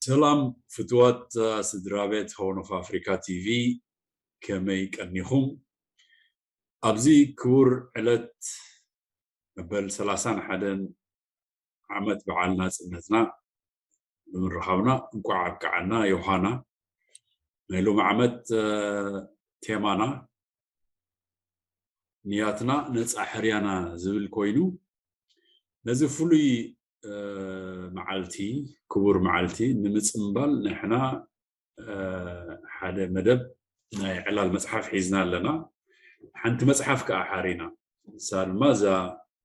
ሰላም ፍትዋት ስድራ ቤት ሆርን ኦፍ ኣፍሪካ ቲቪ፣ ከመይ ቀኒኹም? ኣብዚ ክቡር ዕለት መበል ሰላሳን ሓደን ዓመት በዓል ናጽነትና ብምርኻብና እንቋዕ ኣብቅዓና። ዮሃና፣ ናይ ሎሚ ዓመት ቴማና ንያትና ነጻ ሕርያና ዝብል ኮይኑ፣ ነዚ ፍሉይ መዓልቲ፣ ክቡር መዓልቲ ንምጽምባል ንሕና ሓደ መደብ ናይ ዕላል መጽሓፍ ሒዝና ኣለና። ሓንቲ መጽሓፍ ከኣ ሓሪና፣ ንሳ ድማ እዛ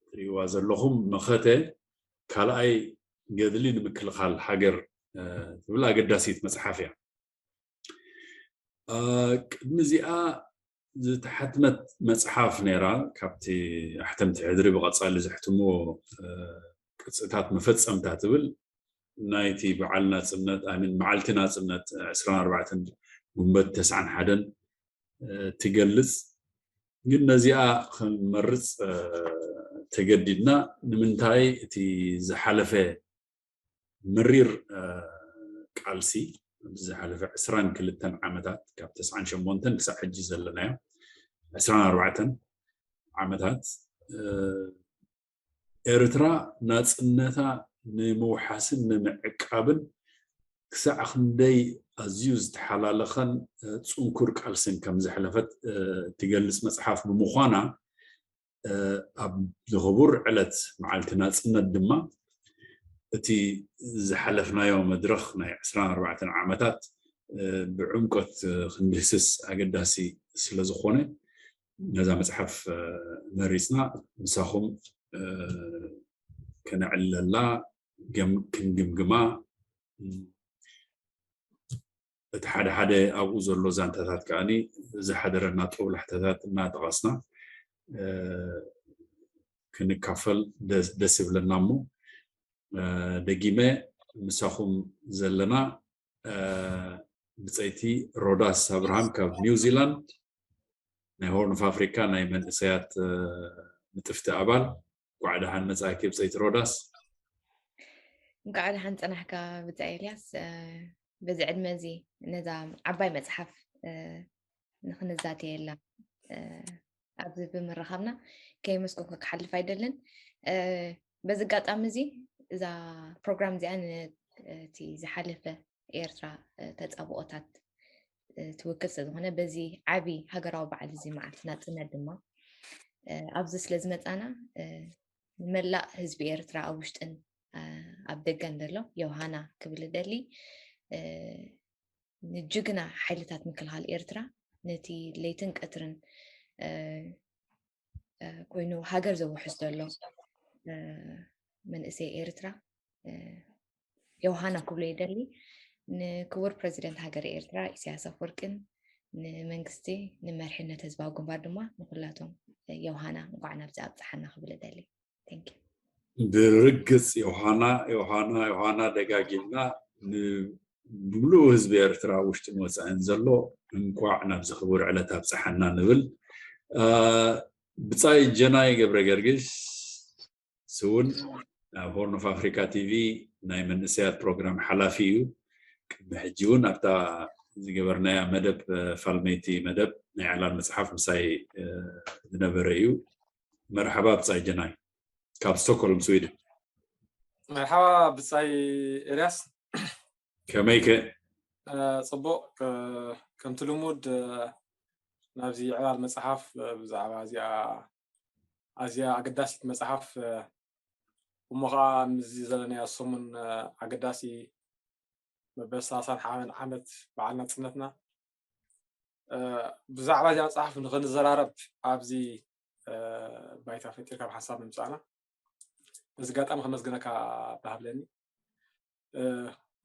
ትርእይዋ ዘለኹም መኸተ ካልኣይ ገድሊ ንምክልኻል ሃገር ትብል ኣገዳሲት መጽሓፍ እያ። ቅድሚ እዚኣ ዝተሓትመት መጽሓፍ ነይራ፣ ካብቲ ኣሕተምቲ ሕድሪ ብቐጻሊ ዘሕትምዎ ቅጽታት መፈጸምታ ትብል፣ ናይቲ በዓል ናጽነት፣ ኣይ ሚን፣ መዓልቲ ናጽነት ዕስራን ኣርባዕተን ጉንበት ተስዓን ሓደን ትገልጽ። ግን ነዚኣ ክንመርጽ ተገዲድና። ንምንታይ? እቲ ዝሓለፈ መሪር ቃልሲ፣ ዝሓለፈ ዕስራን ክልተን ዓመታት፣ ካብ ተስዓን ሸሞንተን ክሳብ ሕጂ ዘለናዮ ዕስራን ኣርባዕተን ዓመታት፣ ኤርትራ ናጽነታ ንምውሓስን ንምዕቃብን ክሳዕ ክንደይ ኣዝዩ ዝተሓላለኸን ጽንኩር ቃልስን ከም ዘሕለፈት ትገልጽ መጽሓፍ ብምዃና፣ ኣብዚ ክቡር ዕለት መዓልቲ ናጽነት ድማ እቲ ዝሓለፍናዮ መድረኽ ናይ ዕስራን ኣርባዕተን ዓመታት ብዕምቆት ክንድህስስ ኣገዳሲ ስለ ዝኾነ፣ ነዛ መጽሓፍ መሪጽና ምሳኹም ከነዕልለላ፣ ክንግምግማ፣ እቲ ሓደ ሓደ ኣብኡ ዘሎ ዛንታታት ከኣ ዝሓደረና ጦብላሕታታት እናጠቐስና ክንካፈል ደስ ይብለና። እሞ ደጊመ ምሳኹም ዘለና ብጸይቲ ሮዳስ ኣብርሃም ካብ ኒውዚላንድ፣ ናይ ሆርን ኦፍ ኣፍሪካ ናይ መንእሰያት ንጥፍቲ ኣባል። እንኳዕ ደሓን መጻእኪ ብጸይቲ ሮዳስ። እንኳዕ ደሓን ጸናሕካ ብጻይ ኤልያስ። በዚ ዕድመ እዚ ነዛ ዓባይ መጽሓፍ ንክንዛተየላ ኣብዚ ብምርኻብና ከየመስገንኩ ክሓልፍ ኣይደልን። በዚ ኣጋጣሚ እዚ እዛ ፕሮግራም እዚኣ ነቲ ዝሓለፈ ኤርትራ ተጻብኦታት ትውክል ስለዝኾነ፣ በዚ ዓቢ ሃገራዊ በዓል እዚ መዓልቲ ናጽነት ድማ ኣብዚ ስለ ዝመጻና፣ ንመላእ ህዝቢ ኤርትራ ኣብ ውሽጥን ኣብ ደገን ዘሎ ዮሃና ክብል እደሊ። ንጅግና ሓይልታት ምክልኻል ኤርትራ፣ ነቲ ለይትን ቀትርን ኮይኑ ሃገር ዘውሕስ ዘሎ መንእሰይ ኤርትራ ዮሃና ክብሎ ይደሊ። ንክቡር ፕረዚደንት ሃገር ኤርትራ ኢሳያስ ኣፈወርቅን ንመንግስቲ፣ ንመሪሕነት ህዝባዊ ግንባር ድማ ንኩላቶም ዮሃና እንኳዕ ናብዚ ኣብጽሓና ክብል እደሊ። Thank you። ብርግጽ ዮሃና፣ ዮሃና፣ ዮሃና ደጋጊምና ን-፣ ብምሉእ ህዝቢ ኤርትራ ውሽጥን ወጻእን ዘሎ እንኳዕ ናብዚ ክቡር ዕለት ኣብጽሓና ንብል። ብጻይ ጀናይ ገብረ ገርግሽ ስውን ኣብ ሆርን ኦፍ ኣፍሪካ ቲቪ ናይ መንእሰያት ፕሮግራም ሓላፊ እዩ። ቅድሚ ሕጂ እውን ኣብታ ዝገበርናያ መደብ፣ ፋልመይቲ መደብ ናይ ዕላል መጽሓፍ ምሳይ ዝነበረ እዩ። መርሓባ ብጻይ ጀናይ ካብ ስቶክሆልም ስዊድን። መርሓባ ብጻይ ኤልያስ። ከመይከ? ጽቡቕ። ከምቲ ልሙድ ናብዚ ዕላል መጽሓፍ ብዛዕባ እዚኣ ኣዝያ ኣገዳሲት መጽሓፍ እሞ ኸዓ ምስዚ ዘለናዮ ሰሙን ኣገዳሲ መበል ሰላሳን ሓደን ዓመት በዓል ናጽነትና ብዛዕባ እዚኣ መጽሓፍ ንኽንዘራረብ ኣብዚ ባይታ ፈጢርካ ብሓንሳብ ምምጻእና በዚ ኣጋጣሚ ከመስግነካ ብሃብለኒ።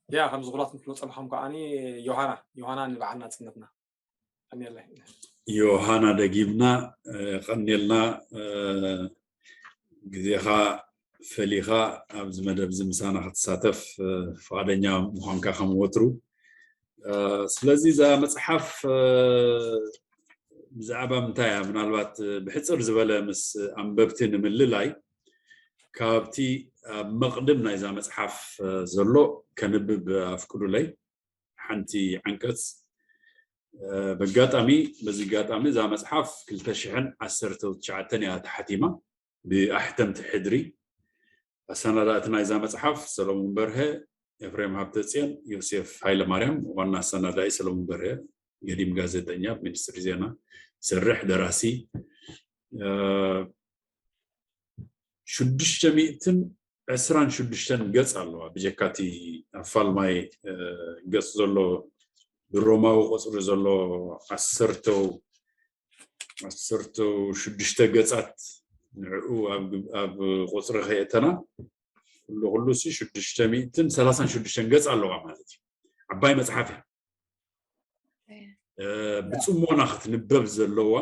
ያ ከምዚ ኩላትኩም ትብሎ ጸንሖም ከዓኒ ዮሃና ዮሃና ንበዓል ናጽነትና። ቀንየለይ። ዮሃና ደጊምና ቀንየልና፣ ግዜኻ ፈሊኻ ኣብዚ መደብ እዚ ምሳና ክትሳተፍ ፍቓደኛ ምዃንካ ከም ወትሩ። ስለዚ እዛ መጽሓፍ ብዛዕባ ምንታይ እያ? ምናልባት ብሕጽር ዝበለ ምስ ኣንበብቲ ንምልላይ፣ ካብቲ ኣብ መቕድም ናይዛ መጽሓፍ ዘሎ ከንብብ ኣፍቅዱለይ። ሓንቲ ዓንቀጽ በጋጣሚ በዚ ጋጣሚ እዛ መጽሓፍ ክልተ ሽሕን ዓሰርተ ትሽዓተን እያ ተሓቲማ ብኣሕተምቲ ሕድሪ። ኣሰናዳእቲ ናይዛ መጽሓፍ ሰሎሞን በርሀ፣ ኤፍሬም ሃብተጽዮን፣ ዮሴፍ ሃይለማርያም። ዋና ኣሰናዳኢ ሰሎሞን በርሀ፣ ገዲም ጋዜጠኛ፣ ኣብ ሚኒስትሪ ዜና ሰርሕ፣ ደራሲ። ሽዱሽተ ሚእትን ዕስራን ሽዱሽተን ገጽ ኣለዋ። ብጀካቲ ኣብ ፋልማይ ገጽ ዘሎ ብሮማዊ ቁጽሪ ዘሎ ዓሰርተው ዓሰርተው ሽዱሽተ ገጻት፣ ንዕኡ ኣብ ቁጽሪ ከየእተና ኩሉ ኩሉ ሲ ሽዱሽተ ሚእትን ሰላሳን ሽዱሽተን ገጽ ኣለዋ ማለት እዩ። ዓባይ መጽሓፍ እያ። ብጽሞና ክትንበብ ዘለዋ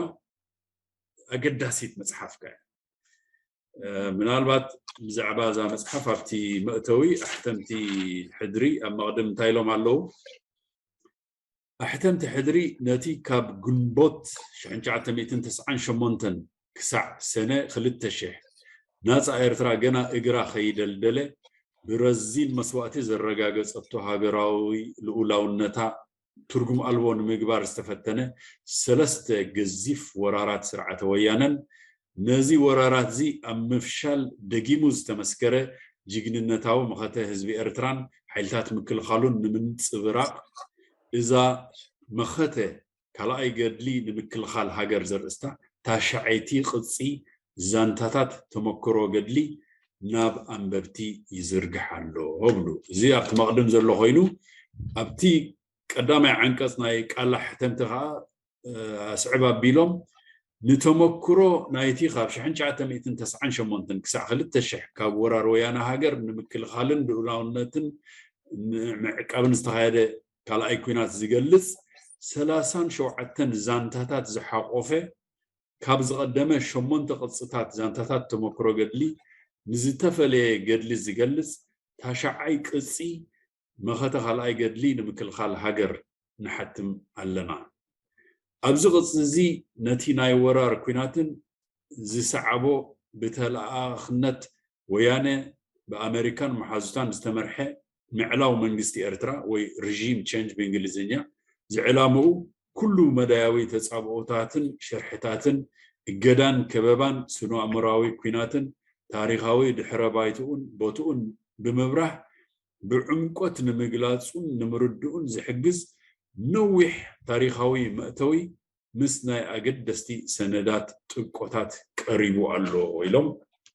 ኣገዳሲት መጽሓፍካ እያ። ምናልባት ብዛዕባ እዛ መጽሓፍ ኣብቲ መእተዊ ኣሕተምቲ ሕድሪ ኣብ መቕድም እንታይ ኢሎም ኣለዉ? ኣሕተምቲ ሕድሪ ነቲ ካብ ግንቦት ሽሕን ትሽዓተ ሚእትን ተስዓን ሸሞንተን ክሳዕ ሰነ ክልተ ሽሕ ናጻ ኤርትራ ገና እግራ ከይደልደለ ብረዚን መስዋእቲ ዘረጋገጸቶ ሃገራዊ ልኡላውነታ ትርጉም ኣልቦ ንምግባር ዝተፈተነ ሰለስተ ገዚፍ ወራራት ስርዓተ ወያነን ነዚ ወራራት እዚ ኣብ ምፍሻል ደጊሙ ዝተመስከረ ጅግንነታዊ መኸተ ህዝቢ ኤርትራን ሓይልታት ምክልኻሉን ንምንጽብራቕ እዛ መኸተ ካልኣይ ገድሊ ንምክልኻል ሃገር ዘርእስታ ታሽዓይቲ ቅጺ ዛንታታት ተመክሮ ገድሊ ናብ ኣንበብቲ ይዝርግሕ ኣሎ ብሉ። እዚ ኣብቲ መቕድም ዘሎ ኮይኑ ኣብቲ ቀዳማይ ዓንቀጽ ናይ ቃላ ሕተምቲ ከዓ ኣስዕብ ኣቢሎም ንተመክሮ ናይቲ ካብ ሽሕን ትሽዓተ ሚእትን ተስዓን ሸሞንተን ክሳዕ ክልተ ሽሕ ካብ ወራር ወያነ ሃገር ንምክልኻልን ልኡላውነትን ምዕቃብን ዝተኻየደ ካልኣይ ኲናት ዝገልጽ ሰላሳን ሸውዓተን ዛንታታት ዝሓቆፈ ካብ ዝቐደመ ሸሞንተ ቅጽታት ዛንታታት ተመክሮ ገድሊ ንዝተፈለየ ገድሊ ዝገልጽ ታሽዓይ ቅጺ መኸተ ካልኣይ ገድሊ ንምክልኻል ሃገር ንሓትም ኣለና። ኣብዚ ቅጽ እዚ ነቲ ናይ ወራር ኲናትን ዝሰዓቦ ብተለኣኽነት ወያነ ብኣመሪካን መሓዙታን ዝተመርሐ ምዕላው መንግስቲ ኤርትራ ወይ regime change ብእንግሊዝኛ ዝዕላምኡ ኩሉ መዳያዊ ተጻብኦታትን ሽርሕታትን እገዳን ከበባን ስነ-ኣእምራዊ ኲናትን ታሪኻዊ ድሕረ ባይትኡን ቦትኡን ብምብራህ ብዕምቆት ንምግላጹን ንምርድኡን ዝሕግዝ ነዊሕ ታሪኻዊ መእተዊ ምስ ናይ ኣገደስቲ ሰነዳት ጥብቆታት ቀሪቡ ኣሎ ኢሎም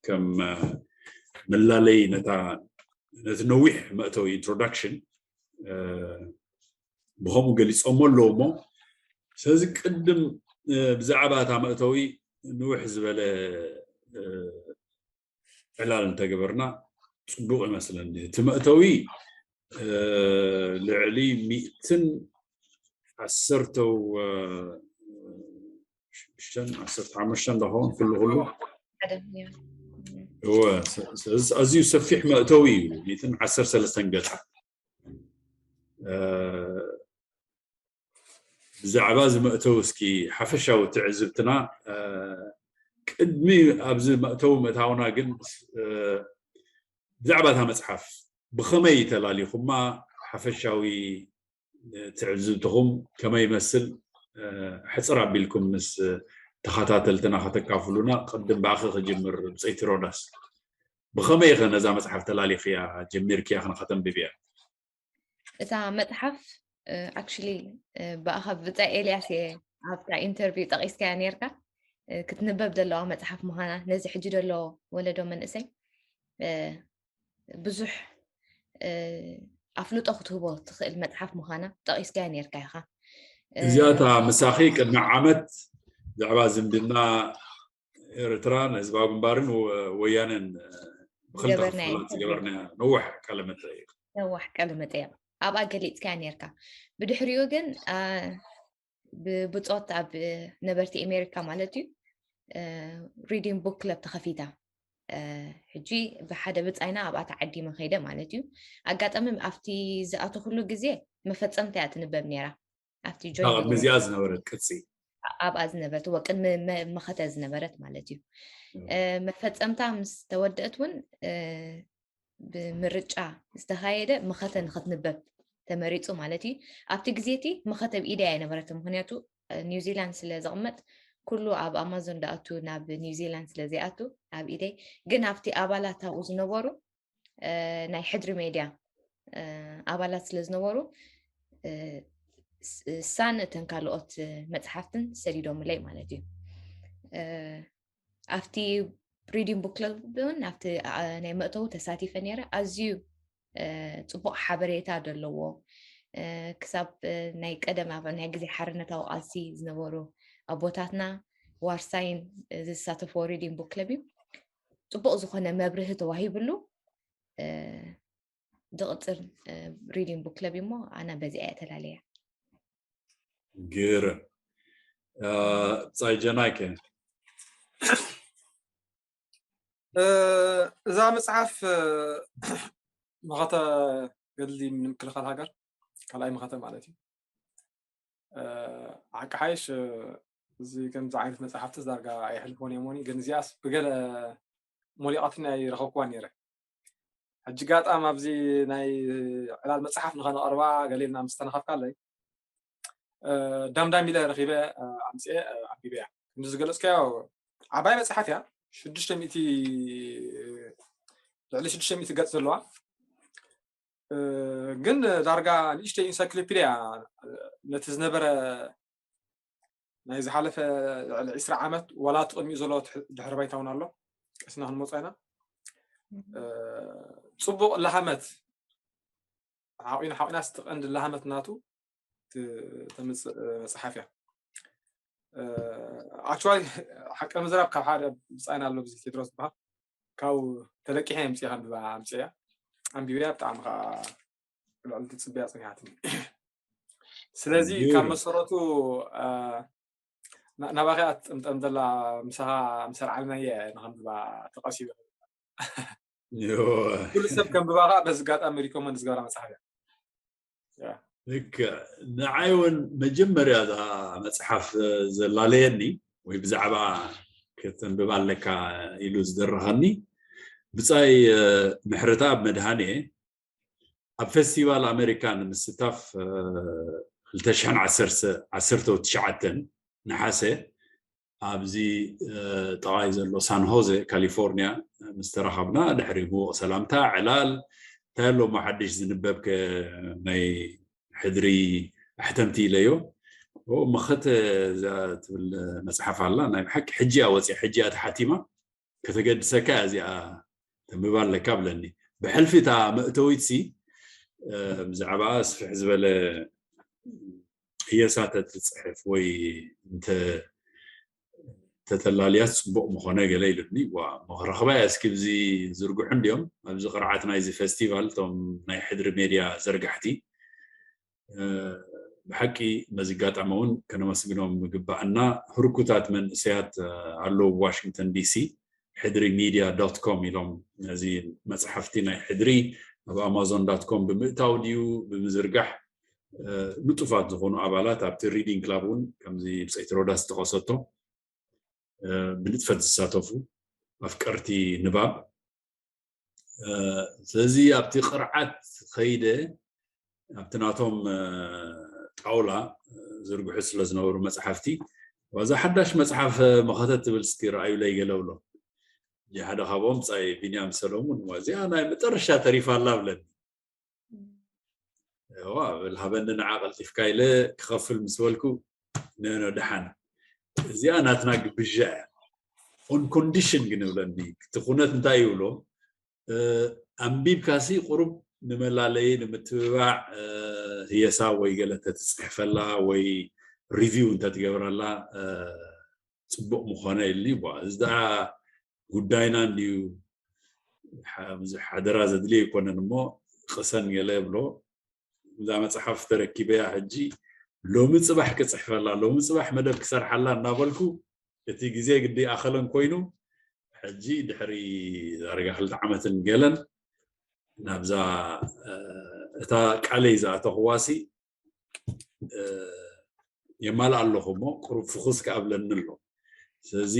ከም መላለይ ነታ ነቲ ነዊሕ መእተዊ introduction ብኸምኡ ገሊጾሞ ኣለዉ እሞ ስለዚ ቅድም ብዛዕባ እታ መእተዊ ንውሕ ዝበለ ዕላል እንተገበርና ጽቡቕ ይመስለኒ። እቲ መእተዊ ልዕሊ ሚእትን ዓሰርተው ሽዱሽተን ዓሰርተ ሓሙሽተን ዶ ኸውን ኩሉ ኩሉ ኣዝዩ ሰፊሕ መእተዊ እዩ። ሚእትን ዓሰርተ ሰለስተን ገጻት ብዛዕባ እዚ መእተዊ እስኪ ሓፈሻዊ ትዕዝብትና ቅድሚ ኣብዚ መእተዊ ምእታውና ግን ብዛዕባ እታ መጽሓፍ ብኸመይ ተላሊኹማ ሓፈሻዊ ትዕዝብትኹም ከመይ ይመስል ሕፅር ኣቢልኩም ምስ ተኸታተልትና ከተካፍሉና ቅድም ብኣኺ ክጅምር ብፀይቲ ሮዳስ ብኸመይ ኢኸ ነዛ መፅሓፍ ተላሊኽያ ጀሚርክያ ክነኸተንብብያ እታ መፅሓፍ actually ብኣኻ ብፃ ኤልያስ እየ ኣብታ interview ጠቂስካያ ነርካ ክትንበብ ዘለዋ መፅሓፍ ምዃና ነዚ ሕጂ ዘሎ ወለዶ መንእሰይ ብዙሕ ኣፍልጦ ክትህቦ ትኽእል መፅሓፍ ምዃና ጠቂስካያ ነርካ ኢኻ እዚኣታ ምሳኺ ቅድሚ ዓመት ብዛዕባ ዝምድና ኤርትራን ህዝባዊ ግንባርን ወያነን ብክልተ ክፋላት ዝገበርና ነዋሕ ቃለ መጠይቅ ነዋሕ ቃለ መጠይቅ ኣብኣ ገሊፅካያ ነርካ ብድሕሪኡ ግን ብብፆት ኣብ ነበርቲ ኣሜሪካ ማለት እዩ reading book club ተኸፊታ ሕጂ ብሓደ ብፃይና ኣብኣ ተዓዲመ ከይደ ማለት እዩ ኣጋጣሚ ኣብቲ ዝኣተኩሉ ግዜ መፈፀምታ እያ ትንበብ ነይራ ኣብቲ ጆይን እዚኣ ዝነበረት ቅፂ ኣብኣ ዝነበረት ወ ቅድሚ መኸተ ዝነበረት ማለት እዩ መፈፀምታ ምስ ተወደአት እውን ብምርጫ ዝተኻየደ መኸተ ንክትንበብ ተመሪፁ ማለት እዩ። ኣብቲ ግዜ እቲ መኸተ ኣብ ኢደይ ኣይነበረትን፣ ምክንያቱ ኒውዚላንድ ስለ ዘቕመጥ ኩሉ ኣብ ኣማዞን ዳኣቱ ናብ ኒውዚላንድ ስለ ዘይኣቱ ኣብ ኢደይ። ግን ኣብቲ ኣባላት ኣብኡ ዝነበሩ ናይ ሕድሪ ሜድያ ኣባላት ስለ ዝነበሩ ሳን እተን ካልኦት መፅሓፍትን ሰዲዶምለይ ማለት እዩ። ኣብቲ ሪዲንግ ቡክ ክለብ እውን ኣብቲ ናይ መእተዊ ተሳቲፈ ነይረ። ኣዝዩ ፅቡቕ ሓበሬታ ዘለዎ ክሳብ ናይ ቀደም ኣብ ናይ ግዜ ሓርነታዊ ቃልሲ ዝነበሩ ኣቦታትና ዋርሳይን ዝሳተፈዎ ሪዲንግ ቡክ ክለብ እዩ። ፅቡቕ ዝኾነ መብርሂ ተዋሂብሉ ዝቕፅል ሪዲንግ ቡክ ክለብ እዩ። እሞ ኣነ በዚኣ እየ ተላለያ። ግርም። ብፃይ ጀናይከ? እዛ መፅሓፍ መኸተ ገድሊ ምክልኻል ሃገር ካልኣይ መኸተ ማለት እዩ። ሓቂ ሓይሽ እዚ ከምዚ ዓይነት መፅሓፍቲ ዳርጋ ኣይሕልፎን እየ ሞኒ፣ ግን እዚኣስ ብገለ ሞሊቓትኒ ኣይረኸብኩዋ ነይረ። ሕጂ ጋጣም ኣብዚ ናይ ዕላል መፅሓፍ ንኸነቐርባ ገሌልና ምስ ተነኸፍካለይ ዳምዳም ኢለ ረኺበ ኣምፅኤ ኣንቢበያ። ከምዚ ዝገለፅካዮ ዓባይ መፅሓፍ እያ። ሽዱሽተ ሚእቲ ልዕሊ ሽዱሽተ ሚእቲ ገፅ ዘለዋ ግን ዳርጋ ንእሽተይ ኢንሳይክሎፒድያ ነቲ ዝነበረ ናይ ዝሓለፈ ልዕሊ ዕስራ ዓመት ዋላ እቲ ቅድሚኡ ዘሎ ድሕሪ ባይታ እውን ኣሎ ቀስና ክንመፆ ኢና። ፅቡቕ ላሃመት ሓቑና ሓቑና ስቲ ቀንዲ ላሃመት ናቱ ተምፅእ መፅሓፍ እያ። ኣክቹዋሊ ሓቂ ምዝራብ ካብ ሓደ ብፃይና ኣሎ ብዚ ቴድሮስ ዝበሃል ካብ ተለቂሐ ኣምፅእ ከንብባ ኣምፅእያ ኣንቢብያ ብጣዕሚ ከዓ ልዕሊ ትፅብያ ፅኒሓትኒ። ስለዚ ካብ መሰረቱ ናባኺ እያ ትጥምጠም ዘላ ምሳኻ ምስ ኣልዓልናየ ንኸንብባ ተቐሲበ። ኩሉ ሰብ ከንብባ ከዓ በዚ ኣጋጣሚ ሪኮመንድ ዝገብራ መፅሓፍ እያ። ልክዕ ንዓይ እውን መጀመርያ እዛ መፅሓፍ ዘላለየኒ ወይ ብዛዕባ ከተንብባ ኣለካ ኢሉ ዝደረኸኒ ብፃይ ምሕረተኣብ መድሃኔ ኣብ ፌስቲቫል ኣሜሪካ ንምስታፍ ክልተ ሽሕን ዓሰርተ ዓሰርተ ትሽዓተ ነሓሰ ኣብዚ ጠቓይ ዘሎ ሳን ሆዜ ካሊፎርኒያ ምስ ተራኸብና ድሕሪ ምዉቕ ሰላምታ ዕላል እንታይ ኣሎ እሞ ሓድሽ ዝንበብ ከ ናይ ሕድሪ ኣሕተምቲ ኢለዮ። መኸተ እዛ ትብል መፅሓፍ ኣላ ናይ ብሓቂ ሕጂ እያ ወፂኣ ሕጂ እያ ተሓቲማ ከተገድሰካ እያ እዚኣ ተንብባ ኣለካ ብለኒ። ብሕልፊ እታ መእተዊት ሲ ብዛዕባ ስፍሕ ዝበለ ህየሳ ተትፅሕፍ ወይ እንተ ተተላልያስ ፅቡቕ ምኾነ ገለ ኢሉኒ። ዋ መኽረኽባ እያ እስኪ ብዚ ዝርግሑ እንዲዮም ኣብዚ ቅርዓት ናይዚ ፌስቲቫል እቶም ናይ ሕድሪ ሜድያ ዘርጋሕቲ ብሓቂ በዚ ኣጋጣሚ እውን ከነመስግኖም ምግባእና ህርኩታት መንእሰያት ኣለዉ ዋሽንግተን ዲሲ ሕድሪ ሚድያ ዶት ኮም ኢሎም ነዚ መፅሓፍቲ ናይ ሕድሪ ኣብ ኣማዞን ዳት ኮም ብምእታው ድዩ ብምዝርጋሕ ንጡፋት ዝኾኑ ኣባላት ኣብቲ ሪዲንግ ክላብ እውን ከምዚ ብፀይቲ ሮዳስ ዝጠቐሰቶ ብንጥፈት ዝሳተፉ ኣፍቀርቲ ንባብ ስለዚ ኣብቲ ቅርዓት ከይደ ኣብቲ ናቶም ጣውላ ዝርግሑ ስለ ዝነበሩ መፅሓፍቲ ዋዛ ሓዳሽ መፅሓፍ መኸተት ትብል ስቲ ረኣዩለይ ገለ ብሎ ሓደ ካብኦም ብፃይ ቢንያም ሰሎሙን እዚኣ ናይ መጠረሻ ተሪፋ ኣላ ብለኒ ዋ ብል ሃበኒ ንዓ ቀልጢፍካ ኢለ ክኸፍል ምስ በልኩ ነኖ ደሓን እዚኣ ናትና ግብዣ እያ on condition ግን ይብለኒ እቲ ኩነት እንታይ ይብሎ ኣንቢብካሲ ቁሩብ ንመላለይ ንምትብባዕ ህየሳ ወይ ገለ ተትፅሕፈላ ወይ review እንተትገብረላ ፅቡቕ ምኾነ ኢልኒ ቧ እዚ ደኣ ጉዳይና እንድዩ ብዙሕ ሓደራ ዘድልዮ ኣይኮነን እሞ ቅሰን ገለ ብሎ እዛ መፅሓፍ ተረኪበያ ሕጂ ሎሚ ፅባሕ ክፅሕፈላ ሎሚ ፅባሕ መደብ ክሰርሓላ እናበልኩ እቲ ግዜ ግዲ ኣኸለን ኮይኑ ሕጂ ድሕሪ ዛረጋ ክልተ ዓመትን ገለን ናብዛ እታ ቃለይ ዝኣተኽዋሲ የማልእ ኣለኹ እሞ ቁሩብ ፍኹስ ክኣብለኒ ኣሎ ስለዚ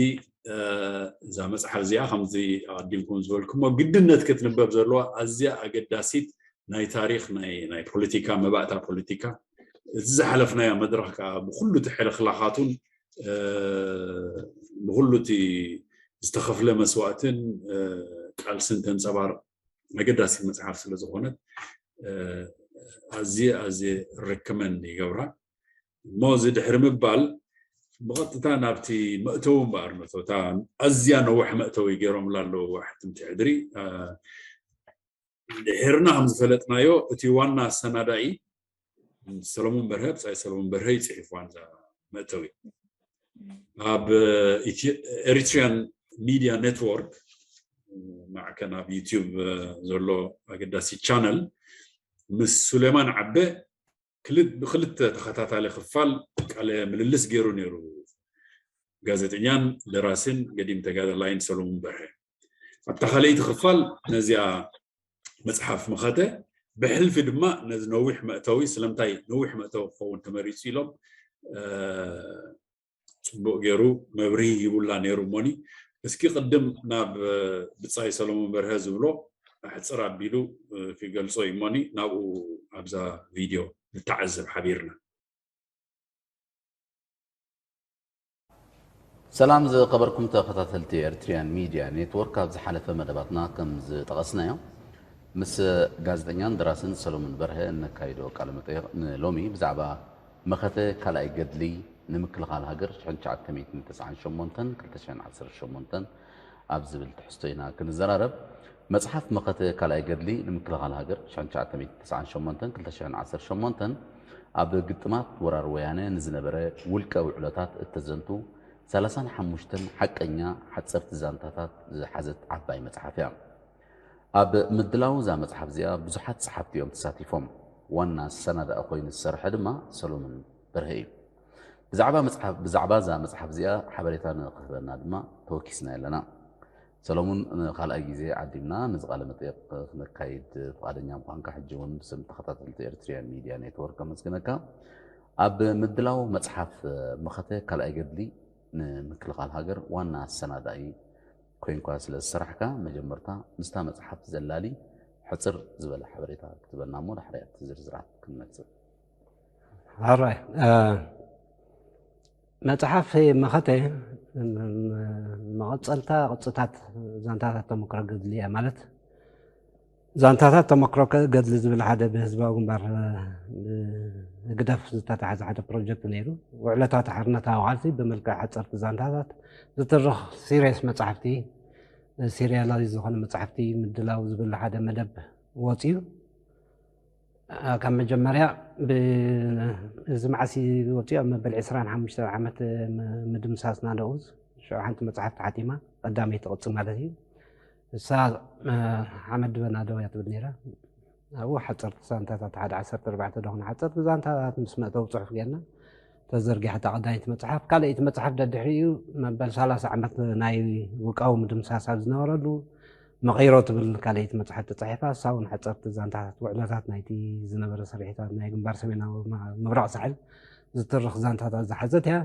እዛ መፅሓፍ እዚኣ ከምዚ ኣቀዲምኩም ዝበልኩሞ ግድነት ክትንበብ ዘለዋ ኣዝያ ኣገዳሲት ናይ ታሪክ ናይ ፖለቲካ መባእታ ፖለቲካ እቲ ዝሓለፍናዮ መድረክ ከዓ ብኩሉ እቲ ሕልክላካቱን ብኩሉ እቲ ዝተኸፍለ መስዋእትን ቃልስን ተንፀባርቕ ኣገዳሲት መፅሓፍ ስለዝኾነት ኣዝየ ኣዝየ recommend ይገብራ። እሞ እዚ ድሕሪ ምባል ብቐጥታ ናብቲ መእተዊ እምበኣር መእተውታ ኣዝያ ነዋሕ መእተዊ ገይሮምላ ኣለዉ ሕትምቲ ሕድሪ። ድሕርና ከም ዝፈለጥናዮ እቲ ዋና ኣሰናዳኢ ሰለሙን በርሀ፣ ብጻይ ሰለሙን በርሀ እዩ ጽሒፍዋ ነዛ መእተዊ። ኣብ Eritrean Media Network ማዕከን ኣብ YouTube ዘሎ ኣገዳሲ ቻነል ምስ ሱሌማን ዓበ ብክልተ ተኸታታሊ ክፋል ቃለ ምልልስ ገይሩ ነይሩ። ጋዜጠኛን ደራስን ገዲም ተጋዳላይን ሰሎሙን በርሀ ኣብታ ካልኣይቲ ክፋል ነዚኣ መፅሓፍ መኸተ ብሕልፊ ድማ ነዚ ነዊሕ መእተዊ ስለምንታይ ነዊሕ መእተዊ ክኸውን ተመሪፁ ኢሎም ፅቡቅ ገይሩ መብርሂ ሂቡላ ነይሩ እሞኒ እስኪ ቅድም ናብ ብፃይ ሰሎሞን በርሀ ዝብሎ ኣሕፅር ኣቢሉ ክገልፆ እዩ እሞኒ ናብኡ ኣብዛ ቪድዮ ንተዓዘብ ሓቢርና። ሰላም ዝኸበርኩም ተኸታተልቲ ኤርትሪያን ሚድያ ኔትወርክ፣ ኣብ ዝሓለፈ መደባትና ከም ዝጠቐስናዮ ምስ ጋዜጠኛን ደራስን ሰሎሙን በርሀ እነካይዶ ቃለ መጠይቕ ንሎሚ ብዛዕባ መኸተ ካልኣይ ገድሊ ንምክልኻል ሃገር ሽሕን ትሽዓተ ሚእትን ተስዓን ሸሞንተን ክልተ ሽሕን ዓሰርተ ሸሞንተን ኣብ ዝብል ትሕዝቶ ኢና ክንዘራረብ። መጽሓፍ መኸተ ካልኣይ ገድሊ ንምክልኻል ሃገር ሽሕን ትሽዓተ ሚእትን ተስዓን ሸሞንተን ክልተ ሽሕን ዓሰርተ ሸሞንተን ኣብ ግጥማት ወራር ወያነ ንዝነበረ ውልቀ ውዕሎታት እተዘንቱ ሰላሳን ሓሙሽተን ሓቀኛ ሓጸርቲ ዛንታታት ዝሓዘት ዓባይ መጽሓፍ እያ። ኣብ ምድላው እዛ መጽሓፍ እዚኣ ብዙሓት ጸሓፍቲ እዮም ተሳቲፎም። ዋና ኣሰናዳኢ ኮይኑ ዝሰርሐ ድማ ሰሎሙን በርሀ እዩ። ብዛዕባ መጽሓፍ ብዛዕባ እዛ መጽሓፍ እዚኣ ሓበሬታ ንክህበና ድማ ተወኪስና ኣለና። ሰሎሙን ንኻልኣይ ግዜ ዓዲምና ነዚ ቃለ መጠይቕ ክነካይድ ፍቓደኛ ምዃንካ ሕጂ እውን ብስም ተኸታተልቲ ኤርትሪያን ሚድያ ኔትወርክ ከመስግነካ። ኣብ ምድላው መጽሓፍ መኸተ ካልኣይ ገድሊ ንምክልኻል ሃገር ዋና ኣሰናዳኢ ኮይንኳ ስለ ዝሰራሕካ መጀመርታ ምስታ መጽሓፍ ዘላሊ ሕጽር ዝበለ ሓበሬታ ክትበና እሞ ዳሕራይ ኣብቲ ዝርዝራት ክንመጽእ። ኣራይ መጽሓፍ መኸተ መቐጸልታ ቅጽታት ዛንታታት ተመክሮ ገድሊ እያ ማለት ዛንታታት ተመክሮ ገድሊ ዝብል ሓደ ብህዝባዊ ግንባር ህግደፍ ዝተታሓዘ ሓደ ፕሮጀክት ነይሩ። ውዕለታት ሓርነታዊ ቃልሲ ብመልክዕ ሓፀርቲ ዛንታታት ዝትርኽ ሲሪየስ መፅሓፍቲ፣ ሲሪያላይዝ ዝኾነ መፅሓፍቲ ምድላው ዝብል ሓደ መደብ ወፂኡ። ካብ መጀመርያ እዚ መዓስ ወፂኡ ኣብ መበል ዕስራን ሓሙሽተን ዓመት ምድምሳስ ናደኡ ሽዑ ሓንቲ መፅሓፍ ተሓቲማ ቀዳመይቲ ቅፂ ማለት እዩ። እሳ ሓመድ በናደው እያ ትብል ነይራ። ኣብኡ ሓፀርቲ ዛንታታት ሓደ ዓሰርተ ኣርባዕተ ደኾነ ሓፀርቲ ዛንታታት ምስ መእተዊ ፅሑፍ ጌርና ተዘርጊሓ እታ ቀዳመይቲ መፅሓፍ። ካልኣይቲ መፅሓፍ ደድሕሪኡ መበል ሰላሳ ዓመት ናይ ውቃዊ ምድምሳስ ኣብ ዝነበረሉ መቐይሮ ትብል ካልኣይቲ መፅሓፍ ተፃሒፋ። እሳ እውን ሓፀርቲ ዛንታታት ውዕሎታት ናይቲ ዝነበረ ስርሒታት ናይ ግንባር ሰሜናዊ ምብራቕ ሳሕል ዝትርኽ ዛንታታት ዝሓዘት እያ።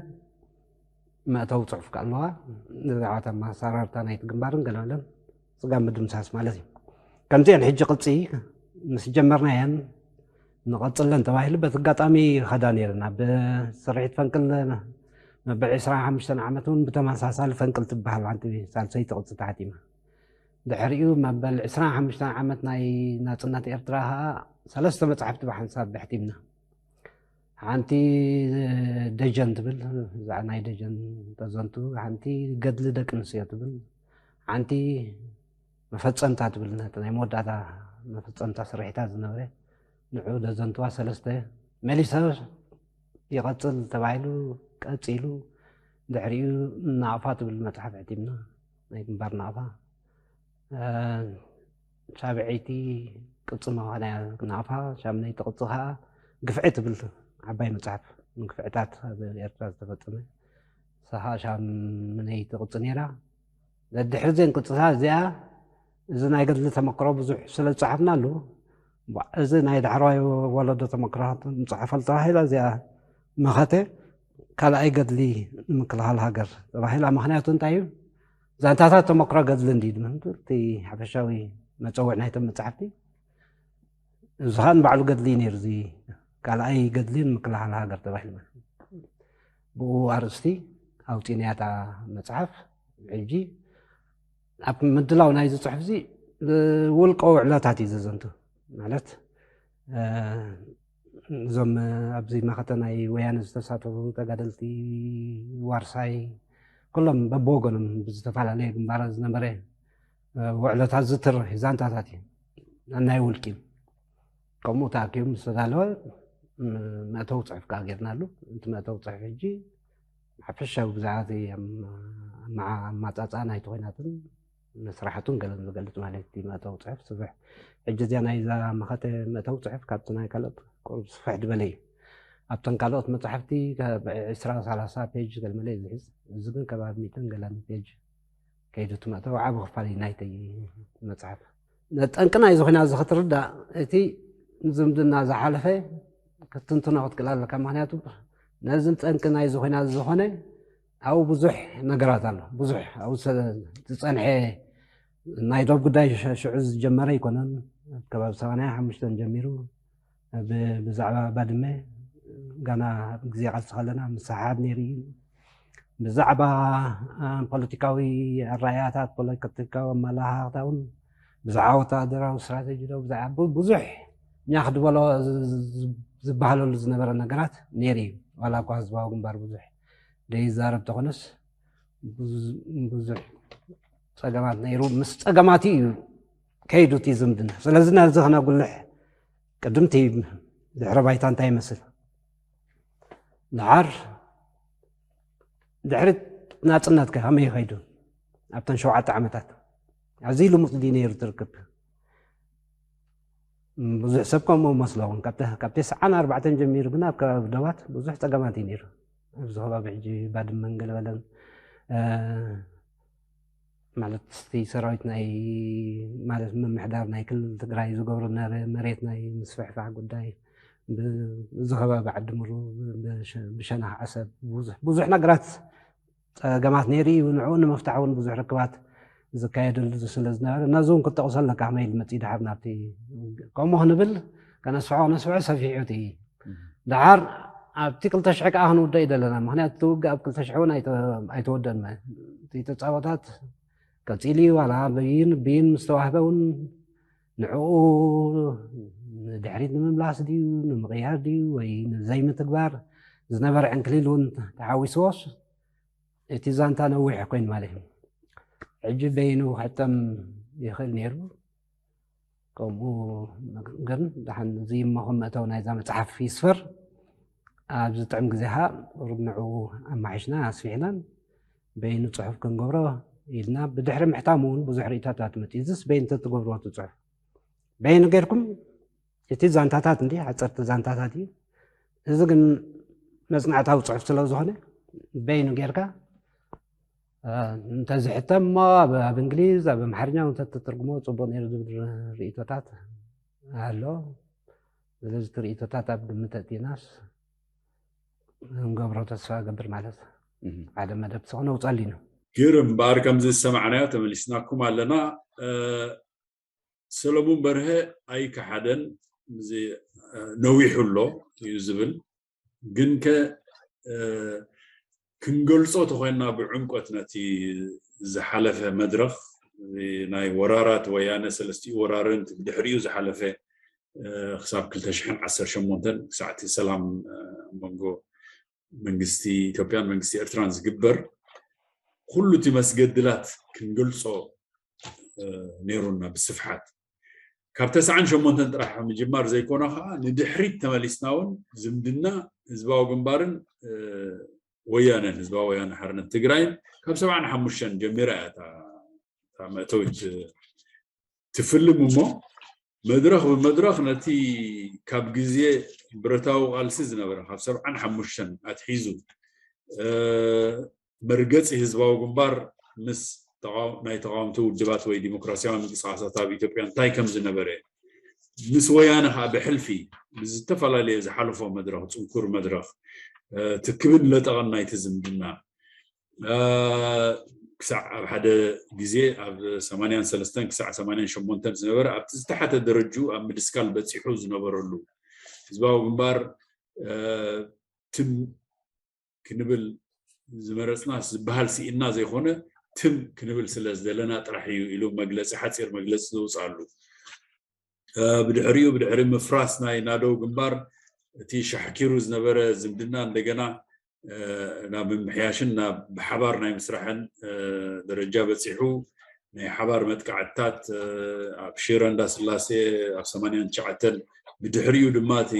መእተዊ ፅሑፍ ከኣ ኣለዋ። ብዛዕባ ኣመሰራርታ ናይቲ ግንባርን ገለገለን ስጋብ ምድምሳስ ማለት እዩ። ከምዚአን ሕጂ ቅርፂ ምስ ጀመርናየን ንቐፅለን ተባሂሉ በቲ ኣጋጣሚ ይኸዳ ነይረን። ኣብ ስርሒት ፈንቅል መበል ዕስራን ሓሙሽተን ዓመት እውን ብተመሳሳሊ ፈንቅል ትበሃል ሓንቲ ሳልሰይቲ ቅርፂ ተሓቲማ። ድሕሪኡ መበል ዕስራን ሓሙሽተን ዓመት ናይ ናፅነት ኤርትራ ከዓ ሰለስተ መፅሓፍቲ ብሓንሳብ ኣሕቲምና። ሓንቲ ደጀን ትብል እዛ ናይ ደጀን ተዘንቱ፣ ሓንቲ ገድሊ ደቂ ኣንስትዮ ትብል፣ ሓንቲ መፈፀምታ ትብል ነቲ ናይ መወዳእታ መፈፀምታ ስርሒታት ዝነበረ ንዑ ደዘንትዋ ሰለስተ መሊሰ ይቐፅል ተባሂሉ ቀፂሉ። ድሕሪኡ ናቕፋ ትብል መፅሓፍ ሕቲምና ናይ ግንባር ናቕፋ ሳብዐይቲ ቅፂ ምዃና እያ ናቕፋ። ሻምነይቲ ቅፂ ከዓ ግፍዒ ትብል ዓባይ መፅሓፍ ንግፍዕታት ኣብ ኤርትራ ዝተፈፀመ እሳ ከዓ ሻምነይቲ ቅፂ ነይራ። ደድሕሪ ዘን ቅፅታት እዚኣ እዚ ናይ ገድሊ ተመክሮ ብዙሕ ስለ ዝፀሓፍናሉ እዚ ናይ ዳሕረዋይ ወለዶ ተመክሮታት ንፅሕፈሉ ተባሂላ እዚኣ መኸተ ካልኣይ ገድሊ ንምክልኻል ሃገር ተባሂላ። ምኽንያቱ እንታይ እዩ? ዛንታታት ተመክሮ ገድሊ እንዲ ድምህምቱ እቲ ሓፈሻዊ መፀውዕ ናይቶም መፅሓፍቲ እዚ ከዓ ንባዕሉ ገድሊ እዩ ነይሩ። እዚ ካልኣይ ገድሊ ንምክልኻል ሃገር ተባሂሉ ማለት እዩ። ብኡ ኣርእስቲ ኣውፂእናያ እታ መፅሓፍ። ሕጂ ኣብ ምድላው ናይዚ ፅሑፍ እዚ ውልቀ ውዕለታት እዩ ዘዘንቱ። ማለት እዞም ኣብዚ መኸተ ናይ ወያነ ዝተሳተፉ ተጋደልቲ ዋርሳይ ኩሎም በብወገኖም ብዝተፈላለየ ግንባራት ዝነበረ ውዕለታት ዝትርሕ ዛንታታት እዩ። ናይ ውልቂ ከምኡ ተኣኪቡ ምስ ተዳለወ መእተዊ ፅሑፍ ከዓ ጌርናሉ። እቲ መእተዊ ፅሑፍ ሕጂ ሓፈሻዊ ብዛዕባ ኣማፃፃኣ ናይቲ ኮይናትን መስራሕቱን ገለን ዝገልፅ ማለት እዩ። መእተዊ ፅሑፍ ስፍሕ ሕጂ እዚኣ ናይዛ መኸተ መእተዊ ፅሑፍ ካብቲ ናይ ካልኦት ቁሩብ ስፍሕ ዝበለ እዩ። ኣብተን ካልኦት መፅሓፍቲ ካብ ዕስራ ሰላሳ ፔጅ ገልመለ እዩ ዝሕዝ። እዚ ግን ከባቢ ሚእትን ገለን ፔጅ ከይዱ እቲ መእተዊ ዓቢ ክፋል እዩ ናይቲ መፅሓፍ። ጠንቂ ናይዚ ኮይና እዚ ክትርዳእ እቲ ዝምድና ዝሓለፈ ክትትንትኖ ክትክእል ኣለካ። ምክንያቱ ነዚ ጠንቂ ናይዚ ኮይና ዝኾነ ኣብኡ ብዙሕ ነገራት ኣሎ። ብዙሕ ኣብኡ ዝፀንሐ ናይ ዶብ ጉዳይ ሽዑ ዝጀመረ ኣይኮነን። ከባቢ ሰማንያ ሓሙሽተ ጀሚሩ ብዛዕባ ባድመ ጋና ኣብ ግዜ ቃልሲ ከለና ምስሓብ ነይሩ እዩ። ብዛዕባ ፖለቲካዊ ኣረኣያታት፣ ፖለቲካዊ ኣመላኻኽታ እውን ብዛዕባ ወታደራዊ ስትራተጂ ዶ ብዛዕባ ብዙሕ እኛ ክድበሎ ዝበሃለሉ ዝነበረ ነገራት ነይሩ እዩ። ዋላ እኳ ህዝባዊ ግንባር ብዙሕ ዘይዛረብ ተኾነስ ብዙሕ ፀገማት ነይሩ። ምስ ፀገማት እዩ ከይዱ እቲ ዝምድና። ስለዚ ነዚ ክነጉልሕ ቅድምቲ ድሕረ ባይታ እንታይ ይመስል? ድሓር ድሕሪ ናፅነትከ ከመይ ይኸይዱ? ኣብተን ሸውዓተ ዓመታት ኣዝዩ ልሙፅ ድዩ ነይሩ ትርክብ? ብዙሕ ሰብ ከምኡ መስለኹም። ካብ ተስዓን ኣርባዕተን ጀሚሩ ግን ኣብ ከባቢ ደባት ብዙሕ ፀገማት እዩ ነይሩ። ኣብዚ ከባቢ ሕጂ ባድመን ገለበለን ማለት እቲ ሰራዊት ናይ ማለት ምምሕዳር ናይ ክልል ትግራይ ዝገብሮ ነበረ መሬት ናይ ምስፍሕፋሕ ጉዳይ እዚ ከባቢ ዓዲ ምሩ ብሸነኽ ዓሰብ ብዙሕ ነገራት ፀገማት ነይሩ እዩ። ንዕኡ ንምፍታሕ እውን ብዙሕ ርክባት ዝካየደሉ ስለ ዝነበረ ነዚ እውን ክትጠቕሶ ኣለካ። ከመይ ኢሉ መፅኡ ድሓር ናብቲ ከምኡ ክንብል ከነስፍሖ ከነስፍሖ ሰፊሑ እቲ ድሓር ኣብቲ ክልተ ሽሕ ከዓ ክንውደእ እዩ ዘለና። ምክንያቱ እቲ ውግእ ኣብ ክልተ ሽሕ እውን ኣይተወደን። እቲ ተፃቦታት ቀፂሉ እዩ። ዋላ ብይን ብይን ምስ ተዋህበ እውን ንዕኡ ንድሕሪት ንምምላስ ድዩ ንምቕያር ድዩ ወይ ንዘይምትግባር ዝነበረ ዕንክሊል እውን ተሓዊስዎስ እቲ ዛንታ ነዊሕ ኮይኑ ማለት እዩ። ሕጂ በይኑ ክሕተም ይኽእል ነይሩ። ከምኡ ግን ደሓን ዝይመኹም መእተው ናይዛ መፅሓፍ ይስፈር። ኣብ ዝጥዕም ግዜ ከዓ ቁሩብ ንዕኡ ኣማሒሽና ኣስፊሕናን በይኑ ፅሑፍ ክንገብሮ ኢልና ብድሕሪ ምሕታሙ እውን ብዙሕ ርእይቶታት መፅኡ። እዚስ በይኑ ተትገብርዎ እቲ ፅሑፍ በይኑ ጌርኩም እቲ ዛንታታት እንዲ ሓፀርቲ ዛንታታት እዩ። እዚ ግን መፅናዕታዊ ፅሑፍ ስለ ዝኾነ በይኑ ጌርካ እንተዝሕተም እሞ ኣብ እንግሊዝ ኣብ ኣምሓርኛ እውን ተትትርጉሞ ፅቡቅ ነይሩ ዝብል ርእይቶታት ኣሎ። ስለዚ እቲ ርእይቶታት ኣብ ግምት ኣእቲናስ ንገብሮ ተስፋ እገብር ማለት ሓደ መደብ ስቕ ነውፀሉ ኢና። ግርም እምበኣር ከምዚ ዝሰማዕናዮ ተመሊስናኩም ኣለና። ሰለሙን በርሀ ኣይከሓደን፣ ነዊሑ ኣሎ እዩ ዝብል። ግንከ ክንገልፆ ተኮይንና ብዕምቆት ነቲ ዝሓለፈ መድረኽ ናይ ወራራት ወያነ ሰለስቲኡ ወራርን ብድሕሪኡ ዝሓለፈ ክሳብ ክልተ ሽሕን ዓሰርተ ሸሞንተን ክሳዕ እቲ ሰላም መንጎ መንግስቲ ኢትዮጵያን መንግስቲ ኤርትራን ዝግበር ኩሉ እቲ መስገድላት ክንገልፆ ነይሩና ብስፍሓት። ካብ ተስዓን ሸሞንተን ጥራሕ ምጅማር ዘይኮነ ከዓ ንድሕሪት ተመሊስና እውን ዝምድና ህዝባዊ ግንባርን ወያነን ህዝባዊ ወያነ ሓርነት ትግራይን ካብ ሰብዓን ሓሙሽተን ጀሚራ እያ እታ መእተዊት ትፍልም እሞ መድረኽ ብመድረኽ ነቲ ካብ ግዜ ብረታዊ ቃልሲ ዝነበረ ካብ ሰብዓን ሓሙሽተን ኣትሒዙ መርገፂ ህዝባዊ ግንባር ምስ ናይ ተቃወምቲ ውድባት ወይ ዲሞክራሲያዊ ምንቅስቃሳት ኣብ ኢትዮጵያ እንታይ ከም ዝነበረ ምስ ወያነ ከዓ ብሕልፊ ብዝተፈላለየ ዝሓለፎ መድረኽ ፅንኩር መድረኽ ትክብን ለጠቐን ናይቲ ዝምድና ክሳዕ ኣብ ሓደ ግዜ ኣብ ሰማንያን ሰለስተን ክሳዕ ሰማንያን ሸሞንተን ዝነበረ ኣብቲ ዝተሓተ ደረጅኡ ኣብ ምድስካል በፂሑ ዝነበረሉ ህዝባዊ ግንባር ትም ክንብል ዝመረፅና ዝበሃል ስኢና ዘይኮነ ትም ክንብል ስለ ዝደለና ጥራሕ እዩ ኢሉ መግለፂ ሓፂር መግለፂ ዘውፅኣሉ። ብድሕሪኡ ብድሕሪ ምፍራስ ናይ ናደው ግንባር እቲ ሻሕኪሩ ዝነበረ ዝምድና እንደገና ናብ ምምሕያሽን ናብ ብሓባር ናይ ምስራሕን ደረጃ በፂሑ ናይ ሓባር መጥቃዕትታት ኣብ ሽረ እንዳስላሴ ኣብ ሰማንያን ትሽዓተን ብድሕሪኡ ድማ እቲ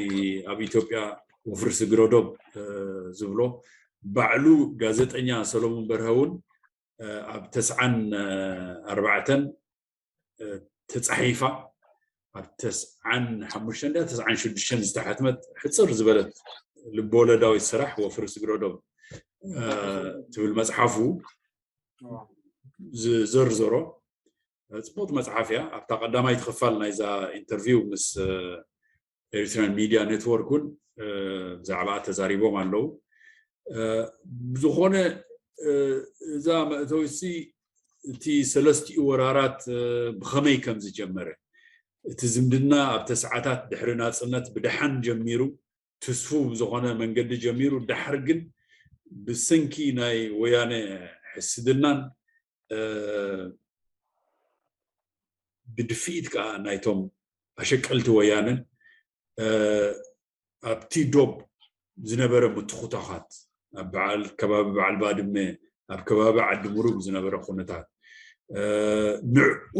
ኣብ ኢትዮጵያ ወፍሪ ስግረዶብ ዝብሎ ባዕሉ ጋዜጠኛ ሰሎሞን በርሀ እውን ኣብ ተስዓን ኣርባዕተን ተፃሒፋ ኣብ ተስዓን ሓሙሽተን ድያ ተስዓን ሽዱሽተን ዝተሓትመት ሕፅር ዝበለት ልቦወለዳዊት ስራሕ ወፍሪ ስግረዶብ ትብል መፅሓፉ ዝዘርዘሮ ፅቡቅ መፅሓፍ እያ። ኣብታ ቀዳማይቲ ክፋል ናይዛ ኢንተርቪው ምስ ኤሪትራን ሚድያ ኔትወርክ እውን ብዛዕባ ተዛሪቦም ኣለዉ። ብዝኾነ እዛ መእተዊሲ እቲ ሰለስቲኡ ወራራት ብኸመይ ከም ዝጀመረ እቲ ዝምድና ኣብ ተስዓታት ድሕሪ ናፅነት ብደሓን ጀሚሩ ትስፉ ብዝኾነ መንገዲ ጀሚሩ ዳሕር ግን ብሰንኪ ናይ ወያነ ሕስድናን ብድፍኢት ከዓ ናይቶም ኣሸቀልቲ ወያነን ኣብቲ ዶብ ዝነበረ ምትኹታኻት ኣብ በዓል ከባቢ በዓል ባድመ ኣብ ከባቢ ዓዲ ሙሩግ ዝነበረ ኩነታት ንዕኡ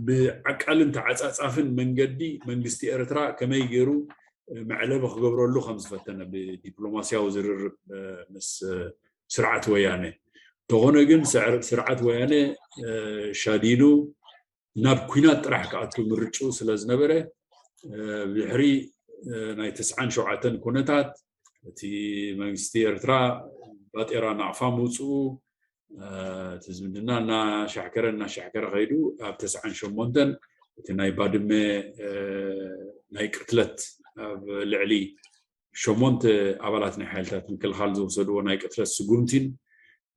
ብዓቃልን ተዓፃፃፍን መንገዲ መንግስቲ ኤርትራ ከመይ ገይሩ መዕለቢ ክገብረሉ ከም ዝፈተነ ብዲፕሎማስያዊ ዝርርብ ምስ ስርዓት ወያነ እንተኾነ ግን ስርዓት ወያነ ሻዲኑ ናብ ኩናት ጥራሕ ክኣቱ ምርጭኡ ስለ ዝነበረ ብድሕሪ ናይ ተስዓን ሸውዓተን ኩነታት እቲ መንግስቲ ኤርትራ ባጤራ ናቕፋ ምውፅኡ እቲ ዝምድና እናሻሕከረ እናሻሕከረ ከይዱ ኣብ ተስዓን ሸሞንተን እቲ ናይ ባድመ ናይ ቅትለት ኣብ ልዕሊ ሸሞንተ ኣባላት ናይ ሓይልታት ምክልኻል ዝወሰድዎ ናይ ቅትለት ስጉምቲን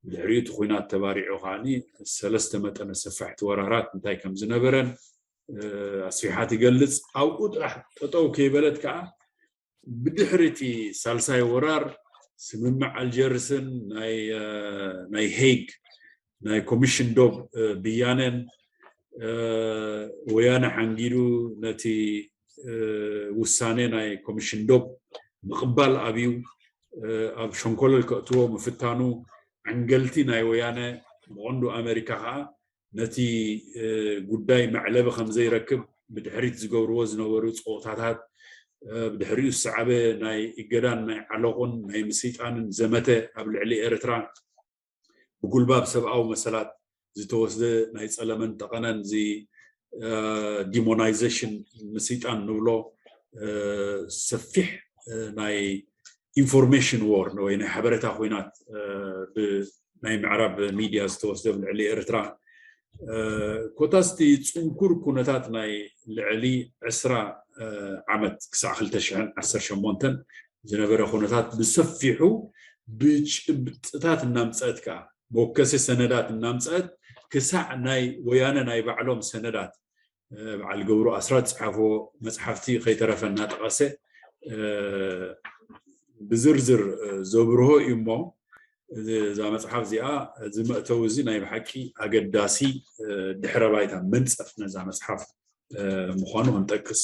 ብድሕሪኡ እቲ ኩናት ተባሪዑ ከዓኒ ሰለስተ መጠነ ሰፋሕቲ ወራራት እንታይ ከም ዝነበረን ኣስፊሓ ትገልፅ። ኣብኡ ጥራሕ ጠጠው ከይበለት ከዓ ብድሕሪ እቲ ሳልሳይ ወራር ስምምዕ ኣልጀርስን ናይ ሄግ ናይ ኮሚሽን ዶብ ብያነን ወያነ ሓንጊዱ ነቲ ውሳኔ ናይ ኮሚሽን ዶብ ምቕባል ኣብዩ ኣብ ሸንኮለል ከእትዎ ምፍታኑ ዓንገልቲ ናይ ወያነ ብቐንዱ ኣሜሪካ ከዓ ነቲ ጉዳይ መዕለቢ ከም ዘይረክብ ብድሕሪት ዝገብርዎ ዝነበሩ ፀወታታት ብድሕሪኡ ዝሰዓበ ናይ እገዳን ናይ ዓለቑን ናይ ምስይጣንን ዘመተ ኣብ ልዕሊ ኤርትራ ብጉልባብ ሰብኣዊ መሰላት ዝተወስደ ናይ ፀለመን ጠቐነን እዚ ዲሞናይዜሽን ምስይጣን ንብሎ ሰፊሕ ናይ ኢንፎርሜሽን ዎር ወይ ናይ ሓበሬታ ኩናት ናይ ምዕራብ ሚድያ ዝተወስደ ኣብ ልዕሊ ኤርትራ ኮታስ እቲ ፅንኩር ኩነታት ናይ ልዕሊ ዕስራ ዓመት ክሳዕ ክልተ ሽሕን ዓሰርተ ሸሞንተን ዝነበረ ኩነታት ብሰፊሑ ብጭብጥታት እናምፀአት ከዓ መወከሲ ሰነዳት እናምፀአት ክሳዕ ናይ ወያነ ናይ ባዕሎም ሰነዳት በዓል ገብሩ ኣስራት ዝፀሓፎ መፅሓፍቲ ከይተረፈ እናጠቐሰ ብዝርዝር ዘብርሆ እዩ እሞ እዛ መፅሓፍ እዚኣ እዚ መእተዊ እዚ ናይ ብሓቂ ኣገዳሲ ድሕረ ባይታ መንፀፍ ነዛ መፅሓፍ ምዃኑ ክንጠቅስ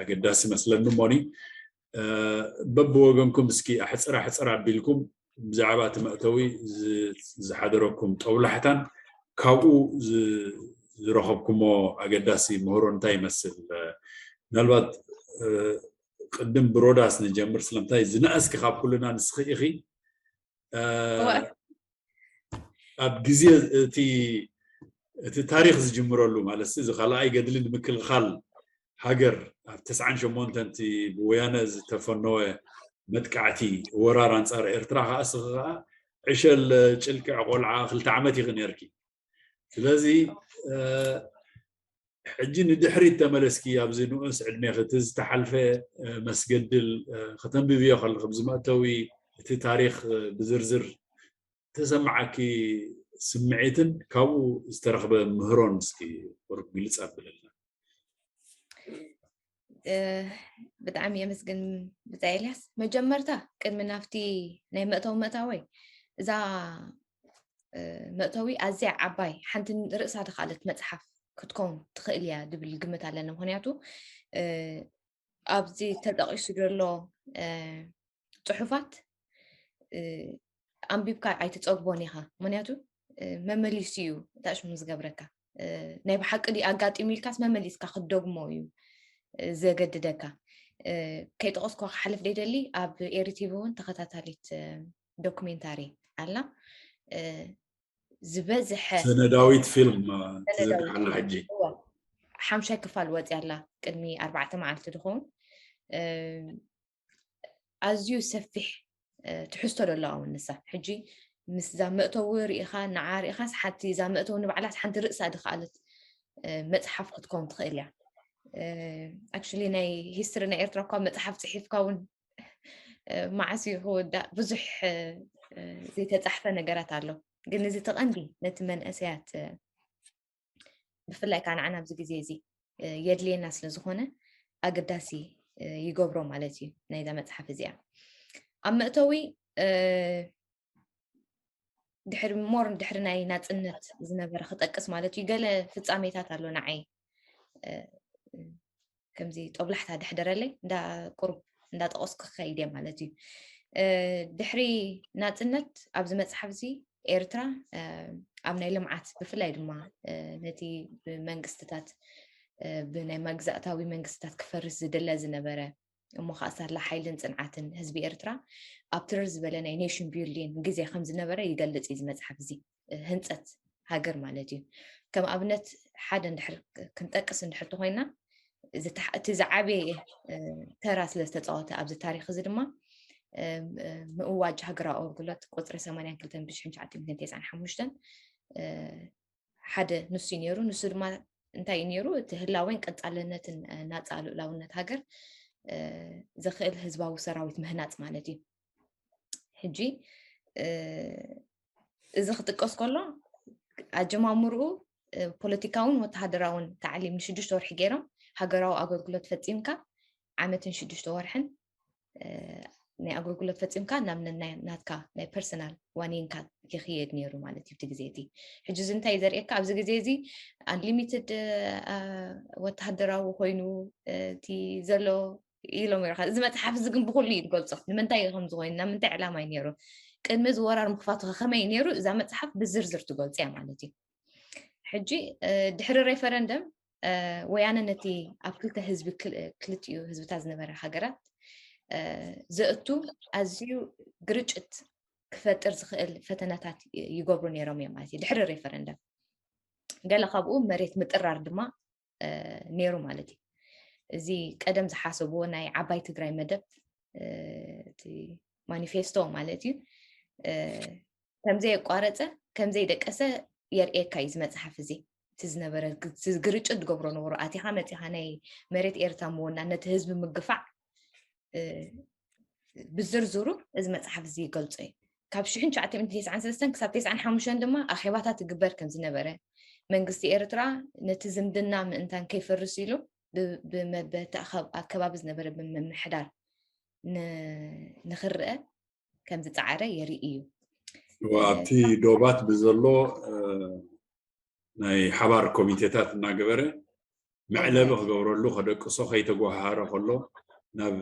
ኣገዳሲ መስለኒ እሞኒ በብወገንኩም እስኪ ኣሕፅር ኣሕፅር ኣቢልኩም ብዛዕባ እቲ መእተዊ ዝሓደረኩም ጠውላሕታን ካብኡ ዝረኸብኩሞ ኣገዳሲ ምህሮ እንታይ ይመስል ምናልባት ቅድም ብሮዳስ ንጀምር ስለምንታይ ዝነኣስኪ ካብ ኩልና ንስኺ ኢኺ ኣብ ግዜ እቲ እቲ ታሪክ ዝጅምረሉ ማለት እዚ ካልኣይ ገድሊ ንምክልኻል ሃገር ኣብ ተስዓን ሸሞንተን እቲ ብወያነ ዝተፈነወ መጥቃዕቲ ወራር ኣንፃር ኤርትራ ከዓ እስኺ ከዓ ዕሸል ጭልቅዕ ቆልዓ ክልተ ዓመት ኢኺ ነርኪ ስለዚ ሕጂ ንድሕሪት ተመለስኪ ኣብዚ ንኡስ ዕድሜ እቲ ዝተሓልፈ መስገድል ከተንብብዮ ከለክ ብዝመእተዊ እቲ ታሪኽ ብዝርዝር ተሰማዓኪ ስምዒትን ካብኡ ዝተረኽበ ምህሮን እስኪ ቁሩብ ግልጽ ኣብለልና። ብጣዕሚ የመስግን ብጻይ ኤልያስ። መጀመርታ ቅድሚ ናብቲ ናይ መእተዊ መእታወይ እዛ መእተዊ ኣዝያ ዓባይ ሓንቲ ርእሳ ተኻለት መጽሓፍ ክትከውን ትኽእል እያ ዝብል ግምት ኣለኒ። ምክንያቱ ኣብዚ ተጠቂሱ ዘሎ ጽሑፋት ኣንቢብካ ኣይትጸግቦን ኢኻ። ምክንያቱ መመሊሱ እዩ ታሽሙ ዝገብረካ። ናይ ብሓቂ ድዩ ኣጋጢሙ ኢልካስ መመሊስካ ክትደግሞ እዩ ዘገድደካ። ከይጠቀስኩ ክሓልፍ ደይደሊ፣ ኣብ ኤሪ ቲቪ እውን ተኸታታሊት ዶክሜንታሪ ኣላ። ዝበዝሐ ሰነዳዊት ፊልም ትዝርግሓላ ሕጂ ሓምሻይ ክፋል ወፂ ኣላ ቅድሚ ኣርባዕተ መዓልቲ ዝኸውን። ኣዝዩ ሰፊሕ ትሕዝቶ ዘለዋ እውን ንሳ። ሕጂ ምስዛ መእተዊ ርኢኻ ንዓ ርኢኻስ ሓንቲ እዛ መእተዊ ንባዕላስ ሓንቲ ርእሳ ድኸኣለት መፅሓፍ ክትከውን ትኽእል እያ። ኣክቹሊ ናይ ሂስትሪ ናይ ኤርትራ እኳ መፅሓፍ ፅሒፍካ እውን መዓስ እዩ ክውዳእ ብዙሕ ዘይተፃሕፈ ነገራት ኣሎ። ግን እዚ ተቐንዲ ነቲ መንእሰያት ብፍላይ ከዓ ንዓና ኣብዚ ግዜ እዚ የድልየና ስለ ዝኾነ ኣገዳሲ ይገብሮ ማለት እዩ ናይዛ መፅሓፍ እዚኣ። ኣብ መእተዊ ድሕሪ ሞር ድሕሪ ናይ ናፅነት ዝነበረ ክጠቅስ ማለት እዩ። ገለ ፍፃሜታት ኣሎ ንዓይ ከምዚ ጦብላሕታ ደሕደረለይ እንዳ ቁሩብ እንዳጠቀስኩ ክኸይድ እየ ማለት እዩ። ድሕሪ ናፅነት ኣብዚ መፅሓፍ እዚ ኤርትራ ኣብ ናይ ልምዓት ብፍላይ ድማ ነቲ ብመንግስትታት ብናይ መግዛእታዊ መንግስትታት ክፈርስ ዝድለ ዝነበረ እሞ ከዓ ሳላ ሓይልን ፅንዓትን ህዝቢ ኤርትራ ኣብ ትርር ዝበለ ናይ ኔሽን ቢልዲንግ ግዜ ከም ዝነበረ ይገልፅ እዩ እዚ መፅሓፍ እዚ። ህንፀት ሃገር ማለት እዩ። ከም ኣብነት ሓደ እንድሕር ክንጠቅስ እንድሕር ተኮይና እቲ ዝዓበየ ተራ ስለ ዝተፃወተ ኣብዚ ታሪክ እዚ ድማ ምእዋጅ ሃገራዊ ኣገልግሎት ቁፅሪ ሰማንያን ክልተን ብሽሕን ትሽዓተ ሚእትን ተስዓን ሓሙሽተን ሓደ ንሱ እዩ ነይሩ። ንሱ ድማ እንታይ እዩ ነይሩ? እቲ ህላዌን ቀፃልነትን ናፃ ልኡላውነት ሃገር ዘኽእል ህዝባዊ ሰራዊት ምህናፅ ማለት እዩ። ሕጂ እዚ ክጥቀስ ከሎ ኣጀማምርኡ ፖለቲካውን ወተሃደራውን ታዕሊም ንሽዱሽተ ወርሒ ገይሮም ሃገራዊ ኣገልግሎት ፈፂምካ ዓመትን ሽዱሽተ ወርሕን ናይ ኣገልግሎት ፈፂምካ ናብ ናትካ ናይ ፐርሰናል ዋኒንካ ይኽየድ ነይሩ ማለት እዩ። እቲ ግዜ እቲ ሕጂ እዚ እንታይ ዘርእየካ? ኣብዚ ግዜ እዚ ኣንሊሚትድ ወተሃደራዊ ኮይኑ እቲ ዘሎ ኢሎም ይረካ። እዚ መፅሓፍ እዚ ግን ብኩሉ እዩ ዝገልፆ። ንምንታይ እዩ ከምዚ ኮይኑ፣ ናብ ምንታይ ዕላማ እዩ ነይሩ፣ ቅድሚ እዚ ወራር ምክፋቱ ከመይ እዩ ነይሩ፣ እዛ መፅሓፍ ብዝርዝር ትገልፆ እያ ማለት እዩ። ሕጂ ድሕሪ ሬፈረንደም ወያነ ነቲ ኣብ ክልተ ህዝቢ ክልቲኡ ህዝብታት ዝነበረ ሃገራት ዘእቱ ኣዝዩ ግርጭት ክፈጥር ዝኽእል ፈተናታት ይገብሩ ነይሮም እዮም ማለት እዩ። ድሕሪ ሬፈረንደም ገለ ካብኡ መሬት ምጥራር ድማ ነይሩ ማለት እዩ። እዚ ቀደም ዝሓሰብዎ ናይ ዓባይ ትግራይ መደብ እቲ ማኒፌስቶ ማለት እዩ ከምዘየቋረፀ ከምዘይደቀሰ የርእየካ እዩ እዚ መፅሓፍ እዚ። እቲ ዝነበረ ግርጭት ዝገብሮ ነበሩ ኣቲኻ መፂኻ ናይ መሬት ኤርትራ ምውና ነቲ ህዝቢ ምግፋዕ ብዝርዝሩ እዚ መፅሓፍ እዚ ይገልፆ እዩ። ካብ ሽሕን ትሽዓተ ሚእትን ተስዓን ሰለስተን ክሳብ ተስዓን ሓሙሽተን ድማ ኣኼባታት ይግበር ከም ዝነበረ መንግስቲ ኤርትራ ነቲ ዝምድና ምእንታን ከይፈርስ ኢሉ ብመበተ ኣከባቢ ዝነበረ ብምምሕዳር ንኽረአ ከም ዝፀዓረ የርኢ እዩ። ኣብቲ ዶባት ብዘሎ ናይ ሓባር ኮሚቴታት እናገበረ መዕለቢ ክገብረሉ ከደቅሶ ከይተጓሃረ ከሎ ናብ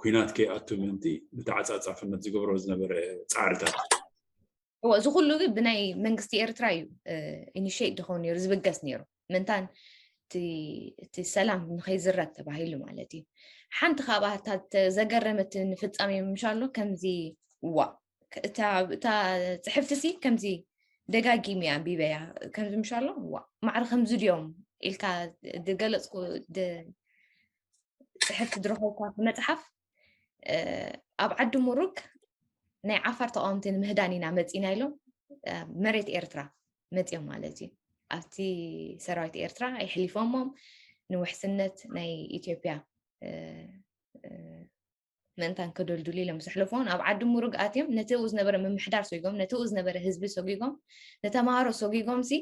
ኩናት ከይኣቱ ምእንቲ ብተዓፃፃፍነት ዝገብሮ ዝነበረ ፃዕርታት እዎ እዚ ኩሉ ግን ብናይ መንግስቲ ኤርትራ እዩ ኢኒሽት ዝኸውን ነይሩ ዝብገስ ነይሩ ምንታን እቲ ሰላም ንኸይዝረግ ተባሂሉ ማለት እዩ። ሓንቲ ካብኣታ ዘገረመትኒ ፍፃሜ ምሻሎ ከምዚ ዋ እታ ጽሕፍቲ ሲ ከምዚ ደጋጊመ ኣንቢበያ ከምዚ ምሻሎ ዋ ማዕረ ከምዚ ድዮም ኢልካ ዝገለፅኩ ፅሕፍቲ ዝረኸብኳ መፅሓፍ ኣብ ዓዲ ሙሩግ ናይ ዓፋር ተቃወምቲ ንምህዳን ኢና መፂና ኢሎም መሬት ኤርትራ መፂኦም ማለት እዩ። ኣብቲ ሰራዊት ኤርትራ የሕሊፎሞም ንውሕስነት ናይ ኢትዮጵያ ምእንታን ከደልድሉ ኢሎም ዘሕለፍዎን ኣብ ዓዲ ምሩግ ኣትዮም ነቲ ኡ ዝነበረ ምምሕዳር ሰጊጎም፣ ነቲ ኡ ዝነበረ ህዝቢ ሰጊጎም፣ ንተምሃሮ ሰጊጎም ሲ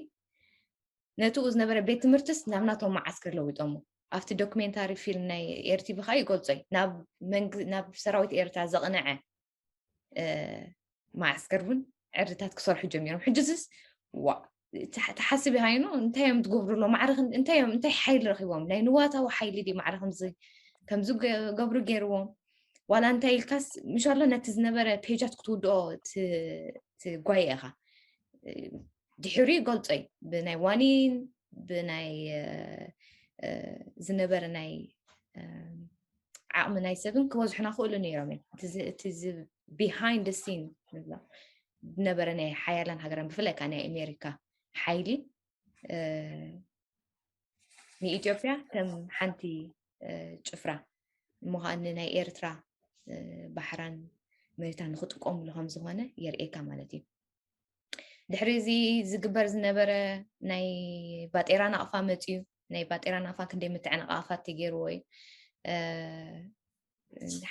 ነቲ ኡ ዝነበረ ቤት ትምህርትስ ናብ ናቶም መዓስከር ለዊጦሞ። ኣብቲ ዶክሜንታሪ ፊልም ናይ ኤርቲቪ ከዓ ይገልጾ እዩ። ናብ ሰራዊት ኤርትራ ዘቕንዐ መዓስከር እውን ዕርድታት ክሰርሑ ጀሚሮም። ሕጅስስ ዋ ትሓስብ ይሃይኖ እንታይ እዮም ትገብሩ ኣሎ ማዕረ እንታይ እዮም እንታይ ሓይሊ ረኪቦም ናይ ንዋታዊ ሓይሊ ዲ ማዕረ ከምዚ ከምዚ ገብሩ ገይርዎም ዋላ እንታይ ኢልካስ ምሻሎ ነቲ ዝነበረ ፔጃት ክትውድኦ ትጓየ ኢኻ። ድሕሪ ገልጾይ ብናይ ዋኒን ብናይ ዝነበረ ናይ ዓቕሚ ናይ ሰብን ክበዝሑና ክእሉ ነይሮም እዮም። እቲ behind the scene ዝብሎ ዝነበረ ናይ ሓያላን ሃገራን ብፍላይ ከዓ ናይ ኣሜሪካ ሓይሊ ንኢትዮጵያ ከም ሓንቲ ጭፍራ እሞ ከዓ ንናይ ኤርትራ ባሕራን መሬታን ንክጥቀምሉ ከም ዝኾነ የርእየካ ማለት እዩ። ድሕሪ እዚ ዝግበር ዝነበረ ናይ ባጤራ ናቕፋ መፅዩ። ናይ ባጤራ ናቕፋ ክንደይ ምትዕንቓፋት ተገይርዎ እዩ።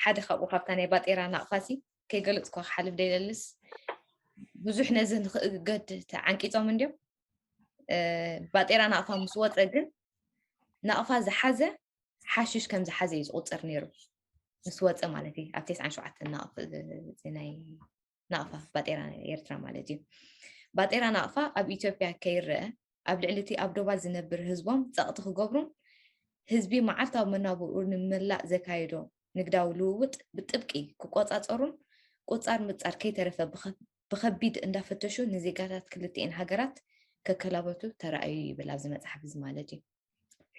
ሓደ ካብኡ ካብታ ናይ ባጤራ ናቕፋ ሲ ከይገለፅኳ ክሓልፍ ደይደልስ ብዙሕ ነዚ ንክእገድ ተዓንቂፆም እንዲዮም። ባጤራ ናቕፋ ምስ ወፀ ግን ናቕፋ ዝሓዘ ሓሽሽ ከም ዝሓዘ እዩ ዝቁፀር ነይሩ። ምስ ወፀ ማለት እዩ ኣብ ተስዓን ሸውዓተን ናይ ናቕፋ ባጤራ ኤርትራ ማለት እዩ። ባጤራ ናቕፋ ኣብ ኢትዮጵያ ከይረአ ኣብ ልዕሊ እቲ ኣብ ዶባት ዝነብር ህዝቦም ፀቕጢ ክገብሩን ህዝቢ መዓልታዊ መናብርኡ ንምምላእ ዘካየዶ ንግዳዊ ልውውጥ ብጥብቂ ክቆፃፀሩን ቁፃር ምፃር ከይተረፈ ብኸቢድ እንዳፈተሹ ንዜጋታት ክልቲኤን ሃገራት ከከላበቱ ተራእዩ ይብል ኣብዚ መፅሓፍ እዚ ማለት እዩ።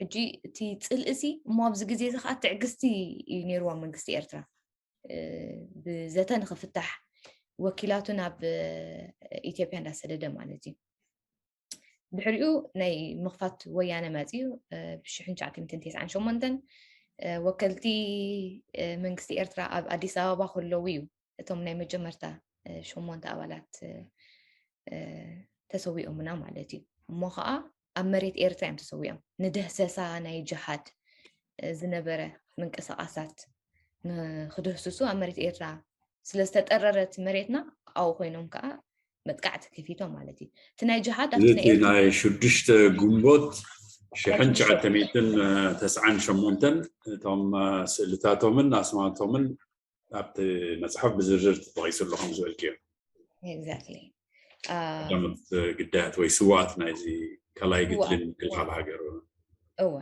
ሕጂ እቲ ፅልእሲ እሞ ኣብዚ ግዜ እዚ ከዓ ትዕግስቲ እዩ ነይርዋ መንግስቲ ኤርትራ ብዘተ ንክፍታሕ ወኪላቱ ናብ ኢትዮጵያ እንዳሰደደ ማለት እዩ። ድሕሪኡ ናይ ምኽፋት ወያነ መፅዩ ብሽሕን ትሽዓተ ሚእትን ተስዓን ሸሞንተን ወከልቲ መንግስቲ ኤርትራ ኣብ ኣዲስ ኣበባ ከለዉ እዩ እቶም ናይ መጀመርታ ሸሞንተ ኣባላት ተሰዊኦምና ማለት እዩ። እሞ ከዓ ኣብ መሬት ኤርትራ እዮም ተሰዊኦም። ንደህሰሳ ናይ ጅሃድ ዝነበረ ምንቅስቃሳት ንክድህስሱ ኣብ መሬት ኤርትራ ስለዝተጠረረት መሬትና ኣብኡ ኮይኖም ከዓ መጥቃዕቲ ከፊቶም ማለት እዩ። እቲ ናይ ጅሃድ ኣብቲ ናይ እቲ ኤርትራ ናይ ሽዱሽተ ግንቦት ሽሕን ትሽዓተ ሚእትን ተስዓን ሸሞንተን እቶም ስእልታቶምን ኣስማቶምን ኣብቲ መፅሓፍ ብዝርዝር ተጠቂሱ ኣሎ ከም ዝበልክዮ። Exactly። ቀዳሞት ግዳያት ወይ ስዋኣት ናይዚ ካልኣይ ግድልን ምክልኻል ሃገር። እወ።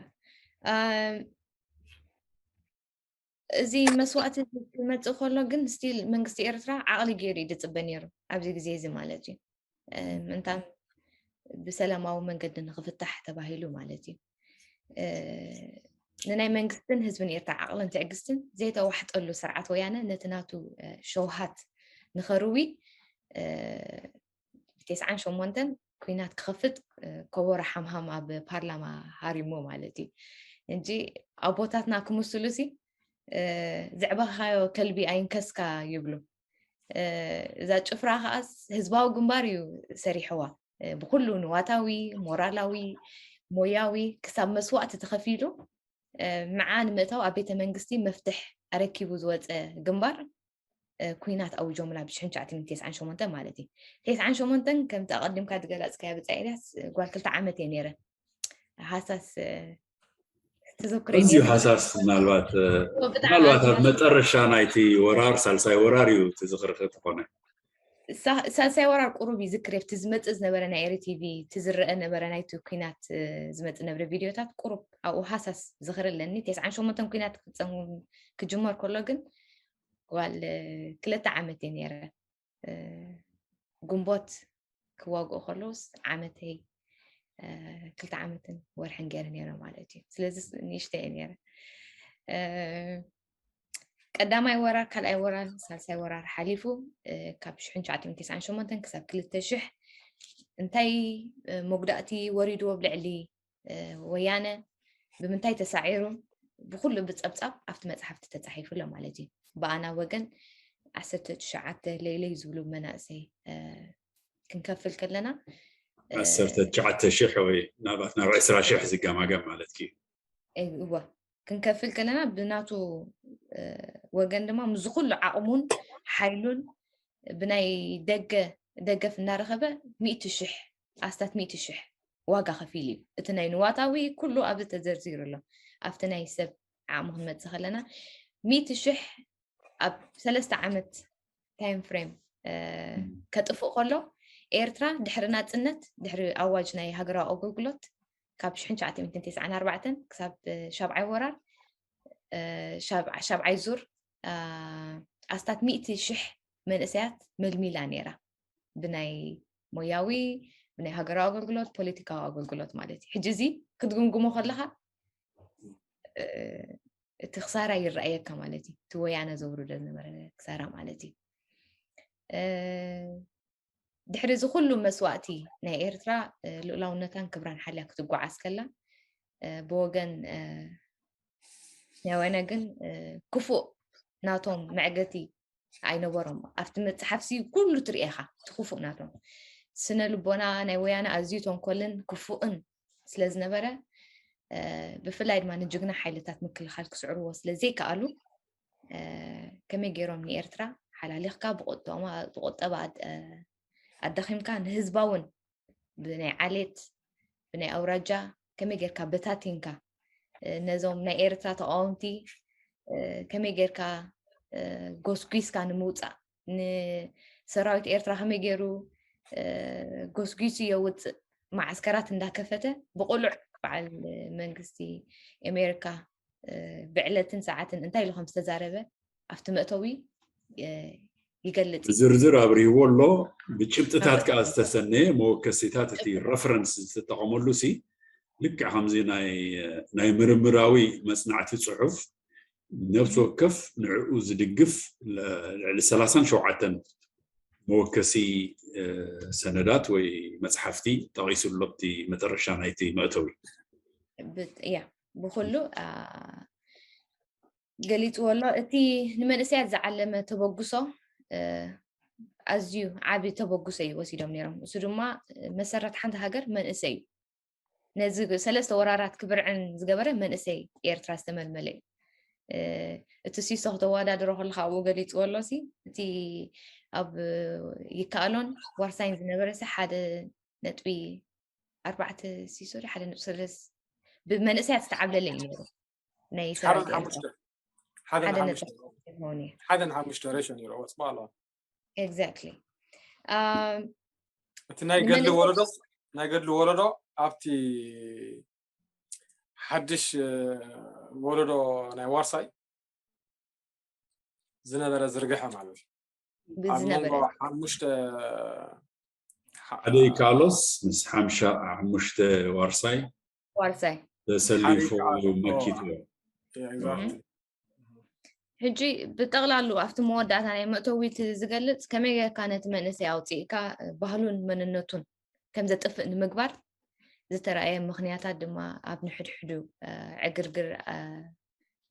እዚ መስዋእቲ እዚ ክመፅእ ከሎ ግን ስቲል መንግስቲ ኤርትራ ዓቕሊ ገይሩ እዩ ዝፅበ ነይሩ ኣብዚ ግዜ እዚ ማለት እዩ። ምእንታን ብሰላማዊ መንገዲ ንክፍታሕ ተባሂሉ ማለት እዩ። ንናይ መንግስትን ህዝብን ኤርትራ ዓቕልን ትዕግስትን ዘይተዋሕጠሉ ስርዓት ወያነ ነቲ ናቱ ሸውሃት ንኸርዊ ብተስዓን ሸሞንተን ኩናት ክኸፍት ከበሮ ሓምሃም ኣብ ፓርላማ ሃሪሞ ማለት እዩ። እንጂ ኣቦታትና ክምስሉ ሲ ዘዕበኻዮ ከልቢ ኣይንከስካ ይብሉ። እዛ ጭፍራ ከዓስ ህዝባዊ ግንባር እዩ ሰሪሕዋ። ብኩሉ ንዋታዊ፣ ሞራላዊ፣ ሞያዊ ክሳብ መስዋእቲ ተኸፊሉ ምዓ ንምእታው ኣብ ቤተ መንግስቲ መፍትሕ ኣረኪቡ ዝወፀ ግንባር ኩናት ኣውጆምላ ብሽሕን ትሽዓተ ሚእትን ተስዓን ሸሞንተን ማለት እዩ። ተስዓን ሸሞንተን ከምቲ ኣቐዲምካ ዝገለፅካዮ ብፃ ኤልያስ ጓል ክልተ ዓመት እየ ነይረ። ሃሳስ ትዘክሮ እዚዩ ሃሳስ ምናልባት ምናልባት ኣብ መጠረሻ ናይቲ ወራር ሳልሳይ ወራር እዩ ትዝኽርኺ ተኾነ። ሳልሳይ ወራር ቁሩብ ይዝክር ኣብቲ ዝመፅእ ዝነበረ ናይ ኤሪ ቲቪ እቲ ዝረአ ነበረ ናይቲ ኩናት ዝመፅእ ነበረ ቪድዮታት ቁሩብ ኣብኡ ሃሳስ ዝኽሪ ኣለኒ። ተስዓን ሸሞንተን ኩናት ክፀም ክጅመር ከሎ ግን ጓል ክልተ ዓመት እየ ነይረ። ግንቦት ክዋግኦ ከለውስ ዓመተይ ክልተ ዓመትን ወርሕን ገይረ ነይረ ማለት እዩ። ስለዚ ንእሽተይ እየ ነይረ። ቀዳማይ ወራር፣ ካልኣይ ወራር፣ ሳልሳይ ወራር ሓሊፉ ካብ ሽሕን ትሽዓተ ሚእትን ተስዓን ሸሞንተን ክሳብ ክልተ ሽሕ እንታይ መጉዳእቲ ወሪድዎ ኣብ ልዕሊ ወያነ ብምንታይ ተሳዒሩ ብኩሉ ብፀብፃብ ኣብቲ መፅሓፍቲ ተፃሒፉ ኣሎ ማለት እዩ። ብኣና ወገን ዓሰርተ ትሽዓተ ለይለይ ዝብሉ መናእሰይ ክንከፍል ከለና ዓሰርተ ትሽዓተ ሽሕ ወይ ናባት ናብ ዕስራ ሽሕ ዝገማገም ማለት እዩ። እወ ክንከፍል ከለና ብናቱ ወገን ድማ ምስ ኩሉ ዓቕሙን ሓይሉን ብናይ ደገ ደገፍ እናረኸበ ሚእቲ ሽሕ ኣስታት ሚእቲ ሽሕ ዋጋ ከፊሉ እዩ። እቲ ናይ ንዋታዊ ኩሉ ኣብዚ ተዘርዚሩ ኣሎ። ኣብቲ ናይ ሰብ ዓቕሚ ክንመፅእ ከለና ሚእቲ ሽሕ ኣብ ሰለስተ ዓመት ታይም ፍሬም ከጥፍእ ከሎ ኤርትራ ድሕሪ ናፅነት ድሕሪ ኣዋጅ ናይ ሃገራዊ ኣገልግሎት ካብ ሽሕን ትሽዓተ ሚእትን ተስዓን ኣርባዕተን ክሳብ ሻብዓይ ወራር ሻብዓይ ዙር ኣስታት ሚእቲ ሽሕ መንእሰያት መልሚላ ነይራ ብናይ ሞያዊ ብናይ ሃገራዊ ኣገልግሎት ፖለቲካዊ ኣገልግሎት ማለት እዩ። ሕጂ እዚ ክትግምግሞ ከለካ እቲ ክሳራ ይረኣየካ ማለት እዩ። እቲ ወያነ ዘውርዶ ዝነበረ ክሳራ ማለት እዩ። ድሕሪ እዚ ኩሉ መስዋእቲ ናይ ኤርትራ ልኡላውነታን ክብራን ሓልያ ክትጓዓዝ ከላ ብወገን ናይ ወያነ ግን ክፉእ ናቶም መዕገቲ ኣይነበሮም። ኣብቲ መፅሓፍሲ ኩሉ ትርእኻ እቲ ክፉእ ናቶም ስነ ልቦና ናይ ወያነ ኣዝዩ ተንኮልን ክፉእን ስለ ዝነበረ ብፍላይ ድማ ንጅግና ሓይልታት ምክልኻል ክስዕርዎ ስለ ዘይከኣሉ ከመይ ገይሮም ንኤርትራ ሓላሊኽካ ብቁጠባ ኣዳኺምካ ንህዝባውን ብናይ ዓሌት ብናይ ኣውራጃ ከመይ ጌርካ በታቲንካ ነዞም ናይ ኤርትራ ተቃወምቲ ከመይ ጌርካ ጎስጒስካ ንምውፃእ ንሰራዊት ኤርትራ ከመይ ገይሩ ጎስጒሱ የውፅእ ማዓስከራት እንዳከፈተ ብቁሉዕ በዓል መንግስቲ ኣሜሪካ ብዕለትን ሰዓትን እንታይ ኢሉ ከም ዝተዛረበ ኣብቲ መእተዊ ይገልጽ እዩ። ዝርዝር ኣብሪህዎ ኣሎ። ብጭብጥታት ከዓ ዝተሰነየ መወከሲታት እቲ ረፈረንስ ዝተጠቐመሉ ሲ ልክዕ ከምዚ ናይ ምርምራዊ መጽናዕቲ ጽሑፍ ነብሲ ወከፍ ንዕኡ ዝድግፍ ልዕሊ ሰላሳን ሸውዓተን መወከሲ ሰነዳት ወይ መጽሓፍቲ ጠቒሱ ኣሎ ኣብቲ መጠረሻ ናይቲ መእተዊ። እያ ብኩሉ ገሊፅዎ ኣሎ። እቲ ንመንእሰያት ዝዓለመ ተበግሶ ኣዝዩ ዓቢ ተበግሶ እዩ ወሲዶም ነይሮም። እሱ ድማ መሰረት ሓንቲ ሃገር መንእሰይ እዩ። ነዚ ሰለስተ ወራራት ክብርዕን ዝገበረ መንእሰይ ኤርትራ ዝተመልመለ እዩ። እቲ ሲሶ ክተወዳድሮ ከለካ ኣብኡ ገሊፅዎ ኣሎ ሲ እቲ ኣብ ይከኣሎን ዋርሳይን ዝነበረ ሲ ሓደ ነጥቢ ኣርባዕተ ሲሶ ሓደ ነጥቢ ሰለስተ ብመንእሰያት ዝተዓብለለ እዩ ነይሩ። ናይ ሰራዊት ኤርትራ ሓደ ነጥቢ ሓደን ሓሙሽተ ሬሾ ነይሩ ወፅባ ኣለዋ። ኤግዛክትሊ እቲ ናይ ገድሊ ወለዶ ናይ ገድሊ ወለዶ ኣብቲ ሓድሽ ወለዶ ናይ ዋርሳይ ዝነበረ ዝርግሐ ማለት እዩ። ኣብ መንጎ ሓሙሽተ ሓደ ካሎስ ምስ ሓምሻ ሓሙሽተ ዋርሳይ ዋርሳይ ተሰሊፉ መኪትዎ። ሕጂ ብጠቕላሉ ኣብቲ መወዳእታ ናይ መእተዊት ዝገልጽ ከመይ ጌርካ ነቲ መንእሰይ ኣውፅእካ ባህሉን መንነቱን ከም ዘጥፍእ ንምግባር ዝተረኣየ ምኽንያታት ድማ ኣብ ንሕድሕዱ ዕግርግር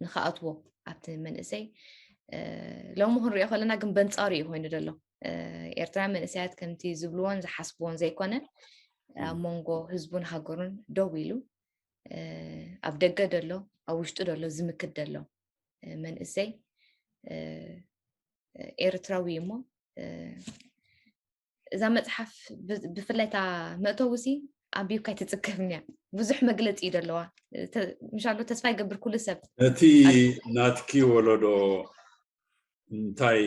ንክኣትዎ ኣብቲ መንእሰይ ሎሚ ክንሪኦ ከለና ግን በንፃሩ እዩ ኮይኑ ዘሎ። ኤርትራ መንእሰያት ከምቲ ዝብልዎን ዝሓስብዎን ዘይኮነ ኣብ መንጎ ህዝቡን ሃገሩን ደው ኢሉ ኣብ ደገ ደሎ ኣብ ውሽጡ ደሎ ዝምክት ደሎ መንእሰይ ኤርትራዊ እሞ እዛ መፅሓፍ ብፍላይ እታ መእተዊ ሲ ኣንቢብካ ኣይትፅገብን እያ። ብዙሕ መግለፂ እዩ ዘለዋ። ምሻሎ ተስፋ ይገብር ኩሉ ሰብ እቲ ናትኪ ወለዶ እንታይ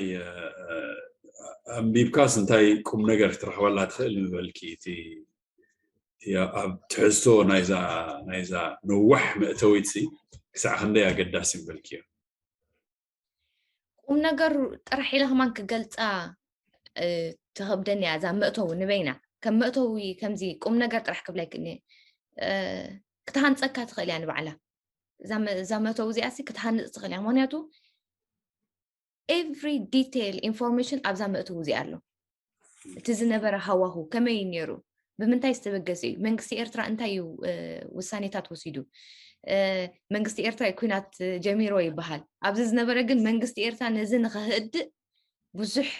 ኣንቢብካስ እንታይ ቁም ነገር ክትረኽበላ ትኽእል ምበልኪ እቲ ኣብ ትሕዝቶ ናይዛ ናይዛ ነዋሕ መእተዊት ሲ ክሳዕ ክንደይ ኣገዳሲ ምበልኪ እዮ? ቁም ነገር ጥራሕ ኢለ ከማን ክገልፃ ትኸብደኒ እያ። እዛ መእተዊ ንበይና ከም መእተዊ ከምዚ ቁም ነገር ጥራሕ ክብላ ይክእልኒ ክትሃንፀካ ትኽእል እያ ንባዕላ። እዛ መእተዊ እዚኣ ሲ ክትሃንፅ ትኽእል እያ። ምክንያቱ every detail information ኣብዛ መእተዊ እዚኣ ኣሎ። እቲ ዝነበረ ሃዋሁ ከመይ እዩ ነይሩ? ብምንታይ ዝተበገሰ እዩ? መንግስቲ ኤርትራ እንታይ እዩ ውሳኔታት ወሲዱ? መንግስቲ ኤርትራ እዩ ኩናት ጀሚሮ ይበሃል። ኣብዚ ዝነበረ ግን መንግስቲ ኤርትራ ነዚ ንክህእድእ ብዙሕ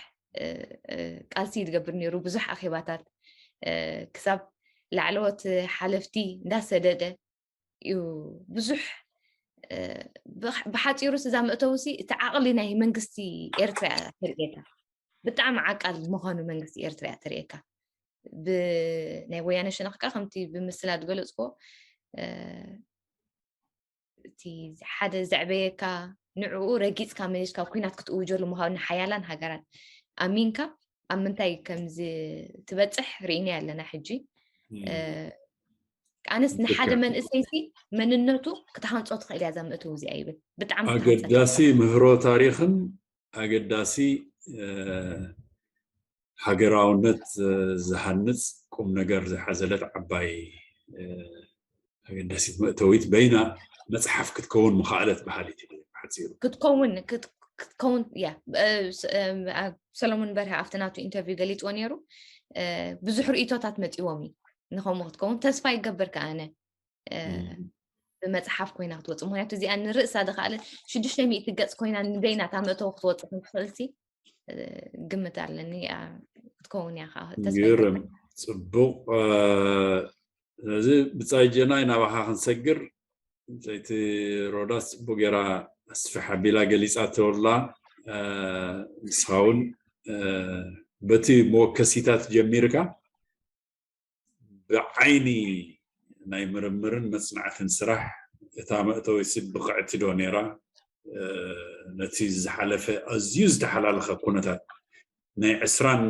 ቃልሲ ይትገብር ነይሩ። ብዙሕ ኣኼባታት ክሳብ ላዕለዎት ሓለፍቲ እንዳሰደደ እዩ ብዙሕ ብሓፂሩ እዛ መእተዊ ሲ እቲ ዓቕሊ ናይ መንግስቲ ኤርትራ እያ ተርእየካ። ብጣዕሚ ዓቃል ምዃኑ መንግስቲ ኤርትራ እያ ተርእየካ። ብናይ ወያነ ሸነኽካ ከምቲ ብምስላ ዝገለፅኮ እቲ ሓደ ዘዕበየካ ንዕኡ ረጊፅካ መሊስካ ኩናት ክትእውጀሉ ምዃኑ ሓያላን ሃገራት ኣሚንካ ኣብ ምንታይ ከምዚ ትበፅሕ ርኢና ኣለና። ሕጂ ኣነስ ንሓደ መንእሰይሲ መንነቱ ክትሃንፆ ትኽእል እያ እዛ መእተዊ እዚኣ ይብል። ብጣዕሚ ኣገዳሲ ምህሮ ታሪኽን ኣገዳሲ ሃገራውነት ዝሃንፅ ቁም ነገር ዝሓዘለት ዓባይ ኣገዳሲት መእተዊት በይና መፅሓፍ ክትከውን ምኽኣለት በሃሊት ሓፂሩ ክትከውን ክትከውን ያ ሰሎሞን በርሀ ኣብቲ ናቱ ኢንተርቪው ገሊፅዎ ነይሩ። ብዙሕ ርእቶታት መፂዎም እዩ ንከምኡ ክትከውን ተስፋ ይገብር ከኣነ ብመፅሓፍ ኮይና ክትወፅእ ምክንያቱ እዚኣ ንርእሳ ዝኸኣለ ሽዱሽተ ሚእቲ ገፅ ኮይና ንበይና እታ መእተዊ ክትወፅእ ክትኽእልሲ ግምት ኣለኒ ክትከውን እያ ከዓ ተስፋ ይገብር። ግርም ፅቡቕ ስለዚ ብፃይ ጀናይ ናባኻ ክንሰግር ሰይቲ ሮዳስ ፅቡቅ ገይራ ኣስፍሕ ኣቢላ ገሊፃቶ ኣላ ንስኻ እውን በቲ መወከሲታት ጀሚርካ ብዓይኒ ናይ ምርምርን መፅናዕትን ስራሕ እታ መእተዊሲ ብቕዕቲ ዶ ነይራ ነቲ ዝሓለፈ ኣዝዩ ዝተሓላለኸ ኩነታት ናይ ዕስራን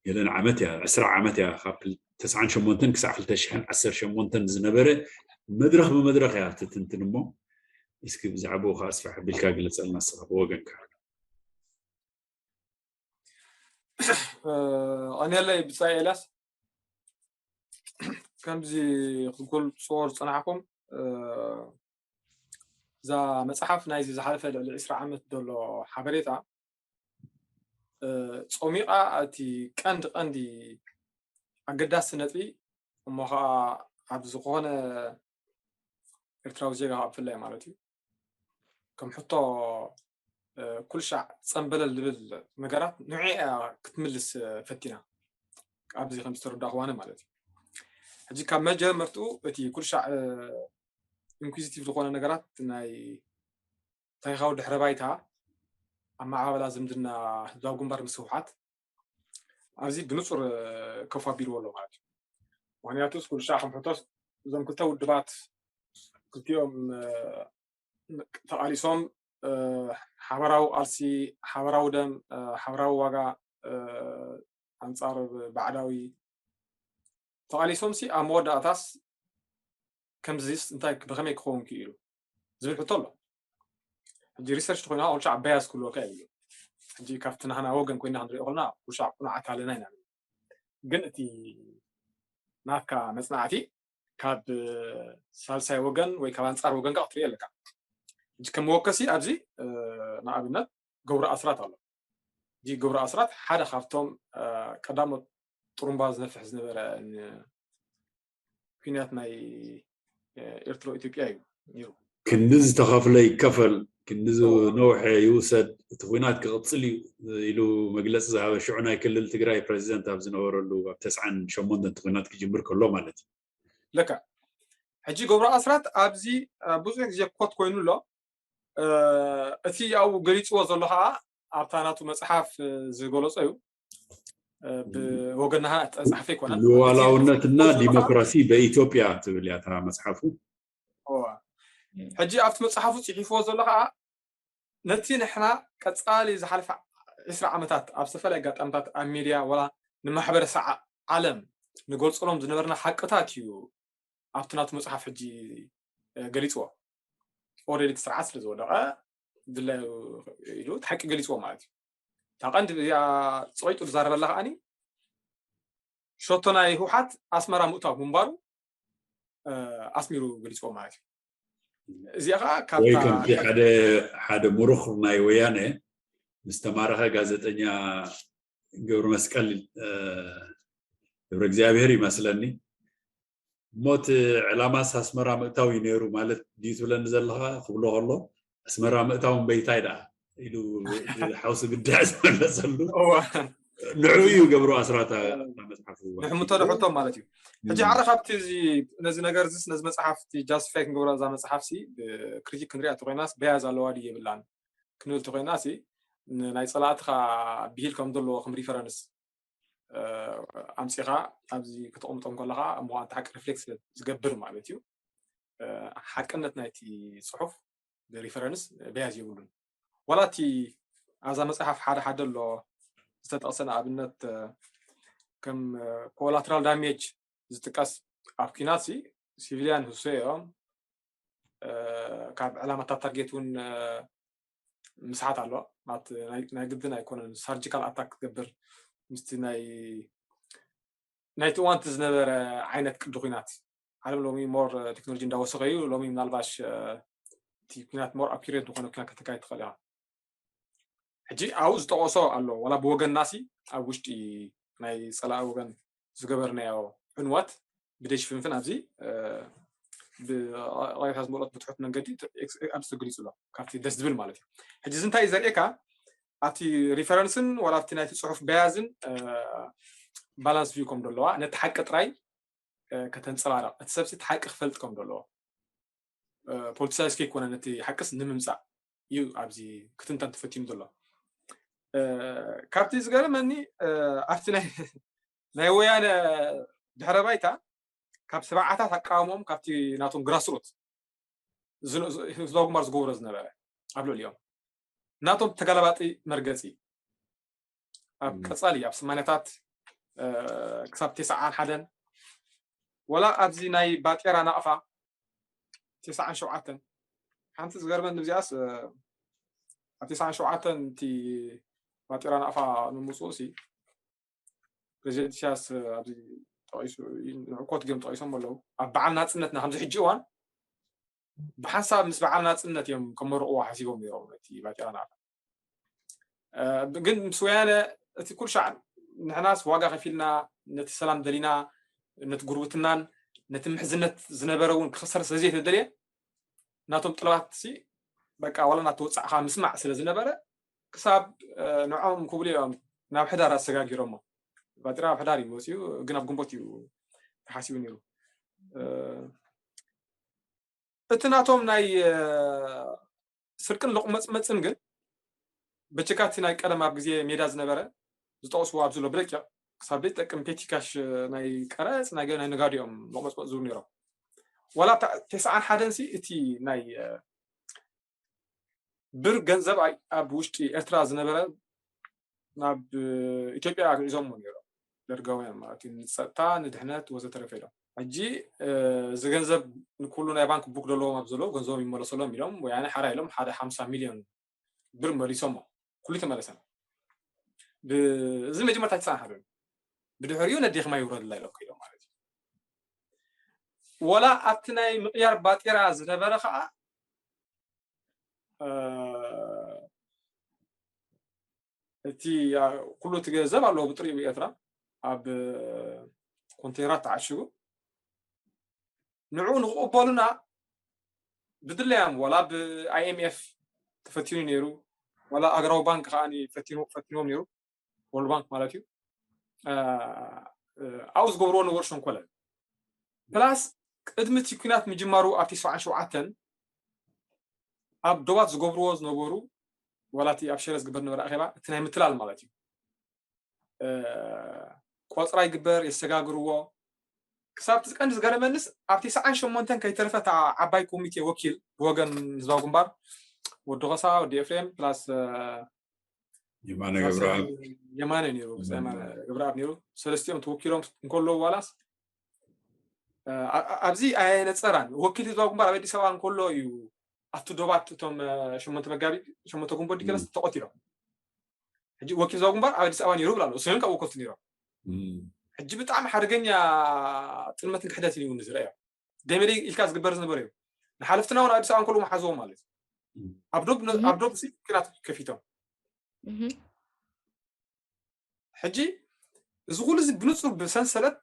ገለን ዓመት እያ ዕስራ ዓመት እያ ካብ ተስዓን ሸሞንተን ክሳዕ ክልተ ሽሕን ዓሰርተ ሸሞንተን ዝነበረ መድረኽ ብመድረኽ እያ ትትንትን እሞ እስኪ ብዛዕባኡ ከዓ ኣስፍሕ ኣቢልካ ግለፀልና ንስኻ ብወገንካ ቀኒለይ ብፃይ ኤልያስ ከምዚ ክገልፅዎ ዝፀናሕኩም እዛ መፅሓፍ ናይዚ ዝሓለፈ ልዕሊ ዕስራ ዓመት ዘሎ ሓበሬታ ፀሚቓ እቲ ቀንዲ ቀንዲ ኣገዳሲ ነጥቢ እሞ ከዓ ኣብ ዝኾነ ኤርትራዊ ዜጋ ከዓ ብፍላይ ማለት እዩ ከም ሕቶ ኩልሻዕ ፀንበለል ዝብል ነገራት ንዕኣ ክትምልስ ፈቲና ኣብዚ ከም ዝተረዳእክዋነ ማለት እዩ ሕጂ ካብ መጀመርትኡ እቲ ኩልሻዕ ኢንኩዚቲቭ ዝኾነ ነገራት ናይ ታሪካዊ ድሕረ ባይታ ኣመዓባብላ ዝምድና ህዝባዊ ግንባር ምስ ህወሓት ኣብዚ ብንፁር ከፍ ኣቢልዎ ኣሎ ማለት እዩ ምክንያቱ ኩልሻዕ ከም ሕቶስ እዞም ክልተ ውድባት ክልቲኦም ተቓሊሶም ሓበራዊ ቃልሲ ሓበራዊ ደም ሓበራዊ ዋጋ ኣንፃር ባዕዳዊ ተቓሊሶም ሲ ኣብ መወዳእታስ ከምዚስ እንታይ ብኸመይ ክኸውን ክኢሉ ዝብል ሕቶ ኣሎ ሕጂ ሪሰርች ተኮይና ኩልሻዕ በያስ ክብልወካ እዩ ሕጂ ካብቲ ናህና ወገን ኮይና ክንሪኦ ከለና ኩልሻዕ ቁኑዓት ኣለና ኢና ግን እቲ ናትካ መፅናዕቲ ካብ ሳልሳይ ወገን ወይ ካብ ኣንፃር ወገን ከዓ ክትሪኦ ኣለካ ሕጂ ከም መወከሲ ኣብዚ ንኣብነት ገብሩ ኣስራት ኣሎ እዚ ገብሩ ኣስራት ሓደ ካብቶም ቀዳሞት ጥሩምባ ዝነፍሕ ዝነበረ ኩናት ናይ ኤርትሮ ኢትዮጵያ እዩ ነይሩ ክንዲ ዝተኸፍለ ይከፈል ክንዲ ነውሐ ይውሰድ እቲ ኩናት ክቕፅል እዩ ኢሉ መግለፂ ዝሃበ ሽዑ ናይ ክልል ትግራይ ፕሬዚደንት ኣብ ዝነበረሉ ኣብ ተስዓን ሸሞንተን እቲ ኩናት ክጅምር ከሎ ማለት እዩ ለካ ሕጂ ገብሩ ኣስራት ኣብዚ ብዙሕ ግዜ ኮት ኮይኑ ኣሎ እቲ ኣብኡ ገሊፅዎ ዘሎ ከዓ ኣብታ ናቱ መፅሓፍ ዝገለፆ እዩ ብወገንና ተፃሕፈ ይኮነን ሉዋላውነትና ዲሞክራሲ በኢትዮጵያ ትብል እያ እታ መፅሓፉ ሕጂ ኣብቲ መፅሓፉ ፅሒፍዎ ዘሎ ከዓ ነቲ ንሕና ቀፃሊ ዝሓለፈ ዕስራ ዓመታት ኣብ ዝተፈላለዩ ኣጋጣምታት ኣብ ሚድያ ወላ ንማሕበረሰብ ዓለም ንገልፀሎም ዝነበርና ሓቅታት እዩ ኣብቲ ናቱ መፅሓፍ ሕጂ ገሊፅዎ ኦረዲ እቲ ስርዓት ስለ ዝወደቐ ድላዩ ኢሉ እቲ ሓቂ ገሊፅዎ ማለት እዩ እታ ቀንዲ እዚኣ ፀቂጡ ዝዛረበላ ከዓኒ ሸቶ ናይ ህውሓት ኣስመራ ምእታው ምንባሩ ኣስሚሩ ገሊፅዎ ማለት እዩ እዚኣ ከዓ ወይ ከምቲ ሓደ ሓደ ሙሩኽ ናይ ወያነ ምስ ተማረኸ ጋዜጠኛ ገብረ መስቀል ገብረ እግዚኣብሔር ይመስለኒ እሞ እቲ ዕላማስ ኣስመራ ምእታው እዩ ነይሩ ማለት ድዩ ትብለኒ ዘለኻ ክብሎ ከሎ ኣስመራ ምእታው እምበይታይ ደኣ ኢሉ ሓውሲ ብድዕ ዝመለሰሉ ንዑ እዩ ገብሩ ኣስራታ መፅሓፉ ንሕምቶ ንሕቶ ማለት እዩ። ሕጂ ዓረ ካብቲ እዚ ነዚ ነገር እዚ ነዚ መፅሓፍ እቲ ጃስቲፋይ ክንገብሮ እዛ መፅሓፍ ሲ ክሪቲክ ክንሪኣ ተኮይናስ በያዝ ኣለዋ ድዩ የብላን ክንብል ተኮይና ሲ ናይ ፀላእትኻ ብሂል ከም ዘለዎ ከም ሪፈረንስ ኣምፂኻ ኣብዚ ክተቕምጦም ከለኻ እሞ ኣንተ ሓቂ ሪፍሌክት ዝገብር ማለት እዩ። ሓቅነት ናይቲ ፅሑፍ ሪፈረንስ በያዝ የብሉን። ዋላ እቲ ኣብዛ መፅሓፍ ሓደ ሓደ ኣሎ ዝተጠቕሰ ንኣብነት ከም ኮላትራል ዳሜጅ ዝጥቀስ ኣብ ኲናት ሲቪልያን ህሱ እዮም። ካብ ዕላማታት ታርጌት እውን ምስሓት ኣሎ። ናይ ግድን ኣይኮነን ሰርጂካል ኣታክ ክትገብር ምስቲ ናይ ናይቲ እዋንቲ ዝነበረ ዓይነት ቅዲ ኲናት ዓለም ሎሚ ሞር ቴክኖሎጂ እንዳወሰኸ እዩ። ሎሚ ምናልባሽ እቲ ኲናት ሞር ኣኪሬት ዝኾነ ኲናት ከተካይድ ትኽእል ኢኻ። ሕጂ ኣብኡ ዝጠቐሶ ኣሎ ዋላ ብወገንና ሲ ኣብ ውሽጢ ናይ ፀላኢ ወገን ዝገበርናዮ ዕንወት ብደይ ሽፍንፍን ኣብዚ ብቐይታ ዝመልኦት ብትሑት መንገዲ ኣብዚ ተገሊፁ ኣሎ ካብቲ ደስ ዝብል ማለት እዩ። ሕጂ እዚ እንታይ እዩ ዘርእየካ ኣብቲ ሪፈረንስን ዋላ ኣብቲ ናይቲ ፅሑፍ በያዝን ባላንስ ቪው ከም ዘለዋ ነቲ ሓቂ ጥራይ ከተንፀባረቕ እቲ ሰብሲ እቲ ሓቂ ክፈልጥ ከም ዘለዎ ፖለቲሳይዝ ከይኮነ ነቲ ሓቅስ ንምምፃእ እዩ ኣብዚ ክትንተን ተፈቲኑ ዘሎ። ካብቲ ዝገርመኒ ኣብቲ ናይ ወያነ ድሕረ ባይታ ካብ ሰብዓታት ኣቃውሞም ካብቲ ናቶም ግራስሩት ህዝባዊ ግንባር ዝገብሮ ዝነበረ ኣብ ልዕሊኦም ናቶም ተጋላባጢ መርገፂ ኣብ ቀፃሊ ኣብ ሰማንያታት ክሳብ ተስዓን ሓደን ወላ ኣብዚ ናይ ባጤራ ናቕፋ ተስዓን ሸውዓተን ሓንቲ ዝገርመን እዚኣስ ኣብ ተስዓን ሸውዓተን እቲ ባጤራ ናቕፋ ንምፅኡ ሲ ፕሬዚደንት ኢሳያስ ኣብዚ ጠቂሱ ንዕኮት ገም ጠቂሶም ኣለዉ ኣብ በዓል ናፅነትና ከምዚ ሕጂ እዋን ብሓንሳብ ምስ በዓል ናፅነት እዮም ከመርቕዎ ሓሲቦም ነይሮም ነቲ ባጤራ ናቕፋ ግን ምስ ወያነ እቲ ኩል ሻዕ ንሕናስ ዋጋ ከፊልና ነቲ ሰላም ደሊና ነቲ ጉርብትናን ነቲ ምሕዝነት ዝነበረ እውን ክኽሰር ስለዘይተደልየ ናቶም ጥለባት ሲ በቃ ዋላ ናተወፃዕካ ምስማዕ ስለ ዝነበረ ክሳብ ንዖም ክብሉ እዮም ናብ ሕዳር ኣሰጋጊሮሞ ባጢራ ኣብ ሕዳር እዩ መፅኡ ግን ኣብ ግንቦት እዩ ተሓሲቡ ነይሩ እቲ ናቶም ናይ ስርቅን ሎቕመፅመፅን ግን በጀካቲ ናይ ቀደም ኣብ ግዜ ሜዳ ዝነበረ ዝጠቕስዎ ኣብ ዝሎ ብደቂቕ ክሳብ ዘይጠቅም ፔቲ ካሽ ናይ ቀረፅ ናይ ናይ ነጋዲኦም ሎቕመፅመፅ ዝብሉ ነይሮም ዋላ ተስዓን ሓደን ሲ እቲ ናይ ብር ገንዘብ ኣብ ውሽጢ ኤርትራ ዝነበረ ናብ ኢትዮጵያ ኣግዒዞሞ ነይሮም ደርጋውያን ማለት እዩ ንፀጥታ ንድሕነት ወዘተረፈ ኢሎም ሕጂ እዚ ገንዘብ ንኩሉ ናይ ባንክ ቡክ ዘለዎም ኣብ ዘለዉ ገንዘቦም ይመለሰሎም ኢሎም ወያነ ሓራ ኢሎም ሓደ ሓምሳ ሚሊዮን ብር መሊሶሞ ኩሉ ተመለሰን እዚ መጀመርታ ተስዓን ሓደን ብድሕሪኡ ነዴኽማ ይውረድላ ኢሎም ከይዶም ማለት እዩ ወላ ኣብቲ ናይ ምቕያር ባጤራ ዝነበረ ከዓ እቲ ኩሉ እቲ ገንዘብ ኣለዎ ብጥሪኡ ኤርትራ ኣብ ኮንቴነራት ተዓሽጉ ንዕኡ ንክቕበሉና ብድለያም ዋላ ብ IMF ተፈቲኑ ነይሩ ዋላ ኣገራዊ ባንክ ከዓ ፈቲንዎም ነይሩ ወርልድ ባንክ ማለት እዩ ኣብኡ ዝገብርዎ ነበሩ ሸንኮለል ፕላስ ቅድሚ እቲ ኩናት ምጅማሩ ኣብቲ ሰብዓን ሸውዓተን ኣብ ዶባት ዝገብርዎ ዝነበሩ ዋላ እቲ ኣብ ሸረ ዝግበር ነበረ ኣኼባ እቲ ናይ ምትላል ማለት እዩ ቆፅራ ይግበር የሰጋግርዎ ክሳብ እቲ ቀንዲ ዝገረመንስ ኣብ ተስዓን ሸሞንተን ከይተረፈ እታ ዓባይ ኮሚቴ ወኪል ብወገን ህዝባዊ ግንባር ወዲ ኸሳ ወዲ ኤፍሬም ፕላስ የማነ ገብረኣብ የማነ ነይሩ ገብረኣብ ነይሩ ሰለስቲኦም ተወኪሎም እንከለዉ ዋላስ ኣብዚ ኣየነፀራን ወኪል ህዝባዊ ግንባር ኣብ ኣዲስ ኣበባ እንከሎ እዩ ኣብቲ ዶባት እቶም ሸሞንተ መጋቢት ሸሞንተ ግንቦት ዲከለስ ተቆቲሎም ሕጂ ወኪል ህዝባዊ ግንባር ኣብ ኣዲስ ኣበባ ነይሩ ብላ ኣሎ እሶም ካብ ወከልቱ ነይሮም ሕጂ ብጣዕሚ ሓደገኛ ጥልመትን ክሕደትን እዩ ዝረኣዮ ደመደይ ኢልካ ዝግበር ዝነበረ እዩ ንሓለፍትና እውን ኣዲስ ኣበባ እንከሎ መሓዝዎም ማለት እዩ ኣብ ዶብ ሲ ኪናት ከፊቶም ሕጂ እዚ ኩሉ እዚ ብንፁር ብሰንሰለት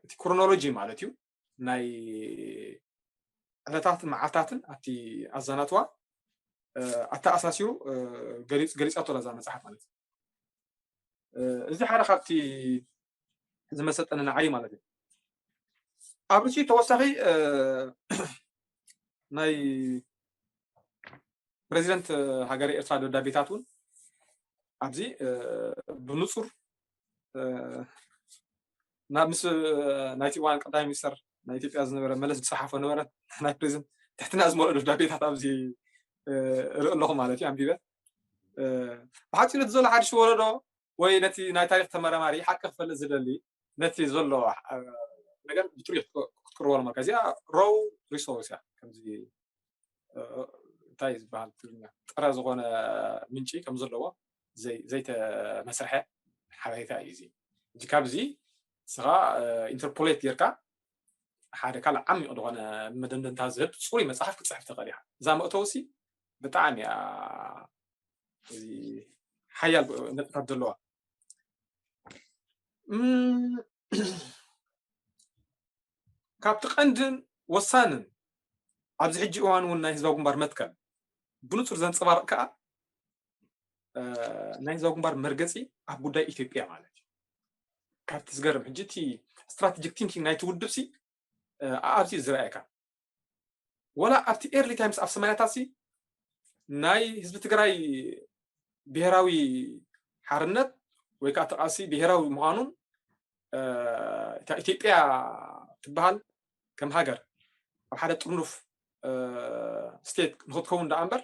እቲ ክሮኖሎጂ ማለት እዩ ናይ ዕለታትን መዓልታትን ኣብቲ ኣዛናትዋ ኣተኣሳሲሩ ገሊፃቶ ዛ መፅሓፍ ማለት እዩ እዚ ሓደ ካብቲ ዝመሰጠኒ ንዓይ ማለት እዩ። ኣብ ርእሲ ተወሳኺ ናይ ፕሬዚደንት ሃገረ ኤርትራ ደብዳቤታት እውን ኣብዚ ብንጹር ናብ ምስ ናይቲ እዋን ቀዳማይ ሚኒስተር ናይ ኢትዮጵያ ዝነበረ መለስ ዝጸሓፎ ነበረ ናይ ፕሬዚደንት ትሕትና ዝመልኦ ደብዳቤታት ኣብዚ ርኢ ኣለኹ ማለት እዩ። ኣንቢበ ብሓፂሩ እቲ ዘሎ ሓድሽ ወለዶ ወይ ነቲ ናይ ታሪክ ተመራማሪ ሓቂ ክፈልጥ ዝደሊ ነቲ ዘሎ ነገር ብጥሪት ክትቅርቦ ኣለካ። እዚኣ ሮው ሪሶርስ እያ። ከምዚ እንታይ ዝበሃል ትግርኛ ጥረ ዝኾነ ምንጪ ከም ዘለዎ ዘይተመስርሐ ሓበሬታ እዩ። እዚ እዚ ካብዚ ስኻ ኢንተርፖሌት ጌርካ ሓደ ካልእ ዓሚቕ ዝኾነ መደምደምታ ዝህብ ፅሩይ መፅሓፍ ክትፅሕፍ ትኽእል ኢኻ። እዛ መእተውሲ ብጣዕሚ እያ እዚ ሓያል ነጥብታት ዘለዋ። ካብቲ ቀንድን ወሳንን ኣብዚ ሕጂ እዋን እውን ናይ ህዝባዊ ግንባር መትከል ብንጹር ዘንጸባርቕ ከኣ ናይ ህዝባዊ ግንባር መርገጺ ኣብ ጉዳይ ኢትዮጵያ ማለት እዩ። ካብቲ ዝገርም ሕጂ እቲ ስትራቴጂክ ቲንኪንግ ናይቲ ውድብ ሲ ኣብዚ ዝረኣየካ ወላ ኣብቲ ኤርሊ ታይምስ ኣብ ሰማንያታት ሲ ናይ ህዝቢ ትግራይ ብሄራዊ ሓርነት ወይ ከዓ ተቃሲ ብሄራዊ ምዃኑን እታ ኢትዮጵያ ትበሃል ከም ሃገር ኣብ ሓደ ጥርኑፍ ስቴት ንክትከውን ደኣ እምበር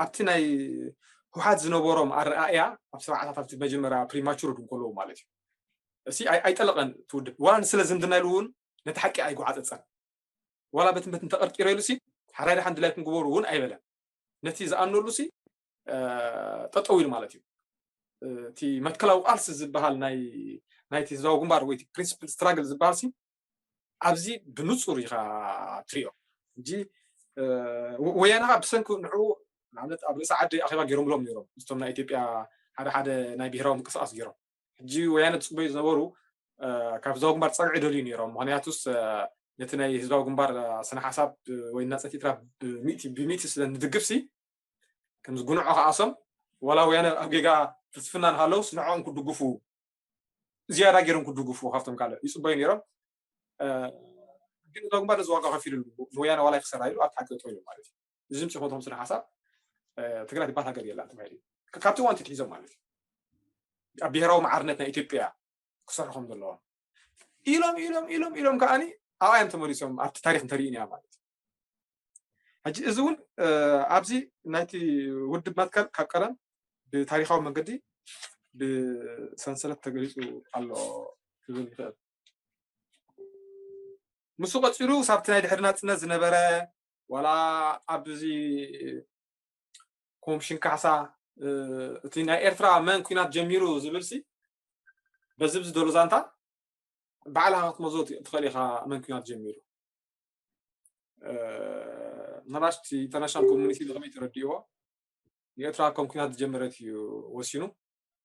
ኣብቲ ናይ ህወሓት ዝነበሮም ኣረኣእያ ኣብ ሰብዓታት ኣብቲ መጀመርያ ፕሪማቹር እንከለዉ ማለት እዩ። እሲ ኣይጠለቐን ትውድብ ዋላ ንስለ ዝምድና ኢሉ እውን ነቲ ሓቂ ኣይጓዓፀፀን። ዋላ በትን በትን ተቐርቂረ ኢሉ ሲ ሓራይ ደሓን ድላይኩም ግበሩ እውን ኣይበለን። ነቲ ዝኣምነሉ ሲ ጠጠው ኢሉ ማለት እዩ። እቲ መትከላዊ ቃልሲ ዝበሃል ናይ ናይቲ ህዝባዊ ግንባር ወይ ፕሪንስፕል ስትራግል ዝበሃል ሲ ኣብዚ ብንጹር ኢኻ ትሪኦ። ሕጂ ወያነ ካ ብሰንኪ ንዕኡ ንኣብነት ኣብ ርእሲ ዓዲ ኣኼባ ገይሮምሎም ነይሮም ምስቶም ናይ ኢትዮጵያ ሓደ ሓደ ናይ ብሄራዊ ምንቅስቃስ ገይሮም። ሕጂ ወያነ ዝፅበዩ ዝነበሩ ካብ ህዝባዊ ግንባር ፀግዒ ደልዩ ነይሮም። ምክንያቱስ ነቲ ናይ ህዝባዊ ግንባር ስነ ሓሳብ ወይ ናፀት ኤርትራ ብሚእቲ ብሚእቲ ስለ ንድግፍ ሲ ከምዚ ጉንዖ ከኣሶም ዋላ ወያነ ኣብ ጌጋ ፍልስፍና ንሃለውስ ንዕኦም ክድግፉ ዝያዳ ገይሮም ክድግፉ ካብቶም ካልእ ይፅበዩ ነይሮም። ግን ህዝባዊ ግንባር እዚ ዋጋ ከፊሉ ንወያነ ዋላ ክሰራ ኢሉ ኣብቲ ሓቂ ጠጠው ኢሉ ማለት እዩ። እዚ ምፅእ ኮንቶም ስነ ሓሳብ ትግራይ ትባል ሃገር የላን ተባሂሉ ካብቲ እዋን ትትሒዞም ማለት እዩ። ኣብ ብሄራዊ ማዕርነት ናይ ኢትዮጵያ ክሰርሑ ከም ዘለዎም ኢሎም ኢሎም ኢሎም ኢሎም ከዓኒ ኣብኣ እዮም ተመሊሶም ኣብቲ ታሪክ እንተሪእን እያ ማለት እዩ። ሕጂ እዚ እውን ኣብዚ ናይቲ ውድብ መትከል ካብ ቀደም ብታሪካዊ መንገዲ ብሰንሰለት ተገሊፁ ኣሎ ክብል ይኽእል። ምስ ቀፂሉ ሳብቲ ናይ ድሕሪ ናፅነት ዝነበረ ዋላ ኣብዚ ኮሚሽን ካሕሳ እቲ ናይ ኤርትራ መን ኩናት ጀሚሩ ዝብል ሲ በዚ ብዝደሎ ዛንታ ባዕልኻ ክትመዞ ትኽእል ኢኻ መን ኩናት ጀሚሩ። ምናልባሽ ኢንተርናሽናል ኮሚኒቲ ብኸመይ ተረዲእዎ ንኤርትራ ከም ኩናት ዝጀመረት እዩ ወሲኑ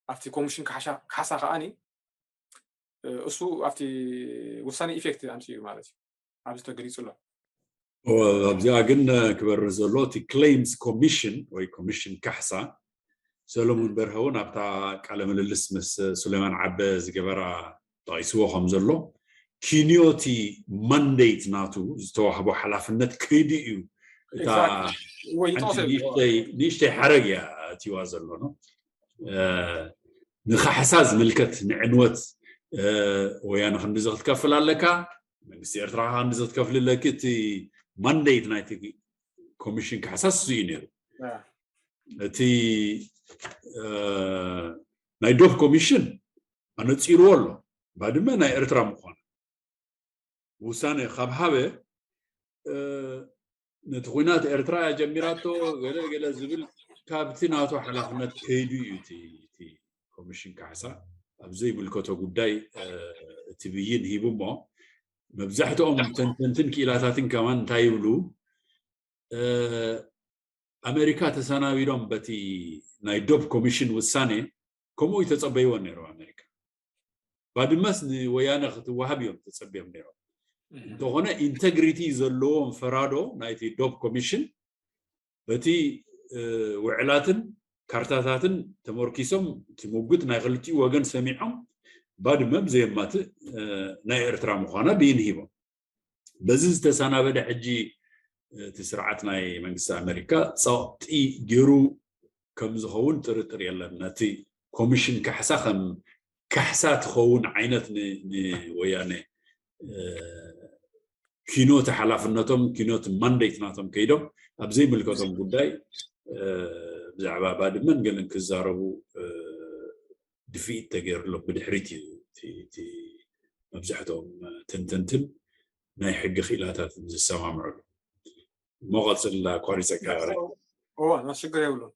ኣብቲ ኮሚሽን ካሕሳ ከዓኒ እሱ ኣብቲ ውሳኔ ኢፌክት ኣምፅኡ ማለት እዩ ኣብዚ ተገሊፁ ኣሎ። ኣብዚኣ ግን ክበርህ ዘሎ እቲ ክሌምስ ኮሚሽን ወይ ኮሚሽን ካሕሳ ሰሎሙን በርሀ እውን ኣብታ ቃለ ምልልስ ምስ ሱሌማን ዓበ ዝገበራ ጠቒስዎ ከም ዘሎ ኪንዮ እቲ ማንዴት ናቱ ዝተዋህቦ ሓላፍነት ከይዱ እዩ እታ ንእሽተይ ሓረግ እያ እትዋ ዘሎ ንካሕሳ ዝምልከት ንዕንወት ወያነ ክንዲዚ ክትከፍል ኣለካ መንግስቲ ኤርትራ ክንዲዚ ክትከፍል ኣለኪ እቲ ማንዴት ናይቲ ኮሚሽን ካሕሳስ እዩ ነይሩ እቲ ናይ ዶብ ኮሚሽን ኣነፂርዎ ኣሎ ባድመ ናይ ኤርትራ ምዃኑ ውሳነ ካብ ሃበ ነቲ ኩናት ኤርትራ እያ ጀሚራቶ ገለ ገለ ዝብል ካብቲ ናቱ ሓላፍነት ከይዱ እዩ እቲ ኮሚሽን ካሕሳ ኣብ ዘይምልከቶ ጉዳይ እቲ ብይን ሂቡ እሞ መብዛሕትኦም ተንተንትን ክኢላታትን ከማን እንታይ ይብሉ ኣሜሪካ ተሰናቢዶም በቲ ናይ ዶብ ኮሚሽን ውሳኔ ከምኡ ይተጸበይዎ ነይሩ ኣሜሪካ ባድመስ ንወያነ ክትወሃብ እዮም ተጸብዮም ነይሮም እንተኾነ ኢንተግሪቲ ዘለዎም ፈራዶ ናይቲ ዶብ ኮሚሽን በቲ ውዕላትን ካርታታትን ተመርኪሶም እቲ ምጉት ናይ ክልቲኡ ወገን ሰሚዖም ባድመ ብዘየማትእ ናይ ኤርትራ ምዃና ብይን ሂቦም። በዚ ዝተሰናበደ ሕጂ እቲ ስርዓት ናይ መንግስቲ ኣመሪካ ጸቕጢ ገይሩ ከም ዝኸውን ጥርጥር የለን። ነቲ ኮሚሽን ካሕሳ ከም ካሕሳ ትኸውን ዓይነት ንወያነ ኪኖት ሓላፍነቶም ኪኖት ማንዴት ናቶም ከይዶም ኣብ ዘይምልከቶም ጉዳይ ብዛዕባ ባድመን ገለን ክዛረቡ ድፍኢት ተገይርሎም ብድሕሪት እዩ መብዛሕትኦም ትንትንትን ናይ ሕጊ ክኢላታትን ዝሰማምዕሉ። እሞ ቀፅል ኣቋሪፀካ። እዋ ሽግር የብሉን።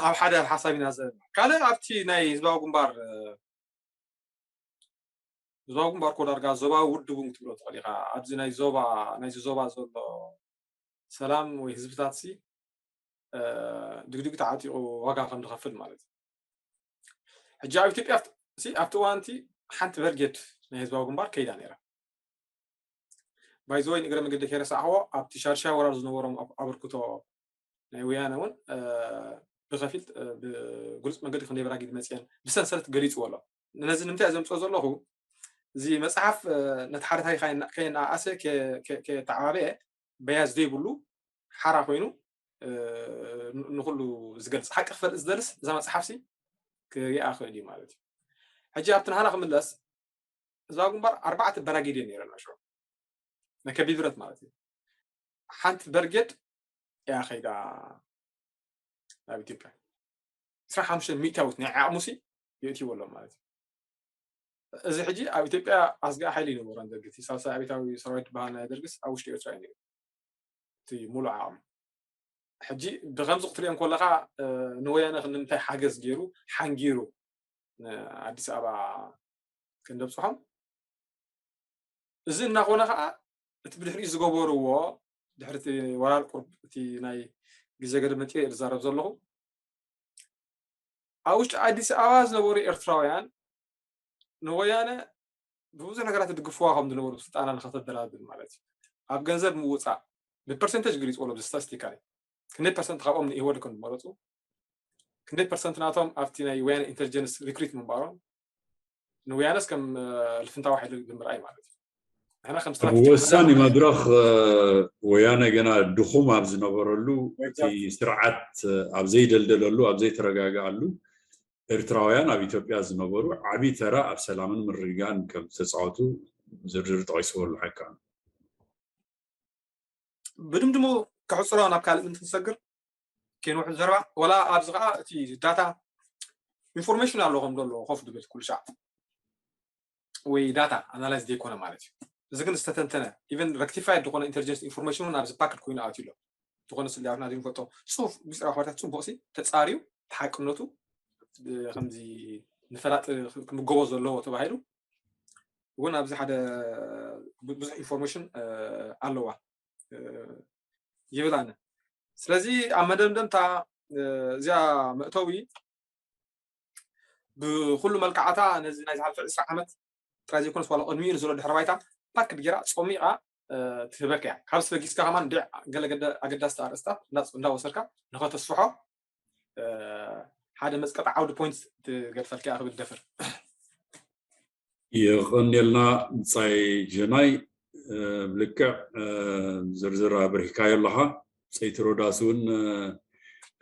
ኣብ ሓደ ሓሳብ ኢና ዘለና። ካልእ ኣብቲ ናይ ህዝባዊ ግንባር ህዝባዊ ግንባር ኮ ዳርጋ ዞባዊ ውድብ እውን ክትብሎ ትኽእል ኢኻ። ኣብዚ ናይ ዞባ ናይዚ ዞባ ዘሎ ሰላም ወይ ህዝብታት ሲ ድግድግ ተዓጢቑ ዋጋ ከም ዝኸፍል ማለት እዩ። ሕጂ ኣብ ኢትዮጵያ ኣብቲ እዋንቲ ሓንቲ በርጌድ ናይ ህዝባዊ ግንባር ከይዳ ነይራ። ባይዘወይ ንእግረ መገዲ ከይረሳዕዎ ኣብቲ ሻድሻይ ወራር ዝነበሮም ኣበርክቶ ናይ ወያነ እውን ብከፊል ብግሉፅ መንገዲ ክንደይ በራጊድ መፅአን ብሰንሰለት ገሊፅዎ ኣሎ። ነዚ ንምንታይ ዘምፅኦ ዘለኹ እዚ መፅሓፍ ነቲ ሓደ ታሪክ ከየነኣኣሰ ከተዓባበየ በያዝ ዘይብሉ ሓራ ኮይኑ ንኩሉ ዝገልፅ ሓቂ ክፈልጥ ዝደልስ እዛ መፅሓፍሲ ክሪኣ ክእል እዩ ማለት እዩ። ሕጂ ኣብቲ ናህና ክምለስ እዛ ግንባር ኣርባዕተ በራጊድ እየን ነይረን ሽዑ ናይ ከቢድ ብረት ማለት እዩ። ሓንቲ በርጌድ እያ ከይዳ ናብ ኢትዮጵያ ዕስራን ሓሙሽተን ሚእታዊት ናይ ዓቕሙሲ የእትይዎ ኣሎ ማለት እዩ። እዚ ሕጂ ኣብ ኢትዮጵያ ኣስጋኢ ሓይሊ ይነበሮን ደርጊ እቲ ሳልሳይ ኣብዮታዊ ሰራዊት ዝበሃል ናይ ደርግስ ኣብ ውሽጢ ኤርትራ እዩ ነይሩ እቲ ሙሉእ ዓቕሙ። ሕጂ ብከምዚ ክትሪኦ እንከለካ ንወያነ ክንምንታይ ሓገዝ ገይሩ ሓንጊሩ ንኣዲስ ኣበባ ክንደብፅሖም እዚ እናኾነ ከዓ እቲ ብድሕሪኡ ዝገበርዎ ድሕሪ እቲ ወራር ቁርብ እቲ ናይ ግዜ ገደብ መፂኦ እየ ዝዛረብ ዘለኹ ኣብ ውሽጢ ኣዲስ ኣበባ ዝነበሩ ኤርትራውያን ንወያነ ብብዙሕ ነገራት ዝድግፍዋ ከም ዝነበሩ ስልጣና ንኸተደላድል ማለት እዩ ኣብ ገንዘብ ምውፃእ ብፐርሰንተጅ ገሊፅዎ ኣሎ ስታስቲካሊ ክንደይ ፐርሰንት ካብኦም ንኢህወደግ ከም ዝመረፁ ክንደይ ፐርሰንት ናቶም ኣብቲ ናይ ወያነ ኢንተሊጀንስ ሪክሪት ምንባሮም ንወያነስ ከም ልፍንታዊ ሓይሊ ብምርኣይ ማለት እዩ። ንሕና ከም ኣብ ወሳኒ መድረኽ ወያነ ገና ድኹም ኣብ ዝነበረሉ እቲ ስርዓት ኣብ ዘይደልደለሉ ኣብ ዘይተረጋግኣሉ ኤርትራውያን ኣብ ኢትዮጵያ ዝነበሩ ዓብዪ ተራ ኣብ ሰላምን ምርግጋእን ከም ዝተፃወቱ ዝርዝር ጠቒስዎ ኣሎ ሓካ ብድምድሙ ከሕፅሮ ናብ ካልእ ምንቲ ንሰግር ከይንውሕድ ዘረባ ወላ ኣብዚ ከዓ እቲ ዳታ ኢንፎርሜሽን ኣሎ ከም ዘሎ ኮፍ ድብል ኩሉ ሻዕ ወይ ዳታ ኣናላይዝ ዘይኮነ ማለት እዩ እዚ ግን ዝተተንተነ ኢቨን ረክቲፋይድ ዝኾነ ኢንቴሊጀንስ ኢንፎርሜሽን እውን ኣብዚ ፓክድ ኮይኑ ኣትዩ ኣሎ ዝኾነ ስልያትና ዘይንፈልጦ ፅሑፍ ምስጢራዊ ሓበሬታት ፅቡቅ ሲ ተፃርዩ ተሓቅነቱ ከምዚ ንፈላጢ ክምገቦ ዘለዎ ተባሂሉ እውን ኣብዚ ሓደ ብዙሕ ኢንፎርሜሽን ኣለዋ ይብል ኣነ ስለዚ ኣብ መደምደምታ እዚኣ መእተዊ ብኩሉ መልክዓታ ነዚ ናይ ዝሓለፈ ዕስራ ዓመት ጥራይ ዘይኮነስ ዋላ ቅድሚኡ ንዝሎ ድሕረ ባይታ ፓክድ ጌራ ፀሚቓ ትህበካ እያ ካብዚ በጊስካ ከማን እንደ ገለ ኣገዳስቲ ኣርእስታት እንዳወሰድካ ንኸተስፍሖ ሓደ መፅቀጢ ዓውዲ ፖይንት ትገድፈልካ እያ ክብል ደፍር የቐንየልና ብፃይ ጀናይ ብልክዕ ዝርዝር ኣብሪህካዮ ኣለኻ ፀይቲ ሮዳስ እውን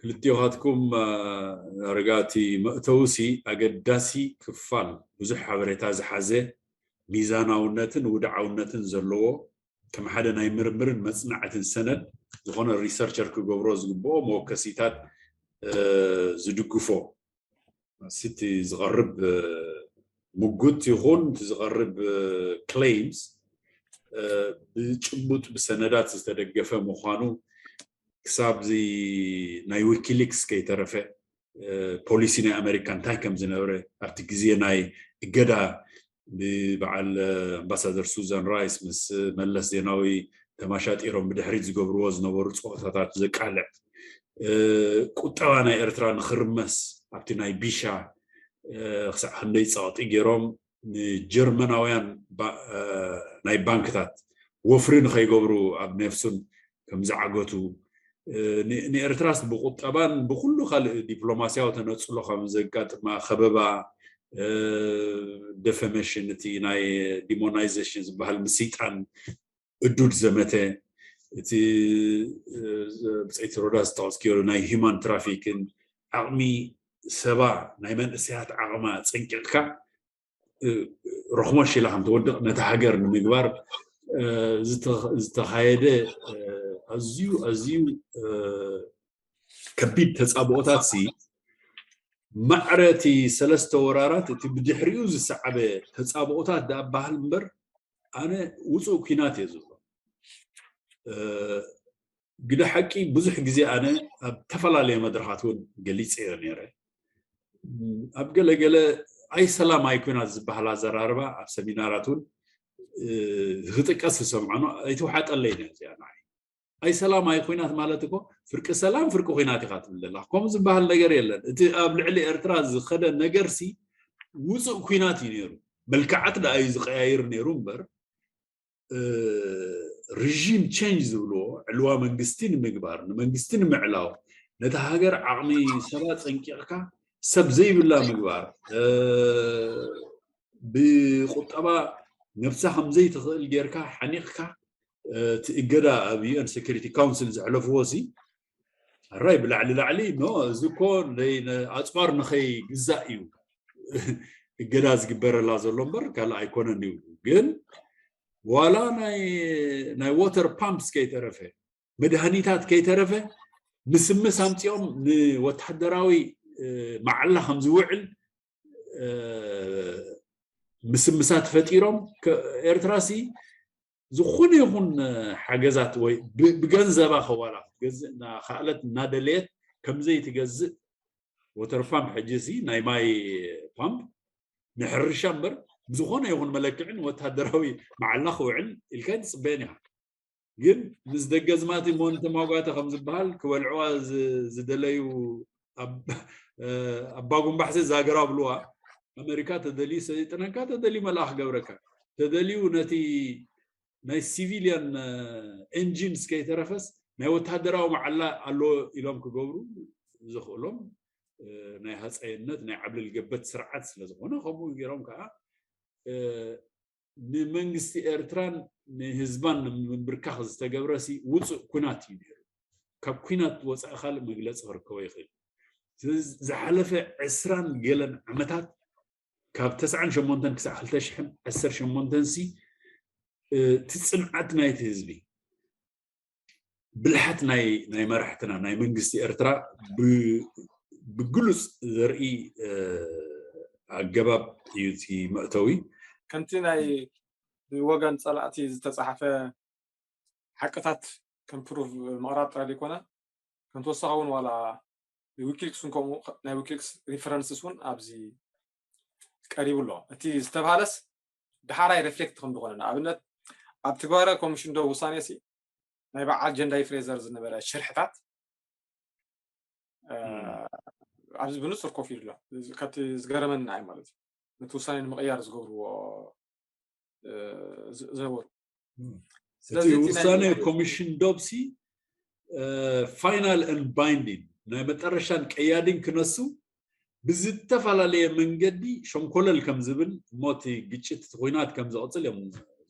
ክልቲኦኻትኩም ኣረጋቲ መእተውሲ ኣገዳሲ ክፋል ብዙሕ ሓበሬታ ዝሓዘ ሚዛናውነትን ውድዓውነትን ዘለዎ ከም ሓደ ናይ ምርምርን መፅናዕትን ሰነድ ዝኾነ ሪሰርቸር ክገብሮ ዝግብኦ መወከሲታት ዝድግፎ እቲ ዝቐርብ ምጉት ይኹን እቲ ዝቐርብ ክሌምስ ብጭቡጥ ብሰነዳት ዝተደገፈ ምዃኑ ክሳብ ናይ ዊኪሊክስ ከይተረፈ ፖሊሲ ናይ ኣመሪካ እንታይ ከም ዝነበረ ኣብቲ ግዜ ናይ እገዳ ብበዓል ኣምባሳደር ሱዛን ራይስ ምስ መለስ ዜናዊ ተማሻጢሮም ብድሕሪት ዝገብርዎ ዝነበሩ ፀወታታት ዘቃልዕ ቁጠባ ናይ ኤርትራ ንክርመስ ኣብቲ ናይ ቢሻ ክሳዕ ክንደይ ፀቕጢ ገይሮም ንጀርመናውያን ናይ ባንክታት ወፍሪ ንከይገብሩ ኣብ ነፍሱን ከም ዝዓገቱ ንኤርትራስ ብቁጠባን ብኩሉ ካልእ ዲፕሎማስያዊ ተነፅሎ ከም ዘጋጥማ፣ ከበባ፣ ደፈመሽን፣ እቲ ናይ ዲሞናይዜሽን ዝበሃል ምስይጣን እዱድ ዘመተ፣ እቲ ብፀይቲ ሮዳ ዝጠቐስክዮ ናይ ሂማን ትራፊክን ዓቕሚ ሰባ ናይ መንእሰያት ዓቕማ ፀንቂቕካ ረኽሞሽ ኢላ ከም ትወድቕ ነታ ሃገር ንምግባር ዝተኻየደ ኣዝዩ ኣዝዩ ከቢድ ተፃብኦታት ሲ ማዕረ እቲ ሰለስተ ወራራት እቲ ብድሕሪኡ ዝሰዓበ ተፃብኦታት ደኣ በሃል እምበር ኣነ ውፁእ ኲናት እየ ዝብሎ። ግደ ሓቂ ብዙሕ ግዜ ኣነ ኣብ ተፈላለየ መድረኻት እውን ገሊፀዮ ነይረ። ኣብ ገለገለ ኣይ ሰላም ኣይ ኲናት ዝበሃል ኣዘራርባ ኣብ ሰሚናራት እውን ክጥቀስ ዝሰምዖ ኣይተዋሓጠለይ ነዚኣ ንዓይ። ኣይ ሰላም ኣይ ኲናት ማለት እኮ ፍርቂ ሰላም ፍርቂ ኲናት ኢኻ ትብል ዘለኻ። ከምኡ ዝበሃል ነገር የለን። እቲ ኣብ ልዕሊ ኤርትራ ዝኸደ ነገርሲ ውፁእ ኲናት እዩ ነይሩ። መልክዓት ደኣ እዩ ዝቀያይር ነይሩ እምበር ሪዥም ቸንጅ ዝብልዎ ዕልዋ መንግስቲ ንምግባር ንመንግስቲ ንምዕላው ነታ ሃገር ዓቕሚ ሰባ ፀንቂቕካ ሰብ ዘይብላ ምግባር ብቁጠባ ነብሳ ከምዘይትኽእል ጌርካ ሓኒቕካ እቲ እገዳ ኣብ ዩኤን ሴኩሪቲ ካውንስል ዘሕለፍዎ ሲ ኣራይ ብላዕሊ ላዕሊ ኖ እዚ እኮ ኣፅዋር ንኸይግዛእ እዩ እገዳ ዝግበረላ ዘሎ እምበር ካልእ ኣይኮነን ይብሉ። ግን ዋላ ናይ ወተር ፓምፕስ ከይተረፈ መድሃኒታት ከይተረፈ ምስምስ ኣምፂኦም ንወታደራዊ መዓላ ከም ዝውዕል ምስምሳት ፈጢሮም ኤርትራ ሲ ዝኾነ ይኹን ሓገዛት ወይ ብገንዘባ ከዋላ ክትገዝእ እናኸኣለት እናደለየት ከምዘይትገዝእ ወተር ፓምፕ ሕጂ ሲ ናይ ማይ ፓምፕ ንሕርሻ እምበር ብዝኾነ ይኹን መለክዕን ወታደራዊ መዓላ ክውዕል ኢልካ ትፅበየን ኢኻ። ግን ምስ ደገዝማቲ ሞን ተማጓተ ከም ዝበሃል ክበልዕዋ ዝደለዩ ኣባጉንባሕሲ ዛገራ ብልዋ ኣሜሪካ ተደልዩ ሰይጥነካ ተደልዩ መልኣኽ ገብረካ ተደልዩ ነቲ ናይ ሲቪልያን ኤንጂንስ ከይተረፈስ ናይ ወታደራዊ መዓላ ኣሎ ኢሎም ክገብሩ ዝኽእሎም ናይ ሃፀይነት ናይ ዓብልል ገበት ስርዓት ስለዝኾነ ከምኡ ገይሮም ከዓ ንመንግስቲ ኤርትራን ንህዝባን ንምንብርካኽ ዝተገብረ ሲ ውፁእ ኩናት እዩ ነይሩ። ካብ ኩናት ወፃኢ ካልእ መግለፂ ክርከቦ ይኽእል። ስለዚ ዝሓለፈ ዕስራን ገለን ዓመታት ካብ ተስዓን ሸሞንተን ክሳብ ክልተ ሽሕን ዓሰርተ ሸሞንተን ሲ እቲ ፅንዓት ናይቲ ህዝቢ ብልሓት ናይ ናይ መራሕትና ናይ መንግስቲ ኤርትራ ብግሉፅ ዘርኢ ኣገባብ እዩ እቲ መእተዊ። ከምቲ ናይ ብወገን ፀላእቲ ዝተፃሓፈ ሓቅታት ከም ፕሩፍ ምቕራብ ጥራይ ዘይኮነ ከም ተወሳኺ እውን ዋላ ዊኪሊክስ እውን ከምኡ ናይ ዊኪሊክስ ሪፈረንስስ እውን ኣብዚ ቀሪቡ ኣሎ። እቲ ዝተባሃለስ ዳሕራይ ሪፍሌክት ከም ዝኾነ ንኣብነት ኣብ ትግባረ ኮሚሽን ዶ ውሳኔ ሲ ናይ በዓል ጀንዳይ ፍሬዘር ዝነበረ ሽርሕታት ኣብዚ ብንፁር ኮፍ ኢሉ ኣሎ። ካብቲ ዝገረመኒ ንዓይ ማለት እዩ ነቲ ውሳኔ ንምቕያር ዝገብርዎ ዝነበሩ እቲ ውሳኔ ኮሚሽን ዶብ ሲ ፋይናል ን ባይንዲንግ ናይ መጠረሻን ቀያዲን ክነሱ ብዝተፈላለየ መንገዲ ሸንኮለል ከም ዝብል እሞ እቲ ግጭት እቲ ኩናት ከም ዝቕፅል እዮም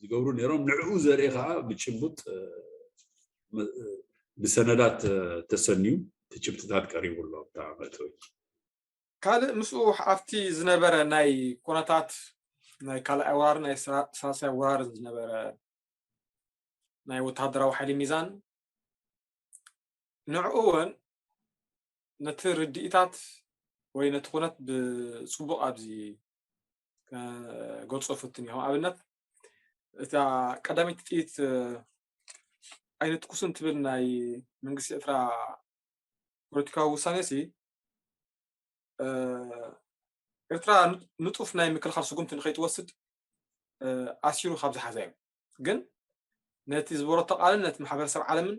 ዝገብሩ ነይሮም። ንዕኡ ዘርኢ ከዓ ብጭቡጥ ብሰነዳት ተሰንዩ እቲ ጭብጥታት ቀሪቡ ኣሎ ኣብታ መእተዊ። ካልእ ምስኡ ኣብቲ ዝነበረ ናይ ኮነታት ናይ ካልኣይ ወራር ናይ ሳልሳይ ወራር ዝነበረ ናይ ወታደራዊ ሓይሊ ሚዛን ንዕኡ እውን ነቲ ርድኢታት ወይ ነቲ ኩነት ብፅቡቕ ኣብዚ ገልፆ ፍትን እዩ። ኣብነት እታ ቀዳመይቲ ጥይት ኣይንትኩስን ትብል ናይ መንግስቲ ኤርትራ ፖለቲካዊ ውሳኔ ሲ ኤርትራ ንጡፍ ናይ ምክልኻል ስጉምቲ ንኸይትወስድ ኣሲሩ ካብ ዝሓዛ እዩ። ግን ነቲ ዝበረቶ ቃልን ነቲ ማሕበረሰብ ዓለምን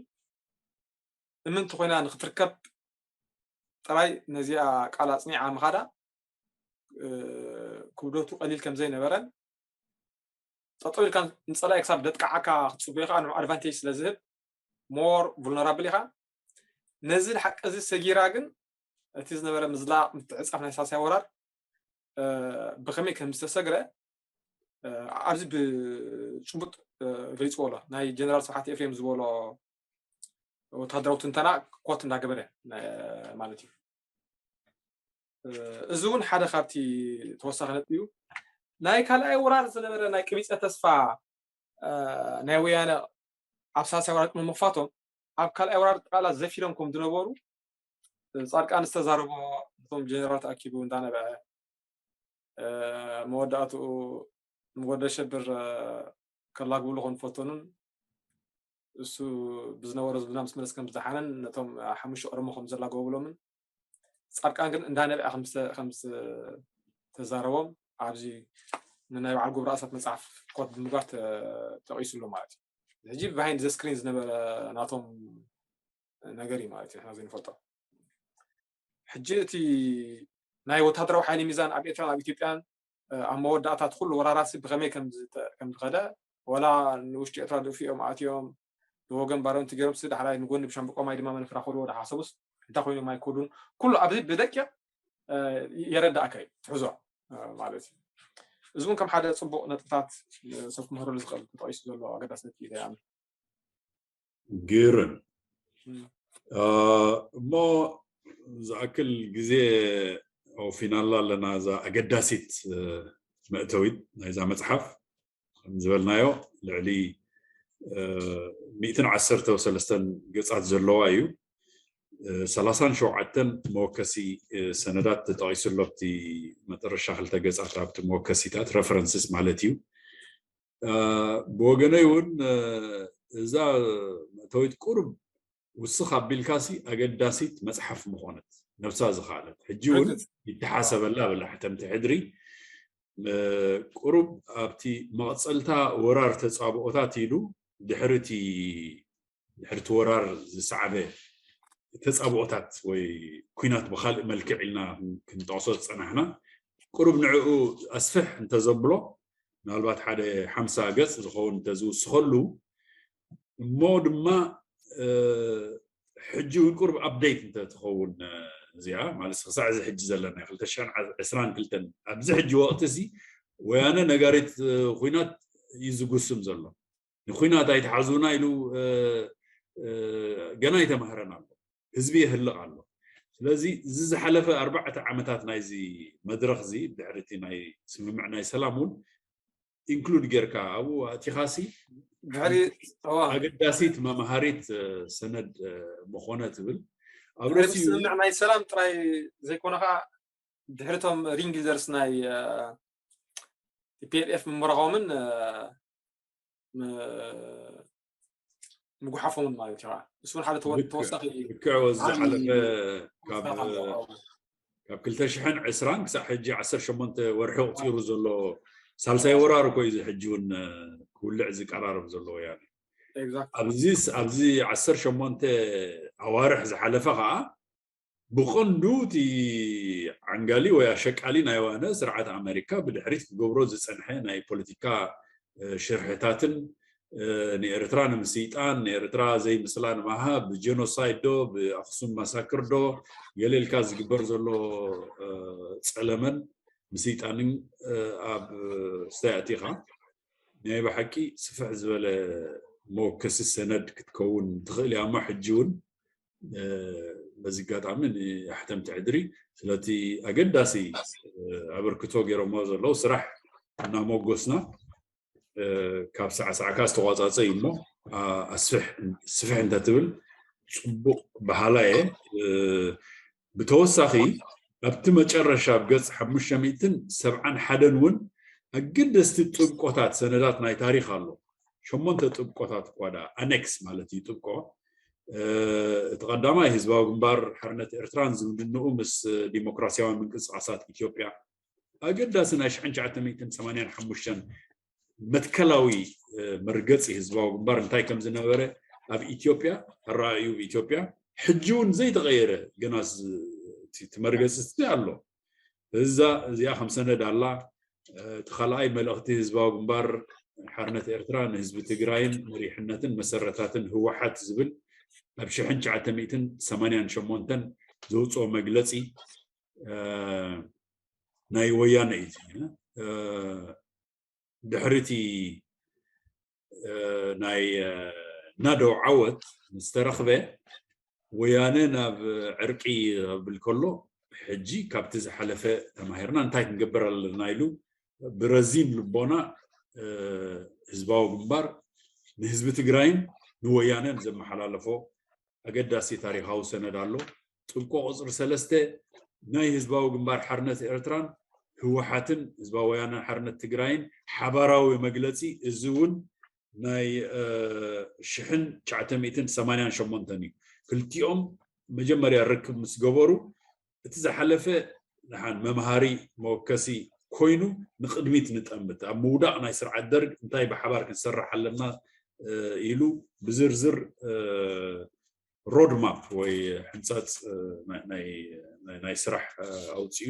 እምንቲ ኮይና ንክትርከብ ጥራይ ነዚኣ ቃል ኣፅኒዓ ምኻዳ ክብደቱ ቀሊል ከም ዘይነበረን ጠጠው ኢልካ ንፀላኢ ክሳብ ደጥቃዓካ ክትፅበዮ ከዓ ንዑ ኣድቫንቴጅ ስለ ዝህብ ሞር ቡልነራብል ኢኻ። ነዚ ሓቂ እዚ ሰጊራ ግን እቲ ዝነበረ ምዝላቕ ምትዕጻፍ ናይ ሳልሳይ ወራር ብኸመይ ከም ዝተሰግረ ኣብዚ ብጭቡጥ ገሊፅዎ ኣሎ። ናይ ጀነራል ስብሓት ኤፍሬም ዝበሎ ወታደራዊ ትንተና ኮት እንዳገበረ ማለት እዩ። እዚ እውን ሓደ ካብቲ ተወሳኺ ነጥቢ እዩ። ናይ ካልኣይ ወራር ዝነበረ ናይ ቅቢፀ ተስፋ ናይ ወያነ ኣብ ሳልሳይ ወራር ቅድሚ ምኽፋቶም ኣብ ካልኣይ ወራር ጠቕላላ ዘፊሮም ከም ዝነበሩ ፃድቃን ዝተዛረቦ እቶም ጀነራል ተኣኪቡ እንዳነበዐ መወዳእትኡ ወደ ሸብር ከላግብሉ ከም ዝፈተኑን እሱ ብዝነበሮ ዝብልና ምስ መለስ ከም ዝደሓነን ነቶም ሓሙሽተ ኦሮሞ ከም ዘላገቡሎምን ፃድቃን ግን እንዳነበዐ ከም ዝተዛረቦም ኣብዚ ንናይ በዓል ጉብረ ኣሳት መፅሓፍ ኮት ብምግባር ተጠቂሱ ኣሎ ማለት እዩ። ሕጂ ብሃይንድ ዘ ስክሪን ዝነበረ ናቶም ነገር እዩ ማለት እዩ። ንሕና ዘይንፈልጦ ሕጂ እቲ ናይ ወታደራዊ ሓይሊ ሚዛን ኣብ ኤርትራን ኣብ ኢትዮጵያን ኣብ መወዳእታ እቲ ኩሉ ወራራሲ ብኸመይ ከም ዝኸደ ወላ ንውሽጢ ኤርትራ ድእፊኦም ኣትዮም ብወገን ባረንቲ ገይሮም ዳሕራይ ንጎኒ ብሻምብቆ ማይ ድማ መንፍራ ከድዎ ዳሓሰቡስ እንታይ ኮይኖም ኣይኮዱን ኩሉ ኣብዚ ብደቂቕ የረዳእካ እዩ ትሕዞ ማለት እዩ። እዚ እውን ከም ሓደ ፅቡቕ ነጥብታት ሰብ ክምህረሉ ዝኽእል ተጠቂሱ ዘሎ ኣገዳሲ ነጥቢ እዩ። ግርም እሞ ዝኣክል ግዜ ኣውፊናላ ኣለና እዛ ኣገዳሲት መእተዊት ናይዛ መፅሓፍ። ከም ዝበልናዮ ልዕሊ ሚእትን ዓሰርተ ሰለስተን ገፃት ዘለዋ እዩ። ሰላሳን ሸውዓተን መወከሲ ሰነዳት ተጠቒሱ ኣሎ ኣብቲ መጠረሻ ክልተ ገፃት ኣብቲ መወከሲታት ረፈረንስስ ማለት እዩ። ብወገነይ እውን እዛ መእተዊት ቁሩብ ውስኽ ኣቢልካሲ ኣገዳሲት መፅሓፍ ምኾነት ነብሳ ዝኸኣለት ሕጂ እውን ይተሓሰበላ ብላ ሕተምቲ ሕድሪ ቁሩብ ኣብቲ መቐፀልታ ወራር ተፃብኦታት ኢሉ ድሕርቲ ድሕርቲ ወራር ዝሰዓበ ተፃብኦታት ወይ ኩናት ብካልእ መልክዕ ኢልና ክንጠቕሶ ዝፀናሕና ቁሩብ ንዕኡ ኣስፍሕ እንተዘብሎ ምናልባት ሓደ ሓምሳ ገፅ ዝኸውን እንተዝውስኸሉ እሞ ድማ ሕጂ እውን ቁሩብ ኣፕደይት እንተትኸውን እዚኣ ማለት ክሳዕ እዚ ሕጂ ዘለና ክልተ ሽሕን ዕስራን ክልተን ኣብዚ ሕጂ ወቕቲ እዚ ወያነ ነጋሪት ኩናት እዩ ዝጉስም ዘሎ። ንኩናት ኣይትሓዙና ኢሉ ገና ኣይተማህረን ኣሎ። ህዝቢ የህልቕ ኣሎ። ስለዚ እዚ ዝሓለፈ ኣርባዕተ ዓመታት ናይዚ መድረኽ እዚ ድሕሪ እቲ ናይ ስምምዕ ናይ ሰላም እውን ኢንክሉድ ጌርካ ኣብኡ ኣእቲኻሲ ድሕሪ ኣገዳሲት መምሃሪት ሰነድ ምኾነ ትብል ኣብ ድሕሪ ርእሲኡ ስምምዕ ናይ ሰላም ጥራይ ዘይኮነ ከዓ ድሕሪቶም ሪንግ ሊደርስ ናይ ፒኤልኤፍ ምምረኾምን ምጉሓፎምን ማለት እዩ። እሱ ሓደ ተወሳኺ ልክዕ ወዚ ዝሓለፈ ካብ ክልተ ሽሕን ዕስራን ክሳብ ሕጂ ዓሰርተ ሸሞንተ ወርሒ ኣቑፂሩ ዘሎ ሳልሳይ ወራር እኮ እዩ ሕጂ እውን ክውልዕ ዝቀራረብ ዘሎ ወያነ። ኣብዚ ኣብዚ ዓሰርተ ሸሞንተ ኣዋርሕ ዝሓለፈ ከዓ ብቐንዱ እቲ ዓንጋሊ ወይ ኣሸቃሊ ናይ ዋነ ስርዓት ኣመሪካ ብድሕሪት ክገብሮ ዝፀንሐ ናይ ፖለቲካ ሽርሕታትን ንኤርትራ ንምስይጣን ንኤርትራ ዘይምስላ ንምሃብ ብጀኖሳይድ ዶ ብኣክሱም ማሳክር ዶ ገለ ኢልካ ዝግበር ዘሎ ፀለመን ምስይጣንን ኣብ ስታይ ኣቲኻ ናይ ብሓቂ ስፍሕ ዝበለ መወከሲ ሰነድ ክትከውን ትኽእል እያ እሞ ሕጂ እውን በዚ ኣጋጣሚ ንኣሕተምቲ ሕድሪ ስለቲ ኣገዳሲ ኣበርክቶ ገይሮሞ ዘለዉ ስራሕ እናሞጎስና ካብ ሳዕሳዕካ ዝተቋፃፀ እዩ እሞ ኣስፍሕ ስፍሕ እንተትብል ፅቡቕ በሃላ እየ። ብተወሳኺ ኣብቲ መጨረሻ ኣብ ገፅ ሓሙሽተ ሚእትን ሰብዓን ሓደን እውን ኣገደስቲ ጥብቆታት ሰነዳት ናይ ታሪክ ኣሎ። ሸሞንተ ጥብቆታት እኳ ደኣ ኣኔክስ ማለት እዩ ጥብቆ እቲ ቀዳማይ ህዝባዊ ግንባር ሓርነት ኤርትራን ዝምድንኡ ምስ ዲሞክራሲያዊ ምንቅስቃሳት ኢትዮጵያ ኣገዳሲ ናይ ሽሕን ትሽዓተ ሚእትን ሰማንያን ሓሙሽተን መትከላዊ መርገፂ ህዝባዊ ግንባር እንታይ ከም ዝነበረ ኣብ ኢትዮጵያ ኣረኣእዩ ኢትዮጵያ ሕጂ እውን ዘይተቐየረ ገና እቲ መርገፂ ኣሎ። እዛ እዚኣ ከም ሰነድ ኣላ። እቲ ካልኣይ መልእኽቲ ህዝባዊ ግንባር ሓርነት ኤርትራ ንህዝቢ ትግራይን መሪሕነትን መሰረታትን ህወሓት ዝብል ኣብ ሽሕን ትሽዓተ ሚእትን ሰማንያን ሸሞንተን ዘውፅኦ መግለፂ ናይ ወያነ እዩ። ድሕሪቲ ናይ ናደው ዓወት ምስ ተረኽበ፣ ወያነ ናብ ዕርቂ ብል ከሎ፣ ሕጂ ካብቲ ዝሓለፈ ተማሂርና እንታይ ክንገብር ኣለና ኢሉ ብረዚን ልቦና ህዝባዊ ግንባር ንህዝቢ ትግራይን ንወያነን ዘመሓላለፎ ኣገዳሲ ታሪኻዊ ሰነድ ኣሎ። ጥብቆ ቁፅሪ ሰለስተ ናይ ህዝባዊ ግንባር ሓርነት ኤርትራን ህወሓትን ህዝባዊ ወያነ ሓርነት ትግራይን ሓባራዊ መግለፂ፣ እዚ እውን ናይ ሽሕን ትሽዓተ ሚእትን ሰማንያን ሸሞንተን እዩ። ክልቲኦም መጀመርያ ርክብ ምስ ገበሩ፣ እቲ ዝሓለፈ ንሓን መምሃሪ መወከሲ ኮይኑ ንቕድሚት ንጠምት፣ ኣብ ምውዳቕ ናይ ስርዓት ደርግ እንታይ ብሓባር ክንሰርሕ ኣለና ኢሉ ብዝርዝር ሮድማፕ ወይ ሕንፀፅ ናይ ስራሕ ኣውፅኡ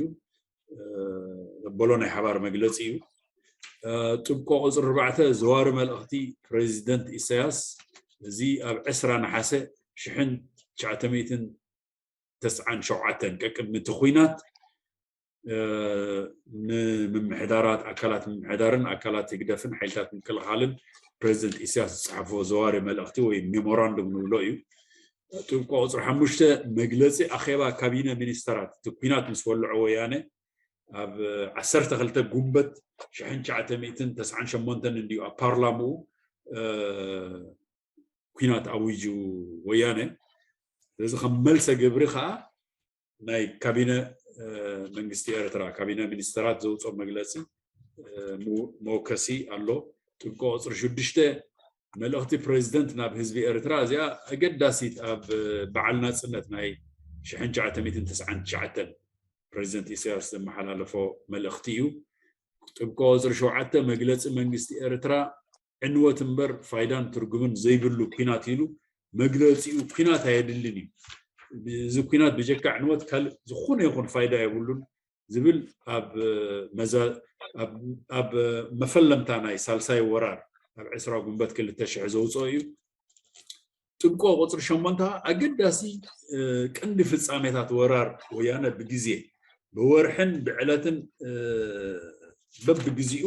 ዘበሎ ናይ ሓባር መግለፂ እዩ። ጥብቆ ቁፅሪ ኣርባዕተ ዘዋሪ መልእኽቲ ፕሬዚደንት ኢሳያስ፣ እዚ ኣብ ዕስራ ነሓሰ ሽሕን ትሽዓተ ሚእትን ተስዓን ሸውዓተን ቀቅድሚ እቲ ኩናት ንምምሕዳራት፣ ኣካላት ምምሕዳርን ኣካላት ህግደፍን ሓይልታት ምክልኻልን ፕሬዚደንት ኢሳያስ ዝፀሓፎ ዘዋሪ መልእኽቲ ወይ ሜሞራንዱም ንብሎ እዩ። ጥብቆ ቁፅሪ ሓሙሽተ መግለፂ ኣኼባ ካቢነ ሚኒስተራት፣ እቲ ኩናት ምስ ወልዖ ወያነ ኣብ ዓሰርተ ክልተ ጉንበት ሽሕን ትሽዓተ ሚእትን ተስዓን ሸሞንተን እንዲዩ ኣብ ፓርላምኡ ኩናት ኣዊጁ ወያነ። ስለዚ ከም መልሰ ግብሪ ከዓ ናይ ካቢነ መንግስቲ ኤርትራ፣ ካቢነ ሚኒስተራት ዘውፅኦ መግለፂ መወከሲ ኣሎ። ጥብቆ ቁፅሪ ሽዱሽተ መልእኽቲ ፕሬዚደንት ናብ ህዝቢ ኤርትራ፣ እዚኣ ኣገዳሲት፣ ኣብ በዓል ናፅነት ናይ ሽሕን ትሽዓተ ሚእትን ተስዓን ትሽዓተን ፕሬዚደንት ኢሳያስ ዘመሓላለፎ መልእኽቲ እዩ። ጥብቆ ቁፅሪ ሸውዓተ መግለፂ መንግስቲ ኤርትራ ዕንወት እምበር ፋይዳን ትርጉምን ዘይብሉ ኩናት ኢሉ መግለፂኡ ኩናት ኣየድልን እዩ። እዚ ኩናት ብጀካ ዕንወት ካልእ ዝኾነ ይኹን ፋይዳ የብሉን ዝብል ኣብ መፈለምታ ናይ ሳልሳይ ወራር ኣብ ዕስራ ጉንበት ክልተ ሽሕ ዘውፅኦ እዩ። ጥብቆ ቁፅሪ ሸሞንተ ኣገዳሲ ቀንዲ ፍፃሜታት ወራር ወያነ ብግዜ ብወርሕን ብዕለትን በብግዚኡ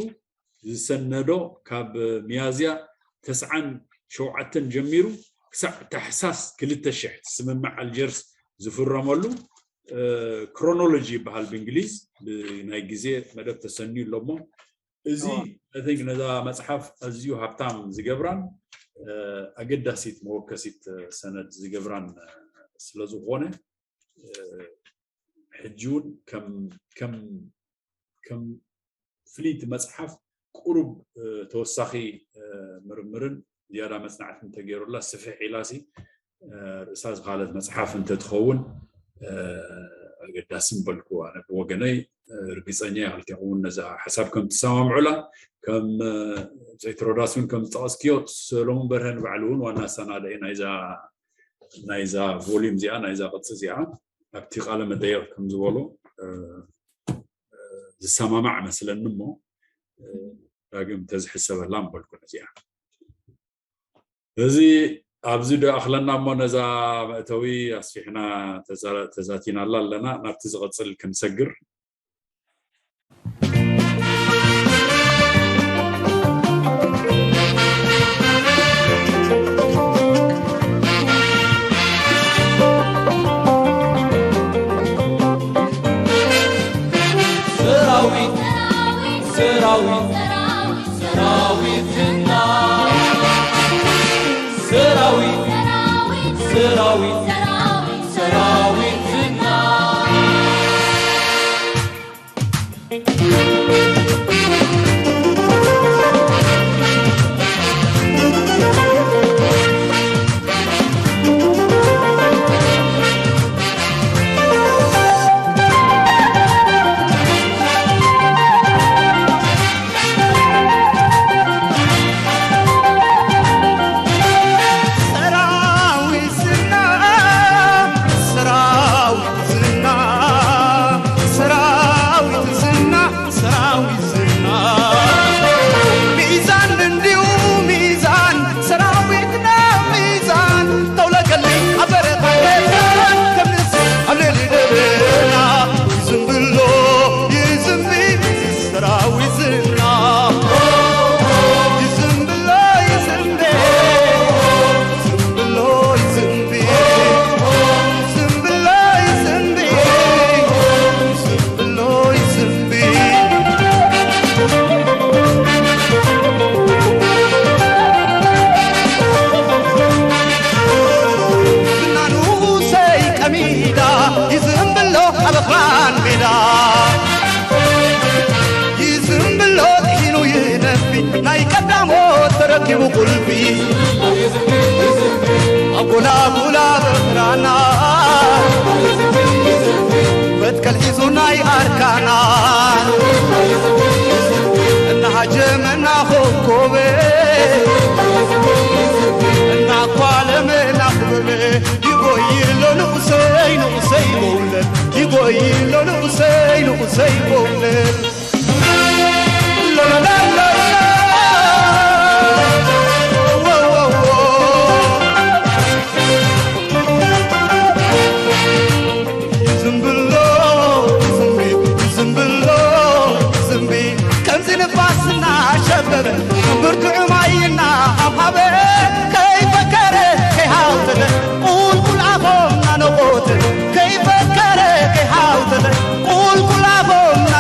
ዝሰነዶ ካብ ሚያዝያ ተስዓን ሸውዓተን ጀሚሩ ክሳዕ ታሕሳስ ክልተ ሽሕ ስምምዕ ኣልጀርስ ዝፍረመሉ ክሮኖሎጂ ይበሃል ብእንግሊዝ። ብናይ ግዜ መደብ ተሰንዩ ኣሎ እሞ እዚ I think ነዛ መፅሓፍ ኣዝዩ ሃብታም ዝገብራን ኣገዳሲት መወከሲት ሰነድ ዝገብራን ስለዝኾነ ሕጂ እውን ከም ከም ከም ፍልይቲ መፅሓፍ ቁሩብ ተወሳኺ ምርምርን ዝያዳ መፅናዕትን ተገይሩላ ስፍሕ ኢላሲ ርእሳ ዝኻለት መፅሓፍ እንተትኸውን ኣገዳሲ ምበልኩ። ኣነ ብወገነይ ርግፀኛ እየ ክልቴኹም እውን ነዛ ሓሳብ ከም ትሰማምዑላ። ከም ዘይትሮዳስ እውን ከም ዝጠቐስክዮ ሰሎሙን በርሀ ንባዕሉ እውን ዋና ኣሰናዳኢ ናይዛ ናይዛ ቮሊዩም እዚኣ ናይዛ ቅፂ እዚኣ ኣብቲ ቃለ መጠየቕ ከም ዝበሎ ዝሰማማዕ መስለኒ እሞ ዳግም ተዝሕሰበላ ምበልኩ ነዚኣ። እዚ ኣብዚ ዶ ኣኽለና እሞ ነዛ መእተዊ ኣስፊሕና ተዛቲናላ ኣለና። ናብቲ ዝቐፅል ክንሰግር። ሰራዊት ሰራዊት ሰራዊትና ሰራዊት ሰራዊት ሰራዊትና ብቁልፊ ኣብ ጎላጉላ በኽራና መትከል ሒዙ ናይ ኣርካና እናሃጀመና ኮኮበ እናኳለመና ክብሪ ይጎይሎ ንኡሰይ ንኡሰይ በውለል ይጎይሎ ንኡሰይ ንኡሰይ በውለል ዝምብሎ ዝምቢ ዝምብሎ ዝምቢ ከምዚ ንፋስና ሸበበ ብርቱዕ ማይና ኣብሃበ ከይፈከረ ከይሃውተተ ቁልቁል ኣፎምና ነቆተ ከይፈከረ ከይሃውተተ ቁልቁል ኣፎምና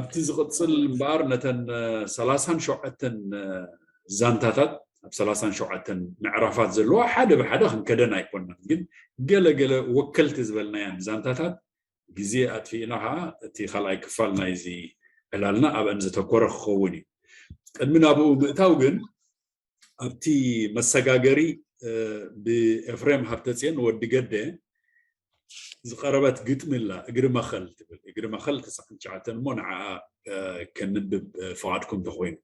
ኣብቲ ዝቕጽል እምበኣር ነተን ሰላሳን ሸውዓተን ዛንታታት ኣብ ሰላሳን ሸውዓተን ምዕራፋት ዘለዋ ሓደ ብሓደ ክንከደን ኣይኮናን፣ ግን ገለገለ ወከልቲ ዝበልናያን ዛንታታት ግዜ ኣጥፊእና ከዓ እቲ ካልኣይ ክፋል ናይዚ ዕላልና ኣብአን ዘተኮረ ክኸውን እዩ። ቅድሚ ናብኡ ምእታው ግን ኣብቲ መሰጋገሪ ብኤፍሬም ሃብተፅዮን ወዲ ገደ ዝቐረበት ግጥሚ ኣላ፣ እግሪ መኸል ትብል። እግሪ መኸል ተስዓን ትሽዓተን እሞ ንዓኣ ከንብብ ፍቓድኩም እንተኾይኑ።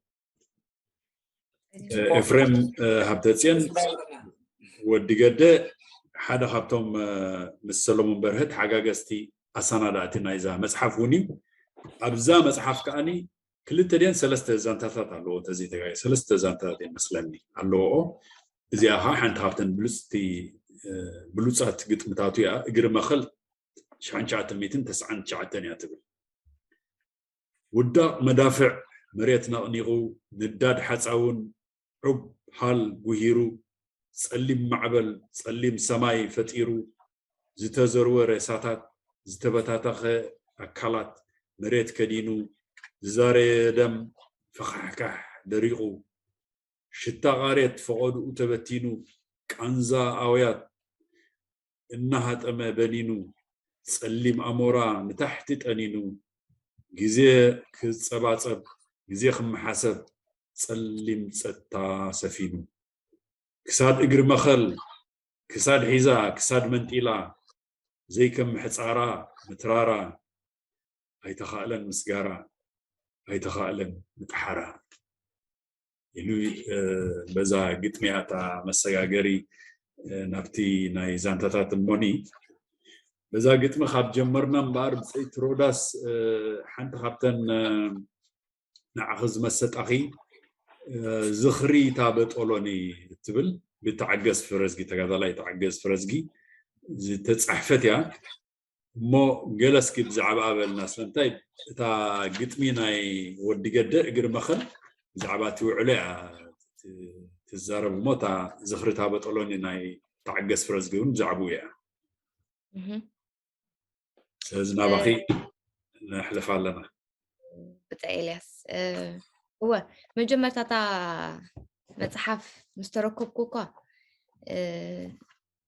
ኤፍሬም ሃብተፅዮን ወዲ ገደ ሓደ ካብቶም ምስ ሰሎሞን በርሀ ተሓጋገዝቲ ኣሰናዳእቲ ናይዛ መፅሓፍ እውን እዩ። ኣብዛ መፅሓፍ ከዓኒ ክልተ ድን ሰለስተ ዛንታታት ኣለዎ፣ ተዘይተጋየ ሰለስተ ዛንታታት ይመስለኒ ኣለዎ። እዚኣ ከዓ ሓንቲ ካብተን ብሉፅቲ ብሉፃት ግጥምታቱ እያ። እግሪ መኸል ሽሕን ትሽዓተ ሚእትን ተስዓን ትሽዓተን እያ ትብል። ውዳቕ መዳፍዕ መሬት ነቕኒቑ፣ ንዳድ ሓፃውን ዑብ ሃል ጉሂሩ፣ ፀሊም ማዕበል ፀሊም ሰማይ ፈጢሩ፣ ዝተዘርወ ሬሳታት፣ ዝተበታተኸ ኣካላት መሬት ከዲኑ፣ ዝዛረየ ደም ፈኻሕካሕ ደሪቑ፣ ሽታ ቃሬት ፈቐድኡ ተበቲኑ፣ ቃንዛ ኣውያት እናሃጠመ በኒኑ፣ ፀሊም ኣሞራ ንታሕቲ ጠኒኑ፣ ግዜ ክፀባፀብ፣ ግዜ ክመሓሰብ፣ ፀሊም ፀጥታ ሰፊኑ። ክሳድ እግሪ መኸል፣ ክሳድ ሒዛ፣ ክሳድ መንጢላ፣ ዘይከም ምሕፃራ፣ ምትራራ፣ ኣይተኻእለን ምስጋራ፣ ኣይተኻእለን ምጥሓራ ኢሉ በዛ ግጥሚ እያ እታ መሰጋገሪ ናብቲ ናይ ዛንታታት እሞኒ። በዛ ግጥሚ ካብ ጀመርና እምበኣር ብፀይቲ ሮዳስ ሓንቲ ካብተን ንዓኺ ዝመሰጣኺ ዝኽሪ እታ በጦሎኒ እትብል ብተዓገስ ፍረዝጊ፣ ተጋዳላይ ተዓገስ ፍረዝጊ ዝተፃሕፈት እያ። እሞ ገለ እስኪ ብዛዕባ በልና፣ ስለምንታይ እታ ግጥሚ ናይ ወዲ ገደ እግሪ መኸል ብዛዕባ እቲ ውዕሎ እያ ትዛረብ፣ እሞ እታ ዝኽሪ እታ በጦሎኒ ናይ ተዓገስ ፍረዝጊ እውን ብዛዕባኡ እያ። ስለዚ ናባኺ ነሕልፍ ኣለና። ብጻይ ኤልያስ፣ እወ፣ መጀመርታ እታ መጽሓፍ ምስ ተረከብኩ እኳ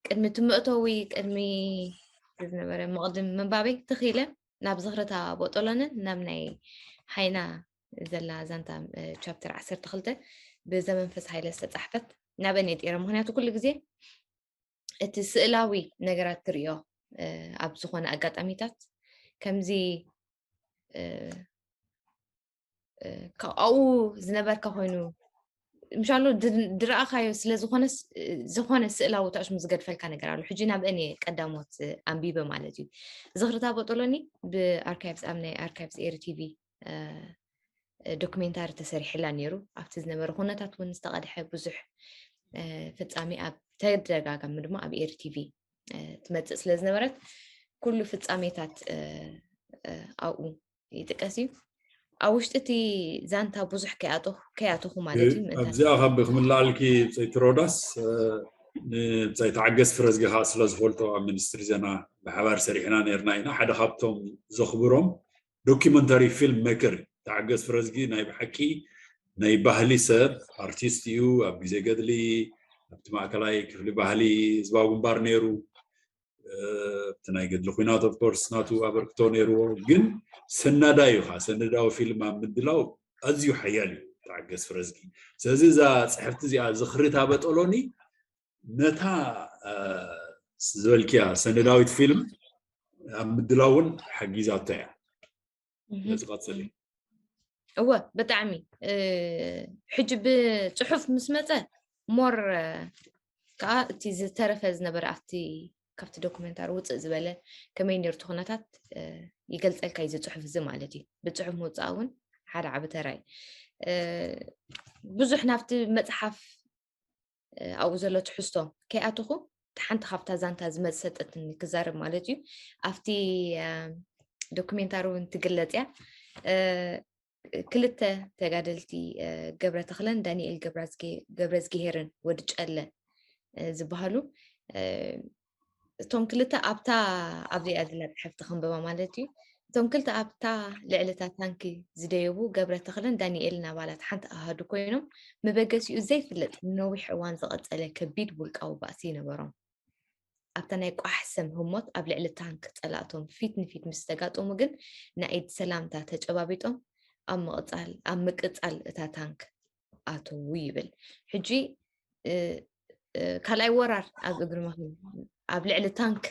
ቅድሚ እቲ መእተዊ፣ ቅድሚ ዝነበረ መቕድም ምንባበይ ትኺለ ናብ ዝኽርታ ቦጦሎንን ናብ ናይ ሃይና ዘላ ዛንታ ቻፕተር ዓሰርተ ክልተ ብዘመንፈስ ሃይለ ዝተጻሕፈት ናበን የጥረ። ምክንያቱ ኩሉ ግዜ እቲ ስእላዊ ነገራት ትርእዮ ኣብ ዝኾነ ኣጋጣሚታት ከምዚ ኣብኡ ዝነበርካ ኮይኑ ምሻሎ ድረኣኻዮ ስለ ዝኾነ ስእላዊ ታሽ ዝገድፈልካ ነገር ኣሎ። ሕጂ ናብአን እየ ቀዳሞት ኣንቢበ ማለት እዩ። ዝኽርታ በጦሎኒ ብኣርካይቭስ ኣብ ናይ ኣርካይቭስ ኤሪ ቲቪ ዶክሜንታሪ ተሰሪሕላ ነይሩ። ኣብቲ ዝነበረ ኩነታት እውን ዝተቐድሐ ብዙሕ ፍጻሜ ኣብ ተደጋጋሚ ድማ ኣብ ኤሪ ቲቪ ትመፅእ ስለ ዝነበረት ኩሉ ፍጻሜታት ኣብኡ ይጥቀስ እዩ። ኣብ ውሽጢ እቲ ዛንታ ብዙሕ ከይኣተኹ ማለት እዩ። ኣብዚኣ ካብ ክምልኣልኪ ብፀይቲ ሮዳስ፣ ብፀይቲ ዓገስ ፍረዝጊ ከዓ ስለ ዝፈልጦ ኣብ ሚኒስትሪ ዜና ብሓባር ሰሪሕና ነርና ኢና። ሓደ ካብቶም ዘኽብሮም ዶኪመንታሪ ፊልም ሜከር እዩ። ተዓገስ ፍረዝጊ ናይ ብሓቂ ናይ ባህሊ ሰብ ኣርቲስት እዩ። ኣብ ግዜ ገድሊ ኣብቲ ማእከላይ ክፍሊ ባህሊ ህዝባዊ ግንባር ነይሩ። ኣብቲ ናይ ገድሊ ኩናት ኦፍኮርስ ናቱ ኣበርክቶ ነይርዎ። ግን ሰናዳይ እዩ፣ ሰነዳዊ ፊልም ኣብ ምድላው ኣዝዩ ሓያል እዩ ተዓገስ ፍረዝጊ። ስለዚ እዛ ፅሕፍቲ እዚኣ ዝኽሪ እታ በጦሎኒ ነታ ዝበልክያ ሰነዳዊት ፊልም ኣብ ምድላው እውን ሓጊዛቶ እያ። ዝቐፅል እዩ። እወ፣ ብጣዕሚ ሕጂ ብፅሑፍ ምስ መፀ ሞር ከዓ እቲ ዝተረፈ ዝነበረ ኣብቲ ካብቲ ዶኩመንታሪ ውፅእ ዝበለ ከመይ ነርቱ ኩነታት ይገልፀልካ እዩ ዝፅሑፍ እዚ ማለት እዩ። ብፅሑፍ ምውፃእ እውን ሓደ ዓቢ ተራ እዩ። ብዙሕ ናብቲ መፅሓፍ ኣብኡ ዘሎ ትሕዝቶ ከይኣተኹ ሓንቲ ካብታ ዛንታ ዝመሰጠትኒ ክዛረብ ማለት እዩ። ኣብቲ ዶክሜንታሪ እውን ትግለፅ እያ። ክልተ ተጋደልቲ ገብረ ተኽለን ዳንኤል ገብረዝግሄርን ወዲ ጨለ ዝበሃሉ እቶም ክልተ ኣብታ ኣብዚኣ ዝላ ፅሕፍቲ ከንበባ ማለት እዩ። እቶም ክልተ ኣብታ ልዕሊ እታ ታንኪ ዝደየቡ ገብረ ተኽለን ዳንኤልን ኣባላት ሓንቲ ኣሃዱ ኮይኖም፣ መበገሲኡ ዘይፍለጥ ንነዊሕ እዋን ዝቐጸለ ከቢድ ውልቃዊ ባእሲ ነበሮም። ኣብታ ናይ ቋሕ ሰም ህሞት ኣብ ልዕሊ ታንክ ጸላእቶም ፊት ንፊት ምስ ተጋጠሙ ግን ናይ ኢድ ሰላምታ ተጨባቢጦም ኣብ ምቕጻል ኣብ ምቅጻል እታ ታንክ ኣተዉ ይብል። ሕጂ ካልኣይ ወራር ኣብ እግሪ መኽን ኣብ ልዕሊ ታንክ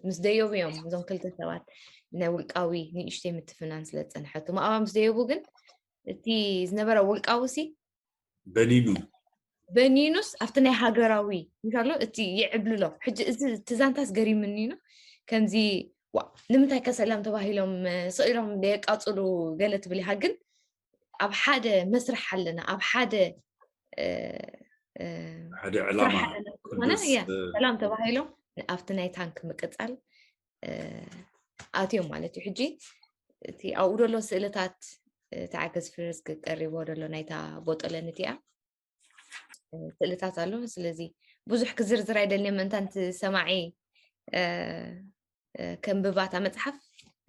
ምስ ደየቡ እዮም እዞም ክልተ ሰባት ናይ ውልቃዊ ንእሽተይ ምትፍናን ስለ ዝጸንሐቱ ማእባ ምስ ደየቡ ግን እቲ ዝነበረ ውልቃዊ ሲ በኒኑ በኒኑስ ኣብቲ ናይ ሃገራዊ እንሻሎ እቲ ይዕብልሎ ሕጂ እዚ ትዛንታስ ገሪምኒ ዩ ከምዚ ዋ ንምንታይ ከሰላም ተባሂሎም ስኢሎም የቃፅሉ ገለ ትብል ኢኻ ግን ኣብ ሓደ መስርሕ ኣለና ኣብ ሓደ ሓደ ዕላማ ሰላም ተባሂሎም ኣብቲ ናይ ታንክ ምቅፃል ኣትዮም ማለት እዩ ሕጂ እቲ ኣብኡ ደሎ ስእልታት ተዓገዝ ፍርዝ ክቀሪቦ ደሎ ናይታ ቦጠለኒ እቲኣ ስእልታት ኣሎ ስለዚ ብዙሕ ክዝርዝር ኣይደልየ ምእንታን ሰማዒ ከንብባታ መፅሓፍ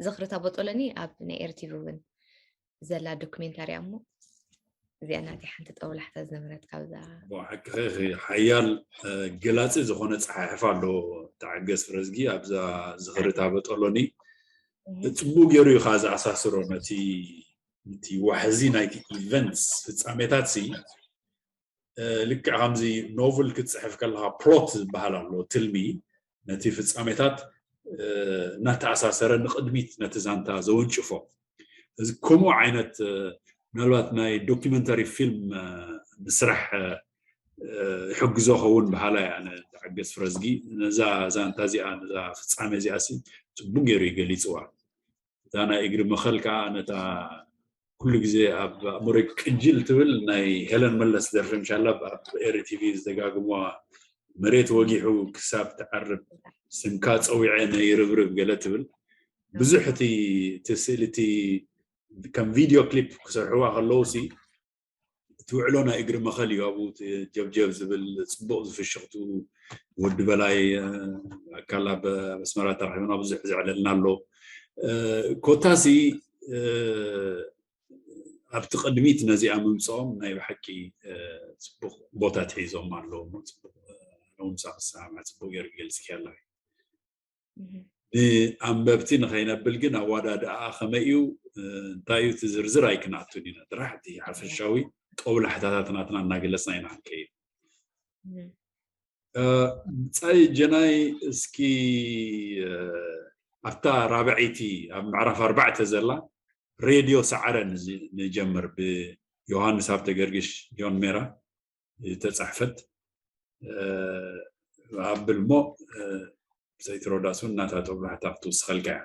ዝኽርታ ቦጦለኒ ኣብ ናይ ኤርቲቪ እውን ዘላ ዶክሜንታሪ እሞ እዚኣ ናተይ ሓንቲ ጠውላሕታ ዝነበረት ካብዛ ሓያል ገላፂ ዝኾነ ፀሓሕፍ ኣሎ ተዓገስ ፍረዝጊ ኣብዛ ዝኽርታ በጠሎኒ ፅቡቅ ገይሩ እዩ ከዓ ዝኣሳስሮ ነቲ ዋሕዚ ናይቲ ኢቨንትስ ፍፃሜታት ሲ ልክዕ ከምዚ ኖቨል ክትፅሕፍ ከለካ ፕሎት ዝበሃል ኣሎ ትልሚ ነቲ ፍፃሜታት እናተኣሳሰረ ንቅድሚት ነቲ ዛንታ ዘወንጭፎ እዚ ከምኡ ዓይነት ምናልባት ናይ ዶኪመንተሪ ፊልም ምስራሕ ይሕግዞ ኸውን በሃላ እያ ኣነ ተዓገስ ፍረዝጊ ነዛ ዛንታ እዚኣ ነዛ ፍፃሜ እዚኣ ሲ ፅቡቅ ገይሩ ይገሊፅዋ እዛ ናይ እግሪ መኸል ከዓ ነታ ኩሉ ግዜ ኣብ ኣእምሮይ ቅጅል ትብል ናይ ሄለን መለስ ደርፊ ምሻላ ኣብ ኤሪ ቲቪ ዝደጋግሞ መሬት ወጊሑ ክሳብ ትዓርብ ስምካ ፀዊዐ ነይርብርብ ገለ ትብል ብዙሕ እቲ ስእሊ እቲ ከም ቪድዮ ክሊፕ ክሰርሕዋ ከለዉ ሲ እቲ ውዕሎ ናይ እግሪ መኸል እዩ ኣብኡ ጀብጀብ ዝብል ፅቡቅ ዝፍሽኽቱ ወዲ በላይ ኣካል ኣብ ኣስመራ ተራኺብና ብዙሕ ዘዕለልና ኣሎ ኮታሲ ኣብቲ ቅድሚት ነዚኣ ምምፅኦም ናይ ብሓቂ ፅቡቅ ቦታ ትሒዞም ኣለዉ ፅቡቅ ምሳ ክሰማማዕ ፅቡቅ ገይሩ ገልፅኪ ኣለኺ ንኣንበብቲ ንኸይነብል ግን ኣዋዳድኣ ከመይ እዩ እንታይ እዩ እቲ ዝርዝር ኣይክንኣቱን ኢና ጥራሕ እቲ ሓፈሻዊ ጦብላሕታታት ናትና እናገለፅና ኢና ክንከይድ ብፃይ ጀናይ እስኪ ኣብታ ራብዐይቲ ኣብ ምዕራፍ ኣርባዕተ ዘላ ሬድዮ ሰዓረ ንጀምር ብዮሃንስ ሃብተ ገርግሽ ዮን ሜራ ዝተፃሕፈት ኣብል እሞ ብዘይትረዳእስ እውን እናታ ጦብላሕታ ክትውስኸልካ እያ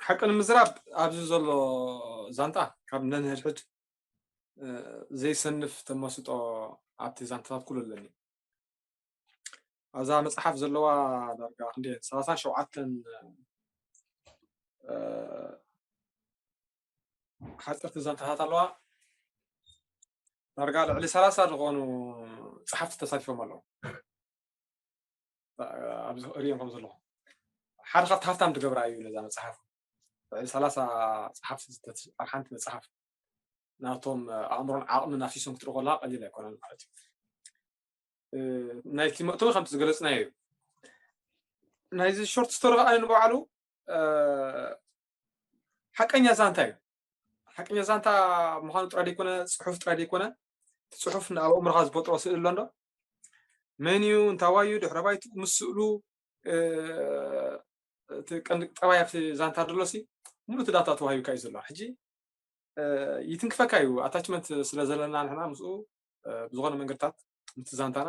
ሓቂ ንምዝራብ ኣብዚ ዘሎ ዛንታ ካብ ነንሕድሕድ ዘይሰንፍ ተመስጦ ኣብቲ ዛንታታት ኩሉ ኣለኒ ኣብዛ መፅሓፍ ዘለዋ ዳርጋ ክንደ ሰላሳ ሸውዓተን ሓፀርቲ ዛንታታት ኣለዋ ዳርጋ ልዕሊ ሰላሳ ዝኾኑ ፀሓፍቲ ተሳቲፎም ኣለዉ ኣብዚ ሪኦም ከም ዘለኹ ሓደ ካብቲ ሃፍታም ትገብራ እዩ ነዛ መፅሓፍ ልዕሊ ሰላሳ ፀሓፍቲ ኣብ ሓንቲ መፅሓፍ ናቶም ኣእምሮን ዓቕምን ኣፍሲሶም ክትርኢ ከለካ ቀሊል ኣይኮነን ማለት እዩ ናይቲ መእተዊ ከምቲ ዝገለፅናዮ እዩ ናይዚ ሾርት ስቶሪ ከዓ ንባዕሉ ሓቀኛ ዛንታ እዩ ሓቀኛ ዛንታ ምዃኑ ጥራይ ዘይኮነ ፅሑፍ ጥራይ ዘይኮነ እቲ ፅሑፍ ኣብ ኣእምሮካ ዝፈጥሮ ስእሊ ኣሎ እንዶ መን እዩ እንታይ ዋዩ ድሕረ ባይቱ ምስ ስእሉ እቲ ቀንዲ ጠባይ ኣብቲ ዛንታ ደሎ ሲ ሙሉእ እቲ ዳታ ተዋሂብካ እዩ ዘሎ ሕጂ ይትንክፈካ እዩ ኣታችመንት ስለ ዘለና ንሕና ምስኡ ብዝኾነ መንገድታት ምቲ ዛንታና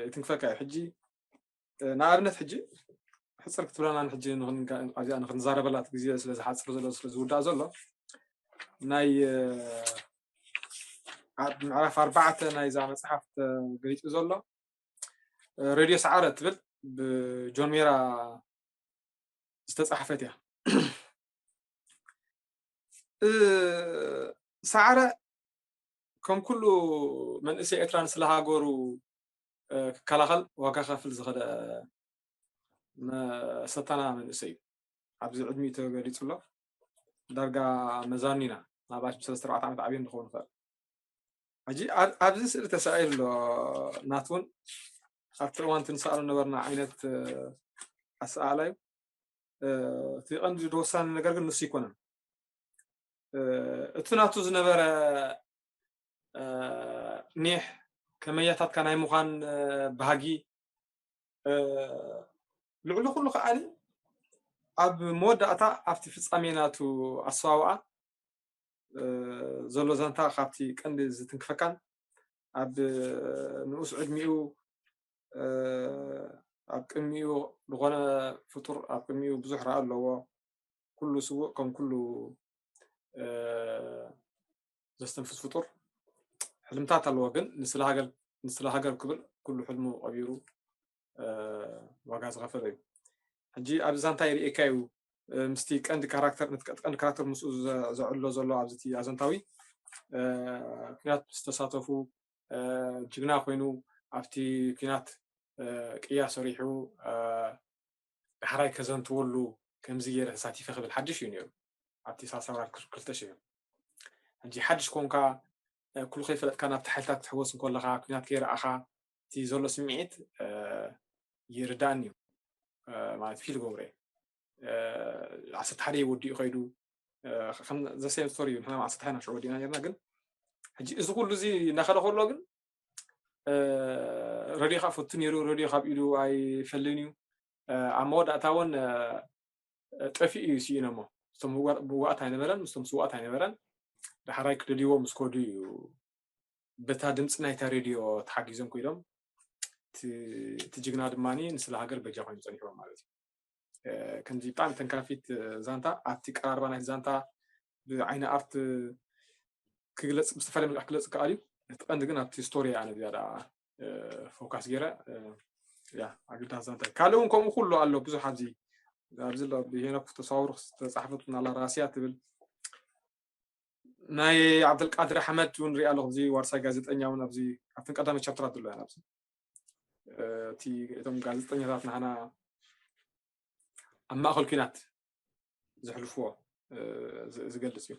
ይትንክፈካ እዩ ሕጂ ንኣብነት ሕጂ ሕፅር ክትብለና ሕጂ ኣብዚኣ ንክንዛረበላ ግዜ ስለ ዝሓፅር ዘሎ ስለ ዝውዳእ ዘሎ ናይ ኣብ ምዕራፍ ኣርባዕተ ናይዛ መፅሓፍ ተገሊፁ ዘሎ ሬድዮ ሰዓረ ትብል ብጆን ሜራ ዝተፃሕፈት እያ ሰዓረ ከም ኩሉ መንእሰይ ኤርትራ ንስለ ሃገሩ ክከላኸል ዋጋ ከፍል ዝኸደ ሰታና መንእሰይ እዩ። ኣብዚ ዕድሚኡ ተገሊፁ ኣሎ። ዳርጋ መዛኑ ኢና፣ ናብኣሽ ብሰለስተ ኣርባዕተ ዓመት ዓብዩ ንኸውን ንኽእል። ሕጂ ኣብዚ ስእሊ ተሳኢሉ ኣሎ። ናት እውን ኣብቲ እዋን ትንሳእሉ ነበርና ዓይነት ኣሰኣእላ እዩ። እቲ ቀንዲ ወሳኒ ነገር ግን ንሱ ኣይኮነን። እቲ ናቱ ዝነበረ ኒሕ ከመያታትካ ናይ ምዃን ባህጊ፣ ልዕሊ ኩሉ ከዓኒ ኣብ መወዳእታ ኣብቲ ፍጻሜ ናቱ ኣሰዋውኣ ዘሎ ዛንታ ካብቲ ቀንዲ ዝትንክፈካን ኣብ ንኡስ ዕድሚኡ ኣብ ቅድሚኡ ዝኾነ ፍጡር ኣብ ቅድሚኡ ብዙሕ ረኣ ኣለዎ። ኩሉ ስውእ ከም ኩሉ ዘስተንፍስ ፍጡር ሕልምታት ኣለዎ። ግን ንስለ ሃገር ክብል ኩሉ ሕልሙ ቀቢሩ ዋጋ ዝኸፈለ እዩ። ሕጂ ኣብዚ ዛንታ ይርእየካ እዩ ምስቲ ቀንዲ ካራክተር ቀንዲ ካራክተር ምስኡ ዘዕሎ ዘሎ ኣብዚ ኣዘንታዊ ኩናት ዝተሳተፉ ጅግና ኮይኑ ኣብቲ ኩናት ቅያ ሰሪሑ ዳሕራይ ከዘንትወሉ ከምዚ ገይረ ተሳቲፈ ክብል ሓድሽ እዩ ነይሩ ኣብቲ ሳልሳይ ወራር ክልተ ሽሕ። ሕጂ ሓድሽ ኮንካ ኩሉ ከይፈለጥካ ናብቲ ሓይልታት ክትሕወስ እንከለኻ ኩናት ከይረኣኻ እቲ ዘሎ ስምዒት ይርዳእኒ እዩ። ማለት ፊል ገብረ ዓሰርተ ሓደ ወዲኡ ከይዱ ዘሴም ስቶሪ እዩ። ንሕና ዓሰርተ ሓደ ናብ ሽዑ ወዲእና ነርና። ግን ሕጂ እዚ ኩሉ እዚ እናኸደ ከሎ ግን ረድዮ ከዓ ፈቱ ነይሩ። ረድዮ ካብ ኢዱ ኣይፈልን እዩ። ኣብ መወዳእታ እውን ጠፊኡ እዩ ስኢኖሞ። ምስቶም ምዋእት ኣይነበረን ምስቶም ስዋእት ኣይነበረን። ዳሕራይ ክደልይዎ ምስ ከዱ እዩ በታ ድምፂ ናይታ ሬድዮ ተሓጊዞም ኮይዶም እቲ ጅግና ድማ ንስለ ሃገር በጃ ኮይኑ ፀኒሕዎም ማለት እዩ። ከምዚ ብጣዕሚ ተንካፊት ዛንታ ኣብቲ ቀራርባ ናይቲ ዛንታ ብዓይኒ ኣርት ክግለፅ ብዝተፈላለየ መልክዕ ክግለፅ ይከኣል እዩ። እቲ ቀንዲ ግን ኣብቲ ስቶሪ ኣነ ዝያዳ ፎካስ ገይረ ያ ኣግዳስ ዛንታ እዩ። ካልእ እውን ከምኡ ኩሉ ኣሎ ብዙሕ ኣብዚ ኣብዚ ኣሎ ብሄኖክ ተሳውሩ ዝተፃሕፈት ናላ ራስያ ትብል ናይ ዓብደልቃድር ኣሕመድ እውን ሪኣ ኣለኹ። እዚ ዋርሳይ ጋዜጠኛ እውን ኣብዚ ኣብተን ቀዳመ ቻፕተራት ዘሎ እያ ኣብዚ እቲ እቶም ጋዜጠኛታት ንሓና ኣብ ማእኸል ኲናት ዘሕልፍዎ ዝገልጽ እዩ።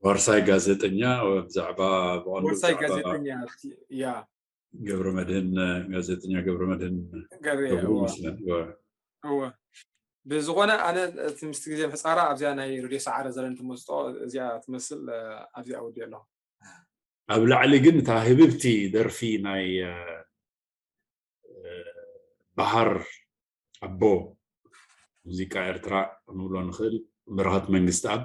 ዋርሳይ ጋዜጠኛ ብዛዕባ ብቐንዱ ዋርሳይ ጋዜጠኛ ያ ገብረ መድህን ጋዜጠኛ ገብረ መድህን ገብረ ይመስለን። እወ ብዝኾነ ኣነ እቲ ምስቲ ግዜ ምሕፃራ ኣብዚኣ ናይ ሬድዮ ሰዓረ ዘለን ትመስጦ እዚኣ ትመስል ኣብዚኣ ወዲ ኣለኹ። ኣብ ላዕሊ ግን እታ ህብብቲ ደርፊ ናይ በሃር ኣቦ ሙዚቃ ኤርትራ ክንብሎ ንኽእል በረኸት መንግስትኣብ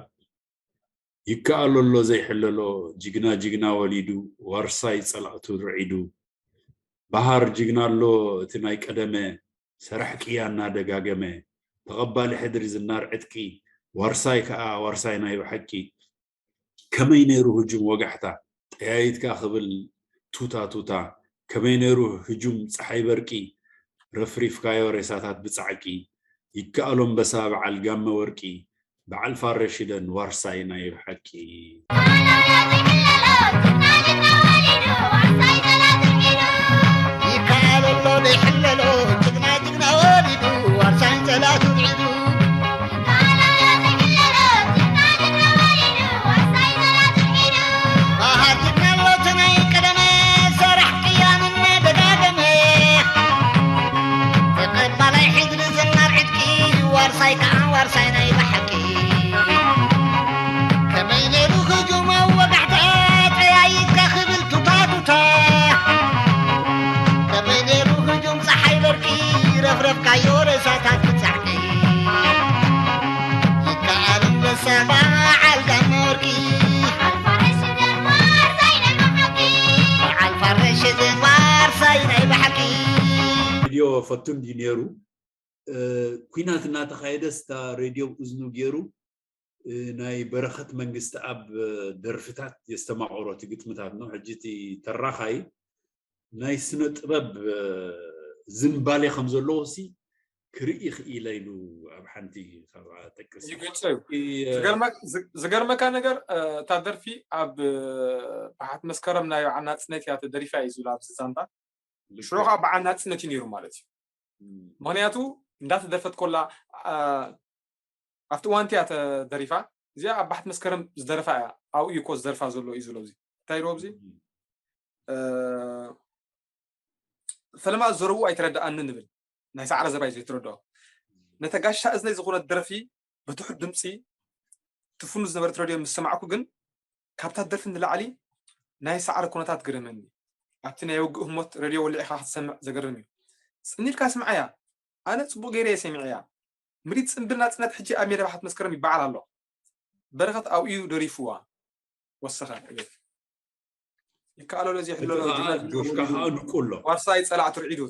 ይከኣሎ ኣሎ ዘይሕለሎ ጅግና ጅግና ወሊዱ ዋርሳይ ጸላእቱ ርዒዱ በሃር ጅግና ኣሎ እቲ ናይ ቀደመ ሰራሕ ቅያ እናደጋገመ ተቐባሊ ሕድሪ ዝናር ዕጥቂ ዋርሳይ ከኣ ዋርሳይ ናይ ብሓቂ ከመይ ነይሩ ህጁም ወጋሕታ ጠያይትካ ክብል ቱታ ቱታ ከመይ ነይሩ ህጁም ፀሓይ በርቂ ረፍሪፍካዮ ሬሳታት ብፃዕቂ ይከኣሎ ኣንበሳ በዓል ጋመ ወርቂ በዓል ፋረ ሽደን ዋርሳይ ናይ ብሓቂ ይከኣለሎ ዘይሕለሎ ጅግና ጅግና ወሊዱ ዋርሳይ ጸላቱ ብዒዱ ፈቱ እንዲ ነይሩ ኩናት እናተኻየደ ስታ ሬድዮ እዝኑ ገይሩ ናይ በረኸት መንግስቲ ኣብ ደርፍታት የስተማቕሮ እቲ ግጥምታት ነው ሕጂ እቲ ተራኻይ ናይ ስነ ጥበብ ዝንባሌ ከም ዘለዎ ሲ ክርኢ ክኢለ ኢሉ ኣብ ሓንቲ ካብኣ ጠቅስ ይገልጾ እዩ። ዝገርመካ ነገር እታ ደርፊ ኣብ በሓት መስከረም ናይ በዓል ናጽነት እያ ተደሪፋ እዩ ዝብል ኣብዚ ዛንታ ሽዑ ከዓ በዓል ናፅነት እዩ ነይሩ ማለት እዩ። ምክንያቱ እንዳተደርፈት ኮላ ኣብቲ እዋንቲ እያ ተደሪፋ። እዚኣ ኣብ ባሕቲ መስከረም ዝደረፋ እያ። ኣብኡ እዩ እኮ ዝደርፋ ዘሎ እዩ ዝሎ እዚ እንታይ ይርዎ ኣብዚ ፈለማ ዝዘረቡ ኣይተረዳኣንን ንብል ናይ ሳዕረ ዘባይ ዘይተረድኦ ነተ ጋሻ እዝነይ ዝኾነት ደረፊ ብትሑት ድምፂ ትፍኑ ዝነበረት ረድዮ ምስ ሰማዕኩ ግን ካብታ ደርፊ ንላዕሊ ናይ ሳዕረ ኩነታት ገረመኒ። ኣብቲ ናይ ውግእ ህሞት ረድዮ ወሊዕኻ ክትሰምዕ ዘገርም እዩ። ፅን ኢልካ ስምዓያ። ኣነ ፅቡቅ ገይረ እየ ሰሚዐያ። ምሪት ፅንብል ናፅነት ሕጂ ኣብ ሜዳ ባሕት መስከረም ይበዓል ኣሎ። በረኸት ኣብኡ እዩ ደሪፍዋ። ወሰኸ እብል ይከኣሎ ዶ ዘይሕሎ ዶ ጆፍካ ከዓ ንቁ ኣሎ። ዋርሳይ ፀላዕቲ ርዒዱ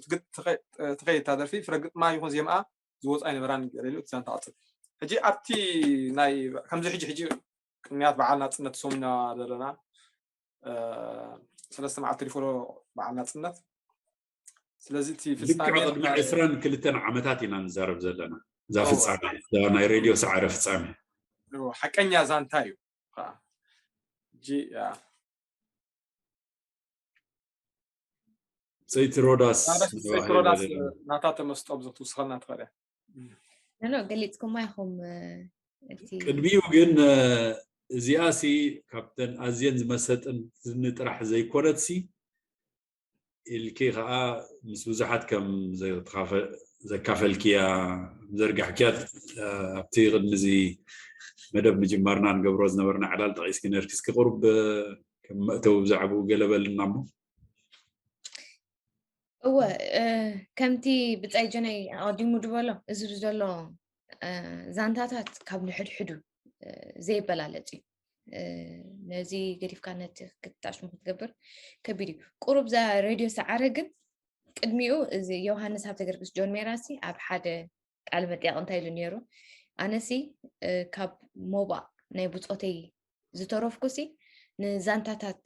ትኸይድ እታ ደርፊ ፍረ ግጥማ ይኹን ዜምኣ ዝወፃ ኣይነበራን ገለ ኢሉ እቲ ዛንታ ቀፅል። ሕጂ ኣብቲ ናይ ከምዚ ሕጂ ሕጂ ቅንያት በዓል ናፅነት ሰሙና ዘለና ሰለስተ መዓልቲ ሪፎሎ በዓል ናፅነት። ስለዚ እቲ ልክዕ ፍፃሜ ቅድሚ ዕስራን ክልተን ዓመታት ኢና ንዛረብ ዘለና እዛ ፍፃሜ እዛ ናይ ሬድዮ ሰዓረ ፍፃሜ። ሓቀኛ ዛንታ እዩ። ሕጂ ሰይቲ ሮዳስ ሰይቲ ሮዳስ ናታ ተመስጦ ብዙ ክትውስኸልና ትኽእል እያ። ኖ ገሊፅኩማ ኢኹም። እቲ ቅድሚኡ ግን እዚኣ ሲ ካብተን ኣዝየን ዝመሰጥን ዝኒ ጥራሕ ዘይኮነት ሲ ኢልኪ ከዓ ምስ ብዙሓት ከም ዘካፈልክያ ዘርጋሕክያ ኣብቲ ቅድሚ እዚ መደብ ምጅማርና ንገብሮ ዝነበርና ዕላል ጠቂስኪ ነርኪ እስኪ ቁርብ ከም መእተዊ ብዛዕባኡ ገለ በልና እሞ እወ ከምቲ ብፃይ ጀነይ ኣቐዲሙ ዝበሎ እዚ ዘሎ ዛንታታት ካብ ንሕድሕዱ ዘይበላለፅ እዩ። ነዚ ገዲፍካ ነቲ ክትጣሽሙ ክትገብር ከቢድ እዩ። ቁሩብ እዛ ሬድዮ ሰዓረ ግን ቅድሚኡ እዚ ዮሃንስ ሃብተ ገርግስ ጆን ሜራሲ ኣብ ሓደ ቃለ መጠየቕ እንታይ ኢሉ ነይሩ? ኣነሲ ካብ ሞባእ ናይ ብፆተይ ዝተረፍኩሲ ንዛንታታት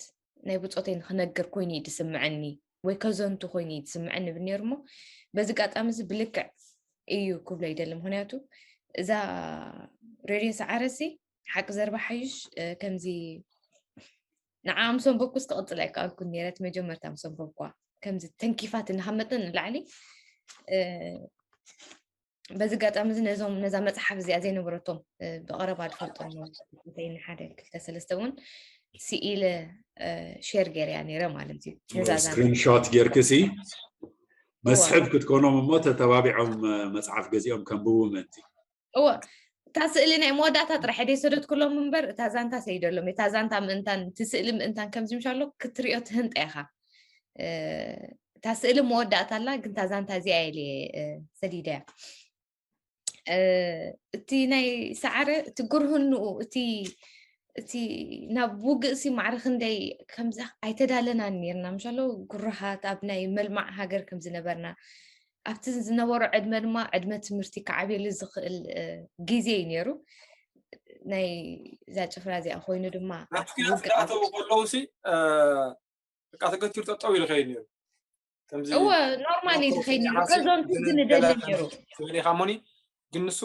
ናይ ብፆተይ ንክነግር ኮይኑ እዩ ዝስምዐኒ ወይ ከዘንቱ ኮይኑ እዩ ዝስምዐኒ ይብል ነይሩ እሞ በዚ ኣጋጣሚ እዚ ብልክዕ እዩ ክብሎ ይደሊ። ምክንያቱ እዛ ሬድዮ ሰዓረሲ ሓቂ ዘረባ ሓይሽ ከምዚ ንዓ ምስ ኣንበብኩስ ክቕፅል ኣይከኣልኩን ነይረ። እቲ መጀመርታ ምስ ኣንበብኳ ከምዚ ተንኪፋትኒ ካብ መጠን ንላዕሊ በዚ ኣጋጣሚ እዚ ነዞም ነዛ መፅሓፍ እዚኣ ዘይነበረቶም ብቐረባ ዝፈልጦም እንታይ ሓደ ክልተ ሰለስተ እውን ስኢለ ሼር ገይረያ ነይረ ማለት እዩ። ነዛ ዛንታ ስክሪንሾት ጌርክሲ መስሕብ ክትኮኖም እሞ ተተባቢዖም መፅሓፍ ገዚኦም ከንብቡ ምእንቲ። እወ እታ ስእሊ ናይ መወዳእታ ጥራሕ ደይ ሰደት ኩሎም እምበር እታ ዛንታ ሰይደሎም እታ ዛንታ ምእንታን እቲ ስእሊ ምእንታን ከምዚ ምሻሎ ክትሪኦ ትህንጠ ኢኻ። እታ ስእሊ መወዳእታ ኣላ ግን እታ ዛንታ እዚኣ ኢለ ሰዲደያ። እቲ ናይ ሰዓረ እቲ ጉርህንኡ እቲ እቲ ናብ ውግእ ሲ ማዕረ ክንደይ ከምዚ ኣይተዳለናን ነርና ምሻሎ ጉርሃት ኣብ ናይ መልማዕ ሃገር ከም ዝነበርና ኣብቲ ዝነበሮ ዕድመ ድማ ዕድመ ትምህርቲ ክዓብየሉ ዝኽእል ግዜ እዩ ነይሩ። ናይ እዛ ጭፍራ እዚኣ ኮይኑ ድማ ናብቲ ኩናት ክኣተዉ ከለዉ ሲ በቃ ተገቲሩ ጠጠው ኢሉ ከይድ ነይሩ። ከምዚ እወ ኖርማል እዩ ዝኸይድ ነይሩ። ከዞም ትዝ ንደሊ ነይሩ። ትብል ኢኻ እሞኒ ግን ንሱ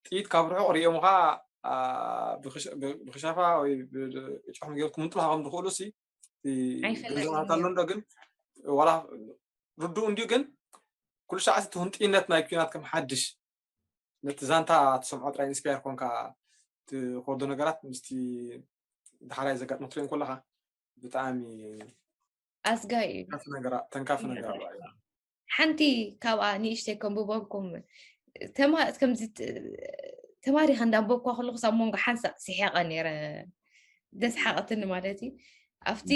ጥይት ካብ ርሑቕ ሪኦምኻ ብክሻፋ ወይ ጫኹም ገይሩ ክምንጥሉኻ ከም ዝኽእሉ ሲ ገንዘባት ኣሎ እንዶ ግን ዋላ ርዱእ እንዲዩ ግን ኩሉ ሰዓት እቲ ህንጥይነት ናይ ኩናት ከም ሓድሽ ነቲ ዛንታ ትሰምዖ ጥራይ ኢንስፓየር ኮንካ ትኸዶ ነገራት ምስቲ ድሓራይ ዘጋጥመ ትሪኦ ከለኻ ብጣዕሚ ኣስጋይ እዩ። ተንካፊ ነገራ ተንካፊ ነገር ኣሎ። ሓንቲ ካብኣ ንእሽተይ ከንብበልኩም ተማ- ከምዚ ት- ተማሪኸ እንዳንበብኳ ከለኹ ኣብ መንጎ ሓንሳእ ስሒቐ ነይረ። ደስሓቐትኒ ማለት እዩ። ኣብቲ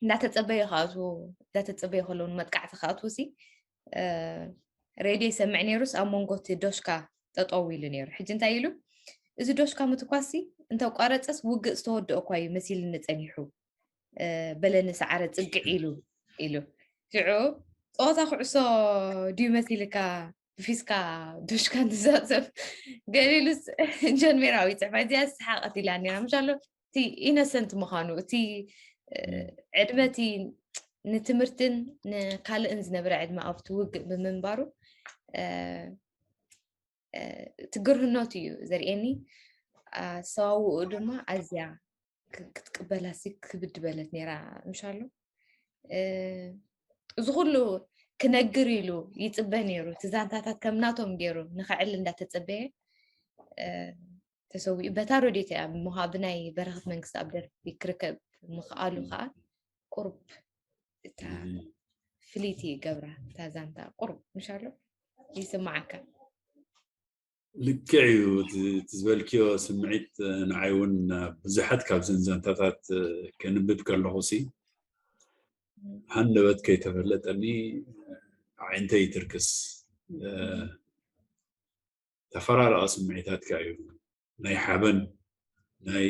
እንዳተፀበዩ ክኣትዉ እንዳተፀበዩ ከለዉ ንመጥቃዕቲ ክኣትዉ ሲ ሬድዮ ይሰምዕ ነይሩስ ኣብ መንጎ እቲ ዶሽካ ጠጠው ኢሉ ነይሩ። ሕጂ እንታይ ኢሉ እዚ ዶሽካ ምትኳሲ እንተቋረፀስ ውግእ ዝተወደኦ እኳ እዩ መሲልኒ ፀኒሑ በለኒ ሰዓረ ፅግዕ ኢሉ ኢሉ ሽዑ ፀወታ ኩዕሶ ድዩ መሲልካ ብፊስካ ዶሽካ ንዛዘብ ገሊሉስ ጀንሜራዊ ፅሕፋ እዚኣ ዝሰሓቐት ኢላ ነራ ምሻሎ እቲ ኢነሰንት ምዃኑ እቲ ዕድመ እቲ ንትምህርትን ንካልእን ዝነበረ ዕድመ ኣብቲ ውግእ ብምንባሩ እቲ ግርህነቱ እዩ ዘርእየኒ። ኣሰዋውኡ ድማ ኣዝያ ክትቅበላ ሲ ክብድ በለት ነራ ምሻሎ እዚ ኩሉ ክነግር ኢሉ ይፅበ ነይሩ። እቲ ዛንታታት ከም ናቶም ገይሩ ንኸዕል እንዳተፀበየ ተሰዊኡ በታ ረድዮት እያ እሞ ብናይ በረኸት መንግስት ኣብ ደርፊ ክርከብ ምኽኣሉ ከዓ ቁሩብ እታ ፍልይቲ ይገብራ እታ ዛንታ ቁሩብ ምሻሎ ይስማዓካ። ልክዕ እዩ። እቲ ዝበልክዮ ስምዒት ንዓይ እውን ብዙሓት ካብዘን ዛንታታት ከንብብ ከለኹ ሲ ሃንደበት ከይተፈለጠኒ ዓይንተይ ይትርክስ። ተፈራረቐ ስምዒታትካ እዩ። ናይ ሓበን፣ ናይ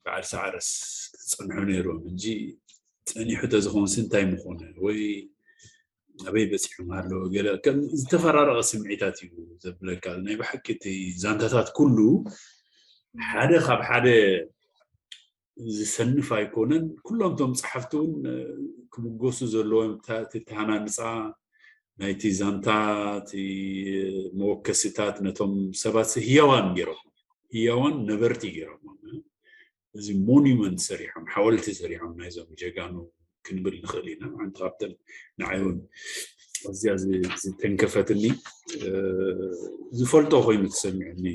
በዓል ሰዓረስ ክፀንሑ ነይሮም እንጂ ፀኒሑ ተዝኸውን እንታይ ምኾነ ወይ ኣበይ በፂሖም ኣለዎ ገለ ዝተፈራረቐ ስምዒታት እዩ ዘብለካ። ናይ ብሓቂ እቲ ዛንታታት ኩሉ ሓደ ካብ ሓደ ዝሰንፍ ኣይኮነን። ኩሎም እቶም ፀሓፍቲ እውን ክምጎሱ ዘለዎም ተሃናንፃ ናይቲ ዛንታ እቲ መወከሲታት ነቶም ሰባት ህያዋን ገይሮም ህያዋን ነበርቲ ገይሮም እዚ ሞኒመንት ሰሪሖም ሓወልቲ ሰሪሖም ናይዞም ጀጋኑ ክንብል ንኽእል ኢና። ሓንቲ ካብተን ንዓይ እውን ኣዝያ ዝተንከፈትኒ ዝፈልጦ ኮይኑ ተሰሚዕኒ።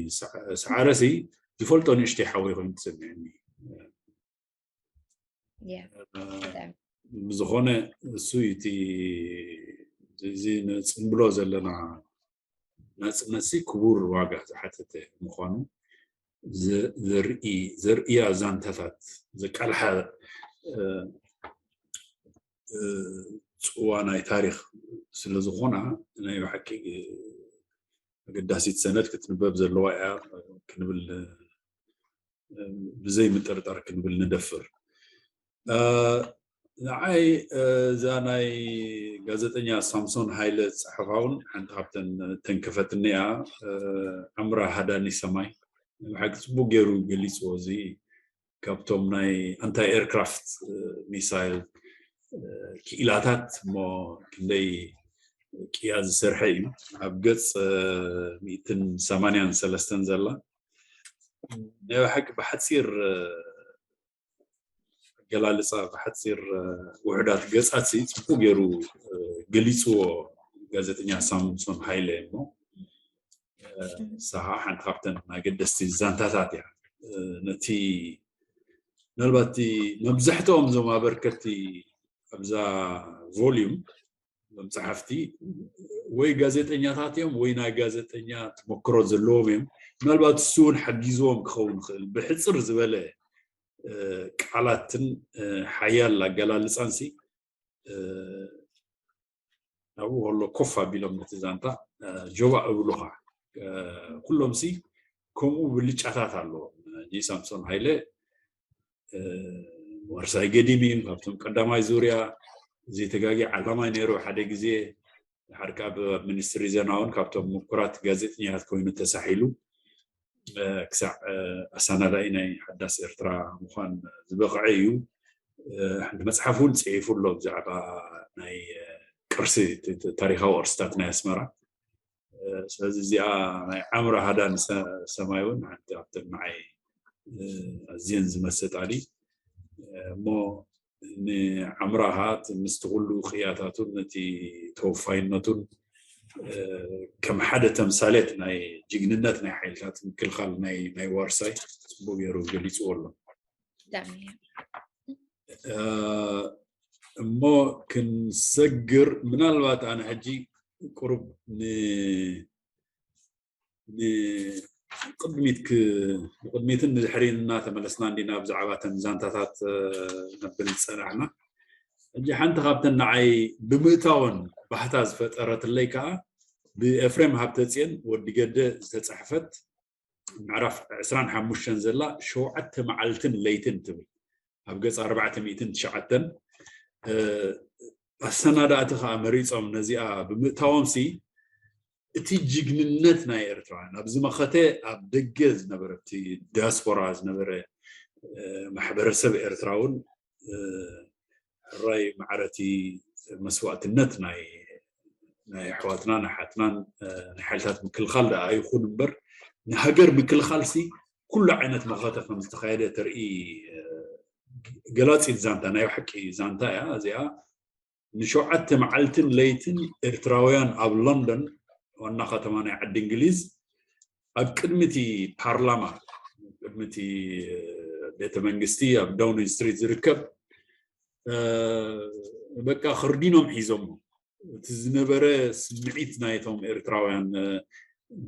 ሰዓረሲ ዝፈልጦ ንእሽተይ ሓወይ ኮይኑ ተሰሚዕኒ። ብዝኾነ እሱ እቲ እዚ ነፅንብሎ ዘለና ናፅነት ሲ ክቡር ዋጋ ዝሓተተ ምዃኑ ዘርእያ ዛንታታት ዘቃልሓ ፅዋ ናይ ታሪክ ስለዝኾና ናይ ብሓቂ ኣገዳሲት ሰነድ ክትንበብ ዘለዋ እያ ክንብል ብዘይ ምጥርጣር ክንብል ንደፍር። ንዓይ እዛ ናይ ጋዜጠኛ ሳምሶን ሃይለ ዝፀሓፋ እውን ሓንቲ ካብተን ተንከፈትኒ እያ። ኣምራ ሃዳኒ ሰማይ ብሓቂ ፅቡቅ ገይሩ ገሊፅዎ። እዚ ካብቶም ናይ ኣንታይ ኤርክራፍት ሚሳይል ክኢላታት እሞ ክንደይ ቅያ ዝሰርሐ እዩ። ኣብ ገፅ ሚእትን ሰማንያን ሰለስተን ዘላ ናይ ብሓቂ ብሓፂር ኣገላልፃ ብሓፂር ውሕዳት ገፃት ሲ ፅቡቅ ገይሩ ገሊፅዎ ጋዜጠኛ ሳምሶን ሃይለ እሞ ንሳ ሓንቲ ካብተን ኣገደስቲ ዛንታታት እያ። ነቲ ምናልባት መብዛሕትኦም እዞም ኣበርከቲ ኣብዛ volume እዞም ፀሓፍቲ ወይ ጋዜጠኛታት እዮም ወይ ናይ ጋዜጠኛ ተመክሮ ዘለዎም እዮም። ምናልባት እሱ እውን ሓጊዝዎም ክኸውን ይኽእል። ብሕፅር ዝበለ ቃላትን ሓያል ኣገላልፃን ሲ ኣብኡ ከሎ ኮፍ ኣቢሎም ነቲ ዛንታ ጆባ እብሉኻ። ኩሎም ሲ ከምኡ ብልጫታት ኣለዎም። ጂ ሳምሶን ሃይለ ዋርሳይ ገዲም እዩ። ካብቶም ቀዳማይ ዙርያ ዘይተጋጊ ዓላማይ ነይሩ ሓደ ግዜ ሓርካ ኣብ ሚኒስትሪ ዜና እውን ካብቶም ምኩራት ጋዜጠኛታት ኮይኑ ተሳሒሉ ክሳዕ ኣሰናዳኢ ናይ ሓዳስ ኤርትራ ምዃን ዝበቕዐ እዩ። ሓንቲ መፅሓፍ እውን ፅሒፉ ኣሎ ብዛዕባ ናይ ቅርሲ ታሪካዊ ቅርስታት ናይ ኣስመራ። ስለዚ እዚኣ ናይ ዓምራ ሃዳን ሰማይ እውን ሓንቲ ኣብተን ንዓይ ኣዝየን ዝመሰጣሊ እሞ ንዓምራሃ ምስቲ ኩሉ ቅያታቱን ነቲ ተወፋይነቱን ከም ሓደ ተምሳሌት ናይ ጅግንነት ናይ ሓይልታት ምክልኻል ናይ ዋርሳይ ፅቡቅ ገይሩ ገሊፅዎ ኣሎ። እሞ ክንሰግር ምናልባት ኣነ ሕጂ ቁሩብ ንቅድሚት ንቅድሚትን ንድሕሪን እናተመለስና እንዲና ብዛዕባ ተን ዛንታታት ነብል ዝፀናሕና። ሕጂ ሓንቲ ካብተን ንዓይ ብምእታወን ባህታ ዝፈጠረትለይ ከዓ ብኤፍሬም ሃብተፅዮን ወዲ ገደ ዝተፃሕፈት ምዕራፍ ዕስራን ሓሙሽተን ዘላ ሸውዓተ መዓልትን ለይትን ትብል ኣብ ገፅ ኣርባዕተ ሚእትን ትሽዓተን ኣሰናዳእቲ ከዓ መሪፆም ነዚኣ ብምእታዎም ሲ እቲ ጅግንነት ናይ ኤርትራውያን ኣብዚ መኸተ ኣብ ደገ ዝነበረ እቲ ዲያስፖራ ዝነበረ ማሕበረሰብ ኤርትራ እውን ሕራይ ማዕረቲ መስዋእትነት ናይ ናይ ኣሕዋትና ናይ ሓትናን ናይ ሓይልታት ምክልኻል ደኣ ኣይኹን እምበር ንሃገር ምክልኻል ሲ ኩሉ ዓይነት መኸተ ከም ዝተኻየደ ተርኢ ገላፂት ዛንታ፣ ናይ ብሓቂ ዛንታ እያ እዚኣ። ንሸውዓተ መዓልትን ለይትን ኤርትራውያን ኣብ ሎንደን፣ ዋና ከተማ ናይ ዓዲ እንግሊዝ፣ ኣብ ቅድሚ እቲ ፓርላማ፣ ቅድሚ እቲ ቤተ መንግስቲ ኣብ ዳውኒንግ ስትሪት ዝርከብ፣ በቃ ክርዲኖም ሒዞሞ። እቲ ዝነበረ ስምዒት ናይቶም ኤርትራውያን፣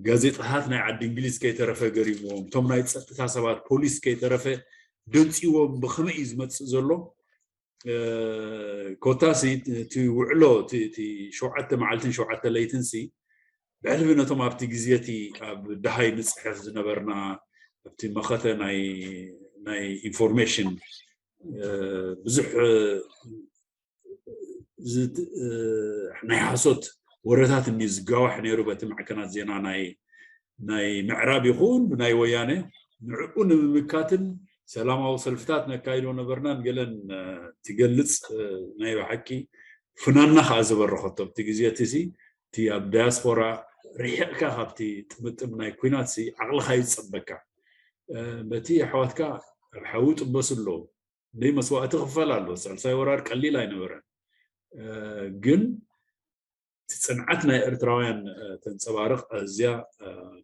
ጋዜጣታት ናይ ዓዲ እንግሊዝ ከይተረፈ ገሪምዎም፣ እቶም ናይ ፀጥታ ሰባት፣ ፖሊስ ከይተረፈ ደንፂዎም፣ ብኸመይ እዩ ዝመፅእ ዘሎ? ኮታሲ እቲ ውዕሎ፣ እቲ ሸውዓተ መዓልትን ሸውዓተ ለይትን ሲ ብሕልፊ ነቶም ኣብቲ ግዜ እቲ ኣብ ደሃይ ንፅሕፍ ዝነበርና፣ ኣብቲ መኸተ ናይ ኢንፎርሜሽን ብዙሕ ናይ ሓሶት ወረታት እኒ ዝጋዋሕ ነይሩ በቲ ማዕከናት ዜና ናይ ምዕራብ ይኹን ብናይ ወያነ። ንዕኡ ንምምካትን ሰላማዊ ሰልፍታት ነካይዶ ነበርናን ገለን ትገልፅ። ናይ ብሓቂ ፍናና ከዓ ዝበረኸቶ ኣብቲ ግዜ እቲ ሲ እቲ ኣብ ዳያስፖራ ርሒቕካ ካብቲ ጥምጥም ናይ ኩናት ሲ ዓቕልኻ ይፀበካ። በቲ ኣሕዋትካ ኣብ ሓዊ ጥበሱ ኣለዉ። ደይ መስዋእቲ ክፈል ኣሎ። ሳልሳይ ወራር ቀሊል ኣይነበረን። ግን እቲ ፅንዓት ናይ ኤርትራውያን ተንፀባርቕ ኣዝያ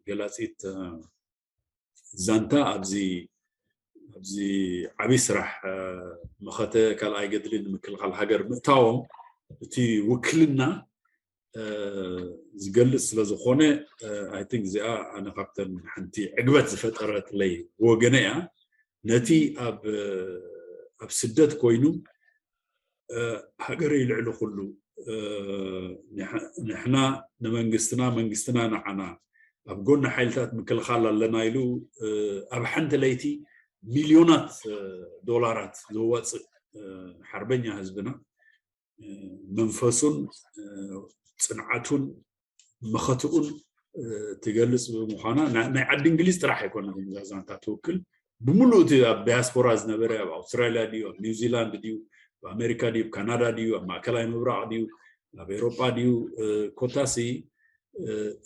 ገላፂት ዛንታ ኣብዚ ኣብዚ ዓብዪ ስራሕ መኸተ ካልኣይ ገድሊ ንምክልኻል ሃገር ምእታዎም እቲ ውክልና ዝገልፅ ስለዝኾነ፣ I think እዚኣ ኣነ ካብተን ሓንቲ ዕግበት ዝፈጠረትለይ ወገነ እያ። ነቲ ኣብ ኣብ ስደት ኮይኑ ሃገረይ ልዕሊ ኩሉ፣ ንሕና ንመንግስትና፣ መንግስትና ንዓና፣ ኣብ ጎኒ ሓይልታት ምክልኻል ኣለና ኢሉ ኣብ ሓንቲ ለይቲ ሚልዮናት ዶላራት ዘዋፅእ ሓርበኛ ህዝብና፣ መንፈሱን ፅንዓቱን መኸትኡን ትገልፅ ብምዃና፣ ናይ ዓዲ እንግሊዝ ጥራሕ ኣይኮነን እዛ ዛንታ ትውክል። ብምሉእ እቲ ኣብ ዳያስፖራ ዝነበረ፣ ኣብ ኣውስትራልያ ድዩ፣ ኣብ ኒውዚላንድ ድዩ፣ ኣብ ኣሜሪካ ድዩ፣ ኣብ ካናዳ ድዩ፣ ኣብ ማእከላይ ምብራቕ ድዩ፣ ኣብ ኤሮጳ ድዩ፣ ኮታሲ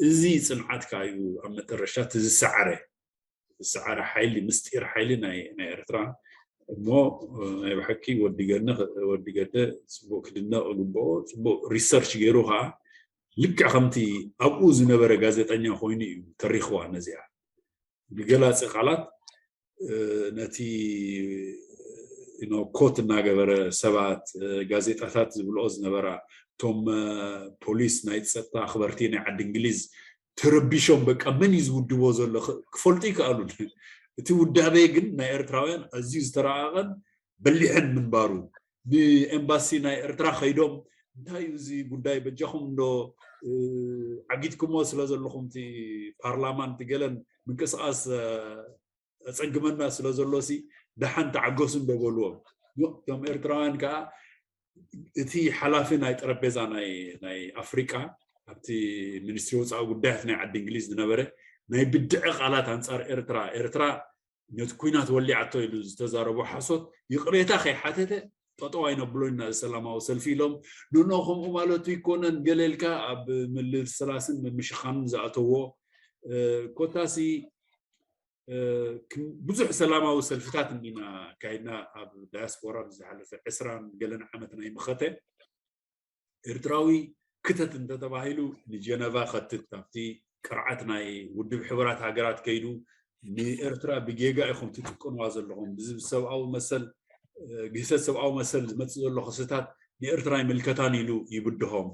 እዚ ፅንዓት ከዓ እዩ ኣብ መጠረሽታ እቲ ዝሰዓረ ዝሰዓረ ሓይሊ፣ ምስጢር ሓይሊ ናይ ኤርትራ። እሞ ናይ ብሓቂ ወዲ ገደ ፅቡቅ ክድነቕ ግብኦ። ፅቡቅ ሪሰርች ገይሩ ከዓ ልክዕ ከምቲ ኣብኡ ዝነበረ ጋዜጠኛ ኮይኑ እዩ ተሪኽዋ ነዚኣ። ብገላፂ ቃላት ነቲ ኮት እናገበረ ሰባት፣ ጋዜጣታት ዝብልኦ ዝነበራ፣ እቶም ፖሊስ፣ ናይ ፀጥታ ኣኽበርቲ ናይ ዓዲ እንግሊዝ ተረቢሾም፣ በቃ መን እዩ ዝውድቦ ዘሎ ክፈልጡ ይከኣሉን። እቲ ውዳቤ ግን ናይ ኤርትራውያን ኣዝዩ ዝተረቓቐን በሊሕን ምንባሩ፣ ብኤምባሲ ናይ ኤርትራ ከይዶም እንታይ እዩ እዚ ጉዳይ፣ በጃኹም እንዶ ዓጊትኩሞ ስለ ዘለኹም እቲ ፓርላማን እቲ ገለን ምንቅስቃስ ኣፀግመና ስለ ዘሎ ሲ ደሓን ተዓገሱ እንዶ በልዎም። እቶም ኤርትራውያን ከዓ እቲ ሓላፊ ናይ ጠረጴዛ ናይ ኣፍሪቃ ኣብቲ ሚኒስትሪ ወፃኢ ጉዳያት ናይ ዓዲ እንግሊዝ ዝነበረ ናይ ብድዐ ቃላት ኣንፃር ኤርትራ፣ ኤርትራ ነቲ ኩናት ወሊዓቶ ኢሉ ዝተዛረቦ ሓሶት ይቕሬታ ከይሓተተ ጠጠው ኣይነብሎና ሰላማዊ ሰልፊ ኢሎም። ንኖ ከምኡ ማለቱ ይኮነን ገለ ኢልካ ኣብ ምልስላስን ምምሽኻንን ዝኣተዎ ኮታሲ ብዙሕ ሰላማዊ ሰልፍታት እንዲና ካይድና ኣብ ዳያስፖራ ብዝሓለፈ ዕስራን ገለን ዓመት ናይ ምኸተ ኤርትራዊ ክተት እንተተባሂሉ ንጀነቫ ከትት ኣብቲ ቅርዓት ናይ ውድብ ሕቡራት ሃገራት ከይዱ ንኤርትራ ብጌጋ ኢኹም ትጥቅንዋ ዘለኹም ብዝብ ሰብኣዊ መሰል ግህሰት ሰብኣዊ መሰል ዝመፅእ ዘሎ ክስታት ንኤርትራ ይምልከታን ኢሉ ይብድሆም።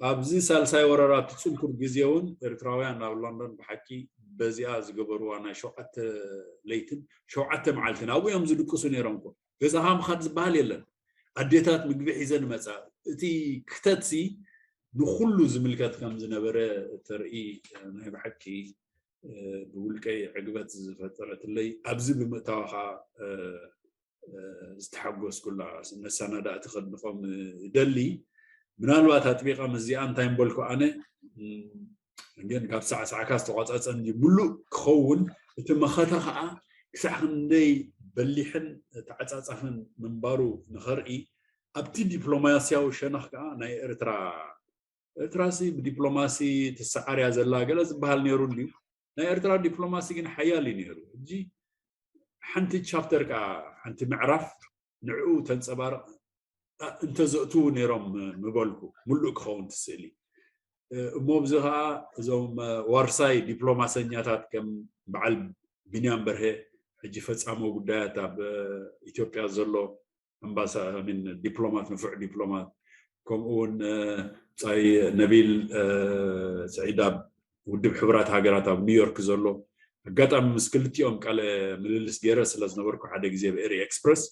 ኣብዚ ሳልሳይ ወረራ እቲ ፅንኩር ግዜ እውን ኤርትራውያን ናብ ሎንዶን ብሓቂ በዚኣ ዝገበርዋ ናይ ሸውዓተ ለይትን ሸውዓተ መዓልትን ኣብኡ እዮም ዝድቅሱ ነይሮም። እኮ ገዛኻ ምኻድ ዝበሃል የለን። ኣዴታት ምግቢ ሒዘን መፃ። እቲ ክተትሲ ንኩሉ ዝምልከት ከም ዝነበረ ተርኢ ናይ ብሓቂ ብውልቀይ ዕግበት ዝፈጠረትለይ ኣብዚ ብምእታዋ ከዓ ዝተሓጎስኩላ መሰናዳእቲ ከድንቆም ደሊ። ምናልባት ኣጥቢቐ ምስዚኣ እንታይ ምበልኩ ኣነ ግን ካብ ሳዕሳዕካ ዝተቋፀፀ እንዲ ምሉእ ክኸውን እቲ መኸተ ከዓ ክሳዕ ክንደይ በሊሕን ተዓፃፃፍን ምንባሩ ንኸርኢ ኣብቲ ዲፕሎማስያዊ ሸነኽ ከዓ ናይ ኤርትራ ኤርትራሲ ብዲፕሎማሲ ትሰዓር እያ ዘላ ገለ ዝበሃል ነይሩ እንድዩ። ናይ ኤርትራ ዲፕሎማሲ ግን ሓያል እዩ ነይሩ። ሕጂ ሓንቲ ቻፕተር ከዓ ሓንቲ ምዕራፍ ንዕኡ ተንጸባርቕ እንተዘእትዉ ነይሮም ምበልኩ፣ ምሉእ ክኸውን ትስእሊ። እሞ ኣብዚ ኸዓ እዞም ዋርሳይ ዲፕሎማሰኛታት ከም በዓል ቢንያም በርሀ፣ ሕጂ ፈጻሞ ጉዳያት ኣብ ኢትዮጵያ ዘሎ ኣምባሳ ዲፕሎማት፣ ንፉዕ ዲፕሎማት፣ ከምኡ እውን ብጻይ ነቢል ስዒድ ኣብ ውድብ ሕቡራት ሃገራት ኣብ ኒውዮርክ ዘሎ፣ ኣጋጣሚ ምስ ክልቲኦም ቃለ ምልልስ ገይረ ስለ ዝነበርኩ ሓደ ግዜ ብኤሪ ኤክስፕረስ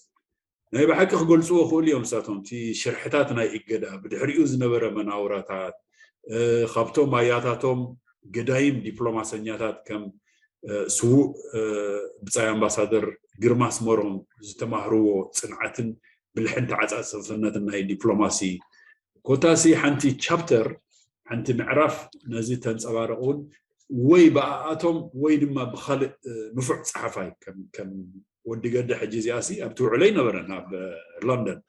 ናይ ብሓቂ ክገልፅዎ ክእሉ እዮም። ንሳቶም እቲ ሽርሕታት ናይ እገዳ፣ ብድሕሪኡ ዝነበረ መናውራታት፣ ካብቶም ኣያታቶም ገዳይም ዲፕሎማሰኛታት ከም ስዉእ ብጻይ ኣምባሳደር ግርማ ኣስመሮም ዝተማህርዎ ጽንዓትን ብልሕን ተዓጻጸፍነትን ናይ ዲፕሎማሲ ኮታሲ ሓንቲ ቻፕተር፣ ሓንቲ ምዕራፍ ነዚ ተንጸባርቕ እውን ወይ ብኣኣቶም ወይ ድማ ብኻልእ ንፉዕ ጸሓፋይ ከም ወዲ ገደ ሕጂ እዚኣሲ ኣብቲ ውዕሎ ኣይነበረን ኣብ ሎንደን፣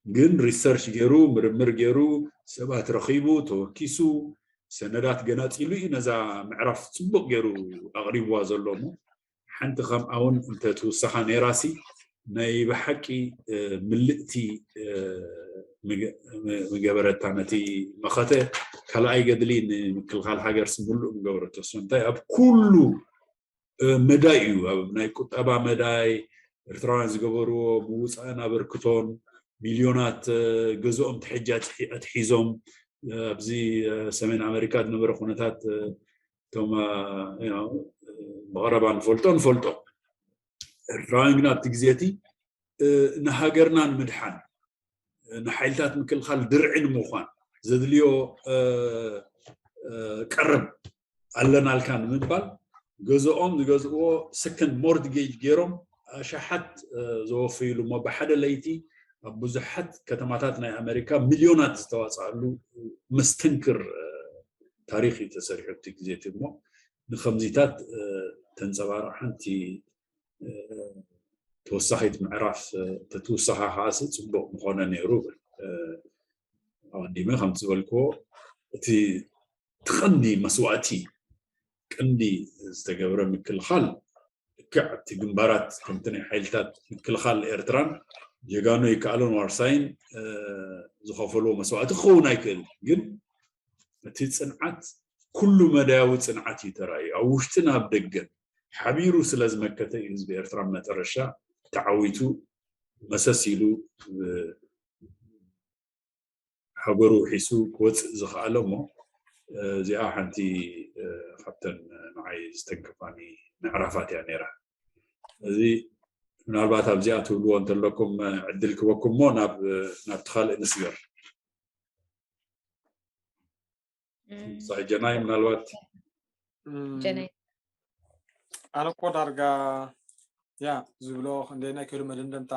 ግን ሪሰርች ገይሩ፣ ምርምር ገይሩ፣ ሰባት ረኺቡ፣ ተወኪሱ፣ ሰነዳት ገናጺሉ እዩ ነዛ ምዕራፍ ጽቡቕ ገይሩ ኣቕሪብዋ ዘሎ። እሞ ሓንቲ ከምኣ እውን እንተትውሰኻ ነይራሲ ናይ ብሓቂ ምልእቲ ምገበረታ። ነቲ መኸተ ካልኣይ ገድሊ ንምክልኻል ሃገር ስምሉእ ምገበረቶ። እሱ እንታይ ኣብ ኩሉ መዳይ እዩ። ኣብ ናይ ቁጠባ መዳይ ኤርትራውያን ዝገበርዎ ምውፃእን ኣበርክቶን፣ ሚልዮናት ገዝኦም ትሕጂ ኣትሒዞም፣ ኣብዚ ሰሜን ኣሜሪካ ዝነበረ ኩነታት እቶም ብቐረባ ንፈልጦ ንፈልጦ። ኤርትራውያን ግን ኣብቲ ግዜ እቲ ንሃገርና ንምድሓን ንሓይልታት ምክልኻል ድርዒ ንምዃን ዘድልዮ ቀረብ ኣለናልካ ንምባል ገዝኦም ዝገዝእዎ ሰከንድ ሞርትጌጅ ገይሮም ኣሽሓት ዘወፈይሉ እሞ ብሓደ ለይቲ ኣብ ብዙሓት ከተማታት ናይ ኣሜሪካ ሚልዮናት ዝተዋፅኣሉ መስተንክር ታሪክ እዩ ተሰሪሑ ኣብቲ ግዜ እቲ። እሞ ንከምዚታት ተንፀባርቕ ሓንቲ ተወሳኺት ምዕራፍ ተትውሰኻ ከዓሲ ፅቡቕ ምኾነ ነይሩ ብል። ኣቐዲመ ከምቲ ዝበልክዎ እቲ ትቐንዲ መስዋእቲ ቀንዲ ዝተገብረ ምክልኻል ልክዕ ኣብቲ ግንባራት ከምቲ ናይ ሓይልታት ምክልኻል ኤርትራን ጀጋኑ ይከኣሉን ዋርሳይን ዝኸፈልዎ መስዋእቲ ክኸውን ኣይክእል። ግን እቲ ፅንዓት ኩሉ መዳያዊ ፅንዓት እዩ ተራእዩ ኣብ ውሽጥን ኣብ ደገን ሓቢሩ ስለ ዝመከተ እዩ ህዝቢ ኤርትራ መጠረሻ ተዓዊቱ መሰስ ኢሉ ሃገሩ ውሒሱ ክወፅእ ዝኸኣለ። እሞ እዚኣ ሓንቲ ካብተን ንዓይ ዝተንከፋኒ ምዕራፋት እያ ነይራ። እዚ ምናልባት ኣብዚኣ ትብልዎ እንተለኩም ዕድል ክበኩም እሞ ናብ ናብቲ ካልእ ንስገር። ሳይ ጀናይ ምናልባት ጀናይ ኣነ እኮ ዳርጋ ያ ዝብሎ ክንደየናይ ክህሉ መደምደምታ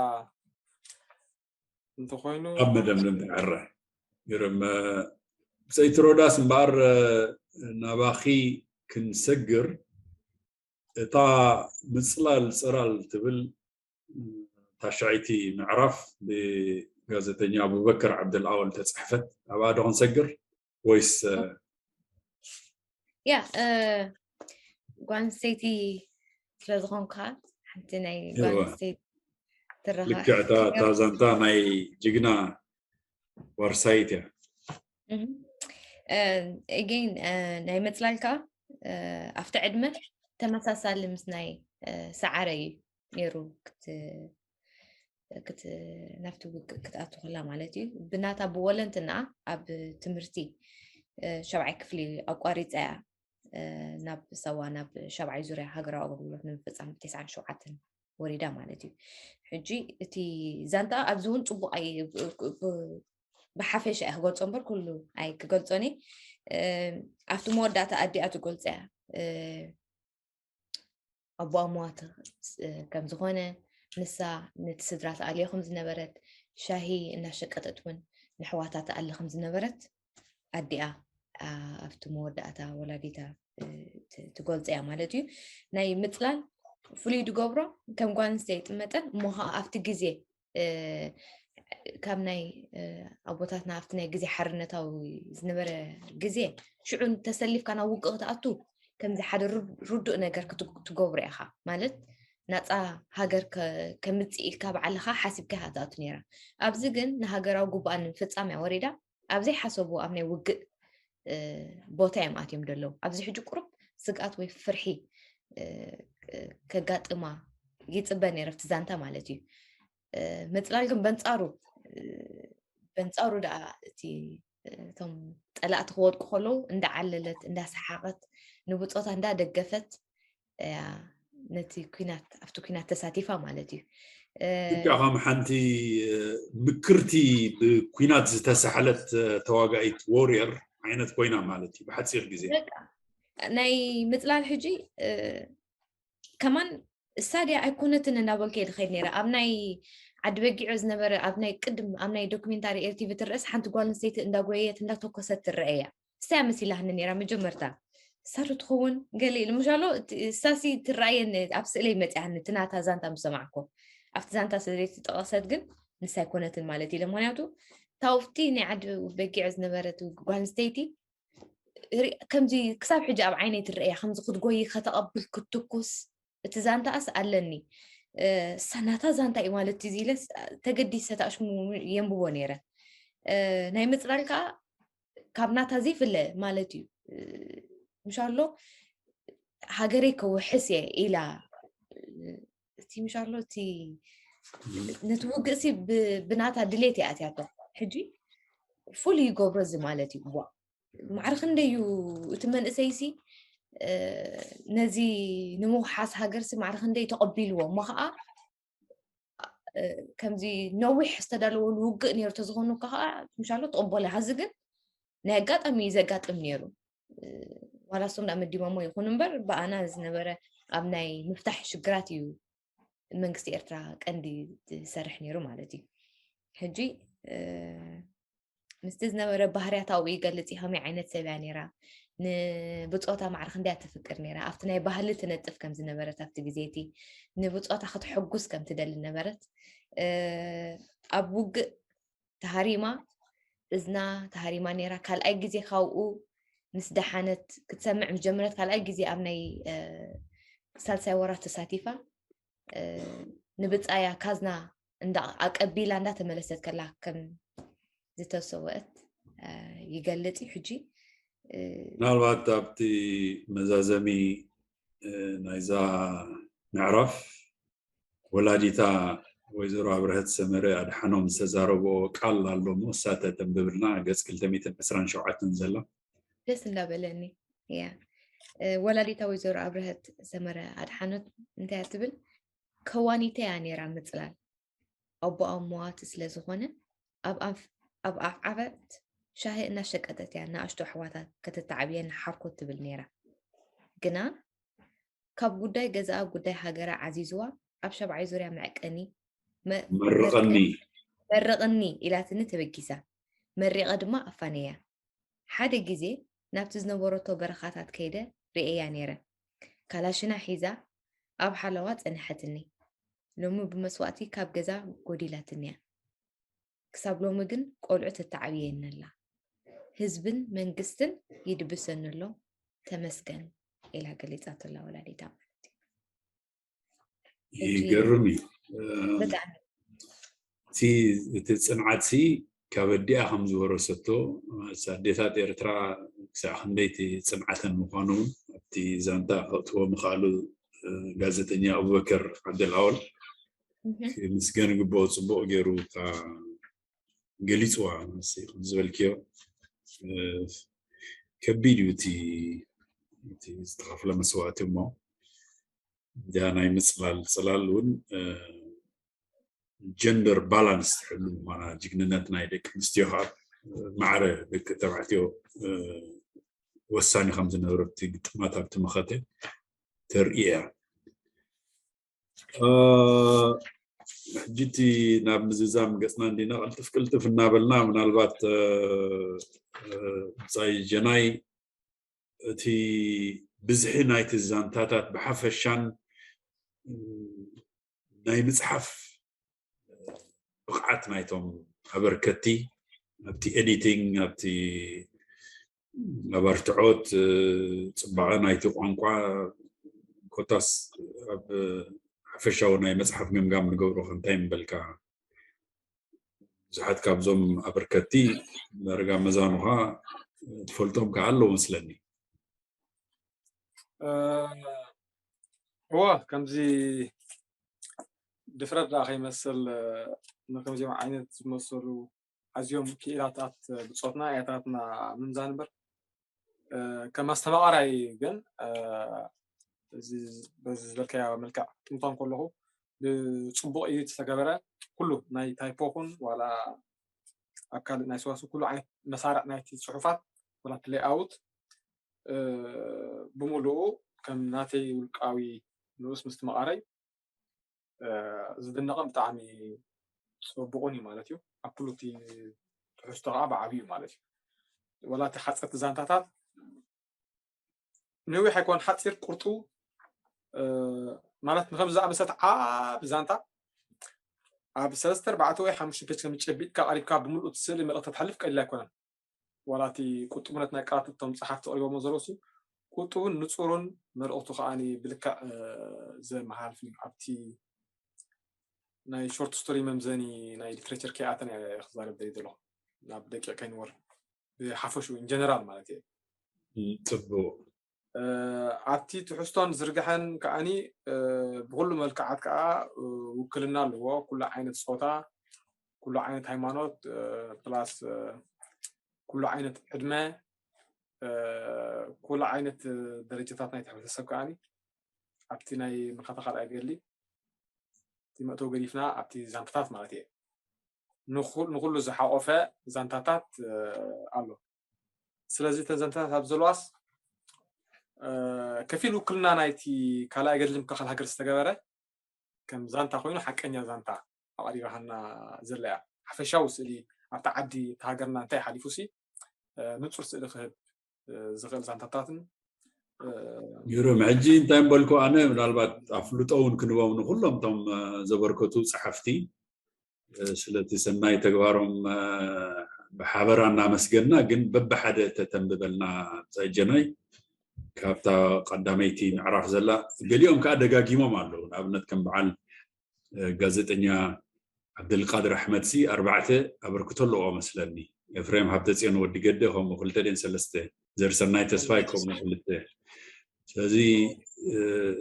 እንተኮይኑ ኣብ መደምደምታ ሕረ ይርም ብፀይቲ ሮዳስ እምበኣር ናባኺ ክንሰግር እታ ምፅላል ፅራል ትብል ታሻይቲ ምዕራፍ ብጋዜጠኛ ኣቡበከር ዓብደልኣወል ተፃሕፈት ኣብኣ ዶ ክንሰግር ወይስ ያ ጓል ኣንስተይቲ ስለዝኾንካ ሓንቲ ናይ ጓል ኣንስተይቲ ትረኻ ልክዕ እታ ዛንታ ናይ ጅግና ዋርሳይት እያ። ኤጌን ናይ መፅላልካ ኣብቲ ዕድመ ተመሳሳሊ ምስ ናይ ሰዓረ እዩ ነይሩ ናብቲ ውግእ ክትኣቱ ከላ ማለት እዩ። ብናታ ብወለንትና ኣብ ትምህርቲ ሸብዓይ ክፍሊ ኣቋሪፃ እያ ናብ ሳዋ ናብ ሸብዓይ ዙርያ ሃገራዊ ኣገልግሎት ንምፍፃም ተስዓን ሸውዓተን ወሪዳ ማለት እዩ። ሕጂ እቲ ዛንታ ኣብዚ እውን ፅቡቕ ብሓፈሻ እየ ክገልፆ እምበር ኩሉ ኣይ ክገልፆኒ ኣብቲ መወዳእታ ኣዲኣ ትገልፆ እያ ኣቦኣ ሞዋት ከም ዝኾነ ንሳ ነቲ ስድራ ትኣልዮ ከም ዝነበረት ሻሂ እናሸቀጠት እውን ንሕዋታ ትኣሊ ከም ዝነበረት ኣዲኣ ኣብቲ መወዳእታ ወላዲታ ትገልፀ እያ ማለት እዩ። ናይ ምፅላል ፍሉይ ዝገብሮ ከም ጓል ኣንስተይቲ መጠን እሞ ከዓ ኣብቲ ግዜ ካብ ናይ ኣቦታትና ኣብቲ ናይ ግዜ ሓርነታዊ ዝነበረ ግዜ ሽዑ ተሰሊፍካ ናብ ውግእ ክትኣቱ ከምዚ ሓደ ርዱእ ነገር ትገብሮ ኢኻ ማለት ናፃ ሃገር ከምፅእ ኢልካ ባዕልኻ ሓሲብካ ኢኻ ትኣቱ ነይራ። ኣብዚ ግን ንሃገራዊ ግቡኣ ንምፍፃም እያ ወሪዳ። ኣብ ዘይሓሰቡ ኣብ ናይ ውግእ ቦታ እዮም ኣትዮም ደለዉ። ኣብዚ ሕጂ ቁሩብ ስግኣት ወይ ፍርሒ ከጋጥማ ይፅበ ነይረ ኣብቲ ዛንታ ማለት እዩ። ምፅላል ግን በንፃሩ በንፃሩ ደኣ እቲ እቶም ፀላእቲ ክወድቁ ከለዉ እንዳዓለለት እንዳሰሓቐት ንብፆታ እንዳደገፈት እያ ነቲ ኩናት ኣብቲ ኩናት ተሳቲፋ ማለት እዩ። ኢትዮጵያ ከም ሓንቲ ምክርቲ ብኩናት ዝተሳሕለት ተዋጋኢት ዎሪየር ዓይነት ኮይና ማለት እዩ ብሓፂር ግዜ። ናይ ምፅላል ሕጂ ከማን እሳ ድያ ኣይኮነትን እናበልኩ እየ ዝኸይድ ነይረ። ኣብ ናይ ዓዲ በጊዖ ዝነበረ ኣብ ናይ ቅድም ኣብ ናይ ዶክሜንታሪ ኤርቲቪ ትረአስ ሓንቲ ጓል ኣንስተይቲ እንዳጎየየት እንዳተኮሰት ትረአ እያ። እሳ እያ መሲላህኒ ነይራ መጀመርታ። እሳ ዶ ትኸውን ገለ ኢሉ ምሻሎ እሳሲ ትረኣየኒ ኣብ ስእለይ መፅያኒ እቲ ናታ ዛንታ ምስ ሰማዕኮ ኣብቲ ዛንታ ስለ ዘይተጠቐሰት ግን ንሳ ኣይኮነትን ማለት ኢለ። ምክንያቱ ታውፍቲ ናይ ዓዲ በጊዖ ዝነበረት ጓል ኣንስተይቲ ከምዚ ክሳብ ሕጂ ኣብ ዓይነይ ትረእያ ከምዚ ክትጎይ ከተቐብል ክትትኩስ እቲ ዛንታኣስ ኣለኒ። እሳ ናታ ዛንታ እዩ ማለት እዚ ኢለ ተገዲሰ ታሽሙ የንብቦ ነይረ። ናይ ምፅላል ከዓ ካብ ናታ ዘይፍለ ማለት እዩ። ምሻሎ ሃገረይ ከውሕስ እየ ኢላ እቲ ምሻሎ እቲ ነቲ ውግእሲ ብናታ ድሌት እያ ኣትያቶ። ሕጂ ፍሉይ ይገብሮ እዚ ማለት እዩ። ማዕረ ክንደይ እዩ እቲ መንእሰይሲ ነዚ ንምውሓስ ሃገርሲ ማዕረ ክንደይ ተቐቢልዎ እሞ ከዓ ከምዚ ነዊሕ ዝተዳለወሉ ውግእ ነይሩ ተዝኾኑ ከዓ ምሻሎ ትቕበሎ። ሀዚ ግን ናይ ኣጋጣሚ እዩ ዘጋጥም ነይሩ። ዋላ እሶም ዳ መዲሞሞ ይኹን እምበር ብኣና ዝነበረ ኣብ ናይ ምፍታሕ ሽግራት እዩ መንግስቲ ኤርትራ ቀንዲ ዝሰርሕ ነይሩ ማለት እዩ። ሕጂ ምስቲ ዝነበረ ባህርያታዊ ይገልጽ እዩ። ከመይ ዓይነት ሰብ እያ ነይራ? ንብጾታ ማዕረ ክንደይ እያ ተፍቅር ነይራ? ኣብቲ ናይ ባህሊ ትነጥፍ ከም ዝነበረት ኣብቲ ግዜ እቲ ንብጾታ ክትሕጉስ ከም ትደሊ ነበረት። ኣብ ውግእ ተሃሪማ እዝና ተሃሪማ ነይራ። ካልኣይ ግዜ ካብኡ ምስ ደሓነት ክትሰምዕ ምስ ጀመረት ካልኣይ ግዜ ኣብ ናይ ሳልሳይ ወራት ተሳቲፋ ንብጻያ ካዝና ኣቀቢላ እንዳተመለሰት ከላ ከም ዝተሰወአት ይገልጽ እዩ። ሕጂ ምናልባት ኣብቲ መዛዘሚ ናይዛ ምዕራፍ ወላዲታ ወይዘሮ ኣብረሀት ሰመረ ኣድሓኖም ዝተዛረብኦ ቃል ኣሎ እሞ እሳ ተተንብብልና ገፅ ክልተ ሚእትን ዕስራን ሸውዓተን ዘላ። ደስ እንዳበለኒ እያ። ወላዲታ ወይዘሮ ኣብረሀት ሰመረ ኣድሓኖት እንታይ እያ ትብል? ከዋኒተይ እያ ነይራ ምፅላል ኣቦኣ ሞዋቲ ስለ ዝኾነ ኣብ ኣፍ- ኣብ ኣፍዓበት ሻሂ እናሸቀጠት እያ ንኣሽቱ ኣሕዋታ ከተተዓብየን ሓኮት ትብል ነይራ። ግና ካብ ጉዳይ ገዛኣ ጉዳይ ሃገራ ዓዚዝዋ ኣብ ሸብዓይ ዙርያ መዕቀኒ መ- መርቐኒ መርቕኒ ኢላትኒ ተበጊሳ መሪቐ ድማ ኣፋነያ። ሓደ ግዜ ናብቲ ዝነበረቶ በረኻታት ከይደ ርእየያ ነይረ። ካላሽና ሒዛ ኣብ ሓለዋ ጸንሐትኒ። ሎሚ ብመስዋእቲ ካብ ገዛ ጎዲላትኒ እያ። ክሳብ ሎሚ ግን ቆልዑ ተተዓብየኒ ኣላ። ህዝብን መንግስትን ይድብሰኒ ኣሎ። ተመስገን ኢላ ገሊጻቶ ኣላ ወላዲታ ማለት እዩ። ይገርም እዩ። ብጣዕሚ እቲ እቲ ጽንዓትሲ ካብ ኣዲኣ ከም ዝወረሰቶ ኣዴታት ኤርትራ ክሳዕ ክንደይቲ ጽንዓተን ምዃኑ እውን ኣብቲ ዛንታ ከእትዎ ምኽኣሉ ጋዜጠኛ ኣቡበከር ዓብደልኣወል ክምስገን ይግብኦ። ጽቡቕ ገይሩ እታ ገሊጽዋ። ንሲ ከም ዝበልክዮ ከቢድ እዩ እቲ እቲ ዝተኸፍለ መስዋእቲ እሞ እዚኣ ናይ ምፅላል ፅላል እውን ጀንደር ባላንስ ትሕሉ ምኳና ጅግንነት ናይ ደቂ ኣንስትዮ ከዓ ማዕረ ደቂ ተባዕትዮ ወሳኒ ከም ዝነበረ እቲ ግጥማት ኣብቲ መኸተ ተርኢ እያ። ሕጂ እቲ ናብ ምዝዛም ገፅና እንዲና ቅልጥፍ ቅልጥፍ እናበልና ምናልባት ብፃይ ጀናይ እቲ ብዝሒ ናይቲ ዛንታታት ብሓፈሻን ናይ ምፅሓፍ ብቕዓት ናይቶም ኣበርከቲ ኣብቲ ኤዲቲንግ ኣብቲ ኣብ ኣርትዖት ፅባቐ ናይቲ ቋንቋ ኮታስ ኣብ ሓፈሻዊ ናይ መፅሓፍ ገምጋም ንገብሮ ከ እንታይ ምበልካ? ብዙሓት ካብዞም ኣበርከቲ ዳርጋ መዛኑኻ ትፈልጦም ከዓ ኣለዉ መስለኒ። እወ፣ ከምዚ ድፍረት ደኣ ከይመስል፣ ንከምዚኦም ዓይነት ዝመሰሉ ኣዝዮም ክኢላታት ብጾትና ኣያታትና ምምዛን እምበር፣ ከም ኣስተማቓራይ ግን በዚ ዝበልካዮ መልክዕ ጥምቶም ከለኹ ብፅቡቕ እዩ ዝተገበረ። ኩሉ ናይ ታይፖ ኹን ዋላ ኣብ ካልእ ናይ ሰዋስው ኩሉ ዓይነት መሳርዕ ናይቲ ፅሑፋት ዋላ እቲ ሌይኣውት ብምሉኡ ከም ናተይ ውልቃዊ ንኡስ ምስትምቓረይ ዝድነቕን ብጣዕሚ ፅቡቕን እዩ ማለት እዩ። ኣብ ኩሉ እቲ ትሕዝቶ ከዓ ብዓብዩ ማለት እዩ። ዋላ እቲ ሓፀርቲ ዛንታታት ነዊሕ ኣይኮን ሓፂር ቁርጡ ማለት ንከምዚ ዝኣመሰት ዓብ ዛንታ ኣብ ሰለስተ ኣርባዕተ ወይ ሓሙሽተ ፔጅ ከም ጨቢጥካ ቀሪብካ ብምልኡ እቲ ስእሊ መልእኽቲ ተሕልፍ ቀሊል ኣይኮነን። ዋላ እቲ ቁጥቡነት ናይ ቃላት እቶም ፀሓፍቲ ቀሪቦሞ ዘለዉ ቁጥቡን ንፁሩን መልእኽቱ ከዓ ብልክዕ ዘመሓላልፍ እዩ። ኣብቲ ናይ ሾርት ስቶሪ መምዘኒ ናይ ሊትሬቸር ከይኣተን እየ ክዛረብ ደልየ ዘለኹ ናብ ደቂቕ ከይንወር ብሓፈሹ ኢንጀነራል ማለት እየ። ፅቡቅ ኣብቲ ትሕዝቶን ዝርግሐን ከዓኒ ብኩሉ መልክዓት ከዓ ውክልና ኣለዎ። ኩሉ ዓይነት ፆታ፣ ኩሉ ዓይነት ሃይማኖት ፕላስ ኩሉ ዓይነት ዕድመ፣ ኩሉ ዓይነት ደረጃታት ናይቲ ሕብረተሰብ ከዓኒ ኣብቲ ናይ መኸተ ካልኣይ ገድሊ እቲ መእተዊ ገዲፍና ኣብቲ ዛንታታት ማለት እየ ንኩሉ ዝሓቆፈ ዛንታታት ኣሎ። ስለዚ እተን ዛንታታት ኣብ ዘለዋስ ከፊል ውክልና ናይቲ ካልኣይ ገድሊ ምክልኻል ሃገር ዝተገበረ ከም ዛንታ ኮይኑ ሓቀኛ ዛንታ ኣቐሪባሃና ዘለያ ሓፈሻዊ ስእሊ ኣብቲ ዓዲ እቲ ሃገርና እንታይ ሓሊፉ ሲ ንፁር ስእሊ ክህብ ዝኽእል ዛንታታትን ግርም። ሕጂ እንታይ ምበልኩ ኣነ ምናልባት ኣፍልጦ እውን ክንቦም ንኩሎም እቶም ዘበርከቱ ፀሓፍቲ ስለቲ ሰናይ ተግባሮም ብሓበራ እናመስገና ግን በብሓደ ተተንብበልና ፀጀናይ ካብታ ቀዳመይቲ ምዕራፍ ዘላ ገሊኦም ከዓ ደጋጊሞም ኣለዉ። ንኣብነት ከም በዓል ጋዜጠኛ ዓብደልቃድር ኣሕመድ ሲ ኣርባዕተ ኣበርክቶ ኣለዎ መስለኒ። ኤፍሬም ሃብተፅዮን ወዲ ገደ ከምኡ ክልተ ደን ሰለስተ ዘርሰናይ ተስፋይ ከምኡ ክልተ። ስለዚ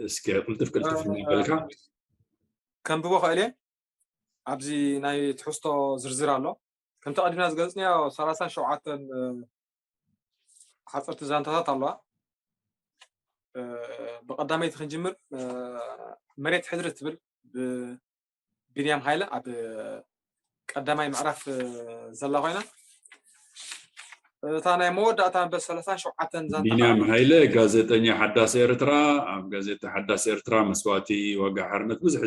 እስኪ ቅልጥፍ ቅልጥፍ እናበልካ ከንብቦ ክእል እየ። ኣብዚ ናይ ትሕዝቶ ዝርዝር ኣሎ። ከምቲ ቀዲምና ዝገለፅናዮ ሰላሳን ሸውዓተን ሓፀርቲ ዛንታታት ኣለዋ። ብቀዳመይቲ ክንጅምር መሬት ሕድሪ ትብል ብቢንያም ሃይለ ኣብ ቀዳማይ ምዕራፍ ዘላ ኮይና እታ ናይ መወዳእታ መበል ሰላሳን ሸውዓተን ዛንታ ቢንያም ሃይለ ጋዜጠኛ ሓዳስ ኤርትራ ኣብ ጋዜጣ ሓዳስ ኤርትራ መስዋእቲ ዋጋ ሓርነት ብዙሕ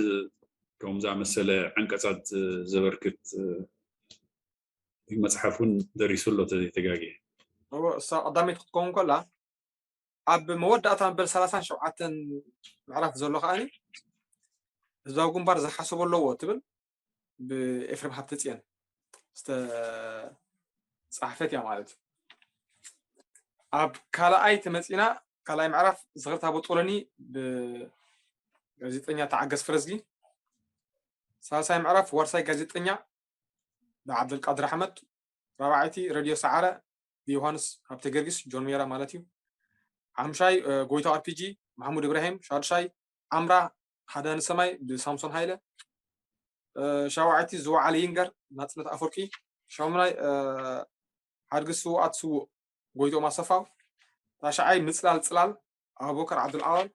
ከም ዝኣመሰለ ዓንቀፃት ዘበርክት መፅሓፍ እውን ደሪሱ ኣሎ ተዘይተጋግየ። እሳ ቀዳመይቲ ክትከውን ከላ ኣብ መወዳእታ መበል ሰላሳን ሸውዓተን ምዕራፍ ዘሎ ከዓኒ ህዝባዊ ግንባር ዝሓሰቦ ኣለዎ ትብል ብኤፍሬም ሃብተፅየን ዝተፃሕፈት እያ ማለት እዩ። ኣብ ካልኣይ ተመፂና ካልኣይ ምዕራፍ ዝኽርታ ቦጦሎኒ ብጋዜጠኛ ተዓገስ ፍረዝጊ፣ ሳልሳይ ምዕራፍ ዋርሳይ ጋዜጠኛ ብዓብደልቃድር ኣሕመድ፣ ራብዓይቲ ረድዮ ሰዓረ ብዮሃንስ ሃብተ ጊዮርጊስ ጆን ሜራ ማለት እዩ። ሓምሻይ ጎይታ ኣርፒጂ መሓሙድ እብራሂም፣ ሻድሻይ ኣምራ ሓደ ንሰማይ ብሳምሶን ሃይለ፣ ሻውዓይቲ ዝወዓለ ይንገር ናፅነት ኣፈወርቂ፣ ሻሙናይ ሓድጊ ስውኣት ስዉእ ጎይትኦም ኣሰፋው፣ ታሽዓይ ምፅላል ፅላል ኣቡበከር ዓብዱልዓዋል፣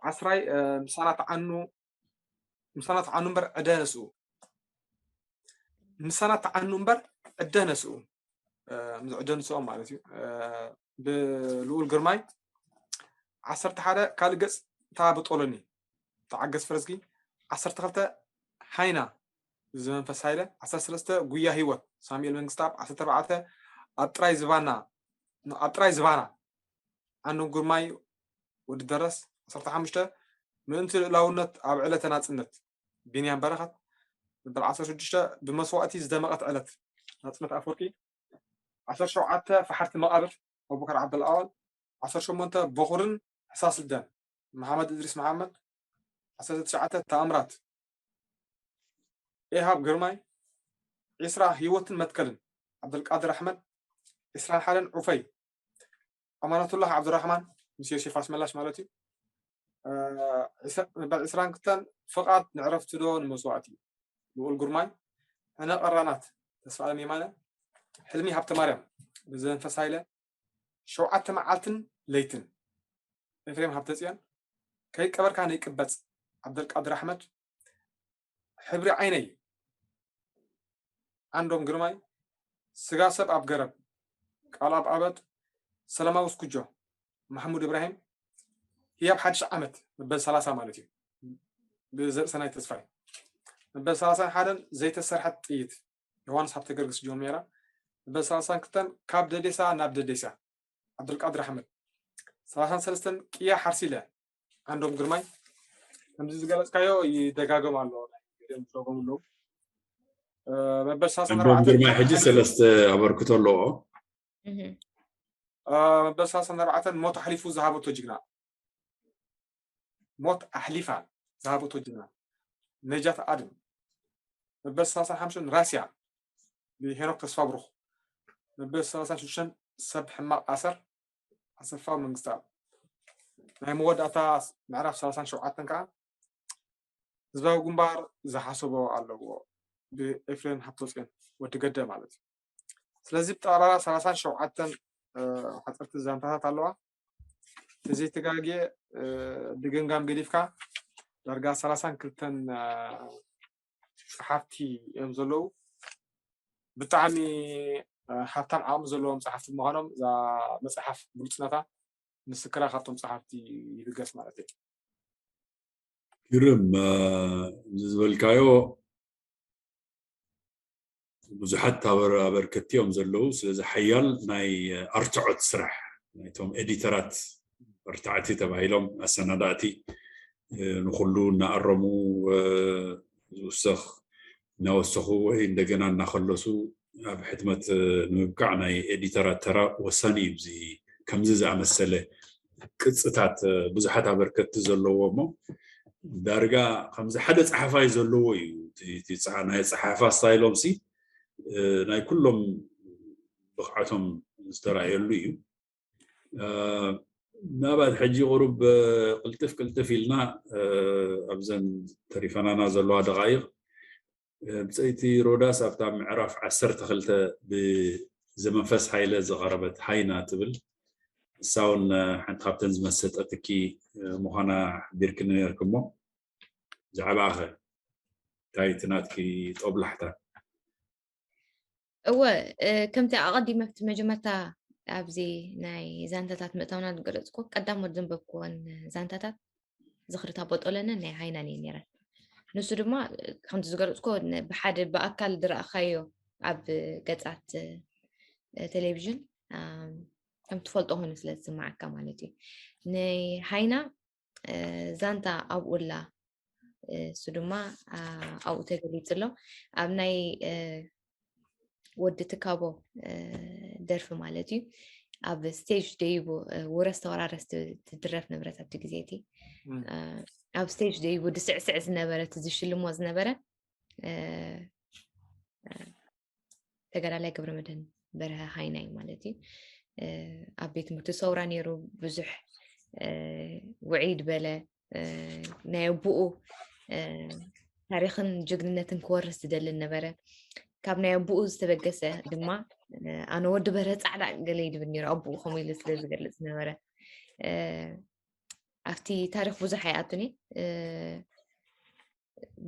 ዓስራይ ምሳና ተዓኑ ምሳና ተዓኑ እምበር ዕደ ነስኡ ምሳና ተዓኑ እምበር ዕደ ነስኡ ምስ ዕደ ንስኦም ማለት እዩ። ብልኡል ግርማይ ዓሰርተ ሓደ ካልእ ገፅ እታ ብጦሎኒ ተዓገስ ፈረስጊ ዓሰርተ ክልተ ሃይና ዝመንፈስ ሃይለ ዓሰርተ ሰለስተ ጉያ ህይወት ሳሙኤል መንግስታብ ዓሰርተ ኣርባዕተ ኣብ ጥራይ ዝባና ኣብ ጥራይ ዝባና ዓንዶም ግርማይ ወዲ ደረስ ዓሰርተ ሓሙሽተ ምእንቲ ልእላውነት ኣብ ዕለተ ናጽነት ቢንያም በረኸት መበል ዓሰርተ ሽዱሽተ ብመስዋእቲ ዝደመቐት ዕለት ናጽነት ኣፈወርቂ ዓሰርተ ሸውዓተ ፈሓርቲ መቓብር ኣቡበከር ዓብደልኣዋል ዓሰርተ ሸሞንተ በኹርን ሕሳስ ልደን መሓመድ እድሪስ መሓመድ ዓሰርተ ትሽዓተ ተኣምራት፣ ኤሃብ ግርማይ፣ ዒስራ ህይወትን መትከልን፣ ዓብደልቃድር ኣሕመድ፣ ዒስራን ሓደን ዑፈይ፣ ኣማነቱላህ ዓብዱራሕማን ምስ ዮሴፍ ኣስመላሽ ማለት እዩ። እ፣ ዕስ-፣ መበል ዒስራን ክልተን ፍቓድ ንዕረፍቲ ዶ ንመስዋእቲ፣ ልኡል ግርማይ፣ ሕነ ቀራናት፣ ተስፋ ኣለም የማነ፣ ሕልሚ ሃብተ ማርያም፣ ብዘመንፈስ ሃይለ፣ ሸውዓተ መዓልትን ለይትን፣ ኤፍሬም ሃብተጽዮን፣ ከይቀበርካ ነይቅበጽ፣ ዓብደልቃድር ኣሕመድ፣ ሕብሪ ዓይነይ፣ ዓንዶም ግርማይ፣ ስጋ ሰብ ኣብ ገረብ፣ ቃል ኣብ ኣበድ፣ ሰላማዊ ስኩጆ፣ ማሕሙድ እብራሂም፣ ህያብ ሓድሽ ዓመት፣ መበል ሰላሳ ማለት እዩ፣ ብዘርእሰናይ ተስፋይ፣ መበል ሰላሳን ሓደን ዘይተሰርሐት ጥይት፣ ዮሃንስ ሃብተ ገርግስ ጆን ሜራ፣ መበል ሰላሳን ክልተን ካብ ደዴሳ ናብ ደዴሳ፣ ዓብዱልቃድር ኣሕመድ፣ ሰላሳን ሰለስተን ቅያ ሓርሲለ፣ ዓንዶም ግርማይ፣ ከምዚ ዝገለጽካዮ ይደጋገም ኣሎ፣ ናይ ገሊኦም ዝደገሙ ኣለዉ። እ፣ መበል ሰላሳን ዓንዶም ኣርባዕተን ግርማይ ሕጂ ሰለስተ ኣበርክቶ ኣለዎ። እህ። እ፣ መበል ሰላሳን ኣርባዕተን ሞት ኣሕሊፉ ዝሃበቶ ጅግና፣ ሞት ኣሕሊፋ ዝሃበቶ ጅግና፣ ነጃት ኣድም፣ መበል ሰላሳን ሓሙሽተን ራስያ፣ ብሄኖክ ተስፋ ብሩኽ፣ መበል ሰላሳን ሽዱሽተን ሰብ ሕማቕ ኣሰር፣ ኣሰፋ መንግስተኣብ። ናይ መወዳእታ ምዕራፍ ሰላሳን ሸውዓተን ከኣ ህዝባዊ ግንባር ዝሓሰቦ ኣለዎ፣ ብኤፍሬም ሃብተጽዮን ወዲ ገደ ማለት እዩ። ስለዚ ብጠቕላላ ሰላሳን ሸውዓተን፣ እ፣ ሓጸርቲ ዛንታታት ኣለዋ። ተዘይተጋግየ፣ እ፣ ድግምጋም ገዲፍካ ዳርጋ ሰላሳን ክልተን፣ እ፣ ጸሓፍቲ እዮም ዘለዉ። ብጣዕሚ፣ እ፣ ሃብታም ዓቕሚ ዘለዎም ጸሓፍቲ ብምዃኖም እዛ መጽሓፍ ብሉጽነታ ምስክራ ካብቶም ጸሓፍቲ ይብገስ ማለት እዩ። ግርም፣ እ፣ እዚ ዝበልካዮ ብዙሓት ኣበር-፣ ኣበርከቲ እዮም ዘለዉ። ስለዚ ሓያል ናይ ኣርትዖት ስራሕ፣ ናይቶም ኤዲተራት፣ ኣርታዕቲ ተባሂሎም ኣሰናዳእቲ፣ እ፣ ንኹሉ እናኣረሙ፣ እ፣ ዝውሰኽ እናወሰኹ ወይ እንደገና እናኸለሱ ኣብ ሕትመት፣ እ፣ ንምብቃዕ ናይ ኤዲተራት ተራ ወሳኒ እዩ። እዚ ከምዚ ዝኣመሰለ ቅጽታት፣ እ፣ ብዙሓት ኣበርከቲ ዘለዎ እሞ ዳርጋ ከምዚ ሓደ ጸሓፋይ ዘለዎ እዩ። እቲ፣ እቲ ጸሓ-፣ ናይ ጸሓፋ ስታይሎም ሲ፣ እ፣ ናይ ኩሎም ብቕዓቶም ዝተራእየሉ እዩ። እ፣ ምናልባት ሕጂ ቁሩብ፣ እ፣ ቅልጥፍ ቅልጥፍ ኢልና፣ እ፣ ኣብዘን ተሪፈናና ዘለዋ ደቓይቕ፣ እ፣ ብጸይቲ ሮዳስ ኣብታ ምዕራፍ ዓሰርተ ክልተ ብዘመንፈስ ሃይለ ዝቐረበት ሃይና ትብል፣ ንሳ እውን፣ እ፣ ሓንቲ ካብተን ዝመሰጠትኪ፣ እ፣ ምዃና ሓቢርክኒ ነርክሞ። ብዛዕባኸ እንታይ እቲ ናትኪ ጦብላሕታ? እወ፣ እ፣ ከምቲ ኣቐዲመ ኣብቲ መጀመርታ ኣብዚ ናይ ዛንታታት ምእታውና ዝገለጽኩ፣ ቀዳሞት ዘንበብክወን ዛንታታት ዝኽሪ ታቦ ጦለንን ናይ ሃይናን እየን ነይረን። ንሱ ድማ፣ እ፣ ከምቲ ዝገለጽኩ፣ ን-፣ ብሓደ ብኣካል ዝረኣኻዮ ኣብ ገጻት፣ እ፣ ቴሌቪዥን፣ ኣም፣ ከም ትፈልጦ ኮይኑ ስለ ዝስምዓካ ማለት እዩ። ናይ ሃይና፣ እ፣ ዛንታ ኣብኡ ኣላ። እ፣ እሱ ድማ፣ ኣ-፣ ኣብኡ ተገሊጹ ኣሎ። ኣብ ናይ፣ እ፣ ወዲ ትካቦ፣ እ፣ ደርፊ ማለት እዩ። ኣብ ስቴጅ ደይቡ፣ እ፣ ውረስ ተወራረስ ት-፣ ትድረፍ ነበረት ኣብቲ ግዜ እቲ። እም። እ፣ ኣብ ስቴጅ ደይቡ ድስዕስዕ ዝነበረ፣ እቲ ዝሽልሞ ዝነበረ፣ እ፣ እ፣ ተጋዳላይ ገብረመድህን በርሀ ሃይናይ ማለት እዩ። እ፣ ኣብ ቤት ትምህርቲ ሰውራ ነይሩ፣ ብዙሕ፣ እ፣ ውዕይ ዝበለ፣ እ፣ ናይ ኣቦኡ፣ እ፣ ታሪኽን ጅግንነትን ክወርስ ዝደልን ነበረ። ካብ ናይ ኣቦኡ ዝተበገሰ ድማ፣ እ፣ ኣነ ወዲ በርሀ ጻዕዳ ገለ ይድብል ነይሩ፣ ኣቦኡ ከምኡ ኢሉ ስለ ዝገልጽ ነበረ። እ፣ ኣብቲ ታሪኽ ብዙሕ ኣይኣቱን እየ። እ፣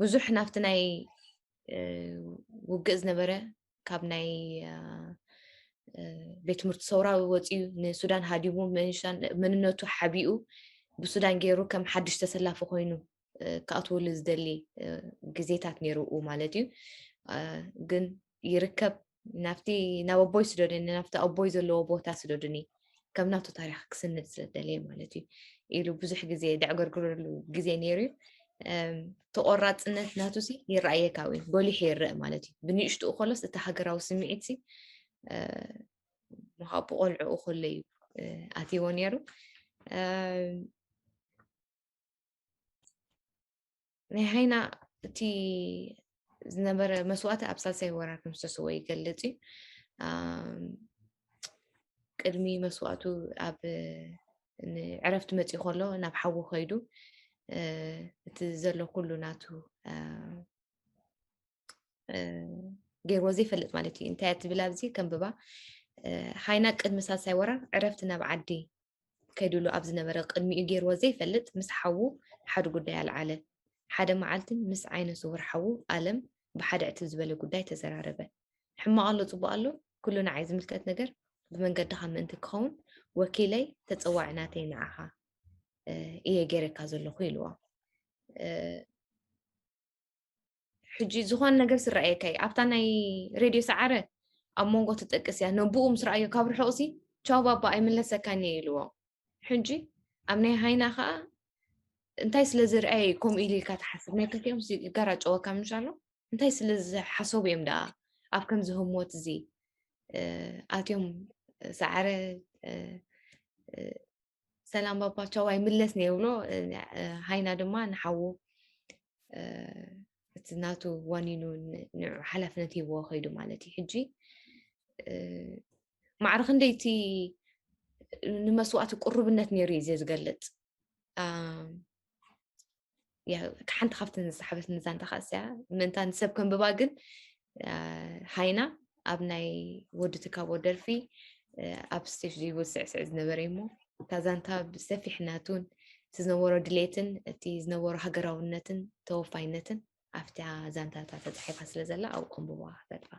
ብዙሕ ናብቲ ናይ፣ እ፣ ውግእ ዝነበረ ካብ ናይ፣ እ፣ እ፣ ቤት ትምህርቲ ሰውራ ወጺኡ ንሱዳን ሃዲሙ፣ መንሻን መንነቱ ሓቢኡ ብሱዳን ገይሩ ከም ሓድሽ ተሰላፊ ኮይኑ፣ እ፣ ክኣትወሉ ዝደሊ፣ እ፣ ግዜታት ነይሩ ማለት እዩ። እ፣ ግን ይርከብ፣ ናብቲ፣ ናብ ኣቦይ ስደዱኒ፣ ናብቲ ኣቦይ ዘለዎ ቦታ ስደዱኒ፣ ከም ናቱ ታሪኽ ክስንድ ስለ ዝደለየ ማለት እዩ ኢሉ ብዙሕ ግዜ ደዕገርግረሉ ግዜ ነይሩ እዩ። እም፣ ተቖራጽነት ናቱ ሲ ይረኣየካ ወይ ጎሊሑ ይረአ ማለት እዩ። ብንእሽትኡ ከሎስ እቲ ሃገራዊ ስምዒት ሲ፣ እ፣ ምሃ-፣ ብቆልዕኡ ከሎ እዩ፣ እ፣ ኣትይዎ ነይሩ። እም፣ ናይ ሃይና እቲ ዝነበረ መስዋእቲ ኣብ ሳልሳይ ወራር ከም ዝተሰወ ይገልጽ እዩ። ኣም፣ ቅድሚ መስዋእቱ ኣብ ዕረፍቲ መፂኡ ከሎ ናብ ሓዉ ከይዱ እቲ ዘሎ ኩሉ ናቱ ገይርዎ ዘይፈልጥ ማለት እዩ። እንታይ ትብል ኣብዚ ከንብባ? ሃይና ቅድሚ ሳልሳይ ወራር ዕረፍቲ ናብ ዓዲ ከይድሉ ኣብ ዝነበረ ቅድሚኡ ገይርዎ ዘይፈልጥ ምስ ሓዉ ሓደ ጉዳይ ኣልዓለ። ሓደ መዓልቲ ምስ ዓይነ ስውር ሓዉ ኣለም ብሓደ ዕትብ ዝበለ ጉዳይ ተዘራረበ። ሕማቕ ኣሎ ጽቡቕ ኣሎ ኩሉ ንዓይ ዝምልከት ነገር ብመንገድኻ ምእንቲ ክኸውን ወኪለይ ተጸዋዒ ናተይ ንዓኻ እየ ገይረካ ዘለኹ ኢልዋ። ሕጂ ዝኾነ ነገር ስረኣየካ እዩ ኣብታ ናይ ሬድዮ ሰዓረ ኣብ መንጎ ትጠቅስ እያ። ነብኡ ምስ ረኣዮ ካብ ርሑቕ ሲ ቻው ባባ ኣይምለሰካን እየ ኢልዎ። ሕጂ ኣብ ናይ ሃይና ከዓ እንታይ ስለ ዝርኣየ እዩ ከምኡ ኢሉ ኢልካ ትሓስብ? ናይ ክልቲኦም ሲ ጋር ኣጨወካ ምሽ ኣሎ እንታይ ስለ ዝሓሰቡ እዮም ደኣ ኣብ ከምዚ ህሞት እዚ ኣትዮም ሰዓረ ሰላም ባባ ቻው ኣይምለስን እየ ይብሎ። ሃይና ድማ ንሓዉ እቲ ናቱ ዋኒኑ ንዑ ሓላፍነት ሂብዎ ከይዱ ማለት እዩ። ሕጂ ማዕረ ክንደይ እቲ ንመስዋእቲ ቅሩብነት ነይሩ እዩ ዝገልጽ። ሓንቲ ካብተን ዝሰሓበትኒ ዛንታ ከዓ እዚኣ ምእንታ ንሰብ ከንብባ ግን ሃይና ኣብ ናይ ወዲ ትካቦ ደርፊ ኣብ ስቴጅ ዘይብሉ ስዕስዕ ዝነበረ እሞ እታ ዛንታ ብሰፊሕ ናቱን እቲ ዝነበሮ ድሌትን እቲ ዝነበሮ ሃገራውነትን ተወፋይነትን ኣብታ ዛንታታ ተፃሒፋ ስለ ዘላ ኣብኡ ከንብባ ክፈትፋ።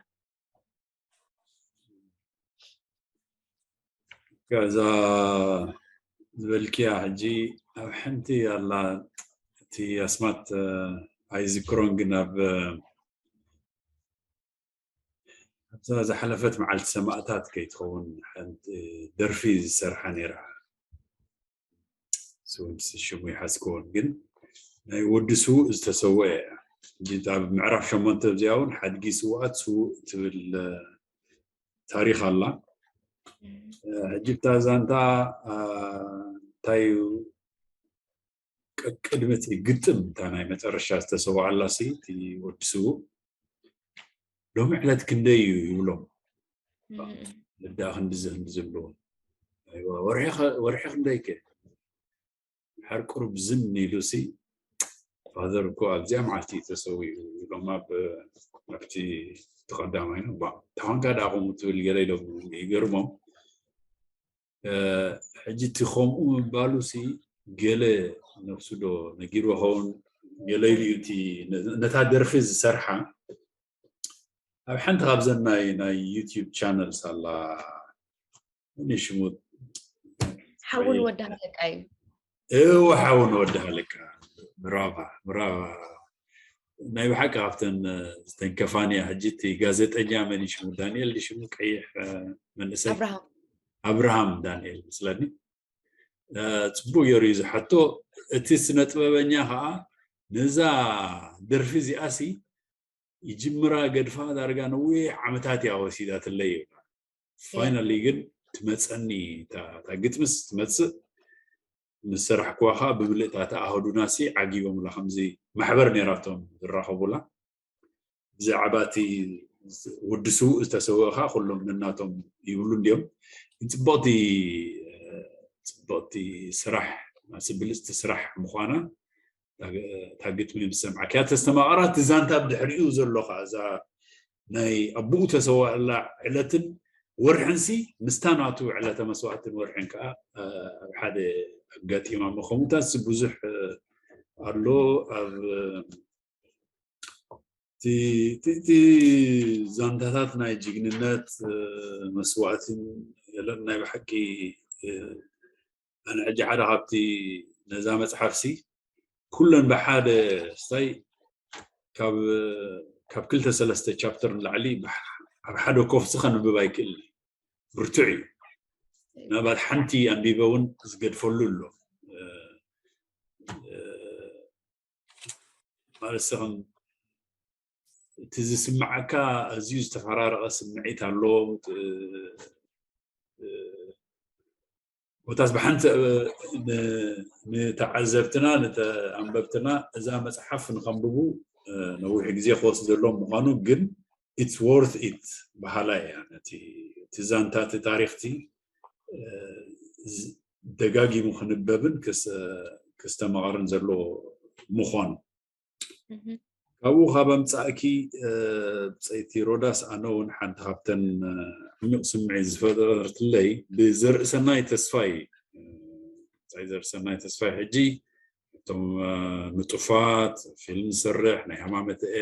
ከዛ ዝበልክያ ሕጂ ኣብ ሓንቲ ኣላ እቲ ኣስማት ኣይዝክሮን ግን ኣብ ኣብዛ ዝሓለፈት መዓልቲ ሰማእታት ከይትኸውን ሓንቲ ደርፊ ዝሰርሓ ነይራ። ስውንስ ሽሙ ይሓዝክዎን ግን ናይ ወዲ ስውእ ዝተሰወአ እያ። ኣብ ምዕራፍ ሸሞንተ እዚኣ እውን ሓድጊ ስውኣት ስውእ ትብል ታሪኽ ኣላ። ሕጂ እታ ዛንታ እንታይ እዩ? ቅድሚ እቲ ግጥም እታ ናይ መጨረሻ ዝተሰውኣላ ሲ እቲ ወዲ ስውእ ሎሚ ዕለት ክንደይ እዩ ይብሎም። ልዳ ክንድዚ ክንድዚ ይብልዎ። ወርሒ ክንደይ ከ ድሓር ቁሩብ ዝን ኢሉ ሲ ፋዘር እኮ ኣብዚኣ መዓልቲ እዩ ተሰዊኡ ኢሎም ኣብቲ ተቐዳማይ ነው ባ ተኾንካ ደኣ ከምኡ ትብል ገለ ኢሎም ይገርሞም። ሕጂ እቲ ከምኡ ምባሉ ሲ ገለ ነብሱ ዶ ነጊርዎ ኸውን ገለ ኢሉ እዩ እቲ ነታ ደርፊ ዝሰርሓ ኣብ ሓንቲ ካብዘን ናይ ናይ ዩቲዩብ ቻነልስ ኣላ እኒ ሽሙ ሓውን ወዲ ሃለቃ እዩ። እወ ሓውን ወዲ ሃለቃ ብራቫ ብራቫ ናይ ብሓቂ ካብተን ዝተንከፋንያ ሕጂ እቲ ጋዜጠኛ መን ሽሙ ዳንኤል ሽሙ ቀይሕ መንእሰይ ኣብርሃም ዳንኤል ምስለኒ ጽቡቅ ገይሩ እዩ ዝሓቶ። እቲ ስነ ጥበበኛ ከዓ ነዛ ደርፊ እዚኣሲ ይጅምራ ገድፋ ዳርጋ ነዊሕ ዓመታት እያ ወሲዳትለይ ይብላ። ፋይናሊ ግን ትመፀኒ እታ ግጥምስ ትመፅእ ምስ ሰራሕክዋ ከዓ ብምልእታ ተኣህዱና ሲ ዓጊቦምላ ከምዚ ማሕበር ነይራቶም ዝራኸቡላ ብዛዕባ እቲ ወዲ ስውእ ዝተሰወእኻ ኩሎም ነናቶም ይብሉ እንዲዮም። ግን ፅብቕቲ ፅብቕቲ ስራሕ ብልፅቲ ስራሕ ምዃና እታ ግጥሚ ምስ ሰምዓክያ ተስተማቐራ እቲ ዛንታ ብድሕሪኡ ዘሎ ከዓ እዛ ናይ ኣቦኡ ተሰዋእላ ዕለትን ወርሕንሲ ምስታ ናቱ ዕለተ መስዋእትን ወርሕን ከዓ ኣብ ሓደ ኣጋጢማ እሞ ከምኡታት ብዙሕ ኣሎ ኣብ እቲ ዛንታታት ናይ ጅግንነት መስዋእትን የለን ናይ ብሓቂ ኣነ ሕጂ ሓደ ካብቲ ነዛ መፅሓፍሲ ኩለን ብሓደ ስታይ ካብ ካብ ክልተ ሰለስተ ቻፕተር ንላዕሊ ኣብ ሓደ ኮፍሲ ከንብብ ኣይክእል ብርቱዕ እዩ ምናልባት ሓንቲ ኣንቢበ እውን ዝገድፈሉ ኣሎ ማለት ስኽም እቲ ዝስምዓካ ኣዝዩ ዝተፈራረቐ ስምዒት ኣሎ ኮታስ ብሓንቲ ንተዓዘብትና ንተኣንበብትና እዛ መፅሓፍ ንከንብቡ ነዊሕ ግዜ ክወስድ ዘለዎም ምኳኑ ግን it's worth it በሃላይ እያ። ነቲ እቲ ዛንታ እቲ ታሪኽቲ ደጋጊሙ ክንበብን ክስተማቐርን ዘለዎ ምዃኑ ካብኡ ካብ ኣምፃእኪ ብፀይቲ ሮዳስ ኣነ እውን ሓንቲ ካብተን ዕሚቕ ስምዒት ዝፈጠረትለይ ብዘርእሰናይ ተስፋይ ብፀይ ዘርእሰናይ ተስፋይ ሕጂ እቶም ንጡፋት ፊልም ዝሰርሕ ናይ ሃማመተኤ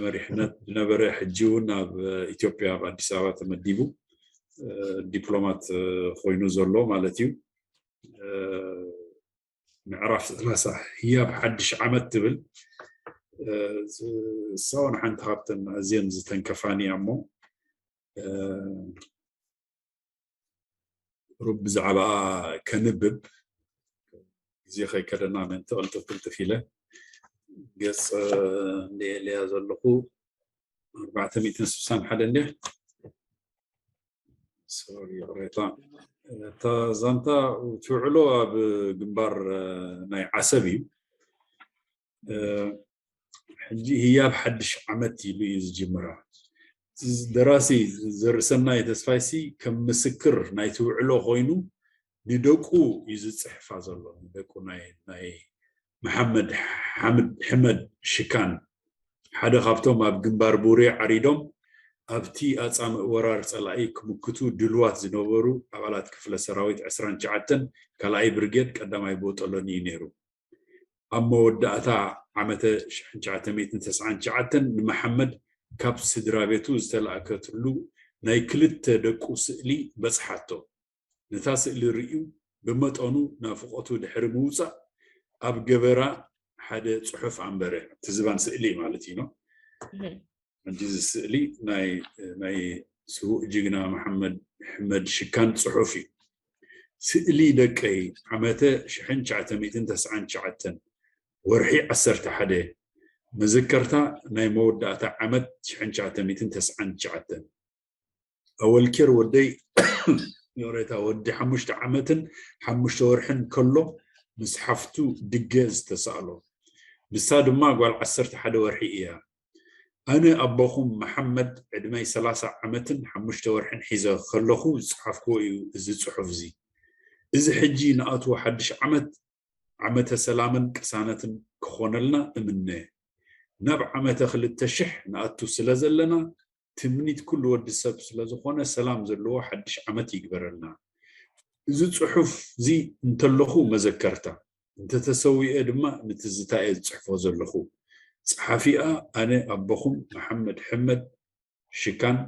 መሪሕነት ዝነበረ ሕጂ እውን ኣብ ኢትዮጵያ ኣብ ኣዲስ ኣበባ ተመዲቡ ዲፕሎማት ኮይኑ ዘሎ ማለት እዩ። ምዕራፍ ሰላሳ ህያብ ሓድሽ ዓመት ትብል እሳውን ሓንቲ ካብተን ኣዝየን ዝተንከፋኒ እያ እሞ ሩብ ብዛዕባኣ ከንብብ ግዜ ከይከደና ምእንቲ ቅልጥፍ ቅልጥፍ ኢለ ገፅ እንድየለያ ዘለኹ ኣርባዕተ ሚእትን ስሳን ሓደ እንድያ ሶሪ ይቕሬታ እታ ዛንታ ትውዕሎ ኣብ ግንባር ናይ ዓሰብ እዩ ሕጂ ህያብ ሓድሽ ዓመት ኢሉ እዩ ዝጅምራ ደራሲ ዘርእሰናይ ተስፋይሲ ከም ምስክር ናይ ትውዕሎ ኮይኑ ንደቁ እዩ ዝፅሕፋ ዘሎ ንደቁ ናይ መሓመድ ሕመድ ሽካን ሓደ ካብቶም ኣብ ግንባር ቡሬ ዓሪዶም ኣብቲ ኣጻምእ ወራር ጸላኢ ክምክቱ ድልዋት ዝነበሩ ኣባላት ክፍለ ሰራዊት ዕስራን ትሽዓተን ካልኣይ ብርጌድ ቀዳማይ ቦጦሎኒ እዩ ነይሩ። ኣብ መወዳእታ ዓመተ ሽሕን ትሽዓተ ሚእትን ተስዓን ትሽዓተን ንመሓመድ ካብ ስድራ ቤቱ ዝተላእከትሉ ናይ ክልተ ደቁ ስእሊ በጽሓቶ። ነታ ስእሊ ርእዩ ብመጠኑ ናፍቖቱ ድሕሪ ምውጻእ ኣብ ገበራ ሓደ ጽሑፍ ኣንበረ። እቲ ዝባን ስእሊ ማለት እዩ። ሕጂ እዚ ስእሊ ናይ ናይ ስዉእ ጅግና መሓመድ ሕመድ ሽካን ጽሑፍ እዩ። ስእሊ ደቀይ ዓመተ ሽሕን ትሽዓተ ሚእትን ተስዓን ትሽዓተን ወርሒ ዓሰርተ ሓደ መዘከርታ ናይ መወዳእታ ዓመት ሽሕን ትሽዓተ ሚእትን ተስዓን ትሽዓተን ኣወልኬር ወደይ ይቕሬታ ወዲ ሓሙሽተ ዓመትን ሓሙሽተ ወርሕን ከሎ ምስ ሓፍቱ ድገ ዝተሳእሎ ንሳ ድማ ጓል ዓሰርተ ሓደ ወርሒ እያ ኣነ ኣቦኹም መሓመድ ዕድመይ ሰላሳ ዓመትን ሓሙሽተ ወርሕን ሒዘ ከለኹ ዝፀሓፍክዎ እዩ እዚ ፅሑፍ እዚ እዚ ሕጂ ንኣትዎ ሓድሽ ዓመት ዓመተ ሰላምን ቅሳነትን ክኾነልና እምነ። ናብ ዓመተ ክልተ ሽሕ ንኣቱ ስለ ዘለና ትምኒት ኩሉ ወዲ ሰብ ስለ ዝኾነ ሰላም ዘለዎ ሓድሽ ዓመት ይግበረልና። እዚ ጽሑፍ እዚ እንተለኹ መዘከርታ፣ እንተተሰዊኤ ድማ ንትዝታኤ ዝጽሕፎ ዘለኹ። ጸሓፊኣ ኣነ ኣቦኹም መሓመድ ሕመድ ሽካን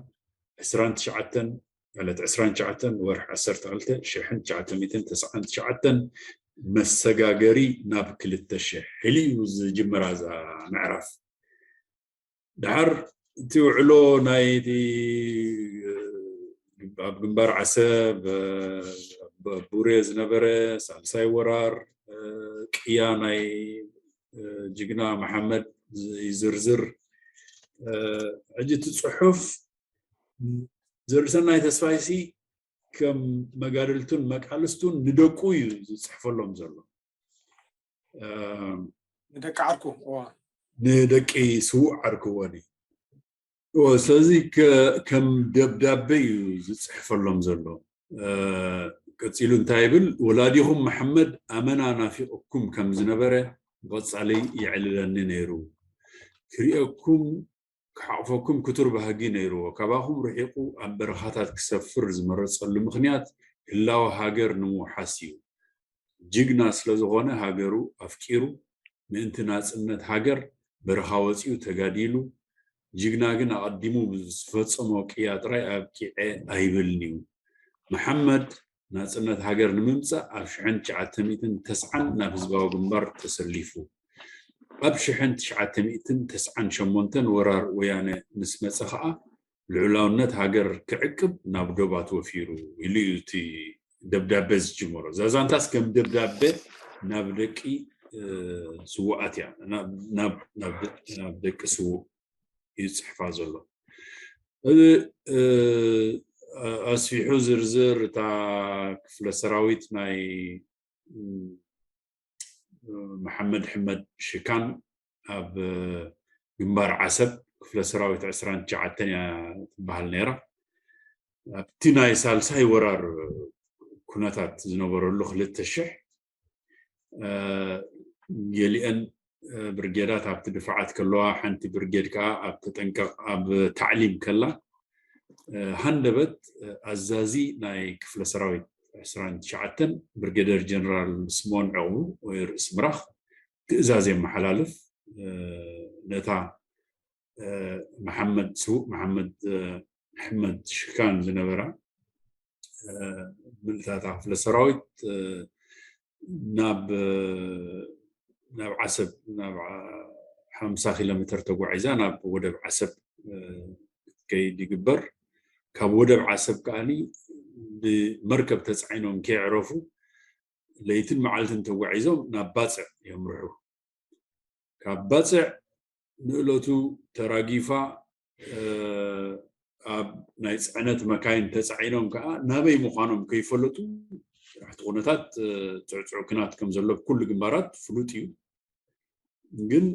ዕስራን ትሽዓተን ዕለት ዕስራን ትሽዓተን ወርሒ ዓሰርተ ክልተ ሽሕን ትሽዓተ ሚእትን ተስዓን ትሽዓተን መሰጋገሪ ናብ ክልተ ሽሕ ኢሉ እዩ ዝጅምራ እዛ ምዕራፍ። ድሓር እቲ ውዕሎ ናይ እቲ ኣብ ግንባር ዓሰብ ቡሬ ዝነበረ ሳልሳይ ወራር ቅያ ናይ ጅግና መሓመድ ይዝርዝር። ሕጂ እቲ ፅሑፍ ዘርእሰናይ ተስፋይሲ ከም መጋድልቱን መቃልስቱን ንደቁ እዩ ዝፅሕፈሎም ዘሎ። ንደቂ ዓርኩ ንደቂ ስዉእ ዓርኩ ወኒ ስለዚ ከም ደብዳቤ እዩ ዝፅሕፈሎም ዘሎ። ቀፂሉ እንታይ ይብል? ወላዲኹም መሓመድ ኣመና ናፊቕኩም ከም ዝነበረ ብቐፃሊ የዕልለኒ ነይሩ። ክሪኤኩም ክሓቕፈኩም ክቱር ባህጊ ነይርዎ። ካባኹም ርሒቑ ኣብ በረኻታት ክሰፍር ዝመረፀሉ ምኽንያት ህላወ ሃገር ንምውሓስ እዩ። ጅግና ስለዝኾነ ሃገሩ ኣፍቂሩ ምእንቲ ናፅነት ሃገር በረኻ ወፂኡ ተጋዲሉ። ጅግና ግን ኣቐዲሙ ብዝፈፀሞ ቅያ ጥራይ ኣብቂዐ ኣይብልን እዩ። መሓመድ ናፅነት ሃገር ንምምፃእ ኣብ ሽሕን ትሽዓተ ሚእትን ተስዓን ናብ ህዝባዊ ግንባር ተሰሊፉ። ኣብ ሽሕን ትሽዓተ ሚእትን ተስዓን ሸሞንተን ወራር ወያነ ምስ መፀ ከዓ ልዑላውነት ሃገር ክዕቅብ ናብ ዶባት ወፊሩ ኢሉ እዩ እቲ ደብዳቤ ዝጅምሮ። እዛ ዛንታስ ከም ደብዳቤ ናብ ደቂ ስውኣት እያ፣ ናብ ደቂ ስውእ እዩ ዝፅሕፋ ዘሎ። ኣስፊሑ ዝርዝር እታ ክፍለ ሰራዊት ናይ መሓመድ ሕመድ ሽካን ኣብ ግንባር ዓሰብ ክፍለ ሰራዊት ዕስራን ትሽዓተን እያ ትበሃል ነይራ። ኣብቲ ናይ ሳልሳይ ወራር ኩነታት ዝነበረሉ ክልተ ሽሕ ገሊአን ብርጌዳት ኣብቲ ድፋዓት ከለዋ፣ ሓንቲ ብርጌድ ከዓ ኣብ ተጠንቀቕ ኣብ ታዕሊም ከላ፣ ሃንደበት ኣዛዚ ናይ ክፍለ ሰራዊት ዕስራን ትሽዓተን ብርጌደር ጀነራል ስምኦን ዕቑቡ ወይ ርእሲ ምራኽ ትእዛዝ የመሓላልፍ። ነታ መሓመድ ስውእ መሓመድ ሕመድ ሽካን ዝነበራ ምልእታታ ክፍለ ሰራዊት ናብ ናብ ዓሰብ ናብ ሓምሳ ኪሎ ሜትር ተጓዒዛ ናብ ወደብ ዓሰብ ክትከይድ ይግበር። ካብ ወደብ ዓሰብ ከዓኒ ብመርከብ ተፃዒኖም ከየዕረፉ ለይትን መዓልትን ተጓዒዞም ናብ ባፅዕ የምርሑ። ካብ ባፅዕ ንእለቱ ተራጊፋ ኣብ ናይ ፅዕነት መካይን ተፃዒኖም ከዓ ናበይ ምዃኖም ከይፈለጡ ስራሕቲ ኩነታት ፅዕፅዕ ክናት ከም ዘሎ ኩሉ ግንባራት ፍሉጥ እዩ። ግን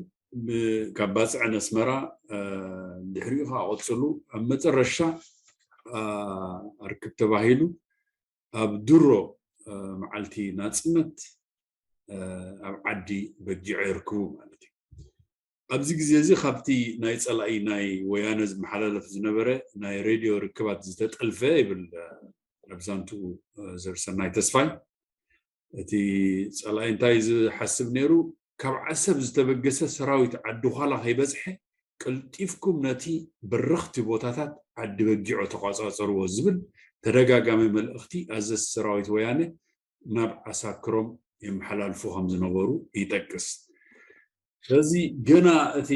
ካብ ባፅዕን ኣስመራ ድሕሪኡ ከዓ ቀፅሉ ኣብ መጨረሻ ኣርክብ ተባሂሉ ኣብ ድሮ መዓልቲ ናፅነት ኣብ ዓዲ በጊዖ ይርክቡ ማለት እዩ። ኣብዚ ግዜ እዚ ካብቲ ናይ ፀላኢ ናይ ወያነ ዝመሓላለፍ ዝነበረ ናይ ሬድዮ ርክባት ዝተጠልፈ ይብል ኣብ ዛንትኡ ዘርሰናይ ተስፋይ። እቲ ፀላኢ እንታይ ዝሓስብ ነይሩ? ካብ ዓሰብ ዝተበገሰ ሰራዊት ዓዲ ዃላ ከይበፅሐ ቀልጢፍኩም ነቲ በረኽቲ ቦታታት ዓዲ በጊዖ ተቋፃፀርዎ ዝብል ተደጋጋሚ መልእኽቲ ኣዘዝቲ ሰራዊት ወያነ ናብ ዓሳክሮም የመሓላልፉ ከም ዝነበሩ ይጠቅስ። ስለዚ ገና እቲ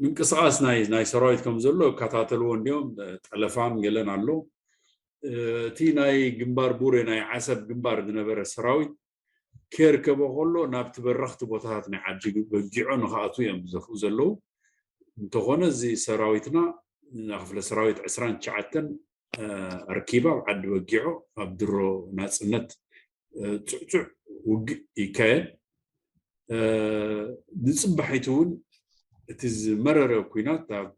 ምንቅስቃስ ናይ ናይ ሰራዊት ከም ዘሎ ይከታተልዎ እንዲዮም። ጠለፋን ገለን ኣሎ። እቲ ናይ ግንባር ቡሬ ናይ ዓሰብ ግንባር ዝነበረ ሰራዊት ከይርከቦ ከሎ ናብቲ በረኽቲ ቦታታት ናይ ዓዲ በጊዖ ንክኣትዉ እዮም ዝኽኡ ዘለዉ። እንተኾነ እዚ ሰራዊትና ክፍለ ሰራዊት ዕስራን ትሽዓተን ኣርኪባ ኣብ ዓዲ በጊዖ ኣብ ድሮ ናፅነት ፅዕፁዕ ውግእ ይካየድ። ንፅባሒቱ እውን እቲ ዝመረረ ኩናት ኣብ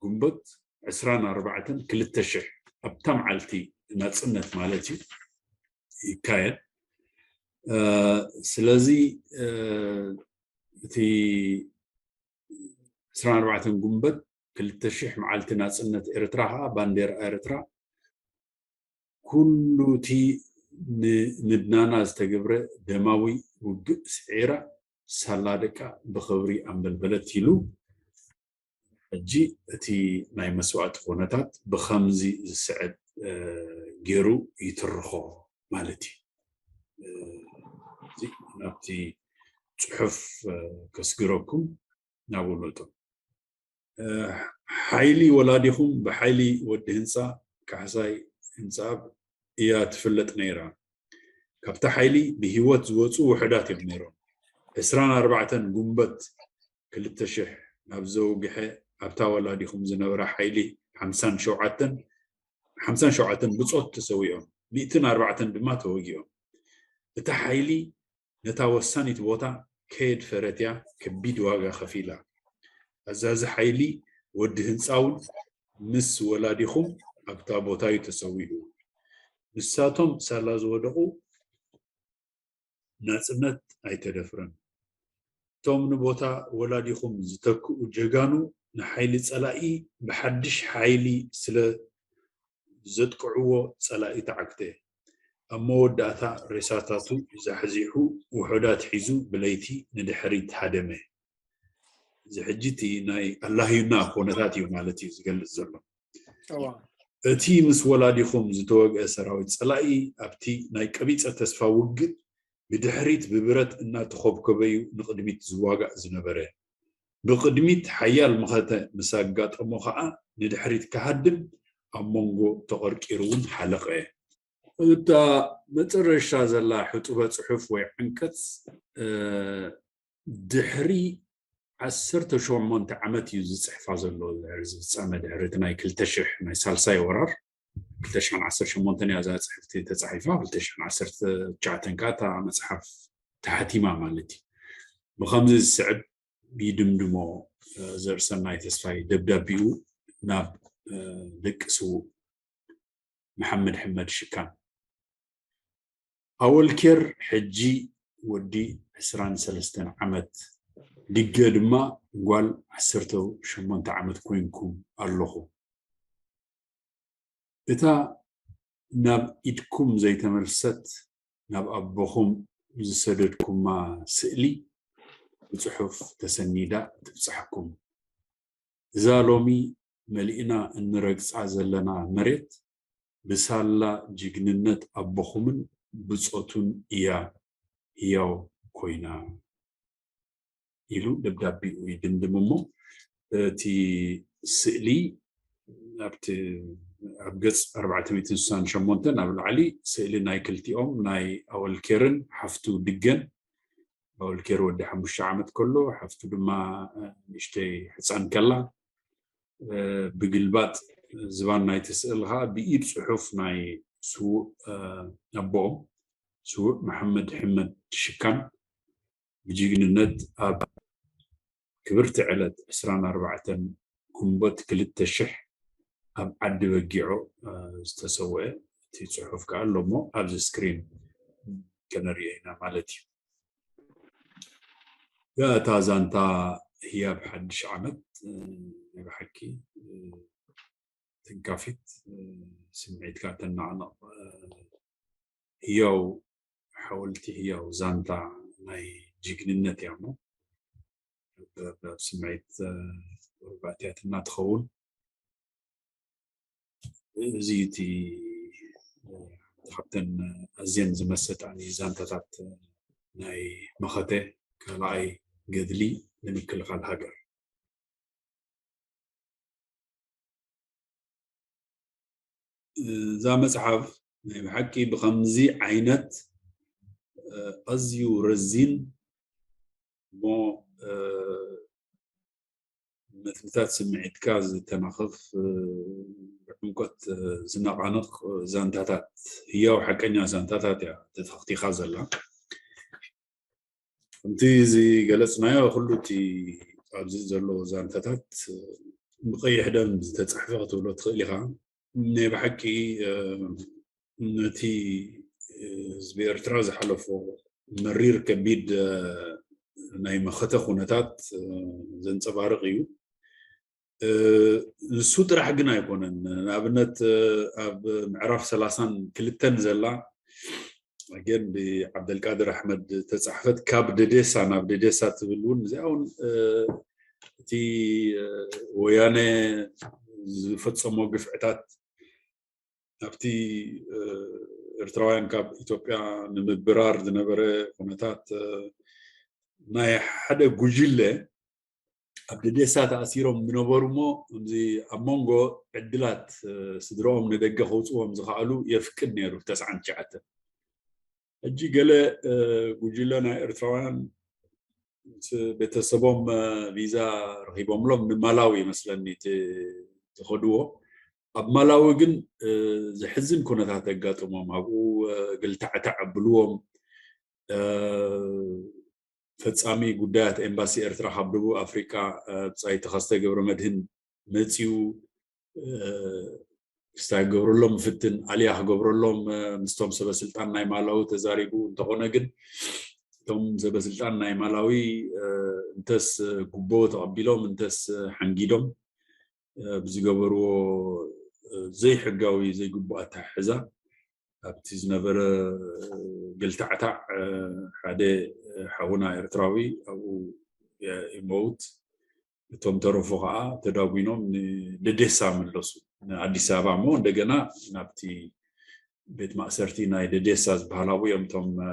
ግንቦት ዕስራን ኣርባዕተን ክልተ ሽሕ ኣብታ መዓልቲ ናፅነት ማለት እዩ ይካየድ። ስለዚ እቲ ዕስራን ኣርባዕተን ግንቦት ክልተ ሽሕ መዓልቲ ናፅነት ኤርትራ ከዓ ባንዴራ ኤርትራ ኩሉ እቲ ንምድናና ዝተገብረ ደማዊ ውግእ ስዒራ ሳላ ደቃ ብኽብሪ ኣንበልበለት ኢሉ ሕጂ እቲ ናይ መስዋእቲ ኩነታት ብኸምዚ ዝስዕብ ገይሩ ይትርኾ ማለት እዩ። ናብቲ ፅሑፍ ከስግረኩም ናብኡ ንእቶ። ሓይሊ ወላዲኹም ብሓይሊ ወዲ ህንፃ ካሕሳይ ህንፃ እያ ትፍለጥ ነይራ። ካብታ ሓይሊ ብህይወት ዝወፁ ውሑዳት እዮም ነይሮም። ዕስራን ኣርባዕተን ጉንበት ክልተ ሽሕ ናብ ዘውግሐ ኣብታ ወላዲኹም ዝነበራ ሓይሊ ሓምሳን ሸውዓተን ሓምሳን ሸውዓተን ብጾት ተሰዊኦም፣ ሚእትን ኣርባዕተን ድማ ተወጊኦም። እታ ሓይሊ ነታ ወሳኒት ቦታ ከየድፈረት እያ ከቢድ ዋጋ ከፊላ። ኣዛዚ ሓይሊ ወዲ ህንፃ እውን ምስ ወላዲኹም ኣብታ ቦታ እዩ ተሰዊኡ። ንሳቶም ሳላ ዝወደቑ ናፅነት ኣይተደፍረን። እቶም ንቦታ ወላዲኹም ዝተክኡ ጀጋኑ ንሓይሊ ፀላኢ ብሓድሽ ሓይሊ ስለ ዘጥቅዕዎ ፀላኢ ተዓግተ። ኣብ መወዳእታ ሬሳታቱ ዛሕዚሑ ውሑዳት ሒዙ ብለይቲ ንድሕሪት ሃደመ። እዚ ሕጂ እቲ ናይ ኣላህዩና ኩነታት እዩ ማለት እዩ ዝገልፅ ዘሎ። እቲ ምስ ወላዲኹም ዝተወግአ ሰራዊት ፀላኢ ኣብቲ ናይ ቀቢፀ ተስፋ ውግእ ብድሕሪት ብብረት እናተኾብኮበ እዩ ንቕድሚት ዝዋጋእ ዝነበረ። ብቕድሚት ሓያል መኸተ ምስ ኣጋጠሞ ኸዓ ንድሕሪት ክሃድም ኣብ መንጎ ተቐርቂሩ እውን ሓለቐ። እታ መጨረሻ ዘላ ሕጡበ ፅሑፍ ወይ ዓንቀፅ ድሕሪ ዓሰርተ ሸሞንተ ዓመት እዩ ዝፅሕፋ ዘሎ፣ ድሕሪ ዝፍፀመ፣ ድሕሪ እቲ ናይ ክልተ ሽሕ ናይ ሳልሳይ ወራር። ክልተ ሽሕን ዓሰርተ ሸሞንተን እያ እዛ ፅሕፍቲ ተፃሒፋ። ክልተ ሽሕን ዓሰርተ ትሽዓተን ከዓ እታ መፅሓፍ ተሓቲማ ማለት እዩ። ብኸምዚ ዝስዕብ ይድምድሞ፣ እ፣ ዘርእሰናይ ተስፋይ ደብዳቤኡ ናብ፣ እ፣ ደቂ ስዉእ መሓመድ ሕመድ ሽካን። ኣወልኬር ሕጂ ወዲ ዕስራን ሰለስተን ዓመት፣ ድገ ድማ ጓል ዓሰርተ ሸሞንተ ዓመት ኮይንኩም ኣለኹ። እታ ናብ ኢድኩም ዘይተመልሰት፣ ናብ ኣቦኹም ዝሰደድኩማ ስእሊ ብጽሑፍ ተሰኒዳ ትብጻሕኩም። እዛ ሎሚ መሊእና እንረግጻ ዘለና መሬት ብሳላ ጅግንነት ኣቦኹምን ብጾቱን እያ ህያው ኮይና ኢሉ ደብዳቤኡ ይድምድም። እሞ እቲ ስእሊ ኣብቲ ኣብ ገጽ ኣርባዕተ ሚእትን ስሳን ሸሞንተን ኣብ ላዕሊ ስእሊ ናይ ክልቲኦም ናይ ኣወልኬርን ሓፍቱ ድገን። ኣወልኬር ወዲ ሓሙሽተ ዓመት ከሎ፣ ሓፍቱ ድማ ንእሽተይ ሕፃን ከላ፣ እ፣ ብግልባጥ ዝባን ናይቲ ስእሊ ኸዓ ብኢድ ጽሑፍ ናይ ስዉእ፣ እ፣ ኣቦኦም ስዉእ መሓመድ ሕመድ ሽካን ብጅግንነት ኣብ ክብርቲ ዕለት ዕስራን ኣርባዕተን ግንቦት ክልተ ሽሕ ኣብ ዓዲ በጊዖ፣ እ፣ ዝተሰውአ እቲ ጽሑፍ ከኣ ኣሎ እሞ ኣብዚ ስክሪን ከነርእዮ ኢና ማለት እዩ። እታ ዛንታ ህያብ ሓድሽ ዓመት፣ እ፣ ናይ ብሓቂ፣ እ፣ ትንካፊት፣ እ፣ ስምዒትካ ተናቕነቕ፣ እ፣ ህያው ሓወልቲ፣ ህያው ዛንታ ናይ ጅግንነት እያ እሞ፣ ብ-፣ ብ-፣ ስምዒት፣ እ፣ ቁርባእትያትና ትኸውን። እዚ እቲ፣ እ፣ ካብተን ኣዝየን ዝመሰጣኒ ዛንታታት ናይ መኸተ ካልኣይ ገድሊ ንምክልኻል ሃገር። እዛ መጽሓፍ ናይ ብሓቂ ብኸምዚ ዓይነት፣ እ፣ ኣዝዩ ረዚን እሞ፣ እ፣ መትንታት ስምዒትካ ዝተናኽፍ፣ እ፣ ብዕምቆት፣ እ፣ ዝነቓንቕ ዛንታታት፣ ህያው ሓቀኛ ዛንታታት እያ ተተኽቲኻ ዘላ። ከምቲ ዝገለጽናዮ፣ ኩሉ እቲ ኣብዚ ዘሎ ዛንታታት ብቐይሕ ደም ዝተጻሕፈ ክትብሎ ትኽእል ኢኻ። ናይ ብሓቂ፣ እ፣ ነቲ፣ እ፣ ህዝቢ ኤርትራ ዝሓለፎ መሪር ከቢድ፣ እ፣ ናይ መኸተ ኩነታት፣ እ፣ ዘንጸባርቕ እዩ። እ፣ ንሱ ጥራሕ ግን ኣይኮነን። ንኣብነት፣ እ፣ ኣብ ምዕራፍ ሰላሳን ክልተን ዘላ፣ ኣገን ብዓብደልቃድር ኣሕመድ ተጻሕፈት ካብ ደዴሳ ናብ ደዴሳ ትብል እውን፣ እዚኣ እውን፣ እ፣ እቲ፣ እ፣ ወያነ ዝፈጸሞ ግፍዕታት ኣብቲ፣ እ፣ ኤርትራውያን ካብ ኢትዮጵያ ንምብራር ዝነበረ ኩነታት፣ እ፣ ናይ ሓደ ጉጅለ ኣብ ደዴሳ ተኣሲሮም ዝነበሩ እሞ፣ ከምዚ ኣብ መንጎ ዕድላት፣ እ፣ ስድራኦም ንደገ ከውፅዎም ዝኸኣሉ የፍቅድ ነይሩ፣ ተስዓን ትሽዓተን። ሕጂ ገለ፣ እ፣ ጉጅለ ናይ ኤርትራውያን ምስ ቤተሰቦም፣ እ፣ ቪዛ ረኺቦምሎም ንማላዊ ይመስለኒ እቲ ዝኸድዎ። ኣብ ማላዊ ግን፣ እ፣ ዘሕዝን ኩነታት ኣጋጥሞም፣ ኣብኡ፣ እ፣ ግልታዕታዕ ኣብልዎም። እ፣ ፈጻሚ ጉዳያት ኤምባሲ ኤርትራ ካብ ደቡብ ኣፍሪቃ፣ እ፣ ብጻይ ተኸስተ ገብረመድህን መጺኡ፣ እ፣ ክስታይ ክገብረሎም ምፍትን፣ ኣልያ ክገብረሎም፣ እ፣ ምስቶም ሰበ ስልጣን ናይ ማላዊ ተዛሪቡ። እንተኾነ ግን እቶም ሰበ ስልጣን ናይ ማላዊ፣ እ፣ እንተስ ጉቦ ተቐቢሎም፣ እንተስ ሓንጊዶም፣ እ፣ ብዝገበርዎ፣ እ፣ ዘይሕጋዊ ዘይግቡእ ኣተሓሕዛ ኣብቲ ዝነበረ፣ እ፣ ገልታዕታዕ፣ እ፣ ሓደ፣ እ፣ ሓውና ኤርትራዊ ኣብኡ የ-፣ ይመውት። እቶም ተረፉ ከዓ ተዳጒኖም ንደዴሳ መለሱ፣ ንኣዲስ ኣበባ እሞ እንደገና ናብቲ ቤት ማእሰርቲ ናይ ደዴሳ ዝበሃል ኣብኡ እዮም እቶም፣ እ፣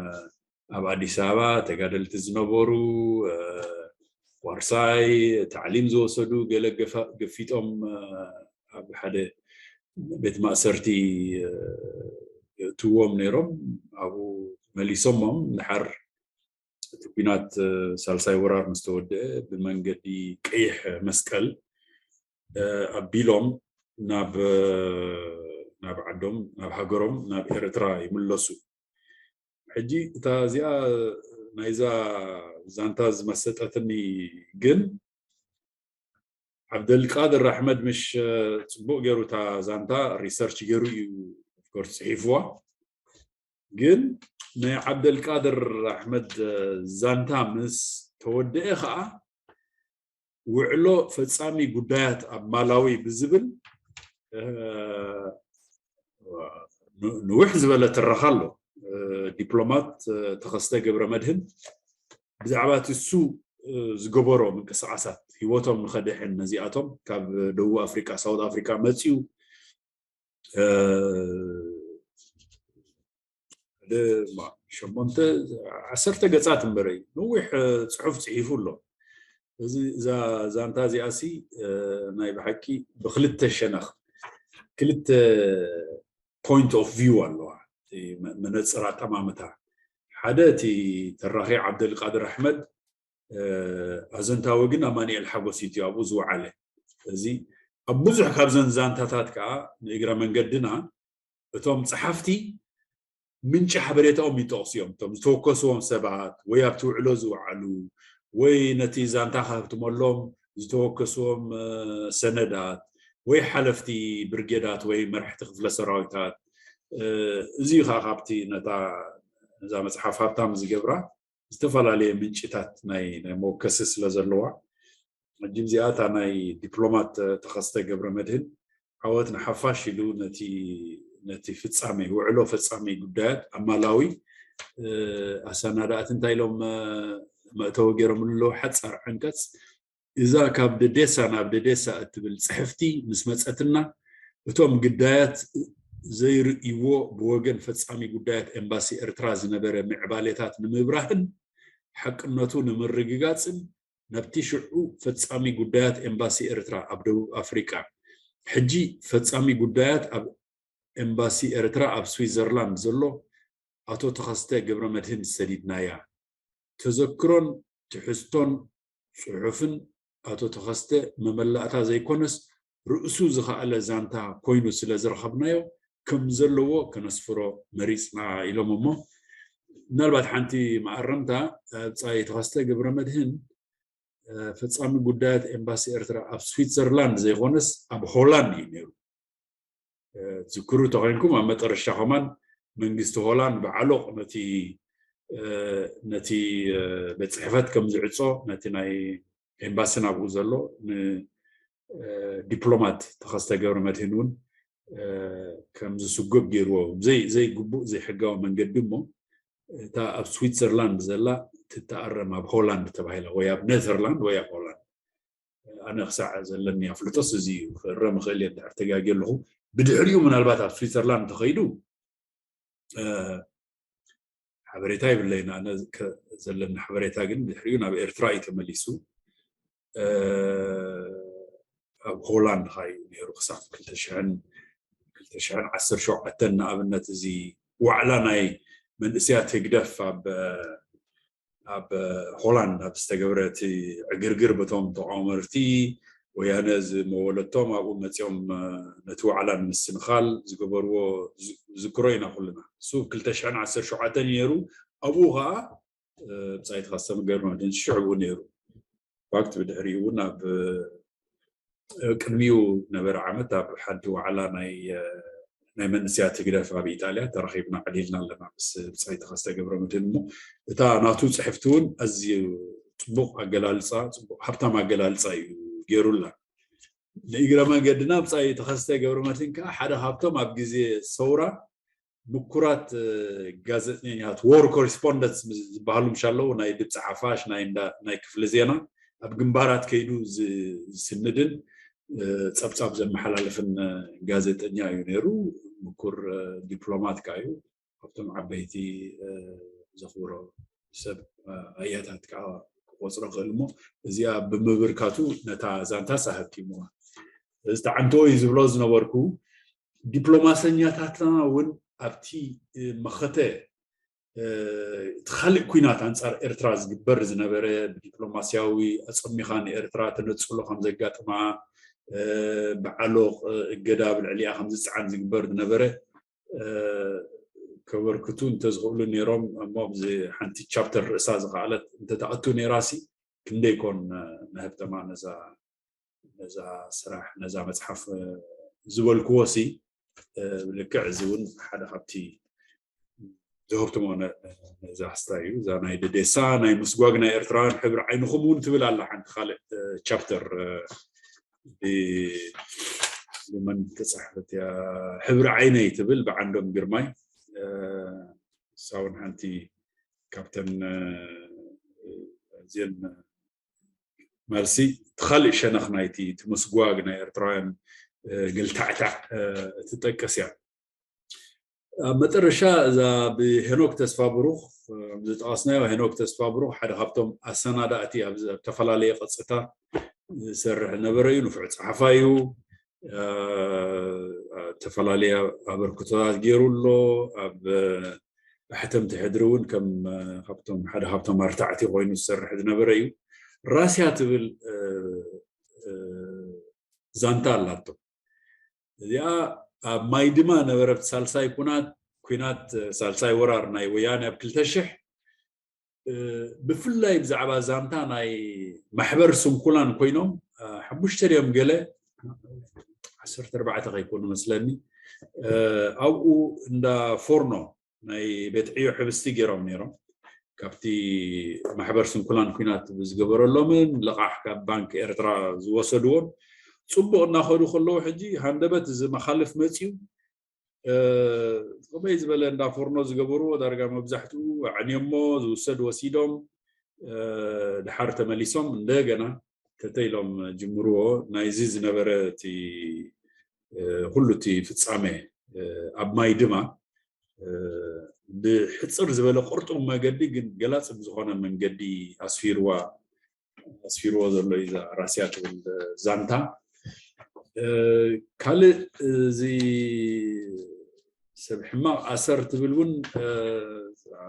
ኣብ ኣዲስ ኣበባ ተጋደልቲ ዝነበሩ፣ እ፣ ዋርሳይ ታዕሊም ዝወሰዱ ገለ ገፋ-፣ ገፊጦም፣ እ፣ ኣብ ሓደ ቤት ማእሰርቲ፣ እ፣ የእትዎም ነይሮም። ኣብኡ መሊሶሞም። ድሓር እቲ ኲናት ሳልሳይ ወራር ምስ ተወደአ ብመንገዲ ቀይሕ መስቀል ኣቢሎም ናብ ናብ ዓዶም ናብ ሃገሮም ናብ ኤርትራ ይምለሱ። ሕጂ እታ እዚኣ ናይዛ ዛንታ ዝመሰጠትኒ ግን ዓብደልቃድር ኣሕመድ ምሽ ጽቡቕ ገይሩ እታ ዛንታ ሪሰርች ገይሩ እዩ ኦፍኮርስ ጽሒፍዋ። ግን ናይ ዓብደልቃድር ኣሕመድ ዛንታ ምስ ተወደአ ከዓ ውዕሎ ፈጻሚ ጉዳያት ኣብ ማላዊ ብዝብል ንውሕ ዝበለ ትረኻ ኣሎ። ዲፕሎማት ተኸስተ ገብረ መድህን ብዛዕባ እቲ እሱ ዝገበሮ ምንቅስቃሳት ህይወቶም ንኸድሕን ነዚኣቶም ካብ ደቡብ ኣፍሪቃ ሳውት ኣፍሪቃ መፅዩ ሸሞንተ ዓሰርተ ገፃት እምበረይ ነዊሕ ፅሑፍ ፅሒፉ ኣሎ። እዚ እዛ ዛንታ እዚኣሲ ናይ ብሓቂ ብክልተ ሸነኽ ክልተ ፖይንት ኦፍ ቪው ኣለዋ። መነፅር ኣጠማምታ ሓደ እቲ ተራኺ ዓብደልቃድር ኣሕመድ ኣዘንታዊ ግን ኣማንኤል ሓጎስ እዩ ኣብኡ ዝወዓለ። እዚ ኣብ ብዙሕ ካብዘን ዛንታታት ከዓ ንእግረ መንገድና እቶም ፀሓፍቲ ምንጪ ሓበሬታኦም ይጠቕሱ እዮም። እቶም ዝተወከስዎም ሰባት ወይ ኣብቲ ውዕሎ ዝወዓሉ ወይ ነቲ ዛንታ ከህብትመሎም ዝተወከስዎም ሰነዳት ወይ ሓለፍቲ ብርጌዳት ወይ መራሕቲ ክፍለ ሰራዊታት እዚ ከዓ ካብቲ ነታ ነዛ መፅሓፍ ሃብታም ዝገብራ ዝተፈላለየ ምንጭታት ናይ ናይ መወከሲ ስለ ዘለዋ ሕጂ እዚኣ እታ ናይ ዲፕሎማት ተኸስተ ገብረ መድህን ዓወት ንሓፋሽ ኢሉ ነቲ ነቲ ፍጻሜ ውዕሎ ፈጻሚ ጉዳያት ኣማላዊ ኣሰናዳእቲ እንታይ ኢሎም መእተዊ ገይሮምሉ ኣለዉ ሓጻር ዓንቀጽ እዛ ካብ ደዴሳ ናብ ደዴሳ እትብል ጽሕፍቲ ምስ መጸትና እቶም ግዳያት ዘይርእይዎ ብወገን ፈጻሚ ጉዳያት ኤምባሲ ኤርትራ ዝነበረ ምዕባሌታት ንምብራህን ሓቅነቱ ንምርግጋጽን ናብቲ ሽዑ ፈጻሚ ጉዳያት ኤምባሲ ኤርትራ ኣብ ደቡብ ኣፍሪቃ ሕጂ ፈጻሚ ጉዳያት ኣብ ኤምባሲ ኤርትራ ኣብ ስዊዘርላንድ ዘሎ ኣቶ ተኸስተ ገብረመድህን ሰዲድናያ። ተዘክሮን ትሕዝቶን ጽሑፍን ኣቶ ተኸስተ መመላእታ ዘይኮነስ ርእሱ ዝኸኣለ ዛንታ ኮይኑ ስለ ዝረኸብናዮ ከም ዘለዎ ከነስፍሮ መሪጽና ኢሎም እሞ ምናልባት ሓንቲ መኣረምታ ብጻይ ተኸስተ ገብረመድህን ፈጻሚ ጉዳያት ኤምባሲ ኤርትራ ኣብ ስዊትዘርላንድ ዘይኮነስ ኣብ ሆላንድ እዩ ነይሩ። ዝክሩ ተኮይንኩም ኣብ መጠረሻ ከማን መንግስቲ ሆላንድ ብዓሎቕ ነቲ ነቲ ቤት ጽሕፈት ከም ዝዕጾ ነቲ ናይ ኤምባሲ ናብኡ ዘሎ ንዲፕሎማት ተኸስተ ገብረ መድህን እውን ከም ዝስጎግ ገይርዎ ዘይግቡእ ዘይሕጋዊ መንገዲ እሞ እታ ኣብ ስዊትዘርላንድ ዘላ ትተኣረም ኣብ ሆላንድ ተባሂላ ወይ ኣብ ኔዘርላንድ ወይ ኣብ ሆላንድ ኣነ ክሳዕ ዘለኒ ኣፍልጦስ እዚ እዩ ክእረም ይኽእል እየ ድሕር ተጋጊ ኣለኹ ብድሕሪኡ ምናልባት ኣብ ስዊትዘርላንድ ተኸይዱ ሓበሬታ ይብለይን ኣነ ዘለኒ ሓበሬታ ግን ድሕሪኡ ናብ ኤርትራ እዩ ተመሊሱ ኣብ ሆላንድ ኸዓ እዩ ነይሩ ክሳብ ክልተ ሽሕን ክልተ ሽሕን ዓሰርተ ሸውዓተን ንኣብነት እዚ ዋዕላ ናይ መንእስያት ህግደፍ ኣብ ኣብ ሆላንድ ኣብ ዝተገብረ እቲ ዕግርግር በቶም ተቃወመርቲ ወያነ ዝመወለቶም ኣብኡ መፂኦም ነቲ ዋዕላ ንምስንኻል ዝገበርዎ ዝክሮ ኢና ኩልና እሱ ክልተ ሽሕን ዓሰርተ ሸውዓተን ነይሩ ኣብኡ ከዓ ብጻይ ተኸስተ ገብረመድህን ሽዑ ነይሩ ፋክት ብድሕሪኡ እውን ኣብ ቅድሚኡ ነበረ ዓመት ኣብ ሓንቲ ዋዕላ ናይ ናይ መንእስያት ህግደፍ ኣብ ኢጣልያ ተራኺብና ዕሊልና ኣለና ምስ ብጻይ ተኸስተ ገብረመድህን እሞ እታ ናቱ ጽሕፍቲ እውን ኣዝዩ ጽቡቕ ኣገላልጻ ጽቡቕ ሃብታም ኣገላልጻ እዩ ገይሩላ ንእግረ መንገድና ብጻይ ተኸስተ ገብረመድህን ከዓ ሓደ ካብቶም ኣብ ግዜ ሰውራ ምኩራት ጋዜጠኛታት war correspondents ዝበሃሉ ምሽ ኣለዉ ናይ ድምፂ ሓፋሽ ናይ ክፍሊ ዜና ኣብ ግንባራት ከይዱ ዝስንድን ፀብፃብ ዘመሓላልፍን ጋዜጠኛ እዩ ነይሩ ምኩር ዲፕሎማት ከዓ እዩ ካብቶም ዓበይቲ ዘኽብሮ ሰብ ኣያታት ከዓ ክቆፅሮ ክእል እሞ እዚኣ ብምብርካቱ ነታ ዛንታ ሳህብቲምዋ እዚ ተዓንቶ እዩ ዝብሎ ዝነበርኩ ዲፕሎማሰኛታትና እውን ኣብቲ መኸተ እቲ ካልእ ኲናት ኣንጻር ኤርትራ ዝግበር ዝነበረ፣ ብዲፕሎማስያዊ ኣጸሚኻ ንኤርትራ ተነጽሎ ከም ዘጋጥማ፣ ብዓሎቕ እገዳ ኣብ ልዕሊኣ ከም ዝጽዓን ዝግበር ዝነበረ ከበርክቱ እንተዝኽእሉ ነይሮም፣ እሞ ኣብዚ ሓንቲ ቻፕተር ርእሳ ዝኸኣለት እንተትኣቱ ነይራሲ ክንደይ ኮን መህብተማ ነዛ ነዛ ስራሕ ነዛ መፅሓፍ ዝበልክዎ ሲ ብልክዕ እዚ እውን ሓደ ካብቲ ዝህብትሞ ነዛ ክስታይ እዩ። እዛ ናይ ደዴሳ ናይ ምስጓግ ናይ ኤርትራውያን ሕብሪ ዓይንኹም እውን ትብል ኣላ ሓንቲ ካልእ ቻፕተር ብመን ተፃሕፈት እያ? ሕብሪ ዓይነይ ትብል ብዓንዶም ግርማይ። እሳ እውን ሓንቲ ካብተን እዚን መልሲ እቲ ካልእ ሸነኽ ናይቲ እቲ ምስጓግ ናይ ኤርትራውያን ገልታዕታዕ ትጠቅስ እያ። ኣብ መጠረሻ እዛ ብሄኖክ ተስፋ ብሩኽ ዝጠቐስናዮ፣ ሄኖክ ተስፋ ብሩኽ ሓደ ካብቶም ኣሰናዳእቲ ኣብ ዝተፈላለየ ቅፅታ ዝሰርሕ ነበረ እዩ። ንፉዕ ፀሓፋይ እዩ። ዝተፈላለየ ኣበርክቶታት ገይሩ ኣሎ። ኣብ ሕተምቲ ሕድሪ እውን ከም ካብቶም ሓደ ካብቶም ኣርታዕቲ ኮይኑ ዝሰርሕ ዝነበረ እዩ። ራስያ ትብል ዛንታ ኣላቶ። እዚኣ ኣብ ማይ ድማ ነበረት ሳልሳይ ኩናት ኩናት ሳልሳይ ወራር ናይ ወያነ ኣብ ክልተ ሽሕ ብፍላይ ብዛዕባ ዛንታ ናይ ማሕበር ስንኩላን ኮይኖም ሓሙሽተ ድዮም ገለ ዓሰርተ ኣርባዕተ ከይኮኑ መስለኒ ኣብኡ እንዳ ፎርኖ ናይ ቤት ዕዮ ሕብስቲ ገይሮም ነይሮም። ካብቲ ማሕበር ስንኩላን ኩናት ብዝገበረሎምን ልቓሕ ካብ ባንክ ኤርትራ ዝወሰድዎን ፅቡቕ እናኸዱ ከለዉ ሕጂ ሃንደበት እዚ መኻልፍ መፅዩ ከመይ ዝበለ እንዳ ፎርኖ ዝገበርዎ ዳርጋ መብዛሕትኡ ኣዕንዮሞ ዝውሰድ ወሲዶም ድሓር ተመሊሶም እንደገና ተተኢሎም ጅምርዎ ናይዚ ዝነበረ እቲ ኩሉ እቲ ፍፃመ ኣብ ማይ ድማ ብሕፅር ዝበለ ቅርጡም መገዲ ግን ገላፂ ብዝኾነ መንገዲ ኣስፊርዋ ኣስፊርዎ ዘሎ እዩ ራስያ ትብል ዛንታ። ካልእ እዚ ሰብ ሕማቕ ኣሰር ትብል እውን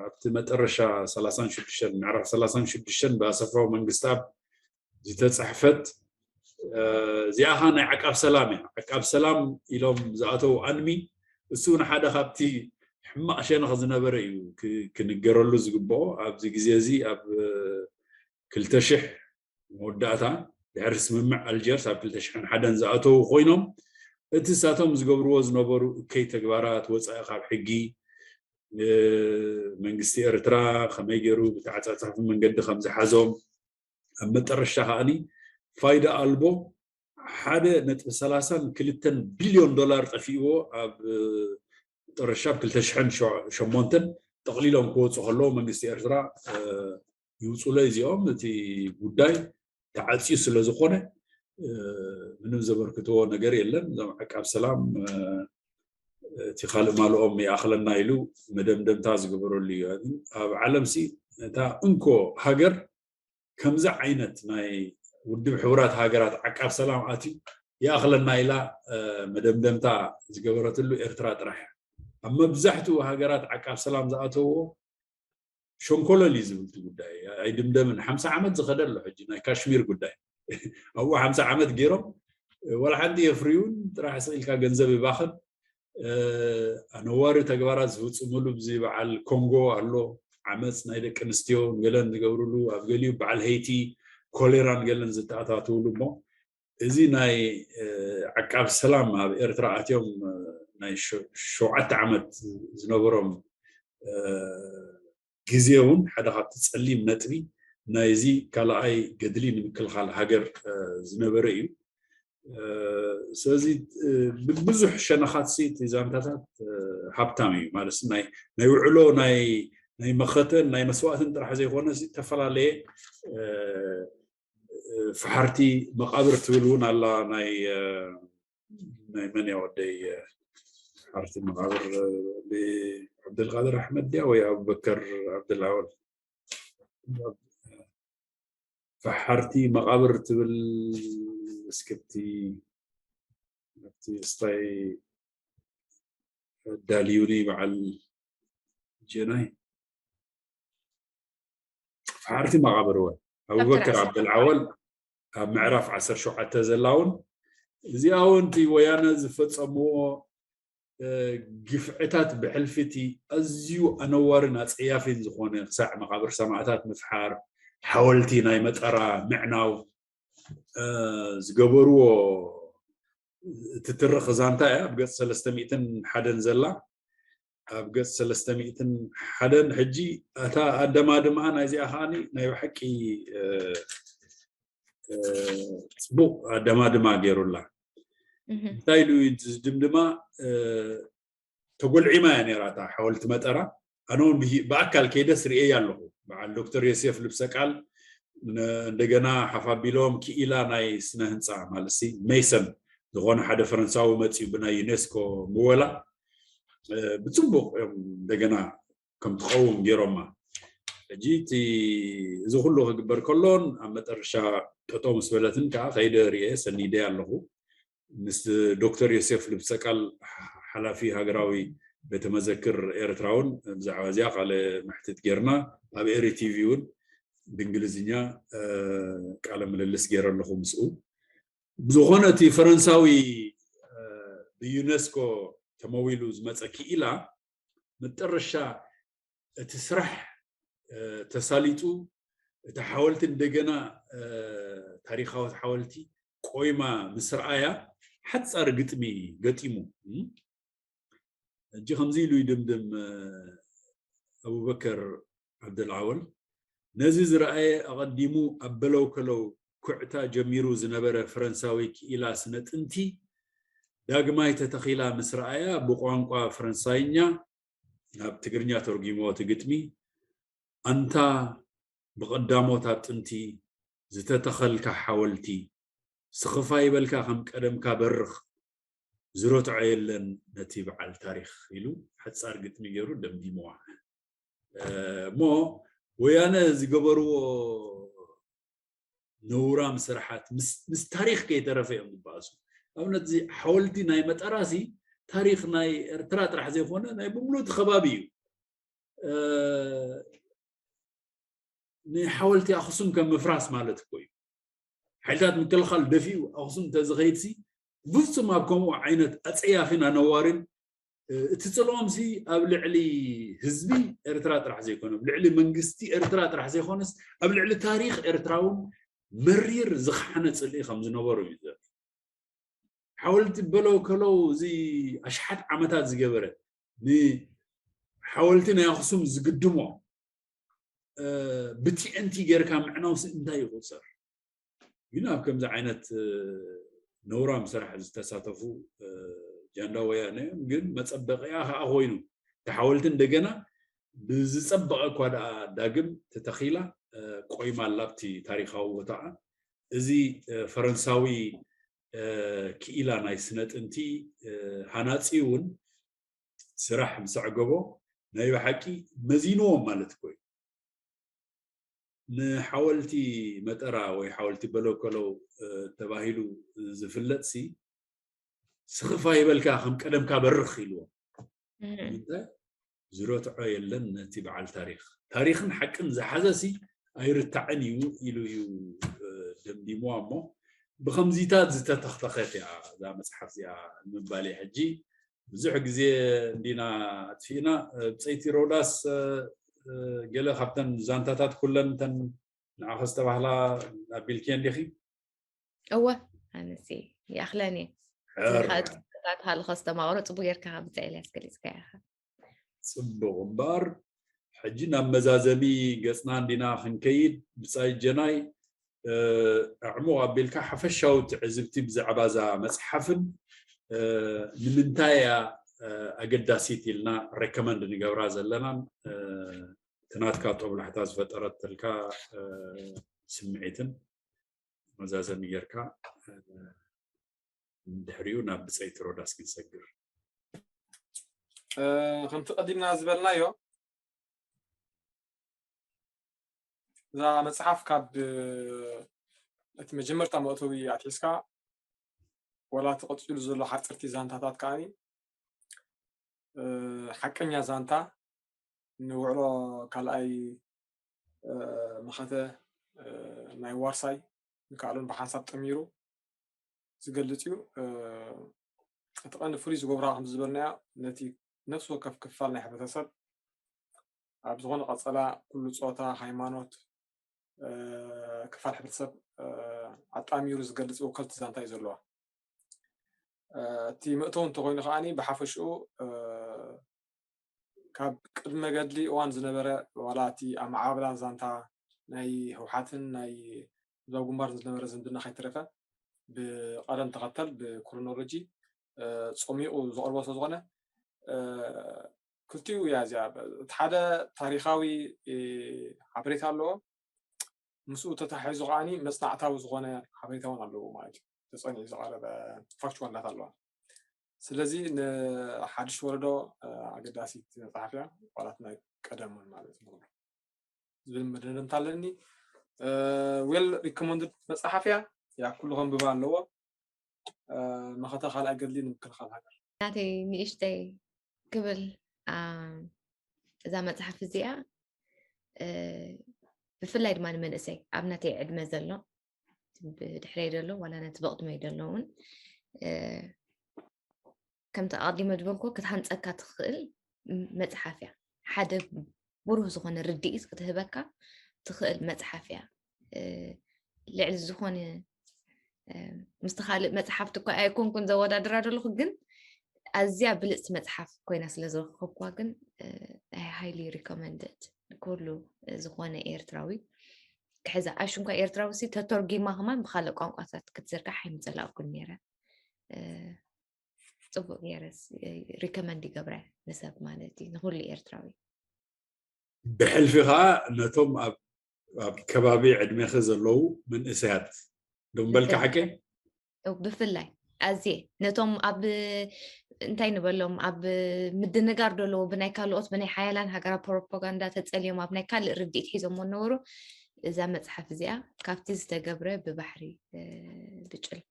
ኣብቲ መጠረሻ ሰላሳን ሽዱሽተን ምዕራፍ ሰላሳን ሽዱሽተን ብኣሰፋው መንግስታብ ዝተፃሕፈት እዚኣ ኸዓ ናይ ዓቃብ ሰላም እያ። ዓቃብ ሰላም ኢሎም ዝኣተው ኣንሚ እሱ ንሓደ ካብቲ ሕማቕ ሸነኽ ዝነበረ እዩ ክንገረሉ ዝግብኦ። ኣብዚ ግዜ እዚ ኣብ ክልተ ሽሕ መወዳእታ ድሕሪ ስምምዕ ኣልጀርስ ኣብ ክልተ ሽሕን ሓደን ዝኣተዉ ኮይኖም እቲ እሳቶም ዝገብርዎ ዝነበሩ እከይ ተግባራት ወፃኢ ካብ ሕጊ መንግስቲ ኤርትራ ከመይ ገይሩ ብተዓፃፃፊ መንገዲ ከም ዝሓዞም ኣብ መጠረሽታ ከዓኒ ፋይዳ ኣልቦ ሓደ ነጥቢ ሰላሳን ክልተን ቢልዮን ዶላር ጠፊእዎ ኣብ ጥርሻ ብ ክልተ ሽሕን ሸሞንተን ጠቕሊሎም ክወፁ ከለዉ መንግስቲ ኤርትራ ይውፁለይ እዚኦም እቲ ጉዳይ ተዓፅዩ ስለ ዝኾነ ምንም ዘበርክትዎ ነገር የለን። እዞም ዓቃብ ሰላም እቲ ካልእ ማልኦም ይኣኽለና ኢሉ መደምደምታ ዝገበረሉ እዩ። ኣብ ዓለም ሲ እታ እንኮ ሃገር ከምዚ ዓይነት ናይ ውድብ ሕቡራት ሃገራት ዓቃብ ሰላም ኣትዩ ይኣኽለና ኢላ መደምደምታ ዝገበረትሉ ኤርትራ ጥራሕ እያ። ኣብ መብዛሕትኡ ሃገራት ዓቃብ ሰላም ዝኣተውዎ ሸንኮለል እዩ ዝብል እቲ ጉዳይ ኣይድምደምን። ሓምሳ ዓመት ዝኸደ ኣሎ ሕጂ ናይ ካሽሚር ጉዳይ ኣብኡ ሓምሳ ዓመት ገይሮም ዋላ ሓንቲ የፍርዩን ጥራሕ ስቕ ኢልካ ገንዘብ ይባኽን። ኣነዋሪ ተግባራት ዝፍፅምሉ ብዚ በዓል ኮንጎ ኣሎ ዓመፅ ናይ ደቂ ኣንስትዮ ገለን ዝገብርሉ ኣብ ገሊኡ በዓል ሄይቲ ኮሌራን ገለን ዝተኣታትውሉ እሞ እዚ ናይ ዓቃብ ሰላም ኣብ ኤርትራ ኣትዮም ናይ ሸውዓተ ዓመት ዝነበሮም ግዜ እውን ሓደ ካብቲ ፀሊም ነጥቢ ናይዚ ካልኣይ ገድሊ ንምክልኻል ሃገር ዝነበረ እዩ። ስለዚ ብብዙሕ ሸነኻት እቲ ዛንታታት ሃብታም እዩ ማለት ናይ ውዕሎ ናይ መኸተን ናይ መስዋእትን ጥራሕ ዘይኮነ ዝተፈላለየ ፈሓርቲ መቃብር ትብል እውን ኣላ ናይ ናይ መን እያ ወደይ ሓርቲ መቃብር ዓብደልቃድር ኣሕመድ ድያ ወይ ኣቡበከር ዓብደልኣወል ፈሓርቲ መቃብር ትብል እስክቲ ኣብቲ ስታይ ዳልዩኒ በዓል ጀናይ ፈሓርቲ መቓብር እውን ኣቡበከር ዓብደልዓወል ኣብ ምዕራፍ ዓሰርተ ሸውዓተ ዘላ እውን እዚኣ እውን እቲ ወያነ ዝፈጸምዎ ግፍዕታት ብሕልፊ እቲ ኣዝዩ ኣነዋርን ኣጸያፊን ዝኾነ ክሳዕ መቓብር ሰማእታት ምፍሓር፣ ሓወልቲ ናይ መጠራ ምዕናው ዝገበርዎ እትትርኽ ዛንታ እያ። ኣብ ገጽ ሰለስተ ሚእትን ሓደን ዘላ ኣብ ገጽ ሰለስተ ሚእትን ሓደን ሕጂ እታ ኣደማድምኣ ናይዚኣ ከዓኒ ናይ ብሓቂ ጽቡቕ ኣደማድማ ገይሩላ። እንታይ ኢሉ እዩ ዝድምድማ? ተጎልዒማ እያ ነይራ እታ ሓወልቲ መጠራ። ኣነ እውን ብኣካል ከይደስ ርእየ ኣለኹ። በዓል ዶክተር ዮሴፍ ልብሰ ቃል እንደገና ሓፍ ኣቢሎም ክኢላ ናይ ስነ ህንፃ ማለት ሜሰን ዝኾነ ሓደ ፈረንሳዊ መፅዩ ብናይ ዩኔስኮ ምወላ ብፅቡቕ እዮም እንደገና ከም ትቐውም ገይሮማ። ሕጂ እቲ እዚ ኩሉ ክግበር ከሎን ኣብ መጠረሻ ጠጠው ምስ በለትን ከዓ ከይደ ርኤ ሰኒደ ኣለኹ። ምስ ዶክተር ዮሴፍ ልብሰቃል ሓላፊ ሃገራዊ ቤተመዘክር ኤርትራ እውን ብዛዕባ እዚኣ ቃለ መሕትት ጌርና ኣብ ኤሪ ቲቪ እውን ብእንግሊዝኛ ቃለ ምልልስ ገይረ ኣለኹ ምስኡ። ብዝኾነ እቲ ፈረንሳዊ ብዩኔስኮ ተመዊሉ ዝመፀ ክኢላ መጠረሻ እቲ ስራሕ ተሳሊጡ እቲ ሓወልቲ እንደገና ታሪኻዊት ሓወልቲ ቆይማ ምስ ረኣያ ሓፃር ግጥሚ ገጢሙ። ሕጂ ከምዚ ኢሉ ይድምድም ኣቡበከር ዓብደልዓወል፣ ነዚ ዝረኣየ ኣቐዲሙ ኣብ በለው ከለው ኩዕታ ጀሚሩ ዝነበረ ፈረንሳዊ ክኢላ ስነ ጥንቲ ዳግማይ ተተኺላ ምስ ረኣያ ብቋንቋ ፈረንሳይኛ ናብ ትግርኛ ተርጒምዎ እቲ ግጥሚ ኣንታ ብቐዳሞት ኣብ ጥንቲ ዝተተኸልካ ሓወልቲ ስኽፋ ይበልካ ከም ቀደምካ በርኽ ዝረትዖ የለን ነቲ በዓል ታሪኽ ኢሉ ሓፃር ግጥሚ ገይሩ ደምዲምዋ። እሞ ወያነ ዝገበርዎ ነውራም ስራሓት ምስ ታሪኽ ከይተረፈ እዮም ዝበኣሱ። ኣብነት እዚ ሓወልቲ ናይ መጠራሲ ታሪኽ ናይ ኤርትራ ጥራሕ ዘይኮነ ናይ ብምሉእ እቲ ከባቢ እዩ። ንሓወልቲ ኣኽሱም ከም ምፍራስ ማለት እኮ እዩ። ሓይልታት ምክልኻል ደፊኡ ኣኽሱም እንተዝኸይድሲ ብፍጹም ኣብ ከምኡ ዓይነት ኣጸያፊን ኣነዋሪን እቲ ጽልኦምሲ ኣብ ልዕሊ ህዝቢ ኤርትራ ጥራሕ ዘይኮነ ኣብ ልዕሊ መንግስቲ ኤርትራ ጥራሕ ዘይኮነስ ኣብ ልዕሊ ታሪኽ ኤርትራ እውን መሪር ዝኸሓነ ጽልኢ ከም ዝነበሩ እዩ ዘርኢ። ሓወልቲ በለው ከለው እዚ ኣሽሓት ዓመታት ዝገበረ ንሓወልቲ ናይ ኣኽሱም ዝግድሞ ብቲኤንቲ ጌርካ ምዕናውሲ እንታይ ይቁፀር? ግን ኣብ ከምዚ ዓይነት ነውራም ስራሕ ዝተሳተፉ ጃንዳ ወያነ እዮም። ግን መፀበቂያ ከዓ ኮይኑ እቲ ሓወልቲ እንደገና ብዝፀበቐ እኳ ደኣ ዳግም ተተኺላ ቆይማ ኣላ ኣብቲ ታሪካዊ ቦታኣ። እዚ ፈረንሳዊ ክኢላ ናይ ስነ ጥንቲ ሃናፂ እውን ስራሕ ምስ ኣዕገቦ ናይ ብሓቂ መዚንዎም ማለት እኮ እዩ። ንሓወልቲ መጠራ ወይ ሓወልቲ በለከለው ተባሂሉ ዝፍለጥሲ ስኽፋ ይበልካ ከም ቀደምካ በርኽ ኢልዎም። ዝረትዖ የለን ነቲ በዓል ታሪኽ። ታሪኽን ሓቅን ዝሓዘሲ ኣይርታዕን እዩ ኢሉ እዩ ደምዲምዋ። እሞ ብከምዚታት ዝተተኽተኸት እያ እዛ መፅሓፍ እዚኣ ንምባል እየ። ሕጂ ብዙሕ ግዜ እንዲና ኣጥፊእና። ብፀይቲ ሮዳስ ገለ ካብተን ዛንታታት ኩለን እተን ንዓኸ ዝተባህላ ኣቢልክየን ዲኺ? እወ ኣነሲ ይኣኽለን እየ። እዚኻ ዛንታታት ሃልኸ ዝተማቕሮ ፅቡቅ ጌርካ ብፀ ኤልያስ ገሊፅካያ ኢኻ። ፅቡቅ እምበኣር ሕጂ ናብ መዛዘሚ ገፅና እንዲና ክንከይድ ብፃይ ጀናይ ኣዕሙቕ ኣቢልካ ሓፈሻዊ ትዕዝብቲ ብዛዕባ እዛ መፅሓፍን ንምንታይ እያ ኣገዳሲት ኢልና ሬኮመንድ ንገብራ ዘለናን እቲ ናትካ ጦብላሕታ ዝፈጠረትልካ ስምዒትን መዛዘሚ ጌርካ ድሕሪኡ ናብ ብፀይቲ ሮዳስ ክንሰግር። ከምቲ ቀዲምና ዝበልናዮ እዛ መፅሓፍ ካብ እቲ መጀመርታ መእተዊ ኣትሒዝካ ወላ እቲ ቀፂሉ ዘሎ ሓፀርቲ ዛንታታት ከዓኒ ሓቀኛ ዛንታ ንውዕሎ ካልኣይ መኸተ ናይ ዋርሳይ ንካዕሉን ብሓንሳብ ጠሚሩ ዝገልጽ እዩ። እቲ ቀንዲ ፍሉይ ዝገብራ ከም ዝበልናዮ ነቲ ነፍሲ ወከፍ ክፋል ናይ ሕብረተሰብ ኣብ ዝኾነ ቀጸላ ኩሉ ጾታ፣ ሃይማኖት፣ ክፋል ሕብረተሰብ ኣጣሚሩ ዝገልጽ ወከልቲ ዛንታ እዩ ዘለዋ። እቲ መእተዊ እንተኾይኑ ከዓኒ ብሓፈሽኡ ካብ ቅድመ ገድሊ እዋን ዝነበረ ዋላ እቲ ኣመዓብላ ዛንታ ናይ ህውሓትን ናይ ህዝባዊ ግንባር ዝነበረ ዝምድና ከይተረፈ ብቐደም ተኸተል ብክሮኖሎጂ ጾሚቑ ዘቕርቦ ስለ ዝኾነ ክልቲኡ እያ እዚኣ። እቲ ሓደ ታሪኻዊ ሓበሬታ ኣለዎ፣ ምስኡ ተታሒዙ ከዓኒ መጽናዕታዊ ዝኾነ ሓበሬታ እውን ኣለዎ ማለት እዩ። ተጸኒዑ ዝቐረበ ፋክቹዋል ዳታ ኣለዋ። ስለዚ ንሓድሽ ወለዶ ኣገዳሲት መጽሓፍ እያ፣ ዋላት ናይ ቀደም እውን ማለት እዩ። ዝብል መደምደምታ ኣለኒ። ዌል ሪኮመንድድ መጽሓፍ እያ፣ ያ ኩሉ ከንብባ ኣለዎ። መኸተ ካልኣይ ገድሊ ንምክልኻል ሃገር። ናተይ ንእሽተይ ክብል እዛ መጽሓፍ እዚኣ ብፍላይ ድማ ንመንእሰይ ኣብ ናተይ ዕድመ ዘሎ ብድሕረይ ዘሎ ዋላ ነቲ ብቕድመይ ዘሎ እውን ከምቲ ኣቐዲመ ዝበልኩ ክትሃንፀካ ትኽእል መፅሓፍ እያ። ሓደ ብሩህ ዝኾነ ርድኢት ክትህበካ ትኽእል መፅሓፍ እያ። ልዕሊ ዝኾነ ምስቲ ካልእ መፅሓፍቲ እኳ ኣይኮንኩን ዘወዳድራ ዘለኹ፣ ግን ኣዝያ ብልፅቲ መፅሓፍ ኮይና ስለ ዝረኸብኩዋ ግን I highly recommended ኩሉ ዝኾነ ኤርትራዊ ክሕዛ። ኣሹ እንኳ ኤርትራዊ ሲ ተተርጊማ ከማን ብካልእ ቋንቋታት ክትዝርጋሕ ኣይምፀላእኩን ነይረ። ፅቡቅ ገይረስ ሪኮመንድ ይገብረ ንሰብ ማለት እዩ፣ ንኩሉ ኤርትራዊ። ብሕልፊ ከዓ ነቶም ኣብ ከባቢ ዕድሜኺ ዘለዉ መንእሰያት ዶ ምበልካ ሓቂ? ብፍላይ ኣዝየ ነቶም ኣብ እንታይ ንበሎም ኣብ ምድንጋር ደለዉ ብናይ ካልኦት ብናይ ሓያላን ሃገራት ፕሮፓጋንዳ ተጸልዮም ኣብ ናይ ካልእ ርድኢት ሒዞሞ ነበሩ። እዛ መጽሓፍ እዚኣ ካብቲ ዝተገብረ ብባሕሪ ብጭልፋ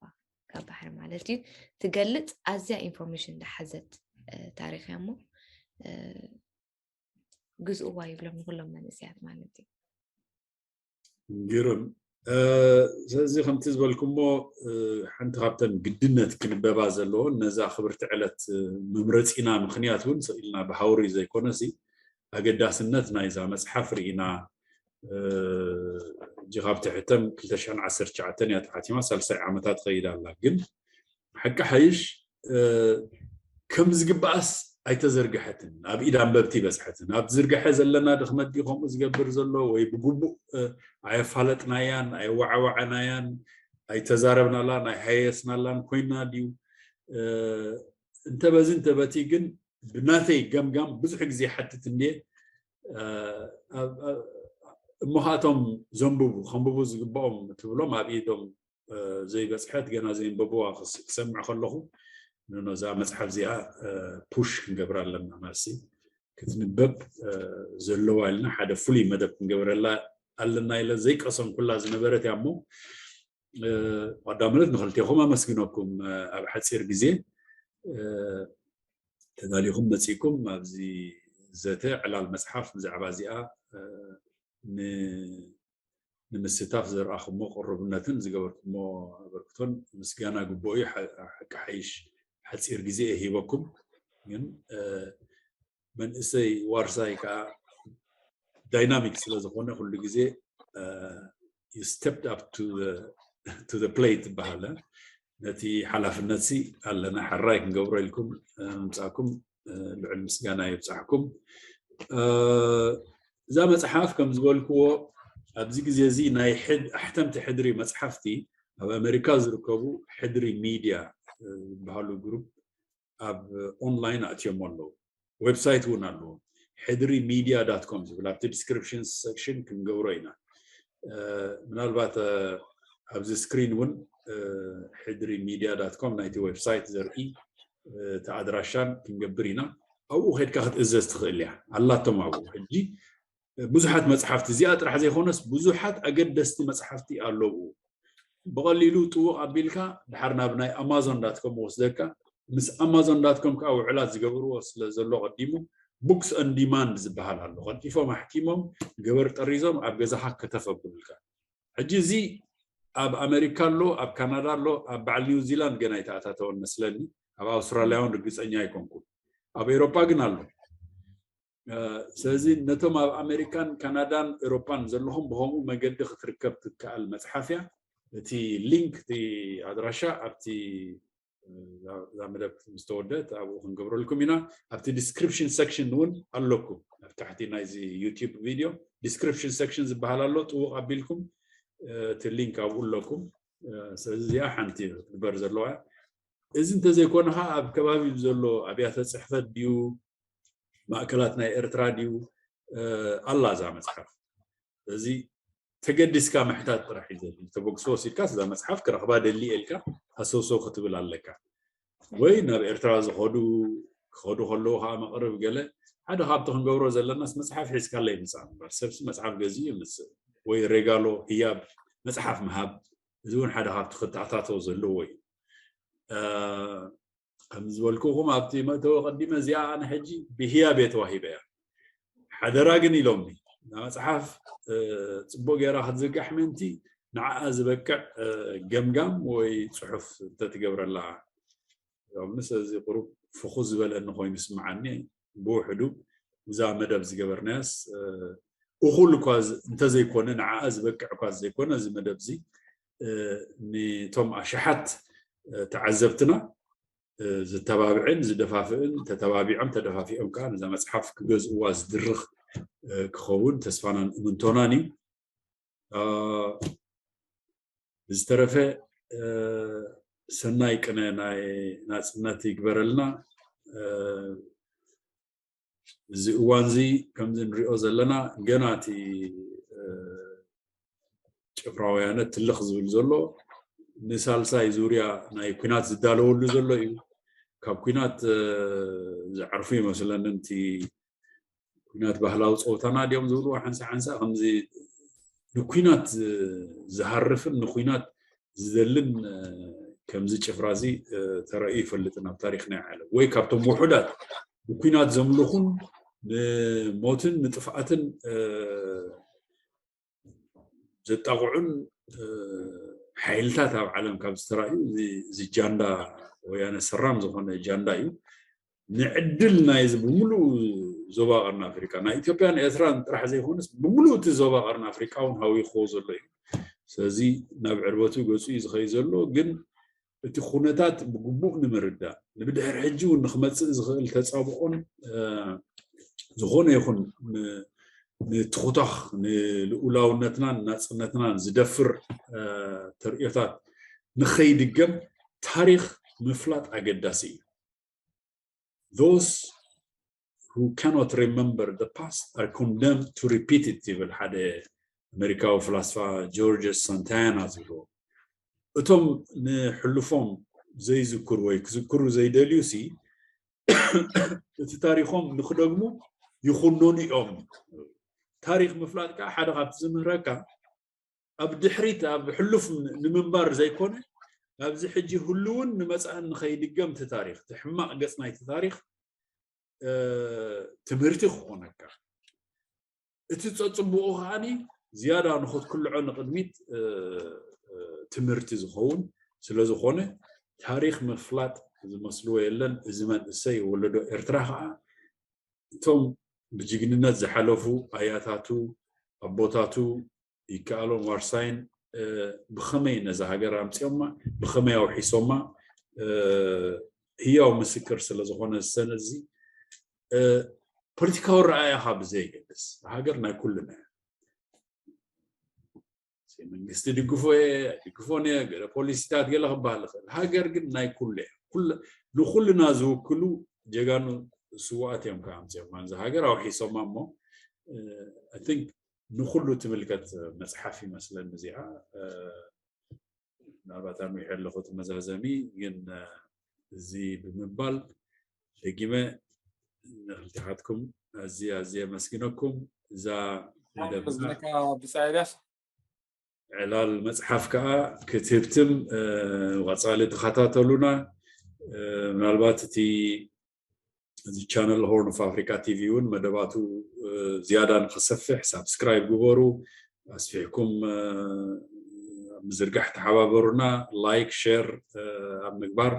ካብ ባሕሪ ማለት እዩ ትገልጽ ኣዝያ ኢንፎርሜሽን ዝሓዘት ታሪኽ እያ እሞ ግዝእዋ ይብሎም ንኩሎም መንእሰያት ማለት እዩ። ግርም። ስለዚ ከምቲ ዝበልኩሞ ሓንቲ ካብተን ግድነት ክንበባ ዘለዎን ነዛ ክብርቲ ዕለት መምረፂና ምክንያት እውን ስኢልና ብሃውሪ ዘይኮነሲ ኣገዳስነት ናይዛ መፅሓፍ ርኢና እጂ ካብ ትሕተም ክልተ ሽሕን ዓሰርተ ትሽዓተን እያ ተሓቲማ ሳልሳይ ዓመታት ትኸይድ ኣላ ግን ሓቂ ሓይሽ ከም ዝግባኣስ ኣይተዘርግሐትን ኣብ ኢድ ኣንበብቲ ይበፅሐትን ኣብ ዝርግሐ ዘለና ድኽመት ድዩ ከምኡ ዝገብር ዘሎ ወይ ብግቡእ ኣየፋለጥናያን ኣየዋዓዋዓናያን ኣይተዛረብናላን ኣይሃየስናላን ኮይና ድዩ እንተበዚ እንተበቲ ግን ብናተይ ገምጋም ብዙሕ ግዜ ሓትት እንድየ እሞ ከኣቶም ዘንብቡ ከንብቡ ዝግባኦም ትብሎም ኣብ ኢዶም ዘይበፅሐት ገና ዘየንበብዋ ክሰምዕ ከለኹ ነዛ መፅሓፍ እዚኣ ፑሽ ክንገብራ ኣለና ማለሲ ክትንበብ ዘለዋ ኢልና ሓደ ፍሉይ መደብ ክንገብረላ ኣለና ኢለ ዘይቀሰም ኩላ ዝነበረት እያ እሞ ቀዳምነት ንክልቴኹም ኣመስግነኩም ኣብ ሓፂር ግዜ ተዳሊኹም መፂእኩም ኣብዚ ዘተ ዕላል መፅሓፍ ብዛዕባ እዚኣ ንምስታፍ ዘርኣኹሞ ቅርብነትን ዝገበርኩሞ ኣበርክቶን ምስጋና ግብኦ እዩ ሓቂ ሓይሽ ሓፂር ግዜ እየ ሂበኩም ግን መንእሰይ ዋርሳይ ከዓ ዳይናሚክ ስለዝኾነ ኩሉ ግዜ stepped up to plate ይበሃል ነቲ ሓላፍነት ሲ ኣለና ሕራይ ክንገብሮ ኢልኩም ምምፃእኩም ልዑል ምስጋና ይብፃሕኩም እዛ መፅሓፍ ከም ዝበልክዎ ኣብዚ ግዜ እዚ ናይ ኣሕተምቲ ሕድሪ መፅሓፍቲ ኣብ ኣሜሪካ ዝርከቡ ሕድሪ ሚድያ ዝበሃሉ ግሩፕ ኣብ ኦንላይን ኣእትዮም ኣለዉ ዌብሳይት እውን ኣለዎ ሕድሪ ሚድያ ዳት ኮም ዝብል ኣብቲ ዲስክሪፕሽን ሴክሽን ክንገብሮ ኢና ምናልባት ኣብዚ ስክሪን እውን ሕድሪ ሚድያ ዳት ኮም ናይቲ ዌብሳይት ዘርኢ እቲ ኣድራሻን ክንገብር ኢና ኣብኡ ከድካ ክትእዘዝ ትኽእል እያ ኣላቶም ኣብኡ ሕጂ ብዙሓት መፅሓፍቲ እዚኣ ጥራሕ ዘይኮነስ ብዙሓት ኣገደስቲ መፅሓፍቲ ኣለዉ ብቐሊሉ ጥውቕ ኣቢልካ ድሓር ናብ ናይ ኣማዞን ዳትኮም ወስደካ ምስ ኣማዞን ዳትኮም ከዓ ውዕላት ዝገብርዎ ስለ ዘሎ ቀዲሙ books on demand ዝበሃል ኣሎ። ቀልጢፎም ኣሕቲሞም ገበር ጠሪዞም ኣብ ገዛኻ ከተፍ ኣብሉልካ። ሕጂ እዚ ኣብ ኣሜሪካ ኣሎ፣ ኣብ ካናዳ ኣሎ፣ ኣብ በዓል ኒው ዚላንድ ገና ኣይተኣታተወን መስለኒ። ኣብ ኣውስትራልያ እውን ርግፀኛ ኣይኮንኩን። ኣብ ኤሮጳ ግን ኣሎ። ስለዚ ነቶም ኣብ ኣሜሪካን ካናዳን ኤሮጳን ዘለኹም ብኸምኡ መገዲ ክትርከብ ትከኣል መፅሓፍ እያ። እቲ ሊንክ፣ እቲ ኣድራሻ ኣብቲ እዛ መደብ ምስ ተወደት ኣብኡ ክንገብረልኩም ኢና። ኣብቲ ዲስክሪፕሽን ሴክሽን እውን ኣለኩም። ኣብ ታሕቲ ናይዚ ዩቲዩብ ቪድዮ ዲስክሪፕሽን ሴክሽን ዝበሃል ኣሎ። ጥውቕ ኣቢልኩም እቲ ሊንክ ኣብኡ ኣለኩም። ስለዚ እዚኣ ሓንቲ ክትግበር ዘለዋ። እዚ እንተዘይኮነ ከዓ ኣብ ከባቢ ዘሎ ኣብያተ ፅሕፈት ድዩ ማእከላት ናይ ኤርትራ ድዩ ኣላ እዛ መፅሓፍ? እዚ ተገዲስካ ምሕታት ጥራሕ እዩ ዘድሊ። ተበግሶ ወሲድካ እዛ መፅሓፍ ክረኽባ ደሊ ኢልካ ሃሰውሰው ክትብል ኣለካ። ወይ ናብ ኤርትራ ዝኸዱ ክኸዱ ከለዉ ከዓ መቕርብ ገለ ሓደ ካብቲ ክንገብሮ ዘለናስ መፅሓፍ ሒዝካለይ ምፃእ እምበር ሰብሲ መፅሓፍ ገዚኡ ይምፅእ ወይ ሬጋሎ ህያብ መፅሓፍ ምሃብ እዚ እውን ሓደ ካብቲ ክተኣታተው ዘለዎ እዩ። ከም ዝበልኩኹም ኣብቲ መእተዊ ቀዲመ እዚኣ ኣነ ሕጂ ብህያብ እየ ተዋሂበ እያ ሓደራ ግን ኢሎምኒ እዛ መፅሓፍ ፅቡቅ ገይራ ክትዝርጋሕ ምእንቲ ንዓኣ ዝበቅዕ ገምጋም ወይ ፅሑፍ እንተትገብረላ ኢሎምኒ። ስለዚ ቁሩብ ፍኹስ ዝበለኒ ኮይኑ ይስምዓኒ። ብውሕዱ እዛ መደብ ዝገበርናያስ እኹል እኳ እንተዘይኮነ ንዓኣ ዝበቅዕ እኳ ዘይኮነ እዚ መደብ እዚ ንቶም ኣሽሓት ተዓዘብትና ዝተባብዕን ዝደፋፍእን ተተባቢዖም ተደፋፊኦም ከዓ ነዛ መፅሓፍ ክገዝእዋ ዝድርኽ ክኸውን ተስፋናን እምንቶናን እዩ። ብዝተረፈ ሰናይ ቅነ ናይ ናፅነት ይግበረልና። እዚ እዋን እዚ ከምዚ ንሪኦ ዘለና ገና እቲ ጭፍራ ወያነ ትልኽ ዝብል ዘሎ ንሳልሳይ ዙርያ ናይ ኩናት ዝዳለወሉ ዘሎ እዩ። ካብ ኩናት ዝዓርፉ ይመስለኒ እቲ ኩናት ባህላዊ ፀወታና ድዮም ዝብልዎ ሓንሳ ሓንሳ ከምዚ ንኩናት ዝሃርፍን ንኩናት ዝደልን ከምዚ ጭፍራ እዚ ተራእዩ ይፈልጥን ኣብ ታሪክ ናይ ዓለም ወይ ካብቶም ውሑዳት ንኩናት ዘምልኹን ንሞትን ንጥፍኣትን ዘጣቕዑን ሓይልታት ኣብ ዓለም ካብ ዝተራእዩ እዚ ጃንዳ ወያነ ሰራም ዝኾነ ጃንዳ እዩ። ንዕድል ናይዚ ብምሉእ ዞባ ቀርኒ ኣፍሪቃ ናይ ኢትዮጵያን ኤርትራን ጥራሕ ዘይኮነስ ብምሉእ እቲ ዞባ ቀርኒ ኣፍሪቃ እውን ሃዊኽዎ ዘሎ እዩ። ስለዚ ናብ ዕርበቱ ገፁ እዩ ዝኸይ ዘሎ። ግን እቲ ኩነታት ብግቡእ ንምርዳእ ንብድሕር ሕጂ እውን ንክመፅእ ዝኽእል ተፃብኦን ዝኾነ ይኹን ንትኹታኽ ንልኡላውነትናን ናፅነትናን ዝደፍር ተርእዮታት ንኸይድገም ታሪክ ምፍላጥ ኣገዳሲ እዩ። Those who cannot remember the past are condemned to repeat it ይብል ሓደ ኣሜሪካዊ ፍላስፋ ጆርጅ ሳንታያና ዝብልዎ። እቶም ንሕሉፎም ዘይዝክሩ ወይ ክዝክሩ ዘይደልዩ ሲ እቲ ታሪኾም ንክደግሙ ይኹነኑ እዮም። ታሪክ ምፍላጥ ከዓ ሓደ ካብቲ ዝምህረካ ኣብ ድሕሪት ኣብ ሕሉፍ ንምንባር ዘይኮነ ኣብዚ ሕጂ ህልውን ንመፃእን ንኸይድገም እቲ ታሪክ እቲ ሕማቅ ገፅ ናይቲ ታሪክ ትምህርቲ ክኾነካ እቲ ፀፅቡቁ ከዓኒ ዝያዳ ንክትክልዖ ንቅድሚት ትምህርቲ ዝኸውን ስለዝኾነ ታሪክ ምፍላጥ ዝመስልዎ የለን። እዚ መንእሰይ ወለዶ ኤርትራ ከዓ እቶም ብጅግንነት ዝሓለፉ ኣያታቱ ኣቦታቱ ይከኣሎን ዋርሳይን ብኸመይ ነዛ ሃገር ኣምፅኦማ ብኸመይ ኣውሒሶማ ህያው ምስክር ስለዝኾነ ዝሰነ እዚ ፖለቲካዊ ረኣያኻ ብዘየገድስ ሃገር ናይ ኩልና መንግስቲ ድግፎ እየ ድግፎን እየ ገለ ፖሊሲታት ገለ ክበሃል ይኽእል ሃገር ግን ናይ ኩሉ እያ ንኩልና ዝውክሉ ጀጋኑ ስዋኣት እዮም ከዓ ኣምፅኦም እዚ ሃገር ኣውሒሶማ እሞ ንኩሉ ትምልከት መፅሓፍ ይመስለኒ እዚኣ ምናልባት ኣንዊሐ ኣለኹ እቲ መዛዘሚ ግን እዚ ብምባል ደጊመ ንክልቲኻትኩም ኣዝየ ኣዝየ ኣመስግነኩም እዛ መደብና ብፃ ኤልያስ ዕላል መፅሓፍ ከዓ ክትህብትም ቀፃሊ ተኸታተሉና ምናልባት እቲ እዚ ቻነል ሆርን ኦፍ ኣፍሪካ ቲቪ እውን መደባቱ ዝያዳ ንክሰፍሕ ሳብስክራይብ ግበሩ። ኣስፊሕኩም ኣብ ምዝርጋሕ ተሓባበሩና። ላይክ፣ ሸር ኣብ ምግባር፣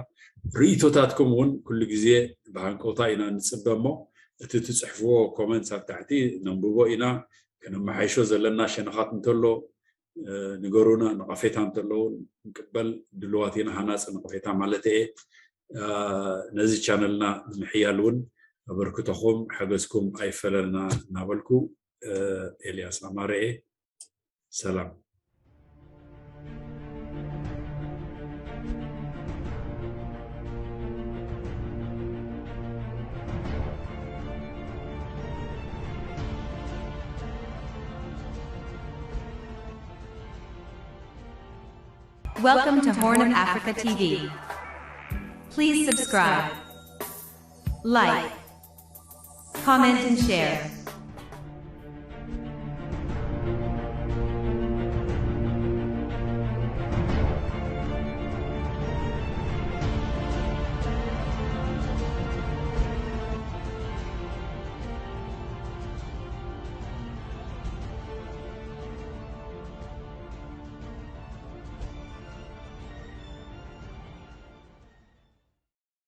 ርእይቶታትኩም እውን ኩሉ ግዜ ብሃንቀውታ ኢና ንፅበ እሞ እቲ ትፅሕፍዎ ኮመንት ኣብ ታሕቲ ነንብቦ ኢና። ከነመሓይሾ ዘለና ሸነኻት እንተሎ ንገሩና። ነቐፌታ እንተሎ ንቅበል ድልዋት ኢና፣ ሃናፂ ነቐፌታ ማለት እየ። ነዚ ቻነልና ንምሕያል እውን ኣበርክቶኹም ሓገዝኩም ኣይፈለልና እናበልኩ ኤልያስ ኣማረ እየ። ሰላም። Welcome to Horn of Africa T V. Please subscribe, like, comment, and share.